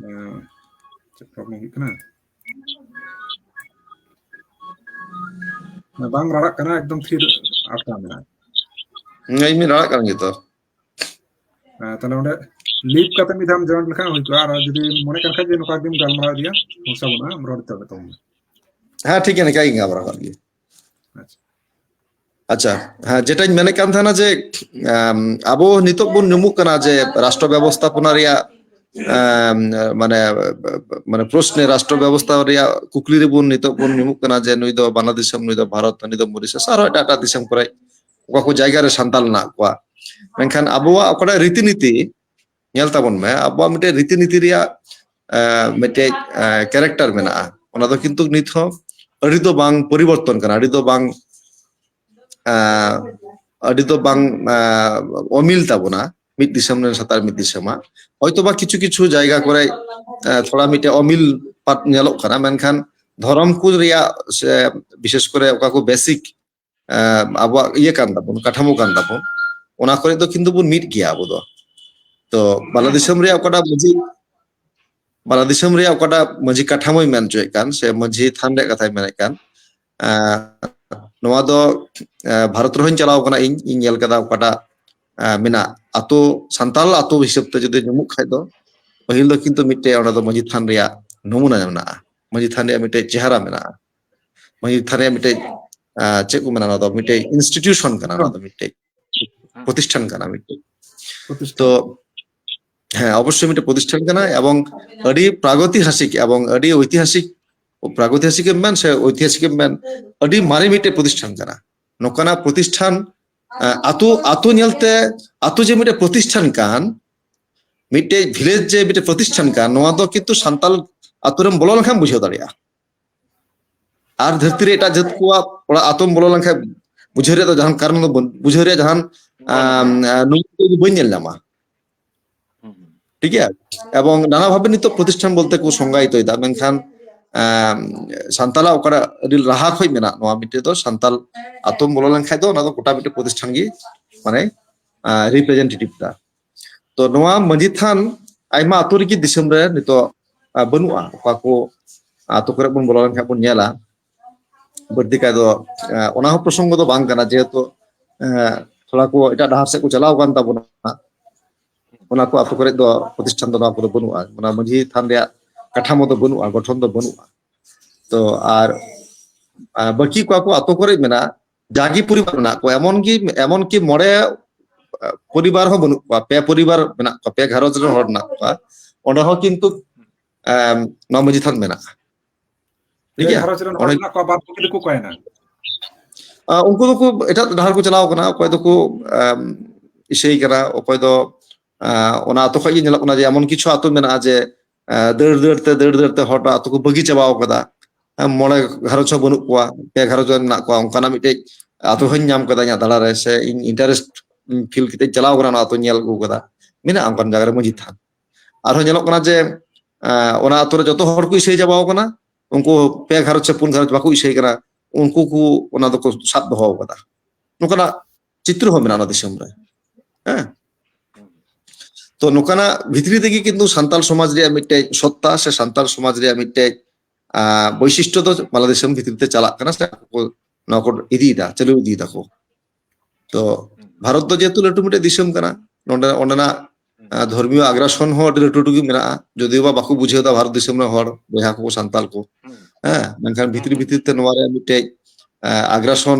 ᱦᱮᱸ, ᱪᱮᱫ ᱯᱨᱚᱵᱞᱮᱢ ᱦᱩᱭᱩᱜ ᱠᱟᱱᱟ? ᱵᱟᱝ ᱨᱟᱲᱟᱜ ᱠᱟᱱᱟ, ᱮᱠᱫᱚᱢ ᱛᱷᱤᱨ ᱟᱴᱠᱟᱣ ᱢᱮᱱᱟᱜᱼᱟ᱾ ᱦᱮᱸ, ᱤᱧ ᱢᱟ ᱨᱟᱲᱟᱜ ᱠᱟᱱ ᱜᱮᱛᱚ᱾ ᱦᱮᱸ, ᱛᱟᱦᱞᱮ ᱚᱸᱰᱮ ᱞᱤᱵᱷ ᱠᱟᱛᱮ ᱢᱤᱫ ᱫᱷᱟᱣ ᱡᱚᱭᱮᱱ ᱞᱮᱠᱷᱟᱱ ᱦᱩᱭ ᱠᱚᱜᱼᱟ, ᱟᱨ ᱡᱩᱫᱤ ᱢᱚᱱᱮ ᱠᱟᱱ ᱠᱷᱟᱡ ᱡᱮ ᱱᱚᱝᱠᱟ ᱜᱮᱢ ᱜᱟᱞᱢᱟᱨᱟᱣ ᱤᱫᱤᱭᱟ, ᱥᱚᱢᱚᱥᱥᱟ ᱵᱟᱹᱱᱩᱜᱼᱟ, ᱨᱚᱲ ᱤᱫᱤ ᱛᱟᱵᱚᱱ ᱢᱮ᱾ ᱦᱮᱸ, ᱴᱷᱤᱠ ᱜᱮᱭᱟ, ᱱᱤᱝᱠᱟ ᱜᱮ ᱜᱟᱞᱢᱟᱨᱟᱣ ᱠᱟᱜ ᱜᱮ᱾ ᱟᱪᱪᱷᱟ᱾ ᱟᱪᱪᱷᱟ, ᱦᱮᱸ, ᱡᱮᱴᱟᱧ ᱢᱮᱱᱮᱫ ᱠᱟᱱ ᱛᱟᱦᱮᱱᱟ ᱡᱮ, ᱟᱢ, ᱟᱵᱚ ᱱᱤᱛᱚᱜ ᱵᱚᱱ ᱧᱩᱢᱩᱜ ᱠᱟᱱᱟ ᱡᱮ ᱨᱟᱥᱴᱨᱚ ᱵᱮᱵᱚᱥᱛᱷᱟᱯᱚᱱᱟ ᱨᱮᱭᱟᱜ, ᱟᱢ, ᱢᱟᱱᱮ, ᱢᱟᱱᱮ ᱯᱨᱚᱥᱱᱮ ᱨᱟᱥᱴᱨᱚ ᱵᱮᱵᱚᱥᱛᱷᱟ ᱨᱮᱭᱟᱜ ᱠᱩᱠᱞᱤ ᱨᱮᱵᱚᱱ ᱱᱤᱛᱚᱜ ᱵᱚᱱ ᱧᱩᱢᱩᱜ ᱠᱟᱱᱟ ᱡᱮ ᱱᱩᱭ ᱫᱚ ᱵᱟᱝᱞᱟᱫᱮᱥ ᱫᱤᱥᱚᱢ, ᱱᱩᱭ ᱫᱚ ᱵᱷᱟᱨᱚᱛ, ᱱᱩᱭ ᱫᱚ ᱢᱚᱨᱤᱥᱟᱥ, ᱟᱨᱦᱚᱸ ᱮᱴᱟᱜ ᱮᱴᱟᱜ ᱫᱤᱥᱚᱢ ᱠᱚᱨᱮ ᱚᱠᱟ ᱠᱚ ᱡᱟᱭᱜᱟ ᱨᱮ ᱥᱟᱱᱛᱟᱲ ᱢᱮᱱᱟᱜ ᱠᱚᱣᱟ᱾ ᱢᱮᱱᱠᱷᱟᱱ ᱟᱵᱚᱣᱟᱜ ᱚᱠᱟᱴᱟᱜ ᱨᱤᱛᱤ ᱱᱤᱛᱤ, ᱧᱮᱞ ᱛᱟᱵᱚᱱ ᱢᱮ, ᱟᱵᱚᱣᱟᱜ ᱢᱤᱫᱴᱮᱱ ᱨᱤᱛᱤ ᱱᱤᱛᱤ ᱨᱮᱭᱟᱜ ᱢᱤᱫᱴᱮᱡ ᱠᱮᱨᱮᱠᱴᱟᱨ ᱢᱮᱱᱟᱜᱼᱟ, ᱚᱱᱟ ᱫᱚ ᱠᱤᱱᱛᱩ ᱱᱤᱛ ᱦᱚᱸ ᱟᱹᱰᱤ ᱫᱚ ᱵᱟᱝ ᱯᱚᱨᱤᱵᱚᱨᱛᱚᱱ ᱠᱟᱱᱟ, ᱟᱹᱰᱤ ᱫᱚ ᱵᱟᱝ ᱟᱹᱰᱤ ᱫᱚ ᱵᱟᱝ ᱚᱢᱤᱞ ᱛᱟᱵᱚᱱᱟ ᱢᱤᱫ ᱫᱤᱥᱚᱢ ᱨᱮᱱ ᱥᱟᱛᱟᱨ ᱢᱤᱫ ᱫᱤᱥᱚᱢᱟᱜ᱾ ᱦᱚᱭᱛᱳ ᱵᱟ ᱠᱤᱪᱷᱩ ᱠᱤᱪᱷᱩ ᱡᱟᱭᱜᱟ ᱠᱚᱨᱮ ᱛᱷᱚᱲᱟ ᱢᱤᱫᱴᱮᱡ ᱚᱢᱤᱞ ᱯᱟᱛ ᱧᱮᱞᱚᱜ ᱠᱟᱱᱟ, ᱢᱮᱱᱠᱷᱟᱱ ᱫᱷᱚᱨᱚᱢ ᱠᱚ ᱨᱮᱭᱟᱜ ᱥᱮ ᱵᱤᱥᱮᱥ ᱠᱚᱨᱮ ᱚᱠᱟ ᱠᱚ ᱵᱮᱥᱤᱠ ᱟᱵᱚᱣᱟᱜ ᱤᱭᱟᱹ ᱠᱟᱱ ᱛᱟᱵᱚᱱ, ᱠᱟᱴᱷᱟᱢᱳ ᱠᱟᱱ ᱛᱟᱵᱚᱱ, ᱚᱱᱟ ᱠᱚᱨᱮ ᱫᱚ ᱠᱤᱱᱛᱩ ᱵᱚᱱ ᱢᱤᱫ ᱜᱮᱭᱟ ᱟᱵᱚ ᱫᱚ᱾ ᱛᱚ ᱵᱟᱝᱞᱟᱫᱤᱥᱚᱢ ᱨᱮᱭᱟᱜ ᱚᱠᱟᱴᱟᱜ ᱢᱟᱹᱡᱷᱤ ᱵᱟᱝᱞᱟᱫᱤᱥᱚᱢ ᱨᱮᱭᱟᱜ ᱚᱠᱟᱴᱟᱜ ᱢᱟᱹᱡᱷᱤ ᱠᱟᱴᱷᱟᱢᱳᱭ ᱢᱮᱱ ᱦᱚᱪᱚᱭᱮᱫ ᱠᱟᱱ ᱥᱮ ᱢᱟᱹᱡᱷᱤ ᱛᱷᱟᱱ ᱨᱮᱭᱟᱜ ᱠᱟᱛᱷᱟᱭ ᱢᱮᱱᱮᱫ ᱠᱟᱱ, ᱱᱚᱣᱟ ᱫᱚ ᱵᱷᱟᱨᱚᱛ ᱨᱮᱦᱚᱸᱧ ᱪᱟᱞᱟᱣ ᱠᱟᱱᱟ, ᱤᱧ ᱤᱧ ᱧᱮᱞ ᱠᱟᱫᱟ ᱚᱠᱟᱴᱟᱜ ᱢᱮᱱᱟᱜ ᱟᱛᱳ, ᱥᱟᱱᱛᱟᱲ ᱟᱛᱳ ᱦᱤᱥᱟᱹᱵ ᱛᱮ ᱡᱩᱫᱤ ᱧᱩᱢᱩᱜ ᱠᱷᱟᱡ ᱫᱚ ᱯᱟᱹᱦᱤᱞ ᱫᱚ ᱠᱤᱱᱛᱩ ᱢᱤᱫᱴᱮᱡ ᱚᱸᱰᱮ ᱫᱚ ᱢᱟᱹᱡᱷᱤ ᱛᱷᱟᱱ ᱨᱮᱭᱟᱜ ᱱᱚᱢᱩᱱᱟ ᱢᱮᱱᱟᱜᱼᱟ, ᱢᱟᱹᱡᱷᱤ ᱛᱷᱟᱱ ᱨᱮᱭᱟᱜ ᱢᱤᱫᱴᱮᱡ ᱪᱮᱦᱨᱟ ᱢᱮᱱᱟᱜᱼᱟ, ᱢᱟᱹᱡᱷᱤ ᱛᱷᱟᱱ ᱨᱮᱭᱟᱜ ᱢᱤᱫᱴᱮᱡ ᱪᱮᱫ ᱠᱚ ᱢᱮᱱᱟ, ᱚᱱᱟ ᱫᱚ ᱢᱤᱫᱴᱮᱡ ᱤᱱᱥᱴᱤᱴᱤᱭᱩᱥᱚᱱ ᱠᱟᱱᱟ, ᱚᱱᱟ ᱫᱚ ᱢᱤᱫᱴᱮᱡ ᱯᱨᱚᱛᱤᱥᱴᱷᱟᱱ ᱠᱟᱱᱟ ᱢᱤᱫᱴᱮᱡ᱾ ᱛᱚ ᱦᱮᱸ, ᱚᱵᱚᱥᱥᱳᱭ ᱢᱤᱫᱴᱮᱡ ᱯᱨᱚᱛᱤᱥᱴᱷᱟᱱ ᱠᱟᱱᱟ ᱮᱵᱚᱝ ᱟᱹᱰᱤ ᱯᱨᱟᱜᱚᱛᱤᱦᱟᱥᱤᱠ ᱮᱵᱚᱝ ᱟᱹᱰᱤ ᱳᱭᱛᱤᱦᱟᱥᱤᱠ, ᱯᱨᱟᱜᱚᱛᱤᱦᱟᱥᱤᱠ ᱮᱢ ᱢᱮᱱ ᱥᱮ ᱳᱭᱛᱤᱦᱟᱥᱤᱠ ᱮᱢ ᱢᱮᱱ, ᱟᱹᱰᱤ ᱢᱟᱨᱮ ᱢᱤᱫᱴᱮᱡ ᱯᱨᱚᱛᱤᱥᱴᱷᱟᱱ ᱠᱟᱱᱟ᱾ ᱱᱚᱝᱠᱟᱱᱟᱜ ᱯᱨᱚᱛᱤᱥᱴᱷᱟᱱ ᱟᱛᱳ ᱟᱛᱳ ᱧᱮᱞᱛᱮ ᱟᱛᱳ ᱡᱮ ᱢᱤᱫᱴᱮᱡ ᱯᱨᱚᱛᱤᱥᱴᱷᱟᱱ ᱠᱟᱱ, ᱢᱤᱫᱴᱮᱡ ᱵᱷᱤᱞᱮᱡᱽ ᱡᱮ ᱢᱤᱫᱴᱮᱡ ᱯᱨᱚᱛᱤᱥᱴᱷᱟᱱ ᱠᱟᱱ, ᱱᱚᱣᱟ ᱫᱚ ᱠᱤᱱᱛᱩ ᱥᱟᱱᱛᱟᱞ ᱟᱛᱳ ᱨᱮᱢ ᱵᱚᱞᱚ ᱞᱮᱱᱠᱷᱟᱱ ᱵᱩᱡᱷᱟᱹᱣ ᱫᱟᱲᱮᱭᱟᱜᱼᱟ᱾ ᱟᱨ ᱫᱷᱟᱹᱨᱛᱤ ᱨᱮ ᱮᱴᱟᱜ ᱡᱟᱹᱛ ᱠᱚᱣᱟᱜ ᱚᱲᱟᱜ ᱟᱛᱳᱢ ᱵᱚᱞᱚ ᱞᱮᱱᱠᱷᱟᱱ ᱵᱩᱡᱷᱟᱹᱣ ᱨᱮᱭᱟᱜ ᱫᱚ ᱡᱟᱦᱟᱱ ᱠᱟᱨᱚᱱ ᱫᱚ ᱵᱟᱹᱱᱩᱜ, ᱵᱩᱡᱷᱟᱹᱣ ᱨᱮᱭᱟᱜ ᱡᱟᱦᱟᱱ ᱱᱩᱭ ᱵᱟᱹᱧ ᱧᱮᱞ ᱧᱟᱢᱟ᱾ ᱴᱷᱤᱠ ᱜᱮᱭᱟ? ᱮᱵᱚᱝ ᱱᱟᱱᱟ ᱵᱷᱟᱵᱮ ᱱᱤᱛᱚᱜ ᱯᱨᱚᱛᱤᱥᱴᱷᱟᱱ ᱵᱚᱞᱛᱮ ᱠᱚ ᱥᱚᱝᱜᱟᱭᱤᱛᱚᱭᱮᱫᱟ, ᱢᱮᱱᱠᱷᱟᱱ ᱥᱟᱱᱛᱟᱞᱟᱜ ᱚᱠᱟᱴᱟᱜ ᱟᱹᱰᱤ ᱞᱟᱦᱟ ᱠᱷᱚᱱ ᱢᱮᱱᱟᱜ, ᱱᱚᱣᱟ ᱢᱤᱫᱴᱮᱡ ᱫᱚ ᱥᱟᱱᱛᱟᱞ ᱟᱛᱳᱢ ᱵᱚᱞᱚ ᱞᱮᱱᱠᱷᱟᱱ ᱫᱚ ᱚᱱᱟ ᱫᱚ ᱜᱚᱴᱟ ᱢᱤᱫᱴᱮᱡ ᱯᱨᱚᱛᱤᱥᱴᱷᱟᱱ ᱜᱮ ᱢᱟᱱᱮ ᱨᱤᱯᱨᱮᱡᱮᱱᱴᱮᱴᱤᱵᱷ ᱫᱟ᱾ ᱛᱚ ᱱᱚᱣᱟ ᱢᱟᱹᱡᱷᱤ ᱛᱷᱟᱱ ᱟᱭᱢᱟ ᱟᱛᱳ ᱨᱮᱜᱮ ᱫᱤᱥᱚᱢ ᱨᱮ ᱱᱤᱛᱚᱜ ᱵᱟᱹᱱᱩᱜᱼᱟ᱾ ᱚᱠᱟ ᱠᱚ ᱟᱛᱳ ᱠᱚᱨᱮ ᱵᱚᱱ ᱵᱚᱞᱚ ᱞᱮᱱᱠᱷᱟᱱ ᱵᱚᱱ ᱧᱮᱞᱟ, ᱵᱟᱹᱲᱛᱤ ᱠᱟᱭ ᱫᱚ ᱚᱱᱟ ᱦᱚᱸ ᱯᱨᱚᱥᱚᱝᱜᱚ ᱫᱚ ᱵᱟᱝ ᱠᱟᱱᱟ, ᱡᱮᱦᱮᱛᱩ ᱛᱷᱚᱲᱟ ᱠᱚ ᱮᱴᱟᱜ ᱰᱟᱦᱟᱨ ᱥᱮᱫ ᱠᱚ ᱪᱟᱞᱟᱣ ᱟᱠᱟᱱ ᱛᱟᱵᱚᱱᱟ᱾ ᱚᱱᱟ ᱠᱚ ᱟᱛᱳ ᱠᱚᱨᱮ ᱫᱚ ᱯᱨᱚᱛᱤᱥᱴᱷᱟᱱ ᱫᱚ ᱱᱚᱣᱟ ᱠᱚᱫᱚ ᱵᱟᱹᱱᱩᱜᱼᱟ, ᱚᱱᱟ ᱢᱟᱹᱡᱷᱤ ᱛᱷᱟᱱ ᱨᱮᱭᱟᱜ ᱠᱟᱴᱷᱟᱢᱳ ᱫᱚ ᱵᱟᱹᱱᱩᱜᱼᱟ, ᱜᱚᱴᱷᱚᱱ ᱫᱚ ᱵᱟᱹᱱᱩᱜᱼᱟ᱾ ᱛᱚ ᱟᱨ ᱵᱟᱹᱠᱤ ᱠᱚᱣᱟ ᱠᱚ ᱟᱛᱳ ᱠᱚᱨᱮ ᱢᱮᱱᱟᱜ, ᱡᱟᱜᱮ ᱯᱚᱨᱤᱵᱟᱨ ᱢᱮᱱᱟᱜ ᱠᱚᱣᱟ, ᱮᱢᱚᱱ ᱠᱤ ᱮᱢᱚᱱ ᱠᱤ ᱢᱚᱬᱮ ᱯᱚᱨᱤᱵᱟᱨ ᱦᱚᱸ ᱵᱟᱹᱱᱩᱜ ᱠᱚᱣᱟ, ᱯᱮ ᱯᱚᱨᱤᱵᱟᱨ ᱢᱮᱱᱟᱜ ᱠᱚᱣᱟ, ᱯᱮ ᱜᱷᱟᱨᱚᱸᱡᱽ ᱨᱮᱱ ᱦᱚᱲ ᱢᱮᱱᱟᱜ ᱠᱚᱣᱟ, ᱚᱸᱰᱮ ᱦᱚᱸ ᱠᱤᱱᱛᱩ ᱱᱚᱣᱟ ᱢᱟᱹᱡᱷᱤ ᱛᱷᱟᱱ ᱢᱮᱱᱟᱜᱼᱟ᱾ ᱴᱷᱤᱠ ᱜᱮᱭᱟ? ᱜᱷᱟᱨᱚᱸᱡᱽ ᱨᱮᱱ ᱦᱚᱲ ᱢᱮᱱᱟᱜ ᱠᱚᱣᱟ, ᱵᱟᱫ ᱵᱟᱹᱠᱤ ᱫᱚᱠᱚ ᱚᱠᱟᱭᱮᱱᱟ? ᱩᱱᱠᱩ ᱫᱚᱠᱚ ᱮᱴᱟᱜ ᱰᱟᱦᱟᱨ ᱠᱚ ᱪᱟᱞᱟᱣ ᱠᱟᱱᱟ, ᱚᱠᱚᱭ ᱫᱚᱠᱚ ᱤᱥᱟᱹᱭ ᱠᱟᱱᱟ, ᱚᱠᱚᱭ ᱫᱚ ᱚᱱᱟ ᱟᱛᱳ ᱠᱷᱚᱱ ᱜᱮ ᱧᱮᱞᱚᱜ ᱠᱟᱱᱟ ᱡᱮ ᱮᱢᱚᱱ ᱠᱤᱪᱷᱩ ᱟᱛᱳ ᱢᱮᱱᱟᱜᱼᱟ ᱡᱮ ᱫᱟᱹᱲ ᱫᱟᱹᱲ ᱛᱮ ᱫᱟᱹᱲ ᱫᱟᱹᱲ ᱛᱮ ᱦᱚᱲ ᱟᱛᱳ ᱠᱚ ᱵᱟᱹᱜᱤ ᱪᱟᱵᱟᱣ ᱠᱟᱫᱟ᱾ ᱢᱚᱬᱮ ᱜᱷᱟᱨᱚᱸᱡᱽ ᱦᱚᱸ ᱵᱟᱹᱱᱩᱜ ᱠᱚᱣᱟ, ᱯᱮ ᱜᱷᱟᱨᱚᱸᱡᱽ ᱨᱮ ᱢᱮᱱᱟᱜ ᱠᱚᱣᱟ, ᱚᱱᱠᱟᱱᱟᱜ ᱢᱤᱫᱴᱮᱡ ᱟᱛᱳ ᱦᱚᱸᱧ ᱧᱟᱢ ᱠᱟᱫᱟ ᱤᱧᱟᱹᱜ ᱫᱟᱬᱟ ᱨᱮ, ᱥᱮ ᱤᱧ ᱤᱱᱴᱟᱨᱮᱥᱴ ᱯᱷᱤᱞ ᱠᱟᱛᱮ ᱪᱟᱞᱟᱣ ᱠᱟᱱᱟ, ᱚᱱᱟ ᱟᱛᱳ ᱧᱮᱞ ᱟᱹᱜᱩ ᱠᱟᱫᱟ᱾ ᱢᱮᱱᱟᱜᱼᱟ ᱚᱱᱠᱟᱱ ᱡᱟᱭᱜᱟ ᱨᱮ ᱢᱟᱹᱡᱷᱤ ᱛᱷᱟᱱ᱾ ᱟᱨᱦᱚᱸ ᱧᱮᱞᱚᱜ ᱠᱟᱱᱟ ᱡᱮ ᱚᱱᱟ ᱟᱛᱳ ᱨᱮ ᱡᱚᱛᱚ ᱦᱚᱲ ᱠᱚ ᱤᱥᱟᱹᱭ ᱪᱟᱵᱟᱣ ᱠᱟᱱᱟ, ᱩᱱᱠᱩ ᱯᱮ ᱜᱷᱟᱨᱚᱸᱡᱽ ᱥᱮ ᱯᱩᱱ ᱜᱷᱟᱨᱚᱸᱡᱽ ᱵᱟᱠᱚ ᱤᱥᱟᱹᱭ ᱠᱟᱱᱟ, ᱩᱱᱠᱩ ᱠᱚ ᱚᱱᱟ ᱫᱚᱠᱚ ᱥᱟᱵ ᱫᱚᱦᱚ ᱠᱟᱫᱟ᱾ ᱱᱚᱝᱠᱟᱱᱟᱜ ᱪᱤᱛᱨᱚ ᱦᱚᱸ ᱢᱮᱱᱟᱜᱼᱟ ᱚᱱᱟ ᱫᱤᱥᱚᱢ ᱨᱮ᱾ ᱦᱮᱸ, ᱛᱚ ᱱᱚᱝᱠᱟᱱᱟᱜ ᱵᱷᱤᱛᱨᱤ ᱛᱮᱜᱮ ᱠᱤᱱᱛᱩ ᱥᱟᱱᱛᱟᱞ ᱥᱚᱢᱟᱡᱽ ᱨᱮᱭᱟᱜ ᱢᱤᱫᱴᱮᱡ ᱥᱚᱛᱛᱟ ᱥᱮ ᱥᱟᱱᱛᱟᱞ ᱥᱚᱢᱟᱡᱽ ᱨᱮᱭᱟᱜ ᱢᱤᱫᱴᱮᱡ ᱵᱳᱭᱥᱤᱥᱴᱚ ᱫᱚ ᱵᱟᱝᱞᱟᱫᱮᱥ ᱫᱤᱥᱚᱢ ᱵᱷᱤᱛᱨᱤ ᱛᱮ ᱪᱟᱞᱟᱜ ᱠᱟᱱᱟ, ᱥᱮ ᱟᱠᱚ ᱠᱚ ᱱᱚᱣᱟ ᱠᱚ ᱤᱫᱤᱭᱮᱫᱟ, ᱪᱟᱹᱞᱩ ᱤᱫᱤᱭᱮᱫᱟ ᱠᱚ᱾ ᱛᱚ ᱵᱷᱟᱨᱚᱛ ᱫᱚ ᱡᱮᱦᱮᱛᱩ ᱞᱟᱹᱴᱩ ᱢᱤᱫᱴᱮᱡ ᱫᱤᱥᱚᱢ ᱠᱟᱱᱟ, ᱱᱚᱰᱮ ᱚᱸᱰᱮᱱᱟᱜ ᱫᱷᱚᱨᱢᱤᱭᱚ ᱟᱜᱽᱨᱟᱥᱚᱱ ᱦᱚᱸ ᱟᱹᱰᱤ ᱞᱟᱹᱴᱩ ᱞᱟᱹᱴᱩ ᱜᱮ ᱢᱮᱱᱟᱜᱼᱟ, ᱡᱚᱫᱤᱣ ᱵᱟ ᱵᱟᱠᱚ ᱵᱩᱡᱷᱟᱹᱣ ᱮᱫᱟ ᱵᱷᱟᱨᱚᱛ ᱫᱤᱥᱚᱢ ᱨᱮᱱ ᱦᱚᱲ, ᱵᱚᱭᱦᱟ ᱠᱚ ᱥᱟᱱᱛᱟᱞ ᱠᱚ᱾ ᱦᱮᱸ, ᱢᱮᱱᱠᱷᱟᱱ ᱵᱷᱤᱛᱨᱤ ᱵᱷᱤᱛᱨᱤ ᱛᱮ ᱱᱚᱣᱟ ᱨᱮ ᱢᱤᱫᱴᱮᱡ ᱟᱜᱽᱨᱟᱥᱚᱱ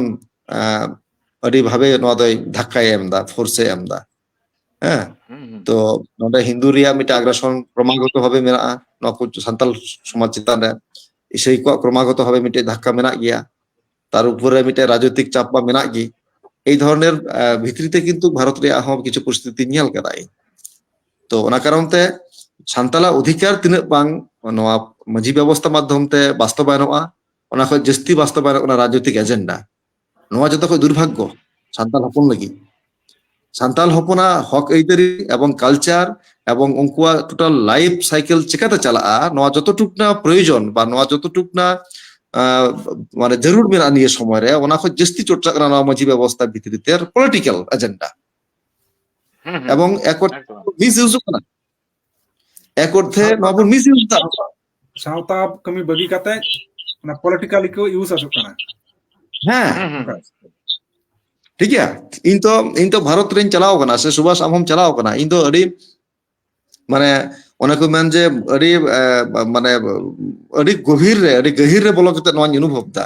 ᱟᱹᱰᱤ ᱵᱷᱟᱵᱮ ᱱᱚᱣᱟ ᱫᱚᱭ ᱫᱷᱟᱠᱠᱟᱭ ᱮᱢ ᱮᱫᱟ, ᱯᱷᱳᱨᱥ ᱮ ᱮᱢ ᱮᱫᱟ᱾ ᱦᱮᱸ, ᱛᱚ ᱱᱚᱰᱮ ᱦᱤᱱᱫᱩ ᱨᱮᱭᱟᱜ ᱢᱤᱫᱴᱮᱡ ᱟᱜᱽᱨᱟᱥᱚᱱ ᱠᱨᱚᱢᱟᱜᱚᱛᱚ ᱵᱷᱟᱵᱮ ᱢᱮᱱᱟᱜᱼᱟ ᱱᱚᱣᱟ ᱠᱚ ᱥᱟᱱᱛᱟᱞ ᱥᱚᱢᱟᱡᱽ ᱪᱮᱛᱟᱱ ᱨᱮ᱾ ᱤᱥᱟᱹᱭ ᱠᱚᱣᱟᱜ ᱠᱨᱚᱢᱟᱜᱚᱛᱚ ᱵᱷᱟᱵᱮ ᱢᱤᱫᱴᱮᱡ ᱫᱷᱟᱠᱠᱟ ᱢᱮᱱᱟᱜ ᱜᱮᱭᱟ, ᱛᱟᱨ ᱩᱯᱚᱨᱮ ᱢᱤᱫᱴᱮᱡ ᱨᱟᱡᱚᱱᱤᱛᱤᱠ ᱪᱟᱯ ᱢᱟ ᱢᱮᱱᱟᱜ ᱜᱮ᱾ ᱮᱭ ᱫᱷᱚᱨᱚᱱᱮᱨ ᱵᱷᱤᱛᱨᱤ ᱛᱮ ᱠᱤᱱᱛᱩ ᱵᱷᱟᱨᱚᱛ ᱨᱮᱭᱟᱜ ᱦᱚᱸ ᱠᱤᱪᱷᱩ ᱯᱚᱨᱤᱥᱛᱷᱤᱛᱤ ᱧᱮᱞ ᱠᱟᱫᱟ ᱤᱧ᱾ ᱛᱚ ᱚᱱᱟ ᱠᱟᱨᱚᱱ ᱛᱮ ᱥᱟᱱᱛᱟᱞᱟᱜ ᱚᱫᱷᱤᱠᱟᱨ ᱛᱤᱱᱟᱹᱜ ᱵᱟᱝ ᱱᱚᱣᱟ ᱢᱟᱹᱡᱷᱤ ᱵᱮᱵᱚᱥᱛᱷᱟ ᱢᱟᱫᱽᱫᱷᱚᱢ ᱛᱮ ᱵᱟᱥᱛᱚᱵᱟᱭᱚᱱᱚᱜᱼᱟ, ᱚᱱᱟ ᱠᱷᱚᱱ ᱡᱟᱹᱥᱛᱤ ᱵᱟᱥᱛᱚᱵᱟᱭᱚᱱᱚᱜ ᱠᱟᱱᱟ ᱨᱟᱡᱽᱱᱤᱛᱤᱠ ᱮᱡᱮᱱᱰᱟ᱾ ᱱᱚᱣᱟ ᱡᱚᱛᱚ ᱠᱷᱚᱱ ᱫᱩᱨᱵᱷᱟᱜᱽᱜᱚ ᱥᱟᱱᱛᱟᱞ ᱦᱚᱯᱚᱱ ᱞᱟᱹᱜᱤᱫ᱾ ᱥᱟᱱᱛᱟᱞ ᱦᱚᱯᱚᱱᱟᱜ ᱦᱚᱠ ᱟᱹᱭᱫᱟᱹᱨᱤ ᱮᱵᱚᱝ ᱠᱟᱞᱪᱟᱨ ᱮᱵᱚᱝ ᱩᱱᱠᱩᱣᱟᱜ ᱴᱳᱴᱟᱞ ᱞᱟᱭᱤᱯᱷ ᱥᱟᱭᱠᱮᱞ ᱪᱤᱠᱟᱛᱮ ᱪᱟᱞᱟᱜᱼᱟ, ᱱᱚᱣᱟ ᱡᱚᱛᱚ ᱴᱩᱠᱱᱟ ᱯᱨᱚᱭᱳᱡᱚᱱ ᱵᱟ ᱱᱚᱣᱟ ᱡᱚᱛᱚ ᱴᱩᱠᱱᱟ ᱢᱟᱱᱮ ᱡᱟᱹᱨᱩᱲ ᱢᱮᱱᱟᱜᱼᱟ ᱱᱤᱭᱟᱹ ᱥᱚᱢᱚᱭ ᱨᱮ, ᱚᱱᱟ ᱠᱷᱚᱱ ᱡᱟᱹᱥᱛᱤ ᱪᱚᱨᱪᱟᱜ ᱠᱟᱱᱟ ᱱᱚᱣᱟ ᱢᱟᱹᱡᱷᱤ ᱵᱮᱵᱚᱥᱛᱷᱟ ᱵᱷᱤᱛᱨᱤ ᱛᱮ ᱯᱚᱞᱤᱴᱤᱠᱟᱞ ᱮᱡᱮᱱᱰᱟ᱾ ᱮᱵᱚᱝ ᱮᱠᱚᱨ ᱢᱤᱥ ᱤᱭᱩᱡᱚᱜ ᱠᱟᱱᱟ, ᱮᱠ ᱚᱨᱛᱷᱮ ᱱᱚᱣᱟ ᱵᱚᱱ ᱢᱤᱥ ᱤᱭᱩᱡ ᱫᱟ᱾ ᱥᱟᱶᱛᱟ ᱠᱟᱹᱢᱤ ᱵᱟᱹᱜᱤ ᱠᱟᱛᱮ ᱚᱱᱟ ᱯᱚᱞᱤᱴᱤᱠᱟᱞᱤ ᱠᱚ ᱤᱭᱩᱡ ᱟᱥᱚᱜ ᱠᱟᱱᱟ᱾ ᱦᱮᱸ, ᱴᱷᱤᱠ ᱜᱮᱭᱟ᱾ ᱤᱧ ᱛᱚ ᱤᱧ ᱛᱚ ᱵᱷᱟᱨᱚᱛ ᱨᱮᱧ ᱪᱟᱞᱟᱣ ᱠᱟᱱᱟ, ᱥᱮ ᱥᱩᱵᱷᱟᱥ ᱟᱢ ᱦᱚᱸᱢ ᱪᱟᱞᱟᱣ ᱠᱟᱱᱟ᱾ ᱤᱧ ᱫᱚ ᱟᱹᱰᱤ ᱢᱟᱱᱮ ᱚᱱᱮ ᱠᱚ ᱢᱮᱱ ᱡᱮ ᱟᱹᱰᱤ ᱢᱟᱱᱮ ᱟᱹᱰᱤ ᱜᱚᱵᱷᱤᱨ ᱨᱮ, ᱟᱹᱰᱤ ᱜᱟᱹᱦᱤᱨ ᱨᱮ ᱵᱚᱞᱚ ᱠᱟᱛᱮ ᱱᱚᱣᱟᱧ ᱚᱱᱩᱵᱷᱚᱵ ᱫᱟ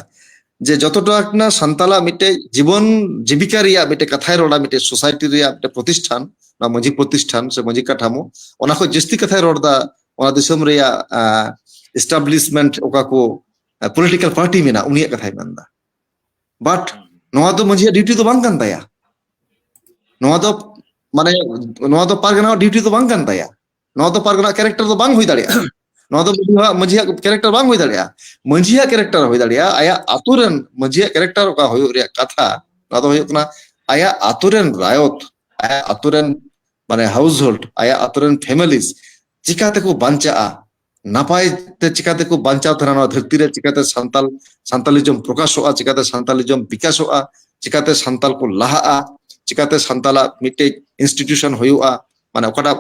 ᱡᱮ ᱡᱚᱛᱚᱴᱟ ᱥᱟᱱᱛᱟᱞᱟᱜ ᱢᱤᱫᱴᱮᱡ ᱡᱤᱵᱚᱱ ᱡᱤᱵᱤᱠᱟ ᱨᱮᱭᱟᱜ ᱢᱤᱫᱴᱮᱡ ᱠᱟᱛᱷᱟᱭ ᱨᱚᱲᱟ, ᱢᱤᱫᱴᱮᱡ ᱥᱳᱥᱟᱭᱴᱤ ᱨᱮᱭᱟᱜ ᱢᱤᱫᱴᱮᱡ ᱯᱨᱚᱛᱤᱥᱴᱷᱟᱱ, ᱚᱱᱟ ᱢᱟᱹᱡᱷᱤ ᱯᱨᱚᱛᱤᱥᱴᱷᱟᱱ ᱥᱮ ᱢᱟᱹᱡᱷᱤ ᱠᱟᱴᱷᱟᱢᱳ, ᱚᱱᱟ ᱠᱷᱚᱱ ᱡᱟᱹᱥᱛᱤ ᱠᱟᱛᱷᱟᱭ ᱨᱚᱲ ᱫᱟ ᱚᱱᱟ ᱫᱤᱥᱚᱢ ᱨᱮᱭᱟᱜ ᱮᱥᱴᱟᱵᱞᱤᱥᱢᱮᱱᱴ, ᱚᱠᱟ ᱠᱚ ᱯᱚᱞᱤᱴᱤᱠᱟᱞ ᱯᱟᱨᱴᱤ ᱢᱮᱱᱟᱜ, ᱩᱱᱤᱭᱟᱜ ᱠᱟᱛᱷᱟᱭ ᱢᱮᱱ ᱫᱟ᱾ ᱵᱟᱴ ᱱᱚᱣᱟ ᱫᱚ ᱢᱟᱹᱡᱷᱤᱭᱟᱜ ᱰᱤᱭᱩᱴᱤ ᱫᱚ ᱵᱟᱝ ᱠᱟᱱ ᱛᱟᱭᱟ᱾ ᱱᱚᱣᱟ ᱫᱚ ᱢᱟᱱᱮ ᱱᱚᱣᱟ ᱫᱚ ᱯᱟᱨᱜᱟᱱᱟᱣᱟᱜ ᱰᱤᱭᱩᱴᱤ ᱫᱚ ᱵᱟᱝ ᱠᱟᱱ ᱛᱟᱭᱟ᱾ ᱱᱚᱣᱟ ᱫᱚ ᱯᱟᱨᱜᱟᱱᱟ ᱠᱮᱨᱮᱠᱴᱟᱨ ᱫᱚ ᱵᱟᱝ ᱦᱩᱭ ᱫᱟᱲᱮᱭᱟᱜᱼᱟ᱾ ᱱᱚᱣᱟ ᱫᱚ ᱢᱟᱹᱡᱷᱤᱭᱟᱜ ᱢᱟᱹᱡᱷᱤᱭᱟᱜ ᱠᱮᱨᱮᱠᱴᱟᱨ ᱵᱟᱝ ᱦᱩᱭ ᱫᱟᱲᱮᱭᱟᱜᱼᱟ᱾ ᱢᱟᱹᱡᱷᱤᱭᱟᱜ ᱠᱮᱨᱮᱠᱴᱟᱨ ᱦᱩᱭ ᱫᱟᱲᱮᱭᱟᱜᱼᱟ ᱟᱭᱟᱜ ᱟᱛᱳ ᱨᱮᱱ ᱢᱟᱹᱡᱷᱤᱭᱟᱜ ᱠᱮᱨᱮᱠᱴᱟᱨ ᱚᱠᱟ ᱦᱩᱭᱩᱜ ᱨᱮᱭᱟᱜ ᱠᱟᱛᱷᱟ, ᱱᱚᱣᱟ ᱫᱚ ᱦᱩᱭᱩᱜ ᱠᱟᱱᱟ ᱟᱭᱟᱜ ᱟᱛᱳ ᱨᱮᱱ ᱨᱟᱭᱚᱛ, ᱟᱭᱟᱜ ᱟᱛᱳ ᱨᱮᱱ ᱢᱟᱱᱮ ᱦᱟᱣᱩᱥᱦᱳᱞᱰ, ᱟᱭᱟᱜ ᱟᱛᱳ ᱨᱮᱱ ᱯᱷᱮᱢᱮᱞᱤᱡ ᱪᱤᱠᱟ ᱛᱮᱠᱚ ᱵᱟᱧᱪᱟᱜᱼᱟ, ᱱᱟᱯᱟᱭ ᱛᱮ ᱪᱤᱠᱟ ᱛᱮᱠᱚ ᱵᱟᱧᱪᱟᱣ ᱛᱟᱦᱮᱱᱟ, ᱱᱚᱣᱟ ᱫᱷᱟᱹᱨᱛᱤ ᱨᱮ ᱪᱤᱠᱟᱛᱮ ᱥᱟᱱᱛᱟᱞ ᱥᱟᱱᱛᱟᱞᱤᱡᱚᱢ ᱯᱨᱚᱠᱟᱥᱚᱜᱼᱟ, ᱪᱤᱠᱟᱛᱮ ᱥᱟᱱᱛᱟᱞᱤᱡᱚᱢ ᱵᱤᱠᱟᱥᱚᱜᱼᱟ, ᱪᱤᱠᱟᱛᱮ ᱥᱟᱱᱛᱟᱞ ᱠᱚ ᱞᱟᱦᱟᱜᱼᱟ, ᱪᱤᱠᱟᱛᱮ ᱥᱟᱱᱛᱟᱞᱟᱜ ᱢᱤᱫᱴᱮᱡ ᱤᱱᱥᱴᱤᱴᱤᱭᱩᱥᱚᱱ ᱦᱩᱭᱩᱜᱼᱟ, ᱢᱟᱱᱮ ᱚᱠᱟᱴᱟᱜ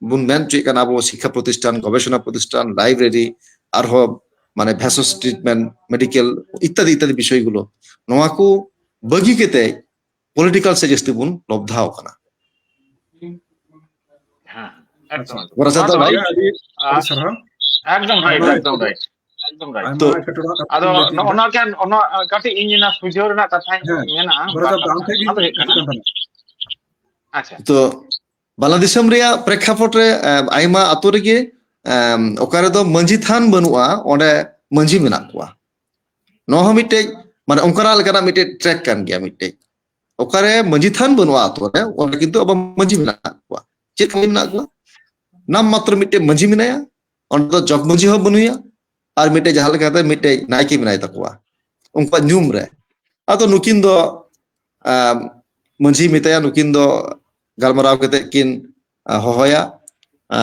ᱵᱚᱱ ᱢᱮᱱ ᱦᱚᱪᱚᱭᱮᱫ ᱠᱟᱱᱟ ᱟᱵᱚ ᱥᱤᱠᱠᱷᱟ ᱯᱨᱚᱛᱤᱥᱴᱷᱟᱱ, ᱜᱚᱵᱮᱥᱚᱱᱟ ᱯᱨᱚᱛᱤᱥᱴᱷᱟᱱ, ᱞᱟᱭᱵᱨᱮᱨᱤ, ᱟᱨᱦᱚᱸ ᱢᱟᱱᱮ ᱵᱷᱮᱥᱚᱡᱽ ᱴᱨᱤᱴᱢᱮᱱᱴ, ᱢᱮᱰᱤᱠᱮᱞ ᱤᱛᱛᱟᱫᱤ ᱤᱛᱛᱟᱫᱤ ᱵᱤᱥᱚᱭ ᱜᱩᱞᱳ, ᱱᱚᱣᱟ ᱠᱚ ᱵᱟᱹᱜᱤ ᱠᱟᱛᱮ ᱯᱚᱞᱤᱴᱤᱠᱟᱞ ᱥᱮ ᱡᱟᱹᱥᱛᱤ ᱵᱚᱱ ᱞᱚᱵᱫᱷᱟᱣ ᱠᱟᱱᱟ᱾ ᱦᱮᱸ, ᱮᱠᱫᱚᱢ, ᱮᱠᱫᱚᱢ᱾ ᱜᱚᱨᱟᱪᱟᱸᱫᱽ ᱱᱚᱣᱟ ᱫᱚ ᱵᱷᱟᱭ, ᱟᱹᱰᱤ ᱟᱹᱰᱤ ᱥᱟᱨᱦᱟᱣ᱾ ᱮᱠᱫᱚᱢ right, ᱟᱭᱢᱟ ᱮᱠᱫᱚᱢ right, ᱮᱠᱫᱚᱢ right᱾ ᱟᱭᱢᱟ ᱛᱚ, ᱮᱴᱠᱮᱴᱚᱬᱮ ᱠᱟᱛᱷᱟ ᱟᱫᱚ ᱵᱚᱱ ᱞᱟᱹᱭ ᱠᱮᱫᱟ᱾ ᱱᱚᱜᱼᱚ ᱱᱚᱣᱟ ᱠᱮ-, ᱱᱚᱜᱼᱚ ᱱᱚᱣᱟ ᱠᱟᱹᱴᱤᱡ ᱤᱧ ᱚᱱᱟ ᱥᱩᱡᱷᱟᱹᱣ ᱨᱮᱱᱟᱜ ᱠᱟᱛᱷᱟᱧ ᱦᱮᱸ, ᱢᱮᱱᱟ, ᱜᱚᱨᱟᱪᱟᱸᱫᱽ ᱵᱟᱨ ᱟᱢ ᱴᱷᱮᱱ ᱜᱤᱧ ᱠᱟᱛᱷᱟ᱾ ᱚᱱᱟ ᱫᱚ ᱦᱩᱭᱩᱜ ᱦᱤᱡᱩᱜ ᱠᱟᱱᱟ᱾ ᱠᱟᱱ ᱛᱟᱦᱮᱱᱟ᱾ ᱟᱪᱪᱷᱟ᱾ ᱛᱚ, ᱵᱟᱝᱞᱟᱫᱮᱥ ᱫᱤᱥᱚᱢ ᱨᱮᱭᱟᱜ ᱯᱨᱮᱠᱷᱟᱯᱚᱴ ᱨᱮ, ᱮᱢ, ᱟᱭᱢᱟ ᱟᱛᱳ ᱨᱮᱜᱮ, ᱮᱢ, ᱚᱠᱟ ᱨᱮᱫᱚ ᱢᱟᱹᱡᱷᱤ ᱛᱷᱟᱱ ᱵᱟᱹᱱᱩᱜᱼᱟ, ᱚᱸᱰᱮ ᱢᱟᱹᱡᱷᱤ ᱢᱮᱱᱟᱜ ᱠᱚᱣᱟ᱾ ᱱᱚᱣᱟ ᱦᱚᱸ ᱢᱤᱫᱴᱮᱡ, ᱢᱟᱱᱮ, ᱚᱱᱠᱟᱱᱟᱜ ᱞᱮᱠᱟᱱᱟᱜ ᱢᱤᱫᱴᱮᱡ ᱴᱨᱮᱠ ᱠᱟᱱ ᱜᱮᱭᱟ ᱢᱤᱫᱴᱮᱡ᱾ ᱚᱠᱟᱨᱮ ᱢᱟᱹᱡᱷᱤ ᱛᱷᱟᱱ ᱵᱟᱹᱱᱩᱜᱼᱟ ᱟᱛᱳ ᱨᱮ, ᱚᱸᱰᱮ ᱠᱤᱱᱛᱩ ᱟᱵᱚ ᱢᱟᱹᱡᱷᱤ ᱢᱮᱱᱟᱜ ᱠᱚᱣᱟ᱾ ᱪᱮᱫ ᱠᱟᱹᱢᱤ ᱢᱮᱱᱟᱜ ᱠᱚᱣᱟ? ᱱᱟᱢ ᱢᱟᱛᱨᱚ ᱢᱤᱫᱴᱮᱡ ᱢᱟᱹᱡᱷᱤ ᱢᱮᱱᱟᱭᱟ, ᱚᱸᱰᱮ ᱫᱚ ᱡᱚᱜᱽ ᱢᱟᱹᱡᱷᱤ ᱦᱚᱸ ᱵᱟᱹᱱᱩᱭᱟ, ᱟᱨ ᱢᱤᱫᱴᱮᱡ ᱡᱟᱦᱟᱸ ᱞᱮᱠᱟᱛᱮ ᱢᱤᱫᱴᱮᱡ ᱱᱟᱭᱠᱮ ᱢᱮᱱᱟᱭ ᱛᱟᱠᱚᱣᱟ ᱩᱱᱠᱩᱣᱟᱜ ᱧᱩᱢ ᱨᱮ᱾ ᱟᱫᱚ ᱱᱩᱠᱤᱱ ᱫᱚ, ᱟᱢ, ᱢᱟᱹᱡᱷᱤ ᱢᱮᱛᱟᱭᱟ, ᱱᱩᱠᱤᱱ ᱫᱚ ᱜᱟᱞᱢᱟᱨᱟᱣ ᱠᱟᱛᱮ ᱠᱤᱱ, ᱟ, ᱦᱚᱦᱚᱭᱟ᱾ ᱟ,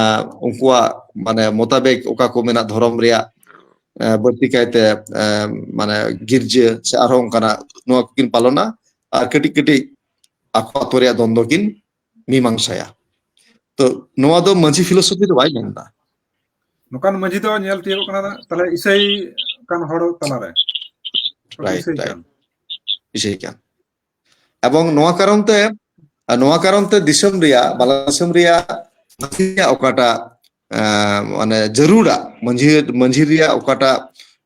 ᱩᱱᱠᱩᱣᱟᱜ ᱢᱟᱱᱮ ᱢᱚᱛᱟᱵᱮᱠ ᱚᱠᱟ ᱠᱚ ᱢᱮᱱᱟᱜ ᱫᱷᱚᱨᱚᱢ ᱨᱮᱭᱟᱜ, ᱟ, ᱵᱟᱹᱲᱛᱤ ᱠᱟᱭᱛᱮ, ᱟ, ᱢᱟᱱᱮ ᱜᱤᱨᱡᱟᱹ ᱥᱮ ᱟᱨᱦᱚᱸ ᱚᱱᱠᱟᱱᱟᱜ ᱱᱚᱣᱟ ᱠᱚᱠᱤᱱ ᱯᱟᱞᱚᱱᱟ᱾ ᱟᱨ ᱠᱟᱹᱴᱤᱡ ᱠᱟᱹᱴᱤᱡ ᱟᱠᱚ ᱟᱛᱳ ᱨᱮᱭᱟᱜ ᱫᱚᱱ ᱫᱚᱠᱤᱱ ᱢᱤᱢᱟᱝᱥᱟᱭᱟ᱾ ᱛᱚ ᱱᱚᱣᱟ ᱫᱚ ᱢᱟᱹᱡᱷᱤ ᱯᱷᱤᱞᱳᱥᱚᱯᱷᱤ ᱫᱚ ᱵᱟᱭ ᱢᱮᱱᱫᱟ᱾ ᱱᱚᱝᱠᱟᱱ ᱢᱟᱹᱡᱷᱤ ᱫᱚ ᱧᱮᱞ ᱛᱤᱭᱳᱜ ᱠᱟᱱᱟ ᱛᱟᱦᱞᱮ ᱤᱥᱟᱹᱭ ᱠᱟᱱ ᱦᱚᱲ ᱛᱟᱞᱟᱨᱮ᱾ Right, ᱤᱥᱟᱹᱭ right. ᱠᱟᱱ᱾ ᱤᱥᱟᱹᱭ ᱠᱟᱱ᱾ ᱮᱵᱚᱝ ᱱᱚᱣᱟ ᱠᱟᱨᱚᱱ ᱛᱮ, ᱱᱚᱣᱟ ᱠᱟᱨᱚᱱ ᱛᱮ ᱫᱤᱥᱚᱢ ᱨᱮᱭᱟᱜ, ᱵᱟᱝᱞᱟ ᱫᱤᱥᱚᱢ ᱨᱮᱭᱟᱜ ᱢᱟᱹᱡᱷᱤ ᱨᱮᱭᱟᱜ ᱚᱠᱟᱴᱟᱜ, ᱮᱸ, ᱢᱟᱱᱮ ᱡᱟᱹᱨᱩᱲᱟ, ᱢᱟᱹᱡᱷᱤ, ᱢᱟᱹᱡᱷᱤ ᱨᱮᱭᱟᱜ ᱚᱠᱟᱴᱟᱜ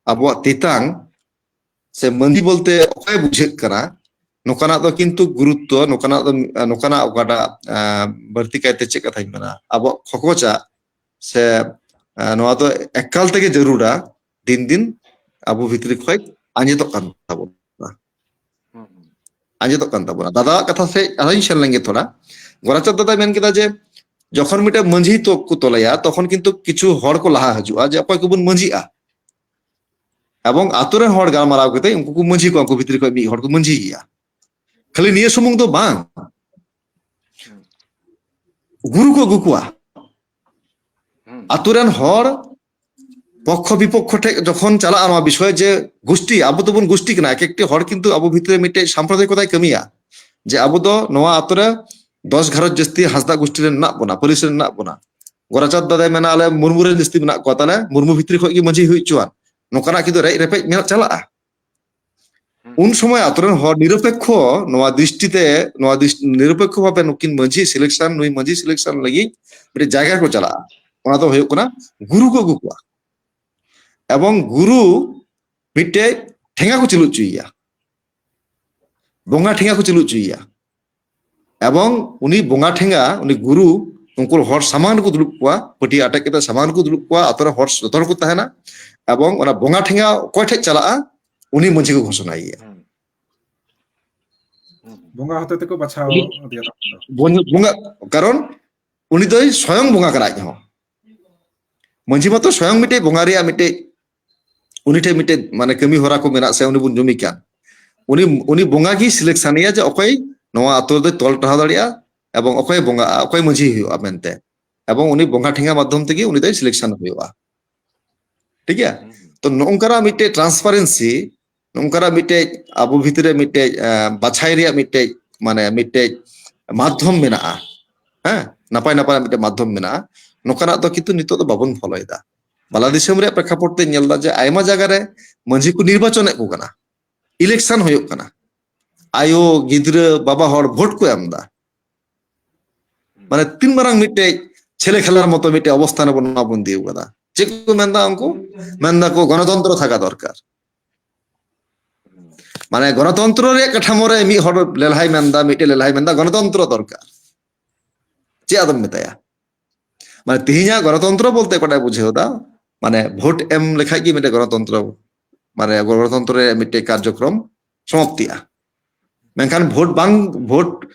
ᱟᱵᱚᱣᱟᱜ ᱛᱮᱛᱟᱝ ᱥᱮ ᱢᱟᱹᱡᱷᱤ ᱵᱚᱞᱛᱮ ᱚᱠᱚᱭ ᱵᱩᱡᱷᱟᱹᱜ ᱠᱟᱱᱟ, ᱱᱚᱝᱠᱟᱱᱟᱜ ᱫᱚ ᱠᱤᱱᱛᱩ ᱜᱩᱨᱩᱛᱛᱚ, ᱱᱚᱝᱠᱟᱱᱟᱜ ᱫᱚ, ᱱᱚᱝᱠᱟᱱᱟᱜ ᱚᱠᱟᱴᱟᱜ, ᱮᱸ, ᱵᱟᱹᱲᱛᱤ ᱠᱟᱭᱛᱮ ᱪᱮᱫ ᱠᱟᱛᱷᱟᱧ ᱢᱮᱱᱟ, ᱟᱵᱚᱣᱟᱜ ᱠᱷᱚᱠᱚᱪᱟᱜ ᱥᱮ, ᱮᱸ, ᱱᱚᱣᱟ ᱫᱚ ᱮᱠᱟᱞ ᱛᱮᱜᱮ ᱡᱟᱹᱨᱩᱲᱟ, ᱫᱤᱱ ᱫᱤᱱ ᱟᱵᱚ ᱵᱷᱤᱛᱨᱤ ᱠᱷᱚᱡ ᱟᱸᱡᱮᱫᱚᱜ ᱠᱟᱱ ᱛᱟᱵᱚᱱᱟ᱾ ᱦᱩᱸ, ᱦᱩᱸ᱾ ᱟᱸᱡᱮᱫᱚᱜ ᱠᱟᱱ ᱛᱟᱵᱚᱱᱟ᱾ ᱫᱟᱫᱟᱣᱟᱜ ᱠᱟᱛᱷᱟ ᱥᱮᱫ ᱟᱨᱦᱚᱸᱧ ᱥᱮᱱ ᱞᱮᱱᱜᱮ ᱛᱷᱚᱲᱟ᱾ ᱜᱳᱨᱟᱪᱟᱸᱫᱽ ᱫᱟᱫᱟᱭ ᱢᱮᱱ ᱠᱮᱫᱟ ᱡᱮ ᱡᱚᱠᱷᱚᱱ ᱢᱤᱫᱴᱮᱱ ᱢᱟᱹᱡᱷᱤ ᱛᱚ ᱠᱚ ᱛᱚᱞᱮᱭᱟ, ᱛᱚᱠᱷᱚᱱ ᱠᱤᱱᱛᱩ ᱠᱤᱪᱷᱩ ᱦᱚᱲ ᱠᱚ ᱞᱟᱦᱟ ᱦᱤᱡᱩᱜᱼᱟ ᱡᱮ ᱚᱠᱚᱭ ᱠᱚᱵᱚᱱ ᱢᱟᱹᱡᱷᱤᱜᱼᱟ᱾ ᱮᱵᱚᱝ ᱟᱛᱳ ᱨᱮᱱ ᱦᱚᱲ ᱜᱟᱞᱢᱟᱨᱟᱣ ᱠᱟᱛᱮ ᱩᱱᱠᱩ ᱠᱚ ᱢᱟᱹᱡᱷᱤ ᱠᱚᱣᱟ, ᱩᱱᱠᱩ ᱵᱷᱤᱛᱨᱤ ᱠᱷᱚᱱ ᱢᱤᱫ ᱦᱚᱲ ᱠᱚ ᱢᱟᱹᱡᱷᱤ ᱜᱮᱭᱟ᱾ ᱠᱷᱟᱹᱞᱤ ᱱᱤᱭᱟᱹ ᱥᱩᱢᱩᱝ ᱫᱚ ᱵᱟᱝ, ᱜᱩᱨᱩ ᱠᱚ ᱟᱹᱜᱩ ᱠᱚᱣᱟ᱾ ᱟᱛᱳ ᱨᱮᱱ ᱦᱚᱲ ᱯᱚᱠᱠᱷᱚ ᱵᱤᱯᱚᱠᱠᱷᱚ ᱴᱷᱮᱡ ᱡᱚᱠᱷᱚᱱ ᱪᱟᱞᱟᱜᱼᱟ ᱱᱚᱣᱟ ᱵᱤᱥᱚᱭ, ᱡᱮ ᱜᱩᱥᱴᱤ, ᱟᱵᱚ ᱫᱚᱵᱚᱱ ᱜᱩᱥᱴᱤ ᱠᱟᱱᱟ, ᱮᱠ ᱮᱠᱴᱤ ᱦᱚᱲ ᱠᱤᱱᱛᱩ ᱟᱵᱚ ᱵᱷᱤᱛᱨᱤ ᱨᱮ ᱢᱤᱫᱴᱮᱡ ᱥᱟᱢᱯᱨᱚᱫᱟᱭᱤᱠᱚᱛᱟᱭ ᱠᱟᱹᱢᱤᱭᱟ, ᱡᱮ ᱟᱵᱚ ᱫᱚ ᱱᱚᱣᱟ ᱟᱛᱳ ᱨᱮ ᱫᱚᱥ ᱜᱷᱟᱨᱚᱸᱡᱽ ᱡᱟᱹᱥᱛᱤ ᱦᱟᱸᱥᱫᱟ ᱜᱩᱥᱴᱤ ᱨᱮᱱ ᱢᱮᱱᱟᱜ ᱵᱚᱱᱟ, ᱯᱟᱹᱨᱤᱥ ᱨᱮᱱ ᱢᱮᱱᱟᱜ ᱵᱚᱱᱟ᱾ ᱜᱳᱨᱟᱪᱟᱸᱫᱽ ᱫᱟᱫᱟᱭ ᱢᱮᱱᱟ, ᱟᱞᱮ ᱢᱩᱨᱢᱩ ᱨᱮᱱ ᱡᱟᱹᱥᱛᱤ ᱢᱮᱱᱟᱜ ᱠᱚᱣᱟ, ᱛᱟᱦᱞᱮ ᱢᱩᱨᱢᱩ ᱵᱷᱤᱛᱨᱤ ᱠᱷᱚᱡ ᱜᱮ ᱢᱟᱹᱡᱷᱤ ᱦᱩᱭ ᱦᱚᱪᱚᱣᱟᱱ, ᱱᱚᱝᱠᱟᱱᱟᱜ ᱠᱤᱱᱛᱩ ᱨᱮᱡ ᱨᱮᱯᱮᱡ ᱢᱮᱱᱟᱜ ᱪᱟᱞᱟᱜᱼᱟ᱾ ᱩᱱ ᱥᱚᱢᱚᱭ ᱟᱛᱳ ᱨᱮᱱ ᱦᱚᱲ ᱱᱤᱨᱚᱯᱮᱠᱠᱷᱚ ᱱᱚᱣᱟ ᱫᱨᱤᱥᱴᱤ ᱛᱮ, ᱱᱚᱣᱟ ᱫᱨᱤᱥ-, ᱱᱤᱨᱚᱯᱮᱠᱠᱷᱚ ᱵᱷᱟᱵᱮ ᱱᱩᱠᱤᱱ ᱢᱟᱹᱡᱷᱤ ᱥᱤᱞᱮᱠᱥᱚᱱ, ᱱᱩᱭ ᱢᱟᱹᱡᱷᱤ ᱥᱤᱞᱮᱠᱥᱚᱱ ᱞᱟᱹᱜᱤᱫ ᱢᱤᱫᱴᱮᱡ ᱡᱟᱭᱜᱟ ᱠᱚ ᱪᱟᱞᱟᱜᱼᱟ᱾ ᱚᱱᱟ ᱫᱚ ᱦᱩᱭᱩᱜ ᱠᱟᱱᱟ ᱜᱩᱨᱩ ᱠᱚ ᱟᱹᱜᱩ ᱠᱚᱣᱟ᱾ ᱮᱵᱚᱝ ᱜᱩᱨᱩ ᱢᱤᱫᱴᱮᱡ ᱴᱷᱮᱸᱜᱟ ᱠᱚ ᱪᱟᱹᱞᱩ ᱦᱚᱪᱚᱭᱮᱭᱟ, ᱵᱚᱸᱜᱟ ᱴᱷᱮᱸᱜᱟ ᱠᱚ ᱪᱟᱹᱞᱩ ᱦᱚᱪᱚᱭᱮᱭᱟ᱾ ᱮᱵᱚᱝ ᱩᱱᱤ ᱵᱚᱸᱜᱟ ᱴᱷᱮᱸᱜᱟ, ᱩᱱᱤ ᱜᱩᱨᱩ, ᱩᱱᱠᱩ ᱦᱚᱲ ᱥᱟᱢᱟᱝ ᱨᱮᱠᱚ ᱫᱩᱲᱩᱵ ᱠᱚᱣᱟ, ᱯᱟᱹᱴᱭᱟᱹ ᱟᱴᱮᱫ ᱠᱟᱛᱮ ᱥᱟᱢᱟᱝ ᱨᱮᱠᱚ ᱫᱩᱲᱩᱵ ᱠᱚᱣᱟ, ᱟᱛᱳ ᱨᱮ ᱦᱚᱲ ᱡᱚᱛᱚ ᱦᱚᱲ ᱠᱚ ᱛᱟᱦᱮᱱᱟ᱾ ᱮᱵᱚᱝ ᱚᱱᱟ ᱵᱚᱸᱜᱟ ᱴᱷᱮᱸᱜᱟ ᱚᱠᱚᱭ ᱴᱷᱮᱡ ᱪᱟᱞᱟᱜᱼᱟ, ᱩᱱᱤ ᱢᱟᱹᱡᱷᱤ ᱠᱚ ᱜᱷᱳᱥᱚᱱᱟᱭᱮᱭᱟ᱾ ᱵᱚᱸᱜᱟ ᱦᱚᱛᱮ ᱛᱮᱠᱚ ᱵᱟᱪᱷᱟᱣ ᱤᱫᱤᱭᱟ ᱛᱚᱠᱷᱚᱱ ᱫᱚ᱾ ᱵᱚᱸᱜᱟ, ᱵᱚᱸᱜᱟ, ᱠᱟᱨᱚᱱ ᱩᱱᱤ ᱫᱚᱭ ᱥᱚᱭᱚᱝ ᱵᱚᱸᱜᱟ ᱠᱟᱱᱟ ᱟᱡ ᱦᱚᱸ᱾ ᱢᱟᱹᱡᱷᱤ ᱢᱟᱛᱚ ᱥᱚᱭᱚᱝ ᱢᱤᱫᱴᱮᱡ ᱵᱚᱸᱜᱟ ᱨᱮᱭᱟᱜ ᱢᱤᱫᱴᱮᱡ, ᱩᱱᱤ ᱴᱷᱮᱡ ᱢᱤᱫᱴᱮᱡ ᱢᱟᱱᱮ ᱠᱟᱹᱢᱤ ᱦᱚᱨᱟ ᱠᱚ ᱢᱮᱱᱟᱜ ᱥᱮ ᱩᱱᱤ ᱵᱚᱱ ᱡᱩᱢᱤ ᱠᱟᱱ, ᱩᱱᱤ, ᱩᱱᱤ ᱵᱚᱸᱜᱟ ᱜᱮ ᱥᱤᱞᱮᱠᱥᱚᱱᱮᱭᱟ ᱡᱮ ᱚᱠᱚᱭ ᱱᱚᱣᱟ ᱟᱛᱳ ᱨᱮᱫᱚᱭ ᱛᱚᱞ ᱴᱟᱨᱦᱟᱣ ᱫᱟᱲᱮᱭᱟᱜᱼᱟ ᱮᱵᱚᱝ ᱚᱠᱚᱭ ᱵᱚᱸᱜᱟᱜᱼᱟ, ᱚᱠᱚᱭ ᱢᱟᱹᱡᱷᱤ ᱦᱩᱭᱩᱜᱼᱟ ᱢᱮᱱᱛᱮ᱾ ᱮᱵᱚᱝ ᱩᱱᱤ ᱵᱚᱸᱜᱟ ᱴᱷᱮᱸᱜᱟ ᱢᱟᱫᱽᱫᱷᱚᱢ ᱛᱮᱜᱮ ᱩᱱᱤ ᱫᱚᱭ ᱥᱤᱞᱮᱠᱥᱚᱱ ᱦᱩᱭᱩᱜᱼᱟ᱾ ᱴᱷᱤᱠ ᱜᱮᱭᱟ? ᱛᱚ ᱱᱚᱝᱠᱟᱱᱟᱜ ᱢᱤᱫᱴᱮᱡ ᱴᱨᱟᱱᱥᱯᱟᱨᱮᱱᱥᱤ, ᱱᱚᱝᱠᱟᱱᱟᱜ ᱢᱤᱫᱴᱮᱡ ᱟᱵᱚ ᱵᱷᱤᱛᱨᱤ ᱨᱮ ᱢᱤᱫᱴᱮᱡ, ᱟᱸ, ᱵᱟᱪᱷᱟᱭ ᱨᱮᱭᱟᱜ ᱢᱤᱫᱴᱮᱡ, ᱢᱟᱱᱮ ᱢᱤᱫᱴᱮᱡ ᱢᱟᱫᱽᱫᱷᱚᱢ ᱢᱮᱱᱟᱜᱼᱟ᱾ ᱦᱮᱸ, ᱱᱟᱯᱟᱭ ᱱᱟᱯᱟᱭ ᱢᱤᱫᱴᱮᱡ ᱢᱟᱫᱽᱫᱷᱚᱢ ᱢᱮᱱᱟᱜᱼᱟ᱾ ᱱᱚᱝᱠᱟᱱᱟᱜ ᱫᱚ ᱠᱤᱱᱛᱩ ᱱᱤᱛᱚᱜ ᱫᱚ ᱵᱟᱵᱚᱱ ᱯᱷᱚᱞᱚᱭᱮᱫᱟ᱾ ᱵᱟᱞᱟ ᱫᱤᱥᱚᱢ ᱨᱮᱭᱟᱜ ᱯᱨᱮᱠᱷᱟᱯᱚᱴ ᱛᱮᱧ ᱧᱮᱞ ᱮᱫᱟ ᱡᱮ ᱟᱭᱢᱟ ᱡᱟᱭᱜᱟ ᱨᱮ ᱢᱟᱹᱡᱷᱤ ᱠᱚ ᱱᱤᱨᱵᱟᱪᱚᱱᱮᱫ ᱠᱚ ᱠᱟᱱᱟ, ᱤᱞᱮᱠᱥᱚᱱ ᱦᱩᱭᱩᱜ ᱠᱟᱱᱟ, ᱟᱭᱳ, ᱜᱤᱫᱽᱨᱟᱹ, ᱵᱟᱵᱟ ᱦᱚᱲ ᱵᱷᱳᱴ ᱠᱚ ᱮᱢ ᱮᱫᱟ᱾ ᱢᱟᱱᱮ ᱛᱤᱱ ᱢᱟᱨᱟᱝ ᱢᱤᱫᱴᱮᱡ ᱪᱷᱮᱞᱮ ᱠᱷᱮᱞᱟᱨ ᱢᱚᱛᱚ ᱢᱤᱫᱴᱮᱡ ᱚᱵᱚᱥᱛᱷᱟ ᱨᱮᱵᱚᱱ, ᱱᱚᱣᱟ ᱵᱚᱱ ᱫᱤᱭᱩ ᱠᱟᱫᱟ᱾ ᱪᱮᱫ ᱠᱚ ᱢᱮᱱᱫᱟ ᱩᱱᱠᱩ? ᱢᱮᱱᱫᱟ ᱠᱚ ᱜᱚᱱᱚᱛᱚᱱᱛᱨᱚ ᱛᱷᱟᱠᱟ ᱫᱚᱨᱠᱟᱨ᱾ ᱢᱟᱱᱮ ᱜᱚᱱᱚᱛᱚᱱᱛᱨᱚ ᱨᱮᱭᱟᱜ ᱠᱟᱴᱷᱟᱢᱳ ᱨᱮ ᱢᱤᱫ ᱦᱚᱲ ᱞᱮᱞᱦᱟᱭ ᱢᱮᱱᱫᱟ, ᱢᱤᱫᱴᱮᱡ ᱞᱮᱞᱦᱟᱭ ᱢᱮᱱᱫᱟ ᱜᱚᱱᱚᱛᱚᱱᱛᱨᱚ ᱫᱚᱨᱠᱟᱨ᱾ ᱪᱮᱫ ᱟᱫᱚᱢ ᱢᱮᱛᱟᱭᱟ? ᱢᱟᱱᱮ ᱛᱮᱦᱮᱧᱟᱜ ᱜᱚᱱᱚᱛᱚᱱᱛᱨᱚ ᱵᱚᱞᱛᱮ ᱚᱠᱟᱴᱟᱜ ᱵᱩᱡᱷᱟᱹᱣ ᱫᱟ, ᱢᱟᱱᱮ ᱵᱷᱳᱴ ᱮᱢ ᱞᱮᱠᱷᱟᱡ ᱜᱮ ᱢᱤᱫᱴᱮᱡ ᱜᱚᱱᱚᱛᱚᱱᱛᱨᱚ, ᱢᱟᱱᱮ ᱜᱚᱱᱚᱛᱚᱱᱛᱨᱚ ᱨᱮᱭᱟᱜ ᱢᱤᱫᱴᱮᱡ ᱠᱟᱨᱡᱚᱠᱨᱚᱢ ᱥᱚᱢᱟᱯᱛᱤᱜᱼᱟ᱾ ᱢᱮᱱᱠᱷᱟᱱ ᱵᱷᱳᱴ ᱵᱟᱝ, ᱵᱷᱳᱴ,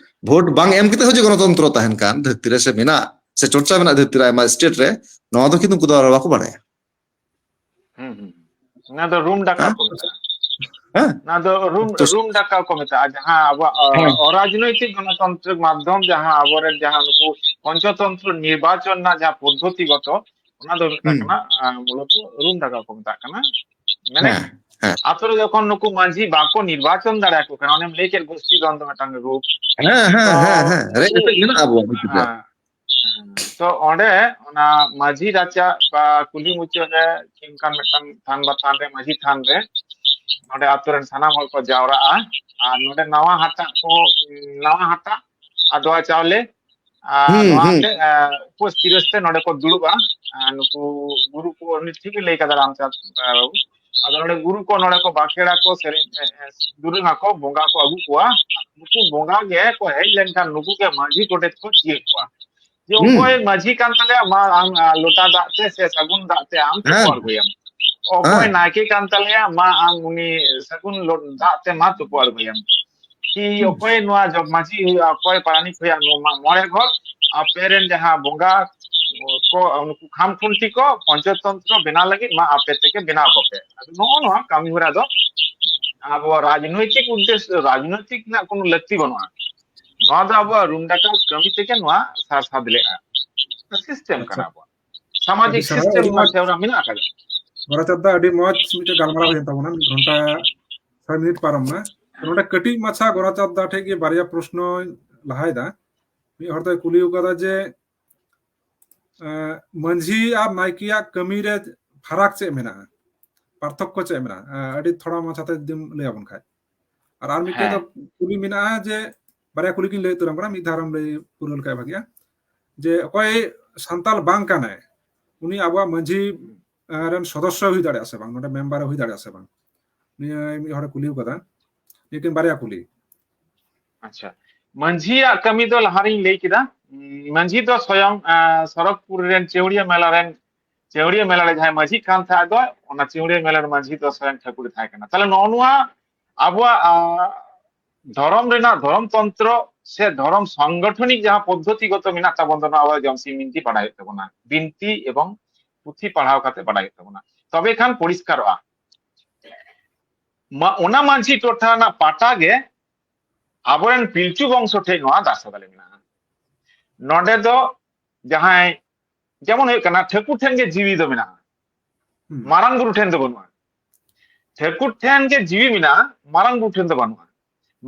ᱵᱷᱳᱴ ᱵᱟᱝ ᱮᱢ ᱠᱟᱛᱮ ᱦᱚᱸ ᱡᱮ ᱜᱚᱱᱚᱛᱚᱱᱛᱨᱚ ᱛᱟᱦᱮᱱ ᱠᱟᱱ ᱫᱷᱟᱹᱨᱛᱤ ᱨᱮ ᱥᱮ ᱢᱮᱱᱟᱜ, ᱥᱮ ᱪᱚᱨᱪᱟ ᱢᱮᱱᱟᱜ ᱫᱷᱟᱹᱨᱛᱤ ᱨᱮ ᱟᱭᱢᱟ ᱥᱴᱮᱴ ᱨᱮ, ᱱᱚᱣᱟ ᱫᱚ ᱠᱤᱱᱛᱩ ᱩᱱᱠᱩ ᱫᱚ ᱟᱨ ᱵᱟᱠᱚ ᱵᱟᱲᱟᱭᱟ᱾ ᱦᱩᱸ, ᱦᱩᱸ᱾ ᱚᱱᱟ ᱫᱚ ᱨᱩᱢ ᱰᱟᱠᱟᱣ ᱦᱮᱸ? ᱠᱚ ᱢᱮᱛᱟᱜᱼᱟ᱾ ᱦᱮᱸ? ᱚᱱᱟ ᱫᱚ ᱨᱩᱢ ᱛᱚ ᱨᱩᱢ ᱰᱟᱠᱟᱣ ᱠᱚ ᱢᱮᱛᱟᱜᱼᱟ, ᱡᱟᱦᱟᱸ ᱟᱵᱚᱣᱟᱜ ᱚ, ᱦᱮᱸ᱾ ᱚᱨᱟᱡᱽᱱᱳᱭᱛᱤᱠ ᱜᱚᱱᱚᱛᱟᱱᱛᱨᱤᱠ ᱢᱟᱫᱽᱫᱷᱚᱢ, ᱡᱟᱦᱟᱸ ᱟᱵᱚᱨᱮᱱ ᱡᱟᱦᱟᱸ ᱱᱩᱠᱩ ᱯᱚᱧᱪᱚᱛᱚᱱᱛᱨᱚ ᱱᱤᱨᱵᱟᱪᱚᱱ ᱨᱮᱱᱟᱜ ᱡᱟᱦᱟᱸ ᱯᱚᱫᱽᱫᱷᱚᱛᱤᱜᱚᱛᱚ, ᱚᱱᱟ ᱫᱚ ᱢᱤᱫᱴᱟᱝ ᱦᱩᱸ᱾ ᱠᱟᱱᱟ, ᱟᱸ, ᱢᱩᱞᱚᱛᱚ ᱨᱩᱢ ᱰᱟᱠᱟᱣ ᱠᱚ ᱢᱮᱛᱟᱜ ᱠᱟᱱᱟ᱾ ᱢᱟᱱᱮ ᱦᱮᱸ, ᱦᱮᱸ᱾ ᱟᱛᱳ ᱨᱮ ᱡᱚᱠᱷᱚᱱ ᱱᱩᱠᱩ ᱢᱟᱹᱡᱷᱤ ᱵᱟᱠᱚ ᱱᱤᱨᱵᱟᱪᱚᱱ ᱫᱟᱲᱮᱭᱟᱠᱚ ᱠᱟᱱᱟ, ᱚᱱᱮᱢ ᱞᱟᱹᱭ ᱠᱮᱫ ᱜᱳᱥᱴᱤ ᱫᱷᱚᱱ ᱫᱚ ᱢᱤᱫᱴᱟᱝ ᱨᱩᱯ᱾ ᱦᱮᱸ, ᱦᱮᱸ, ᱛᱚ ᱦᱮᱸ, ᱦᱮᱸ᱾ ᱨᱮᱡ ᱩᱱᱠᱩ ᱠᱟᱛᱮ ᱢᱮᱱᱟᱜᱼᱟ ᱟᱵᱚᱣᱟᱜ ᱵᱷᱤᱛᱤᱨ ᱨᱮ᱾ ᱦᱮᱸ, ᱦᱮᱸ᱾ ᱛᱚ ᱚᱸᱰᱮ ᱚᱱᱟ ᱢᱟᱹᱡᱷᱤ ᱨᱟᱪᱟ ᱵᱟ ᱠᱩᱞᱦᱤ ᱢᱩᱪᱟᱹᱫ ᱨᱮ ᱚᱱᱠᱟᱱ ᱢᱤᱫᱴᱟᱝ ᱛᱷᱟᱱ ᱵᱟ ᱛᱷᱟᱱ ᱨᱮ, ᱢᱟᱹᱡᱷᱤ ᱛᱷᱟᱱ ᱨᱮ, ᱱᱚᱰᱮ ᱟᱛᱳ ᱨᱮᱱ ᱥᱟᱱᱟᱢ ᱦᱚᱲ ᱠᱚ ᱡᱟᱣᱨᱟᱜᱼᱟ᱾ ᱟᱨ ᱱᱚᱰᱮ ᱱᱟᱣᱟ ᱦᱟᱴᱟᱜ ᱠᱚ, ᱱᱟᱣᱟ ᱦᱟᱴᱟᱜ, ᱟᱫᱽᱣᱟ ᱪᱟᱣᱞᱮ, ᱟᱨ ᱦᱩᱸ, ᱱᱚᱣᱟ ᱦᱩᱸ᱾ ᱟᱛᱮ, ᱟᱨ ᱩᱯᱟᱹᱥ ᱛᱤᱨᱟᱹᱥ ᱛᱮ ᱱᱚᱰᱮ ᱠᱚ ᱫᱩᱲᱩᱵᱼᱟ᱾ ᱟᱨ ᱱᱩᱠᱩ ᱜᱩᱨᱩ ᱠᱚ, ᱩᱱᱤ ᱴᱷᱤᱠ ᱮ ᱞᱟᱹᱭ ᱠᱟᱫᱟ ᱨᱟᱢᱪᱟᱸᱫᱽ, ᱟᱨ ᱟᱫᱚ ᱱᱚᱰᱮ ᱜᱩᱨᱩ ᱠᱚ ᱱᱚᱰᱮ ᱠᱚ ᱵᱟᱸᱠᱷᱮᱲᱟ ᱠᱚ, ᱥᱮᱨᱮᱧ, ᱮ, ᱮ, ᱫᱩᱨᱟᱹᱝ ᱟᱠᱚ, ᱵᱚᱸᱜᱟ ᱠᱚ ᱟᱹᱜᱩ ᱠᱚᱣᱟ᱾ ᱱᱩᱠᱩ ᱵᱚᱸᱜᱟ ᱜᱮ ᱠᱚ ᱦᱮᱡ ᱞᱮᱱᱠᱷᱟᱱ ᱱᱩᱠᱩ ᱜᱮ ᱢᱟᱹᱡᱷᱤ ᱜᱚᱰᱮᱛ ᱠᱚ ᱪᱤᱭᱟᱹ ᱠᱚᱣᱟ᱾ ᱡᱮ ᱦᱩᱸ᱾ ᱚᱠᱚᱭ ᱢᱟᱹᱡᱷᱤ ᱠᱟᱱ ᱛᱟᱞᱮᱭᱟ, ᱢᱟ ᱟᱢ, ᱟ, ᱞᱚᱴᱟ ᱫᱟᱜ ᱛᱮ ᱥᱮ ᱥᱟᱹᱜᱩᱱ ᱫᱟᱜ ᱛᱮ ᱟᱢ ᱛᱩᱯᱩ ᱦᱮᱸ᱾ ᱟᱬᱜᱚᱭᱮᱢ᱾ ᱚᱠᱚᱭ ᱦᱮᱸ᱾ ᱱᱟᱭᱠᱮ ᱠᱟᱱ ᱛᱟᱞᱮᱭᱟ, ᱢᱟ ᱟᱢ ᱩᱱᱤ ᱥᱟᱹᱜᱩᱱ ᱞᱚ-, ᱫᱟᱜ ᱛᱮ ᱢᱟ ᱛᱩᱯᱩ ᱟᱬᱜᱚᱭᱮᱢ᱾ ᱠᱤ ᱚᱠᱚᱭ ᱱᱚᱣᱟ ᱡᱚᱜᱽ ᱢᱟᱹᱡᱷᱤ ᱦᱩᱭᱩᱜᱼᱟ, ᱚᱠᱚᱭ ᱯᱟᱨᱟᱱᱤᱠ ᱦᱩᱭᱩᱜᱼᱟ, ᱱᱚᱣᱟ ᱢᱟᱜ ᱢᱚᱬᱮ ᱜᱷᱚᱨ ᱟᱯᱮ ᱨᱮᱱ ᱡᱟᱦᱟᱸ ᱵᱚᱸᱜᱟ ᱠᱚ, ᱩᱱᱠᱩ ᱠᱷᱟᱢ ᱠᱷᱩᱱᱴᱤ ᱠᱚ ᱯᱚᱧᱪᱚᱛᱚᱱᱛᱨᱚ ᱵᱮᱱᱟᱣ ᱞᱟᱹᱜᱤᱫ ᱢᱟ ᱟᱯᱮ ᱛᱮᱜᱮ ᱵᱮᱱᱟᱣ ᱠᱚᱯᱮ᱾ ᱟᱫᱚ ᱱᱚᱜᱼᱚ ᱱᱚᱣᱟ ᱠᱟᱹᱢᱤ ᱦᱚᱨᱟ ᱫᱚ ᱟᱵᱚ ᱨᱟᱡᱽᱱᱳᱭᱛᱤᱠ ᱩᱫᱽᱫᱮᱥᱥᱚ, ᱨᱟᱡᱽᱱᱳᱭᱛᱤᱠ ᱨᱮᱱᱟᱜ ᱠᱳᱱᱳ ᱞᱟᱹᱠᱛᱤ ᱵᱟᱹᱱᱩᱜᱼᱟ᱾ ᱱᱚᱣᱟ ᱫᱚ ᱟᱵᱚᱣᱟᱜ ᱨᱩᱢ ᱰᱟᱠᱟᱣ ᱠᱟᱹᱢᱤ ᱛᱮᱜᱮ ᱱᱚᱣᱟ ᱥᱟᱨ ᱥᱟᱫᱞᱮᱜᱼᱟ᱾ ᱥᱤᱥᱴᱮᱢ ᱟᱪᱪᱷᱟ᱾ ᱠᱟᱱᱟ ᱟᱵᱚᱣᱟᱜ᱾ ᱥᱟᱢᱟᱡᱤᱠ ᱟᱹᱰᱤ ᱥᱟᱨᱦᱟᱣ, ᱥᱤᱥᱴᱮᱢ ᱟᱹᱰᱤ ᱱᱚᱣᱟ ᱢᱚᱡᱽ᱾ ᱥᱮᱣᱨᱟ ᱢᱮᱱᱟᱜ ᱟᱠᱟᱫᱟ᱾ ᱜᱚᱨᱟᱪᱟᱸᱫᱽ ᱫᱟ, ᱟᱹᱰᱤ ᱢᱚᱡᱽ ᱢᱤᱫᱴᱮᱱ ᱜᱟᱞᱢᱟᱨᱟᱣ ᱦᱩᱭᱮᱱ ᱛᱟᱵᱚᱱᱟ, ᱢᱤᱫ ᱜᱷᱚᱱᱴᱟ ᱪᱷᱚᱭ ᱢᱤᱱᱤᱴ ᱯᱟᱨᱚᱢ ᱮᱱᱟ᱾ ᱱᱚᱰᱮ ᱠᱟᱹᱴᱤᱡ ᱢᱟᱪᱷᱟ ᱜᱚᱨᱟᱪᱟᱸᱫᱽ ᱫᱟ ᱴᱷᱮᱡ ᱜᱮ ᱵᱟᱨᱭᱟ ᱯᱨᱚᱥᱱᱚᱧ ᱞᱟᱦᱟᱭᱮᱫᱟ᱾ ᱢᱤᱫ ᱦᱚᱲ ᱫᱚᱭ ᱠᱩᱞᱤ ᱟᱠᱟᱫᱟ ᱡᱮ, ᱮᱸ, ᱢᱟᱹᱡᱷᱤ ᱟᱨ ᱱᱟᱭᱠᱮᱭᱟᱜ ᱠᱟᱹᱢᱤ ᱨᱮ ᱯᱷᱟᱨᱟᱠ ᱪᱮᱫ ᱢᱮᱱᱟᱜᱼᱟ, ᱯᱟᱨᱛᱷᱚᱠᱠᱚ ᱪᱮᱫ ᱢᱮᱱᱟᱜᱼᱟ? ᱮᱸ, ᱟᱹᱰᱤ ᱛᱷᱚᱲᱟ ᱢᱟᱪᱷᱟ ᱛᱮ ᱡᱩᱫᱤᱢ ᱞᱟᱹᱭ ᱟᱵᱚᱱ ᱠᱷᱟᱡ᱾ ᱟᱨ, ᱟᱨ ᱢᱤᱫᱴᱮᱡ ᱫᱚ ᱦᱮᱸ᱾ ᱠᱩᱞᱤ ᱢᱮᱱᱟᱜᱼᱟ ᱡᱮ, ᱵᱟᱨᱭᱟ ᱠᱩᱞᱤ ᱜᱤᱧ ᱞᱟᱹᱭ ᱩᱛᱟᱹᱨᱟᱢ ᱠᱟᱱᱟ, ᱢᱤᱫ ᱫᱷᱟᱣ ᱨᱮᱢ ᱞᱟᱹᱭ ᱯᱩᱨᱟᱹᱣ ᱞᱮᱠᱷᱟᱡ ᱵᱷᱟᱜᱤᱜᱼᱟ᱾ ᱡᱮ ᱚᱠᱚᱭ ᱥᱟᱱᱛᱟᱞ ᱵᱟᱝ ᱠᱟᱱᱟᱭ, ᱩᱱᱤ ᱟᱵᱚᱣᱟᱜ ᱢᱟᱹᱡᱷᱤ, ᱮᱸ, ᱨᱮᱱ ᱥᱚᱫᱚᱥᱥᱚ ᱦᱩᱭ ᱫᱟᱲᱮᱭᱟᱜᱼᱟ ᱥᱮ ᱵᱟᱝ, ᱱᱚᱰᱮ ᱢᱮᱢᱵᱟᱨ ᱮ ᱦᱩᱭ ᱫᱟᱲᱮᱭᱟᱜᱼᱟ ᱥᱮ ᱵᱟᱝ? ᱱᱤᱭᱟᱹ ᱢᱤᱫ ᱦᱚᱲᱮ ᱠᱩᱞᱤ ᱟᱠᱟᱫᱟ, ᱱᱤᱭᱟᱹ ᱠᱤᱱ ᱵᱟᱨᱭᱟ ᱠᱩᱞᱤ᱾ ᱟᱪᱪᱷᱟ, ᱢᱟᱹᱡᱷᱤᱭᱟᱜ ᱠᱟᱹᱢᱤ ᱫᱚ ᱞᱟᱦᱟ ᱨᱤᱧ ᱞᱟᱹᱭ ᱠᱮᱫᱟ᱾ ᱩᱸ, ᱢᱟᱹᱡᱷᱤ ᱫᱚ ᱥᱚᱭᱚᱝ, ᱟᱸ, ᱥᱚᱨᱚᱜᱽᱯᱩᱨ ᱨᱮᱱ ᱪᱟᱹᱣᱲᱤᱭᱟᱹ ᱢᱮᱞᱟ ᱨᱮᱱ, ᱪᱟᱹᱣᱲᱤᱭᱟᱹ ᱢᱮᱞᱟ ᱨᱮ ᱡᱟᱦᱟᱸᱭ ᱢᱟᱹᱡᱷᱤ ᱠᱟᱱ ᱛᱟᱦᱮᱸᱫ ᱫᱚ, ᱚᱱᱟ ᱪᱟᱹᱣᱲᱤᱭᱟᱹ ᱢᱮᱞᱟ ᱨᱮᱱ ᱢᱟᱹᱡᱷᱤ ᱫᱚ ᱥᱚᱭᱚᱝ ᱴᱷᱟᱹᱠᱩᱨ ᱮ ᱛᱟᱦᱮᱸ ᱠᱟᱱᱟ᱾ ᱛᱟᱦᱞᱮ ᱱᱚᱜᱼᱚ ᱱᱚᱣᱟ ᱟᱵᱚᱣᱟᱜ, ᱟᱸ, ᱫᱷᱚᱨᱚᱢ ᱨᱮᱱᱟᱜ, ᱫᱷᱚᱨᱚᱢ ᱛᱚᱱᱛᱨᱚ ᱥᱮ ᱫᱷᱚᱨᱚᱢ ᱥᱚᱝᱜᱚᱴᱷᱚᱱᱤᱠ ᱡᱟᱦᱟᱸ ᱯᱚᱫᱽᱫᱷᱚᱛᱤ ᱜᱚᱛᱚ ᱢᱮᱱᱟᱜ ᱛᱟᱵᱚᱱ ᱫᱚ, ᱱᱚᱣᱟ ᱡᱚᱢᱥᱤᱢ ᱵᱤᱱᱛᱤ ᱵᱟᱰᱟᱭ ᱦᱩᱭᱩᱜ ᱛᱟᱵᱚᱱᱟ, ᱵᱤᱱᱛᱤ ᱮᱵᱚᱝ ᱯᱩᱛᱷᱤ ᱯᱟᱲᱦᱟᱣ ᱠᱟᱛᱮ ᱵᱟᱰᱟᱭ ᱦᱩᱭᱩᱜ ᱛᱟᱵᱚᱱᱟ, ᱛᱚᱵᱮ ᱠᱷᱟᱱ ᱯᱚᱨᱤᱥᱠᱟᱨᱚᱜᱼᱟ᱾ ᱢᱟ-, ᱚᱱᱟ ᱢᱟᱹᱡᱷᱤ ᱴᱚᱴᱷᱟ ᱨᱮᱱᱟᱜ ᱯᱟᱴᱟ ᱜᱮ ᱟᱵᱚᱨᱮᱱ ᱯᱤᱞᱪᱩ ᱵᱚᱝᱥᱚ ᱴᱷᱮᱱ ᱱᱚᱣᱟ ᱫᱟᱥᱟ ᱫᱟᱞᱮ ᱢᱮᱱᱟᱜᱼᱟ᱾ ᱱᱚᱰᱮ ᱫᱚ ᱡᱟᱦᱟᱸᱭ, ᱡᱮᱢᱚᱱ ᱦᱩᱭᱩᱜ ᱠᱟᱱᱟ, ᱴᱷᱟᱹᱠᱩᱨ ᱴᱷᱮᱱ ᱜᱮ ᱡᱤᱣᱤ ᱫᱚ ᱢᱮᱱᱟᱜᱼᱟ, ᱦᱩᱸ᱾ ᱢᱟᱨᱟᱝ ᱵᱩᱨᱩ ᱴᱷᱮᱱ ᱫᱚ ᱵᱟᱹᱱᱩᱜᱼᱟ᱾ ᱴᱷᱟᱹᱠᱩᱨ ᱴᱷᱮᱱ ᱜᱮ ᱡᱤᱣᱤ ᱢᱮᱱᱟᱜᱼᱟ, ᱢᱟᱨᱟᱝ ᱵᱩᱨᱩ ᱴᱷᱮᱱ ᱫᱚ ᱵᱟᱹᱱᱩᱜᱼᱟ᱾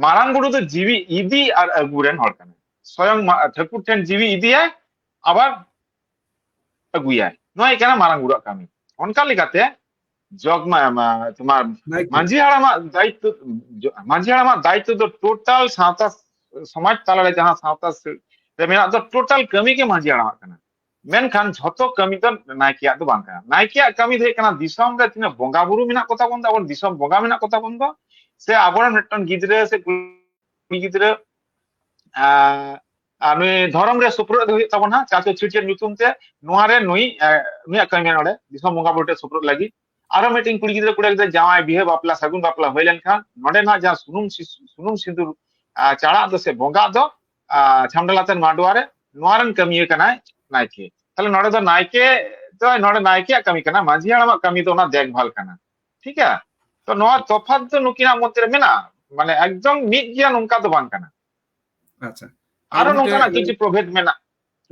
ᱢᱟᱨᱟᱝ ᱵᱩᱨᱩ ᱫᱚ ᱡᱤᱣᱤ ᱤᱫᱤ ᱟᱨ ᱟᱹᱜᱩ ᱨᱮᱱ ᱦᱚᱲ ᱠᱟᱱᱟᱭ᱾ ᱥᱚᱭᱚᱝ ᱢᱟ-, ᱴᱷᱟᱹᱠᱩᱨ ᱴᱷᱮᱱ ᱡᱤᱣᱤ ᱤᱫᱤᱭᱟᱭ, ᱟᱵᱟᱨ ᱟᱹᱜᱩᱭᱟᱭ᱾ ᱱᱚᱣᱟ ᱦᱩᱭᱩᱜ ᱠᱟᱱᱟ ᱢᱟᱨᱟᱝ ᱵᱩᱨᱩᱣᱟᱜ ᱠᱟᱹᱢᱤ᱾ ᱚᱱᱠᱟ ᱞᱮᱠᱟᱛᱮ ᱡᱚᱜᱽ ᱢᱟ-, ᱢᱟ-, ᱛᱳᱢᱟᱨ ᱱᱟᱭᱠᱮ᱾ ᱢᱟᱹᱡᱷᱤ ᱦᱟᱲᱟᱢᱟᱜ ᱫᱟᱭᱤᱛᱛᱚ, ᱡᱚ-, ᱢᱟᱹᱡᱷᱤ ᱦᱟᱲᱟᱢᱟᱜ ᱫᱟᱭᱤᱛᱛᱚ ᱫᱚ ᱴᱳᱴᱟᱞ ᱥᱟᱶᱛᱟ ᱥᱚᱢᱟᱡᱽ ᱛᱟᱞᱟᱨᱮ ᱡᱟᱦᱟᱸ ᱥᱟᱶᱛᱟ ᱥᱮ-, ᱨᱮ ᱢᱮᱱᱟᱜ ᱫᱚ ᱴᱳᱴᱟᱞ ᱠᱟᱹᱢᱤ ᱜᱮ ᱢᱟᱹᱡᱷᱤ ᱦᱟᱲᱟᱢᱟᱜ ᱠᱟᱱᱟ᱾ ᱢᱮᱱᱠᱷᱟᱱ ᱡᱷᱚᱛᱚ ᱠᱟᱹᱢᱤ ᱫᱚ ᱱᱟᱭᱠᱮᱭᱟᱜ ᱫᱚ ᱵᱟᱝ ᱠᱟᱱᱟ᱾ ᱱᱟᱭᱠᱮᱭᱟᱜ ᱠᱟᱹᱢᱤ ᱫᱚ ᱦᱩᱭᱩᱜ ᱠᱟᱱᱟ ᱫᱤᱥᱚᱢ ᱨᱮ ᱛᱤᱱᱟᱹᱜ ᱵᱚᱸᱜᱟ ᱵᱩᱨᱩ ᱢᱮᱱᱟᱜ ᱠᱚᱛᱟ ᱵᱚᱱ ᱫᱚ, ᱟᱵᱚ ᱫᱤᱥᱚᱢ ᱵᱚᱸᱜᱟ ᱢᱮᱱᱟᱜ ᱠᱚᱛᱟ ᱵᱚᱱ ᱫᱚ, ᱥᱮ ᱟᱵᱚᱨᱮᱱ ᱢᱤᱫᱴᱟᱝ ᱜᱤᱫᱽᱨᱟᱹ ᱥᱮ ᱠᱩᱲᱤ ᱜᱤᱫᱽᱨᱟᱹ, ᱟᱸ, ᱟᱨ ᱱᱩᱭ ᱫᱷᱚᱨᱚᱢ ᱨᱮ ᱥᱩᱯᱨᱩᱫ ᱦᱩᱭᱩᱜ ᱛᱟᱵᱚᱱᱟ, ᱪᱟᱪᱳ ᱪᱷᱟᱹᱴᱭᱟᱹᱨ ᱧᱩᱛᱩᱢ ᱛᱮ᱾ ᱱᱚᱣᱟ ᱨᱮ ᱱᱩᱭ, ᱮ, ᱱᱩᱭᱟᱜ ᱠᱟᱹᱢᱤ ᱱᱚᱰᱮ ᱫᱤᱥᱚᱢ ᱵᱚᱸᱜᱟ ᱵᱩᱨᱩ ᱴᱷᱮᱱ ᱥᱩᱯᱨᱩᱫ ᱞᱟᱹᱜᱤᱫ᱾ ᱟᱨᱚ ᱢᱤᱫᱴᱮᱱ ᱠᱩᱲᱤ ᱜᱤᱫᱽᱨᱟᱹ, ᱠᱚᱲᱟ ᱜᱤᱫᱽᱨᱟᱹ ᱡᱟᱶᱟᱭ ᱵᱤᱦᱟᱹ ᱵᱟᱯᱞᱟ, ᱥᱟᱹᱜᱩᱱ ᱵᱟᱯᱞᱟ ᱦᱩᱭ ᱞᱮᱱᱠᱷᱟᱱ ᱱᱚᱰᱮ ᱱᱟᱜ ᱡᱟᱦᱟᱸ ᱥᱩᱱᱩᱢ ᱥᱤ-, ᱥᱩᱱᱩᱢ ᱥᱤᱸᱫᱩᱨ, ᱟ, ᱪᱟᱲᱟᱜ ᱫᱚ ᱥᱮ ᱵᱚᱸᱜᱟᱜ ᱫᱚ, ᱟ, ᱪᱷᱟᱢᱰᱟᱞᱟᱛᱮ ᱢᱟᱰᱣᱟ ᱨᱮ, ᱱᱚᱣᱟ ᱨᱮᱱ ᱠᱟᱹᱢᱤᱭᱟᱹ ᱠᱟᱱᱟᱭ ᱱᱟᱭᱠᱮ᱾ ᱛᱟᱦᱞᱮ ᱱᱚᱰᱮ ᱫᱚ ᱱᱟᱭᱠᱮ ᱫᱚ, ᱱᱚᱰᱮ ᱱᱟᱭᱠᱮᱭᱟᱜ ᱠᱟᱹᱢᱤ ᱠᱟᱱᱟ, ᱢᱟᱹᱡᱷᱤ ᱦᱟᱲᱟᱢᱟᱜ ᱠᱟᱹᱢᱤ ᱫᱚ ᱚᱱᱟ ᱫᱮᱠᱷᱵᱷᱟᱞ ᱠᱟᱱᱟ᱾ ᱴᱷᱤᱠ ᱜᱮᱭᱟ? ᱛᱚ ᱱᱚᱣᱟ ᱛᱚᱯᱷᱟᱛ ᱫᱚ ᱱᱩᱠᱤᱱᱟᱜ ᱢᱚᱫᱽᱫᱷᱮ ᱨᱮ ᱢᱮᱱᱟᱜᱼᱟ, ᱢᱟᱱᱮ ᱮᱠᱫᱚᱢ ᱢᱤᱫ ᱜᱮᱭᱟ ᱱᱚᱝᱠᱟ ᱫᱚ ᱵᱟᱝ ᱠᱟᱱᱟ᱾ ᱟᱪᱪᱷᱟ᱾ ᱟᱨᱚ ᱟᱨ ᱢᱤᱫᱴᱮᱡ ᱱᱚᱝᱠᱟᱱᱟᱜ ᱠᱤᱪᱷᱩ ᱯᱨᱚᱵᱷᱮᱫ ᱢᱮᱱᱟᱜ᱾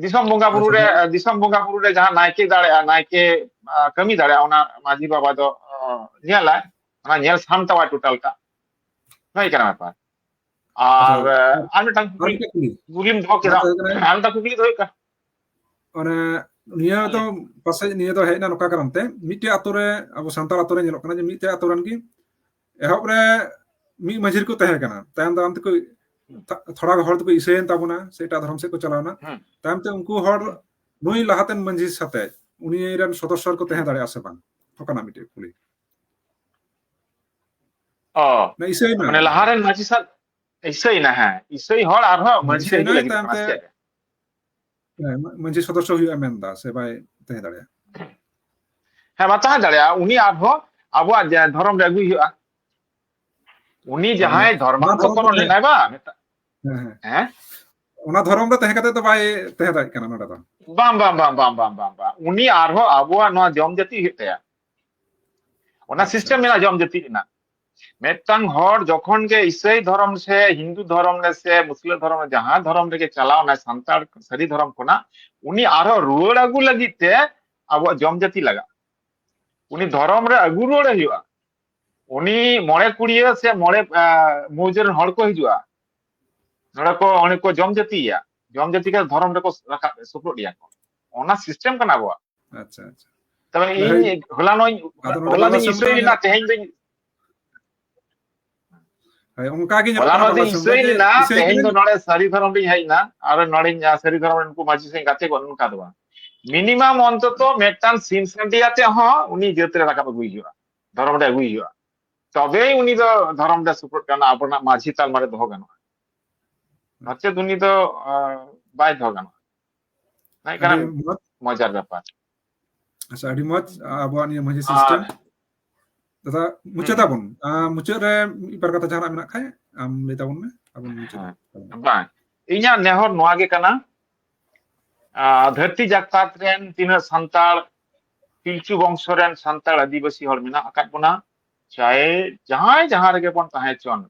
ᱫᱤᱥᱚᱢ ᱵᱚᱸᱜᱟ ᱵᱩᱨᱩ ᱟᱪᱪᱷᱟ, ᱨᱮ, ᱦᱮᱸ᱾ ᱫᱤᱥᱚᱢ ᱵᱚᱸᱜᱟ ᱵᱩᱨᱩ ᱨᱮ ᱡᱟᱦᱟᱸ ᱱᱟᱭᱠᱮ ᱫᱟᱲᱮᱭᱟᱜᱼᱟ, ᱱᱟᱭᱠᱮ, ᱟ, ᱠᱟᱹᱢᱤ ᱫᱟᱲᱮᱭᱟᱜᱼᱟ, ᱚᱱᱟ ᱢᱟᱹᱡᱷᱤ ᱵᱟᱵᱟ ᱫᱚ, ᱚ, ᱧᱮᱞᱟᱭ, ᱚᱱᱟ ᱧᱮᱞ ᱥᱟᱢᱴᱟᱣᱟᱭ ᱴᱳᱴᱟᱞ ᱴᱟ᱾ ᱱᱚᱣᱟ ᱠᱟᱱᱟ ᱵᱮᱯᱟᱨ᱾ ᱟᱨ, ᱟᱪᱪᱷᱟ, ᱟ, ᱟᱨ ᱢᱤᱫᱴᱟᱝ ᱟᱨ ᱠᱩᱠᱞᱤ, ᱢᱤᱫᱴᱮᱡ ᱠᱩᱞᱤ᱾ ᱠᱩᱠᱞᱤᱢ ᱫᱚᱦᱚ ᱠᱮᱫᱟ᱾ ᱱᱚᱣᱟ ᱫᱚ ᱦᱩᱭᱩᱜ ᱠᱟᱱᱟ ᱟᱨ ᱢᱤᱫᱴᱟᱝ ᱠᱩᱠᱞᱤ ᱫᱚ ᱦᱩᱭᱩᱜ ᱠᱟᱱᱟ᱾ ᱚᱱᱮ ᱱᱤᱭᱟᱹ ᱫᱚ ᱦᱮᱸ᱾ ᱯᱟᱥᱮᱡ ᱱᱤᱭᱟᱹ ᱫᱚ ᱦᱮᱡ ᱮᱱᱟ ᱱᱚᱝᱠᱟ ᱠᱟᱨᱚᱱ ᱛᱮ, ᱢᱤᱫᱴᱮᱡ ᱟᱛᱳ ᱨᱮ, ᱟᱵᱚ ᱥᱟᱱᱛᱟᱲ ᱟᱛᱳ ᱨᱮ ᱧᱮᱞᱚᱜ ᱠᱟᱱᱟ ᱡᱮ ᱢᱤᱫᱴᱮᱡ ᱟᱛᱳ ᱨᱮᱱ ᱜᱮ ᱮᱦᱚᱵ ᱨᱮ ᱢᱤᱫ ᱢᱟᱹᱡᱷᱤ ᱨᱮᱠᱚ ᱛᱟᱦᱮᱸ ᱠᱟᱱᱟ, ᱛᱟᱭᱚᱢ ᱫᱟᱨᱟᱢ ᱛᱮᱠᱚ ᱛᱷᱟ-, ᱛᱷᱚᱲᱟ ᱦᱚᱲ ᱫᱚᱠᱚ ᱤᱥᱟᱹᱭᱮᱱ ᱛᱟᱵᱚᱱᱟ, ᱥᱮ ᱮᱴᱟᱜ ᱫᱷᱚᱨᱚᱢ ᱥᱮᱫ ᱠᱚ ᱪᱟᱞᱟᱣᱱᱟ᱾ ᱦᱮᱸ᱾ ᱛᱟᱭᱚᱢ ᱛᱮ ᱩᱱᱠᱩ ᱦᱚᱲ ᱦᱮᱸ᱾ ᱱᱩᱭ ᱞᱟᱦᱟᱛᱮᱱ ᱢᱟᱹᱡᱷᱤ ᱥᱟᱛᱮ ᱩᱱᱤ ᱨᱮᱱ ᱥᱚᱫᱚᱥᱥᱚ ᱨᱮᱠᱚ ᱛᱟᱦᱮᱸ ᱦᱮᱸ᱾ ᱫᱟᱲᱮᱭᱟᱜᱼᱟ ᱥᱮ ᱵᱟᱝ, ᱚᱱᱠᱟᱱᱟᱜ ᱢᱤᱫᱴᱮᱡ ᱠᱩᱞᱤ᱾ ᱚ, ᱢᱟᱱᱮ ᱤᱥᱟᱹᱭ ᱱᱟ᱾ ᱢᱟᱱᱮ ᱞᱟᱦᱟ ᱨᱮᱱ ᱢᱟᱹᱡᱷᱤ ᱥᱟᱶ ᱤᱥᱟᱹᱭ ᱱᱟ, ᱦᱮᱸ, ᱤᱥᱟᱹᱭ ᱦᱚᱲ ᱟᱨᱦᱚᱸ ᱦᱮᱸ, ᱢᱟᱹᱡᱷᱤ ᱤᱥᱟᱹᱭ ᱦᱩᱭᱩᱜ ᱱᱟᱭ, ᱞᱟᱹᱜᱤᱫ ᱛᱟᱭᱚᱢ ᱠᱟᱱᱟ ᱛᱮ ᱥᱮ ᱪᱮᱫ? ᱦᱮᱸ, ᱢᱟ-, ᱢᱟᱹᱡᱷᱤ ᱥᱚᱫᱚᱥᱥᱚ ᱦᱩᱭᱩᱜᱼᱟ ᱢᱮᱱᱫᱟ ᱥᱮ ᱵᱟᱭ ᱛᱟᱦᱮᱸ ᱫᱟᱲᱮᱭᱟᱜᱼᱟ? ᱦᱮᱸ, ᱢᱟ ᱛᱟᱦᱮᱸ ᱫᱟᱲᱮᱭᱟᱜᱼᱟ᱾ ᱩᱱᱤ ᱟᱨᱦᱚᱸ ᱟᱵᱚᱣᱟᱜ ᱡᱟ-, ᱫᱷᱚᱨᱚᱢ ᱨᱮ ᱟᱹᱜᱩᱭ ᱦᱩᱭᱩᱜᱼᱟ᱾ ᱩᱱᱤ ᱡᱟᱦᱟᱸᱭ ᱦᱮᱸ, ᱫᱷᱚᱨᱢᱟᱱᱛᱚᱠᱚᱨᱚᱱ ᱦᱮᱸ᱾ ᱞᱮᱱᱟᱭ ᱵᱟ, ᱢᱤᱫᱴᱟᱝ, ᱦᱮᱸ, ᱦᱮᱸ᱾ ᱦᱮᱸ? ᱚᱱᱟ ᱫᱷᱚᱨᱚᱢ ᱨᱮ ᱛᱟᱦᱮᱸ ᱠᱟᱛᱮ ᱫᱚ ᱵᱟᱭ ᱛᱟᱦᱮᱸ ᱫᱟᱲᱮᱭᱟᱜ ᱠᱟᱱᱟ ᱱᱚᱰᱮ ᱫᱚ᱾ ᱵᱟᱝ, ᱵᱟᱝ, ᱵᱟᱝ, ᱵᱟᱝ, ᱵᱟᱝ, ᱵᱟᱝ, ᱵᱟᱝ᱾ ᱩᱱᱤ ᱟᱨᱦᱚᱸ ᱟᱵᱚᱣᱟᱜ ᱱᱚᱣᱟ ᱡᱚᱢ ᱡᱟᱹᱛᱤ ᱦᱩᱭᱩᱜ ᱛᱟᱭᱟ᱾ ᱚᱱᱟ ᱟᱪᱪᱷᱟ, system ᱢᱮᱱᱟᱜᱼᱟ ᱡᱚᱢ ᱡᱟᱹᱛᱤ ᱨᱮᱱᱟᱜ᱾ ᱢᱤᱫᱴᱟᱝ ᱦᱚᱲ ᱡᱚᱠᱷᱚᱱ ᱜᱮ ᱤᱥᱟᱹᱭ ᱫᱷᱚᱨᱚᱢ ᱥᱮ ᱦᱤᱱᱫᱩ ᱫᱷᱚᱨᱚᱢ ᱨᱮ ᱥᱮ ᱢᱩᱥᱞᱟᱹ ᱫᱷᱚᱨᱚᱢ ᱨᱮ ᱡᱟᱦᱟᱸ ᱫᱷᱚᱨᱚᱢ ᱨᱮᱜᱮ ᱪᱟᱞᱟᱣ ᱮᱱᱟᱭ ᱥᱟᱱᱛᱟᱲ ᱥᱟᱹᱨᱤ ᱫᱷᱚᱨᱚᱢ ᱠᱷᱚᱱᱟᱜ, ᱩᱱᱤ ᱟᱨᱦᱚᱸ ᱨᱩᱣᱟᱹᱲ ᱟᱹᱜᱩ ᱞᱟᱹᱜᱤᱫ ᱛᱮ ᱟᱵᱚᱣᱟᱜ ᱡᱚᱢ ᱡᱟᱹᱛᱤ ᱞᱟᱜᱟᱜᱼᱟ᱾ ᱩᱱᱤ ᱫᱷᱚᱨᱚᱢ ᱨᱮ ᱟᱹᱜᱩ ᱨᱩᱣᱟᱹᱲᱮ ᱦᱩᱭᱩᱜᱼᱟ᱾ ᱩᱱᱤ ᱢᱚᱬᱮ ᱠᱩᱲᱤᱭᱟᱹ ᱥᱮ ᱢᱚᱬᱮ, ᱟᱸ, ᱢᱩᱡᱽ ᱨᱮᱱ ᱦᱚᱲ ᱠᱚ ᱦᱤᱡᱩᱜᱼᱟ, ᱱᱚᱰᱮ ᱠᱚ, ᱩᱱᱤ ᱠᱚ ᱡᱚᱢ ᱡᱟᱹᱛᱤᱭᱟ, ᱡᱚᱢ ᱡᱟᱹᱛᱤ ᱠᱟᱛᱮ ᱫᱷᱚᱨᱚᱢ ᱨᱮᱠᱚ ᱨᱟᱠᱟᱵ ᱥᱩᱯᱨᱩᱫ ᱮᱭᱟ ᱠᱚ᱾ ᱚᱱᱟ system ᱠᱟᱱᱟ ᱟᱵᱚᱣᱟᱜ᱾ ᱟᱪᱪᱷᱟ, ᱟᱪᱪᱷᱟ᱾ ᱛᱚᱵᱮ ᱡᱟᱭᱦᱳᱠ, ᱤᱧ ᱦᱚᱞᱟᱱᱚᱧ, ᱟᱫᱚ ᱱᱚᱰᱮ ᱦᱚᱞᱟᱱᱚᱧ ᱫᱚ ᱤᱥᱟᱹᱭ ᱥᱚᱢᱯᱩᱨᱱᱚ ᱞᱮᱱᱟ, ᱛᱮᱦᱮᱧ ᱫᱚᱧ ᱦᱳᱭ, ᱚᱱᱠᱟ ᱜᱮ ᱧᱮᱞᱚᱜ ᱦᱚᱞᱟ ᱠᱟᱱᱟ ᱱᱚᱜ ᱵᱟᱵᱟ ᱫᱚᱧ ᱥᱮᱱ ᱤᱥᱟᱹᱭ ᱫᱚ ᱡᱮ ᱞᱮᱱᱟ, ᱤᱥᱟᱹᱭ ᱛᱮᱦᱮᱧ ᱫᱚ ᱠᱟᱹᱱᱟᱹᱧ᱾ ᱱᱚᱰᱮ ᱥᱟᱹᱨᱤ ᱫᱷᱚᱨᱚᱢ ᱨᱤᱧ ᱦᱮᱡ ᱮᱱᱟ, ᱟᱨ ᱱᱚᱰᱮᱧ, ᱟᱨ ᱥᱟᱹᱨᱤ ᱫᱷᱚᱨᱚᱢ ᱨᱮᱱ ᱩᱱᱠᱩ ᱢᱟᱹᱡᱷᱤ ᱥᱮᱫ ᱜᱟᱛᱮ ᱠᱚ ᱱᱚᱝᱠᱟ ᱫᱚ ᱵᱟᱝ᱾ Minimum ᱚᱱᱛᱚᱛᱚ ᱢᱤᱫᱴᱟᱝ ᱥᱤᱢ ᱥᱟᱺᱰᱤ ᱟᱛᱮ ᱦᱚᱸ ᱩᱱᱤ ᱡᱟᱹᱛ ᱨᱮ ᱨᱟᱠᱟᱵ ᱟᱹᱜᱩᱭ ᱦᱩᱭᱩᱜᱼᱟ, ᱫᱷᱚᱨᱚᱢ ᱨᱮ ᱟᱹᱜᱩᱭ ᱦᱩᱭᱩᱜᱼᱟ, ᱛᱚᱵᱮᱭ ᱩᱱᱤ ᱫᱚ ᱫᱷᱚᱨᱚᱢ ᱨᱮ ᱥᱩᱯᱨᱩᱫ ᱜᱟᱱᱚᱜᱼᱟ, ᱟᱵᱚᱱᱟᱜ ᱢᱟᱹᱡᱷᱤ ᱛᱟᱞᱢᱟ ᱨᱮ ᱫᱚᱦᱚ ᱜᱟᱱᱚᱜᱼᱟ᱾ ᱱᱚᱪᱮᱛ ᱩᱱᱤ ᱫᱚ, ᱟᱸ, ᱵᱟᱭ ᱫᱚᱦᱚ ᱜᱟᱱᱚᱜᱼᱟ᱾ ᱱᱚᱝᱠᱟᱱ ᱟᱹᱰᱤ ᱢᱚᱡᱽ᱾ ᱢᱚᱡᱟᱨ ᱵᱮᱯᱟᱨ᱾ ᱟᱪᱪᱷᱟ, ᱟᱹᱰᱤ ᱢᱚᱡᱽ ᱟᱵᱚᱣᱟᱜ ᱱᱤᱭᱟᱹ ᱢᱟᱹᱡᱷᱤ ᱟᱨ system᱾ ᱫᱟᱫᱟ, ᱢᱩᱪᱟᱹᱫ ᱦᱩᱸ᱾ ᱟᱵᱚᱱ᱾ ᱟᱸ, ᱢᱩᱪᱟᱹᱫ ᱨᱮ ᱢᱤᱫ ᱵᱟᱨ ᱠᱟᱛᱷᱟ ᱡᱟᱦᱟᱱᱟᱜ ᱢᱮᱱᱟᱜ ᱠᱷᱟᱡ ᱟᱢ ᱞᱟᱹᱭ ᱛᱟᱵᱚᱱ ᱢᱮ, ᱟᱵᱚᱱ ᱢᱩᱪᱟᱹᱫᱟ᱾ ᱦᱮᱸ᱾ ᱵᱟᱝ, ᱤᱧᱟᱹᱜ ᱱᱮᱦᱚᱨ ᱱᱚᱣᱟ ᱜᱮ ᱠᱟᱱᱟ, ᱟᱸ, ᱫᱷᱟᱹᱨᱛᱤ ᱡᱟᱠᱟᱛ ᱨᱮᱱ ᱛᱤᱱᱟᱹᱜ ᱥᱟᱱᱛᱟᱲ, ᱯᱤᱞᱪᱩ ᱵᱚᱝᱥᱚ ᱨᱮᱱ ᱥᱟᱱᱛᱟᱲ ᱟᱹᱫᱤᱵᱟᱹᱥᱤ ᱦᱚᱲ ᱢᱮᱱᱟᱜ ᱟᱠᱟᱫ ᱵᱚᱱᱟ, ᱪᱟᱦᱮ ᱡᱟᱦᱟᱸᱭ ᱡᱟᱦᱟᱸ ᱨᱮᱜᱮ ᱵᱚᱱ ᱛᱟᱦᱮᱸ ᱦᱚᱪᱚᱱ,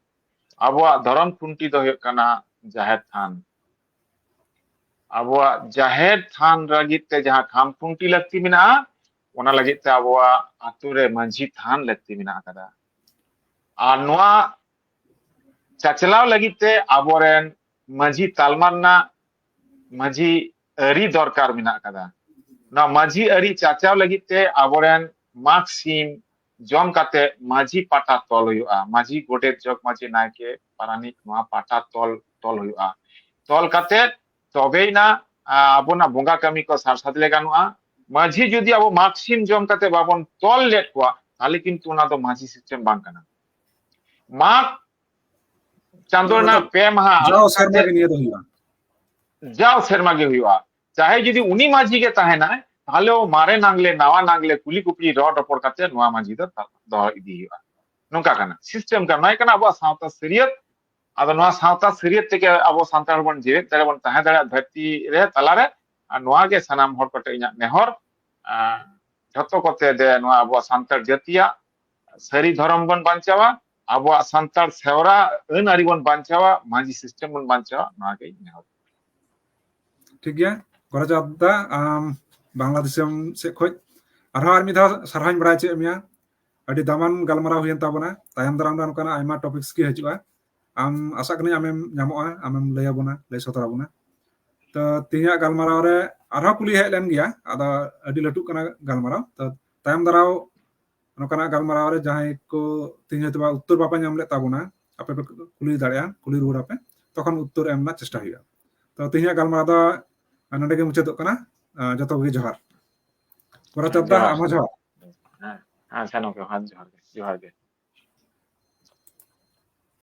ᱟᱵᱚᱣᱟᱜ ᱫᱷᱚᱨᱚᱢ ᱠᱷᱩᱱᱴᱤ ᱫᱚ ᱦᱩᱭᱩᱜ ᱠᱟᱱᱟ ᱡᱟᱦᱮᱨ ᱛᱷᱟᱱ᱾ ᱟᱵᱚᱣᱟᱜ ᱡᱟᱦᱮᱨ ᱛᱷᱟᱱ ᱞᱟᱹᱜᱤᱫ ᱛᱮ ᱡᱟᱦᱟᱸ ᱠᱷᱟᱢ ᱠᱷᱩᱱᱴᱤ ᱞᱟᱹᱠᱛᱤ ᱢᱮᱱᱟᱜᱼᱟ, ᱚᱱᱟ ᱞᱟᱹᱜᱤᱫ ᱛᱮ ᱟᱵᱚᱣᱟᱜ ᱟᱛᱳ ᱨᱮ ᱢᱟᱹᱡᱷᱤ ᱛᱷᱟᱱ ᱞᱟᱹᱠᱛᱤ ᱢᱮᱱᱟᱜ ᱟᱠᱟᱫᱟ᱾ ᱟᱨ ᱱᱚᱣᱟ ᱪᱟᱪᱞᱟᱣ ᱞᱟᱹᱜᱤᱫ ᱛᱮ ᱟᱵᱚᱨᱮᱱ ᱢᱟᱹᱡᱷᱤ ᱛᱟᱞᱢᱟ ᱨᱮᱱᱟᱜ ᱢᱟᱹᱡᱷᱤ ᱟᱹᱨᱤ ᱫᱚᱨᱠᱟᱨ ᱢᱮᱱᱟᱜ ᱟᱠᱟᱫᱟ᱾ ᱱᱚᱣᱟ ᱢᱟᱹᱡᱷᱤ ᱟᱹᱨᱤ ᱪᱟᱪᱟᱣ ᱞᱟᱹᱜᱤᱫ ᱛᱮ ᱟᱵᱚᱨᱮᱱ ᱢᱟᱜᱽ ᱥᱤᱢ ᱡᱚᱢ ᱠᱟᱛᱮ ᱢᱟᱹᱡᱷᱤ ᱯᱟᱴᱟ ᱛᱚᱞ ᱦᱩᱭᱩᱜᱼᱟ᱾ ᱢᱟᱹᱡᱷᱤ, ᱜᱚᱰᱮᱛ, ᱡᱚᱜᱽ ᱢᱟᱹᱡᱷᱤ, ᱱᱟᱭᱠᱮ, ᱯᱟᱨᱟᱱᱤᱠ, ᱱᱚᱣᱟ ᱯᱟᱴᱟ ᱛᱚᱞ, ᱛᱚᱞ ᱦᱩᱭᱩᱜᱼᱟ᱾ ᱛᱚᱞ ᱠᱟᱛᱮ ᱛᱚᱵᱮᱭᱮᱱᱟ, ᱟ, ᱟᱵᱚᱱᱟᱜ ᱵᱚᱸᱜᱟ ᱠᱟᱹᱢᱤ ᱠᱚ ᱥᱟᱨ ᱥᱟᱫᱞᱮ ᱜᱟᱱᱚᱜᱼᱟ᱾ ᱢᱟᱹᱡᱷᱤ ᱡᱩᱫᱤ ᱟᱵᱚ ᱢᱟᱜᱽ ᱥᱤᱢ ᱡᱚᱢ ᱠᱟᱛᱮ ᱵᱟᱵᱚᱱ ᱛᱚᱞ ᱞᱮᱫ ᱠᱚᱣᱟ, ᱛᱟᱦᱚᱞᱮ ᱠᱤᱱᱛᱩ ᱚᱱᱟ ᱫᱚ ᱢᱟᱹᱡᱷᱤ system ᱵᱟᱝ ᱠᱟᱱᱟ᱾ ᱢᱟᱜᱽ ᱪᱟᱸᱫᱚ ᱚᱱᱟ ᱫᱚ ᱨᱮᱱᱟᱜ ᱯᱮ ᱢᱟᱦᱟ ᱡᱟᱣ ᱥᱮᱨᱢᱟ ᱠᱟᱛᱮ ᱜᱮ ᱱᱤᱭᱟᱹ ᱫᱚ ᱦᱩᱭᱩᱜᱼᱟ᱾ ᱡᱟᱣ ᱥᱮᱨᱢᱟ ᱜᱮ ᱦᱩᱭᱩᱜᱼᱟ᱾ ᱪᱟᱦᱮ ᱡᱩᱫᱤ ᱩᱱᱤ ᱢᱟᱹᱡᱷᱤ ᱜᱮ ᱛᱟᱦᱮᱱᱟᱭ, ᱛᱟᱦᱚᱞᱮ ᱢᱟᱨᱮ ᱱᱟᱝᱞᱮ, ᱱᱟᱣᱟ ᱱᱟᱝᱞᱮ, ᱠᱩᱞᱤ ᱠᱩᱯᱞᱤ, ᱨᱚᱲ ᱨᱚᱯᱚᱲ ᱠᱟᱛᱮ ᱱᱚᱣᱟ ᱢᱟᱹᱡᱷᱤ ᱫᱚ ᱫᱚᱦᱚ ᱤᱫᱤ ᱦᱩᱭᱩᱜᱼᱟ᱾ ᱱᱚᱝᱠᱟ ᱠᱟᱱᱟ, system ᱠᱟᱱᱟ, ᱱᱚᱣᱟ ᱠᱟᱱᱟ ᱟᱵᱚᱣᱟᱜ ᱥᱟᱶᱛᱟ ᱥᱟᱹᱨᱤᱭᱟᱹᱛ᱾ ᱟᱫᱚ ᱱᱚᱣᱟ ᱥᱟᱶᱛᱟ ᱥᱟᱹᱨᱤᱭᱟᱹᱛ ᱛᱮᱜᱮ ᱟᱵᱚ ᱥᱟᱱᱛᱟᱲ ᱵᱚᱱ ᱡᱤᱣᱮᱫ ᱫᱟᱲᱮ ᱵᱚᱱ ᱛᱟᱦᱮᱸ ᱫᱟᱲᱮᱭᱟᱜᱼᱟ ᱫᱷᱟᱹᱨᱛᱤ ᱨᱮ ᱛᱟᱞᱟᱨᱮ᱾ ᱟᱨ ᱱᱚᱣᱟ ᱜᱮ ᱥᱟᱱᱟᱢ ᱦᱚᱲ ᱠᱚᱴᱷᱮᱱ ᱤᱧᱟᱹᱜ ᱱᱮᱦᱚᱨ, ᱟᱨ ᱡᱷᱚᱛᱚ ᱠᱚᱛᱮ ᱡᱮ ᱱᱚᱣᱟ ᱟᱵᱚᱣᱟᱜ ᱥᱟᱱᱛᱟᱲ ᱡᱟᱹᱛᱤᱭᱟᱜ ᱥᱟᱹᱨᱤ ᱫᱷᱚᱨᱚᱢ ᱵᱚᱱ ᱵᱟᱧᱪᱟᱣᱟ, ᱟᱵᱚᱣᱟᱜ ᱥᱟᱱᱛᱟᱲ ᱥᱮᱣᱨᱟ ᱟᱹᱱ ᱟᱹᱨᱤ ᱵᱚᱱ ᱵᱟᱧᱪᱟᱣᱟ, ᱢᱟᱹᱡᱷᱤ system ᱵᱚᱱ ᱵᱟᱧᱪᱟᱣᱟ, ᱱᱚᱣᱟ ᱜᱮ ᱤᱧ ᱱᱮᱦᱚᱨ᱾ ᱴᱷᱤᱠ ᱜᱮᱭᱟ, ᱜᱚᱨᱟᱪᱟᱸᱫᱽ ᱫᱟ, ᱟᱢ ᱵᱟᱝᱞᱟ ᱫᱤᱥᱚᱢ ᱥᱮᱫ ᱠᱷᱚᱡ ᱟᱨᱦᱚᱸ ᱟᱨ ᱢᱤᱫ ᱫᱷᱟᱣ ᱥᱟᱨᱦᱟᱣᱤᱧ ᱵᱟᱲᱟᱭ ᱦᱚᱪᱚᱭᱮᱫ ᱢᱮᱭᱟ᱾ ᱟᱹᱰᱤ ᱫᱟᱢᱟᱱ ᱜᱟᱞᱢᱟᱨᱟᱣ ᱦᱩᱭᱮᱱ ᱛᱟᱵᱚᱱᱟ᱾ ᱛᱟᱭᱚᱢ ᱫᱟᱨᱟᱢ ᱨᱮ ᱱᱚᱝᱠᱟᱱᱟᱜ ᱟᱭᱢᱟ topics ᱜᱮ ᱦᱤᱡᱩᱜᱼᱟ᱾ ᱟᱢ, ᱟᱥᱟᱜ ᱠᱟᱹᱱᱟᱹᱧ ᱟᱢᱮᱢ ᱧᱟᱢᱚᱜᱼᱟ, ᱟᱢᱮᱢ ᱞᱟᱹᱭ ᱟᱵᱚᱱᱟ, ᱞᱟᱹᱭ ᱥᱚᱫᱚᱨ ᱟᱵᱚᱱᱟ᱾ ᱛᱚ ᱛᱮᱦᱮᱧᱟᱜ ᱜᱟᱞᱢᱟᱨᱟᱣ ᱨᱮ ᱟᱨᱦᱚᱸ ᱠᱩᱞᱤ ᱦᱮᱡ ᱞᱮᱱ ᱜᱮᱭᱟ, ᱟᱫᱚ ᱟᱹᱰᱤ ᱞᱟᱹᱴᱩᱜ ᱠᱟᱱᱟ ᱜᱟᱞᱢᱟᱨᱟᱣ᱾ ᱛᱚ ᱛᱟᱭᱚᱢ ᱫᱟᱨᱟᱢ ᱱᱚᱝᱠᱟᱱᱟᱜ ᱜᱟᱞᱢᱟᱨᱟᱣ ᱨᱮ ᱡᱟᱦᱟᱸᱭ ᱠᱚ ᱛᱮᱦᱮᱧ ᱦᱚᱭᱛᱳ ᱵᱟ ᱩᱛᱛᱚᱨ ᱵᱟᱯᱮ ᱧᱟᱢ ᱞᱮᱫ ᱛᱟᱵᱚᱱᱟ, ᱟᱯᱮ ᱯᱮ ᱠᱩᱞᱤ ᱫᱟᱲᱮᱭᱟᱜᱼᱟ, ᱠᱩᱞᱤ ᱨᱩᱣᱟᱹᱲ ᱟᱯᱮ, ᱛᱚᱠᱷᱚᱱ ᱩᱛᱛᱚᱨ ᱮᱢ ᱨᱮᱱᱟᱜ ᱪᱮᱥᱴᱟ ᱦᱩᱭᱩᱜᱼᱟ᱾ ᱛᱚ ᱛᱮᱦᱮᱧᱟᱜ ᱜᱟᱞᱢᱟᱨᱟᱣ ᱫᱚ ᱱᱚᱰᱮ ᱜᱮ ᱢᱩᱪᱟᱹᱫᱚᱜ ᱠᱟᱱᱟ᱾ ᱟᱸ, ᱡᱚᱛᱚ ᱠᱚᱜᱮ ᱡᱚᱦᱟᱨ᱾ ᱜᱚᱨᱟᱪᱟᱸᱫᱽ ᱫᱟ, ᱡᱚᱦᱟᱨ᱾ ᱟᱢ ᱦᱚᱸ ᱡᱚᱦᱟᱨ᱾ ᱦᱮᱸ, ᱟᱪᱪᱷᱟ, ᱱᱚᱝᱠᱟ ᱦᱚᱸ ᱡᱚᱦᱟᱨ ᱜᱮ, ᱡᱚᱦᱟᱨ ᱜᱮ᱾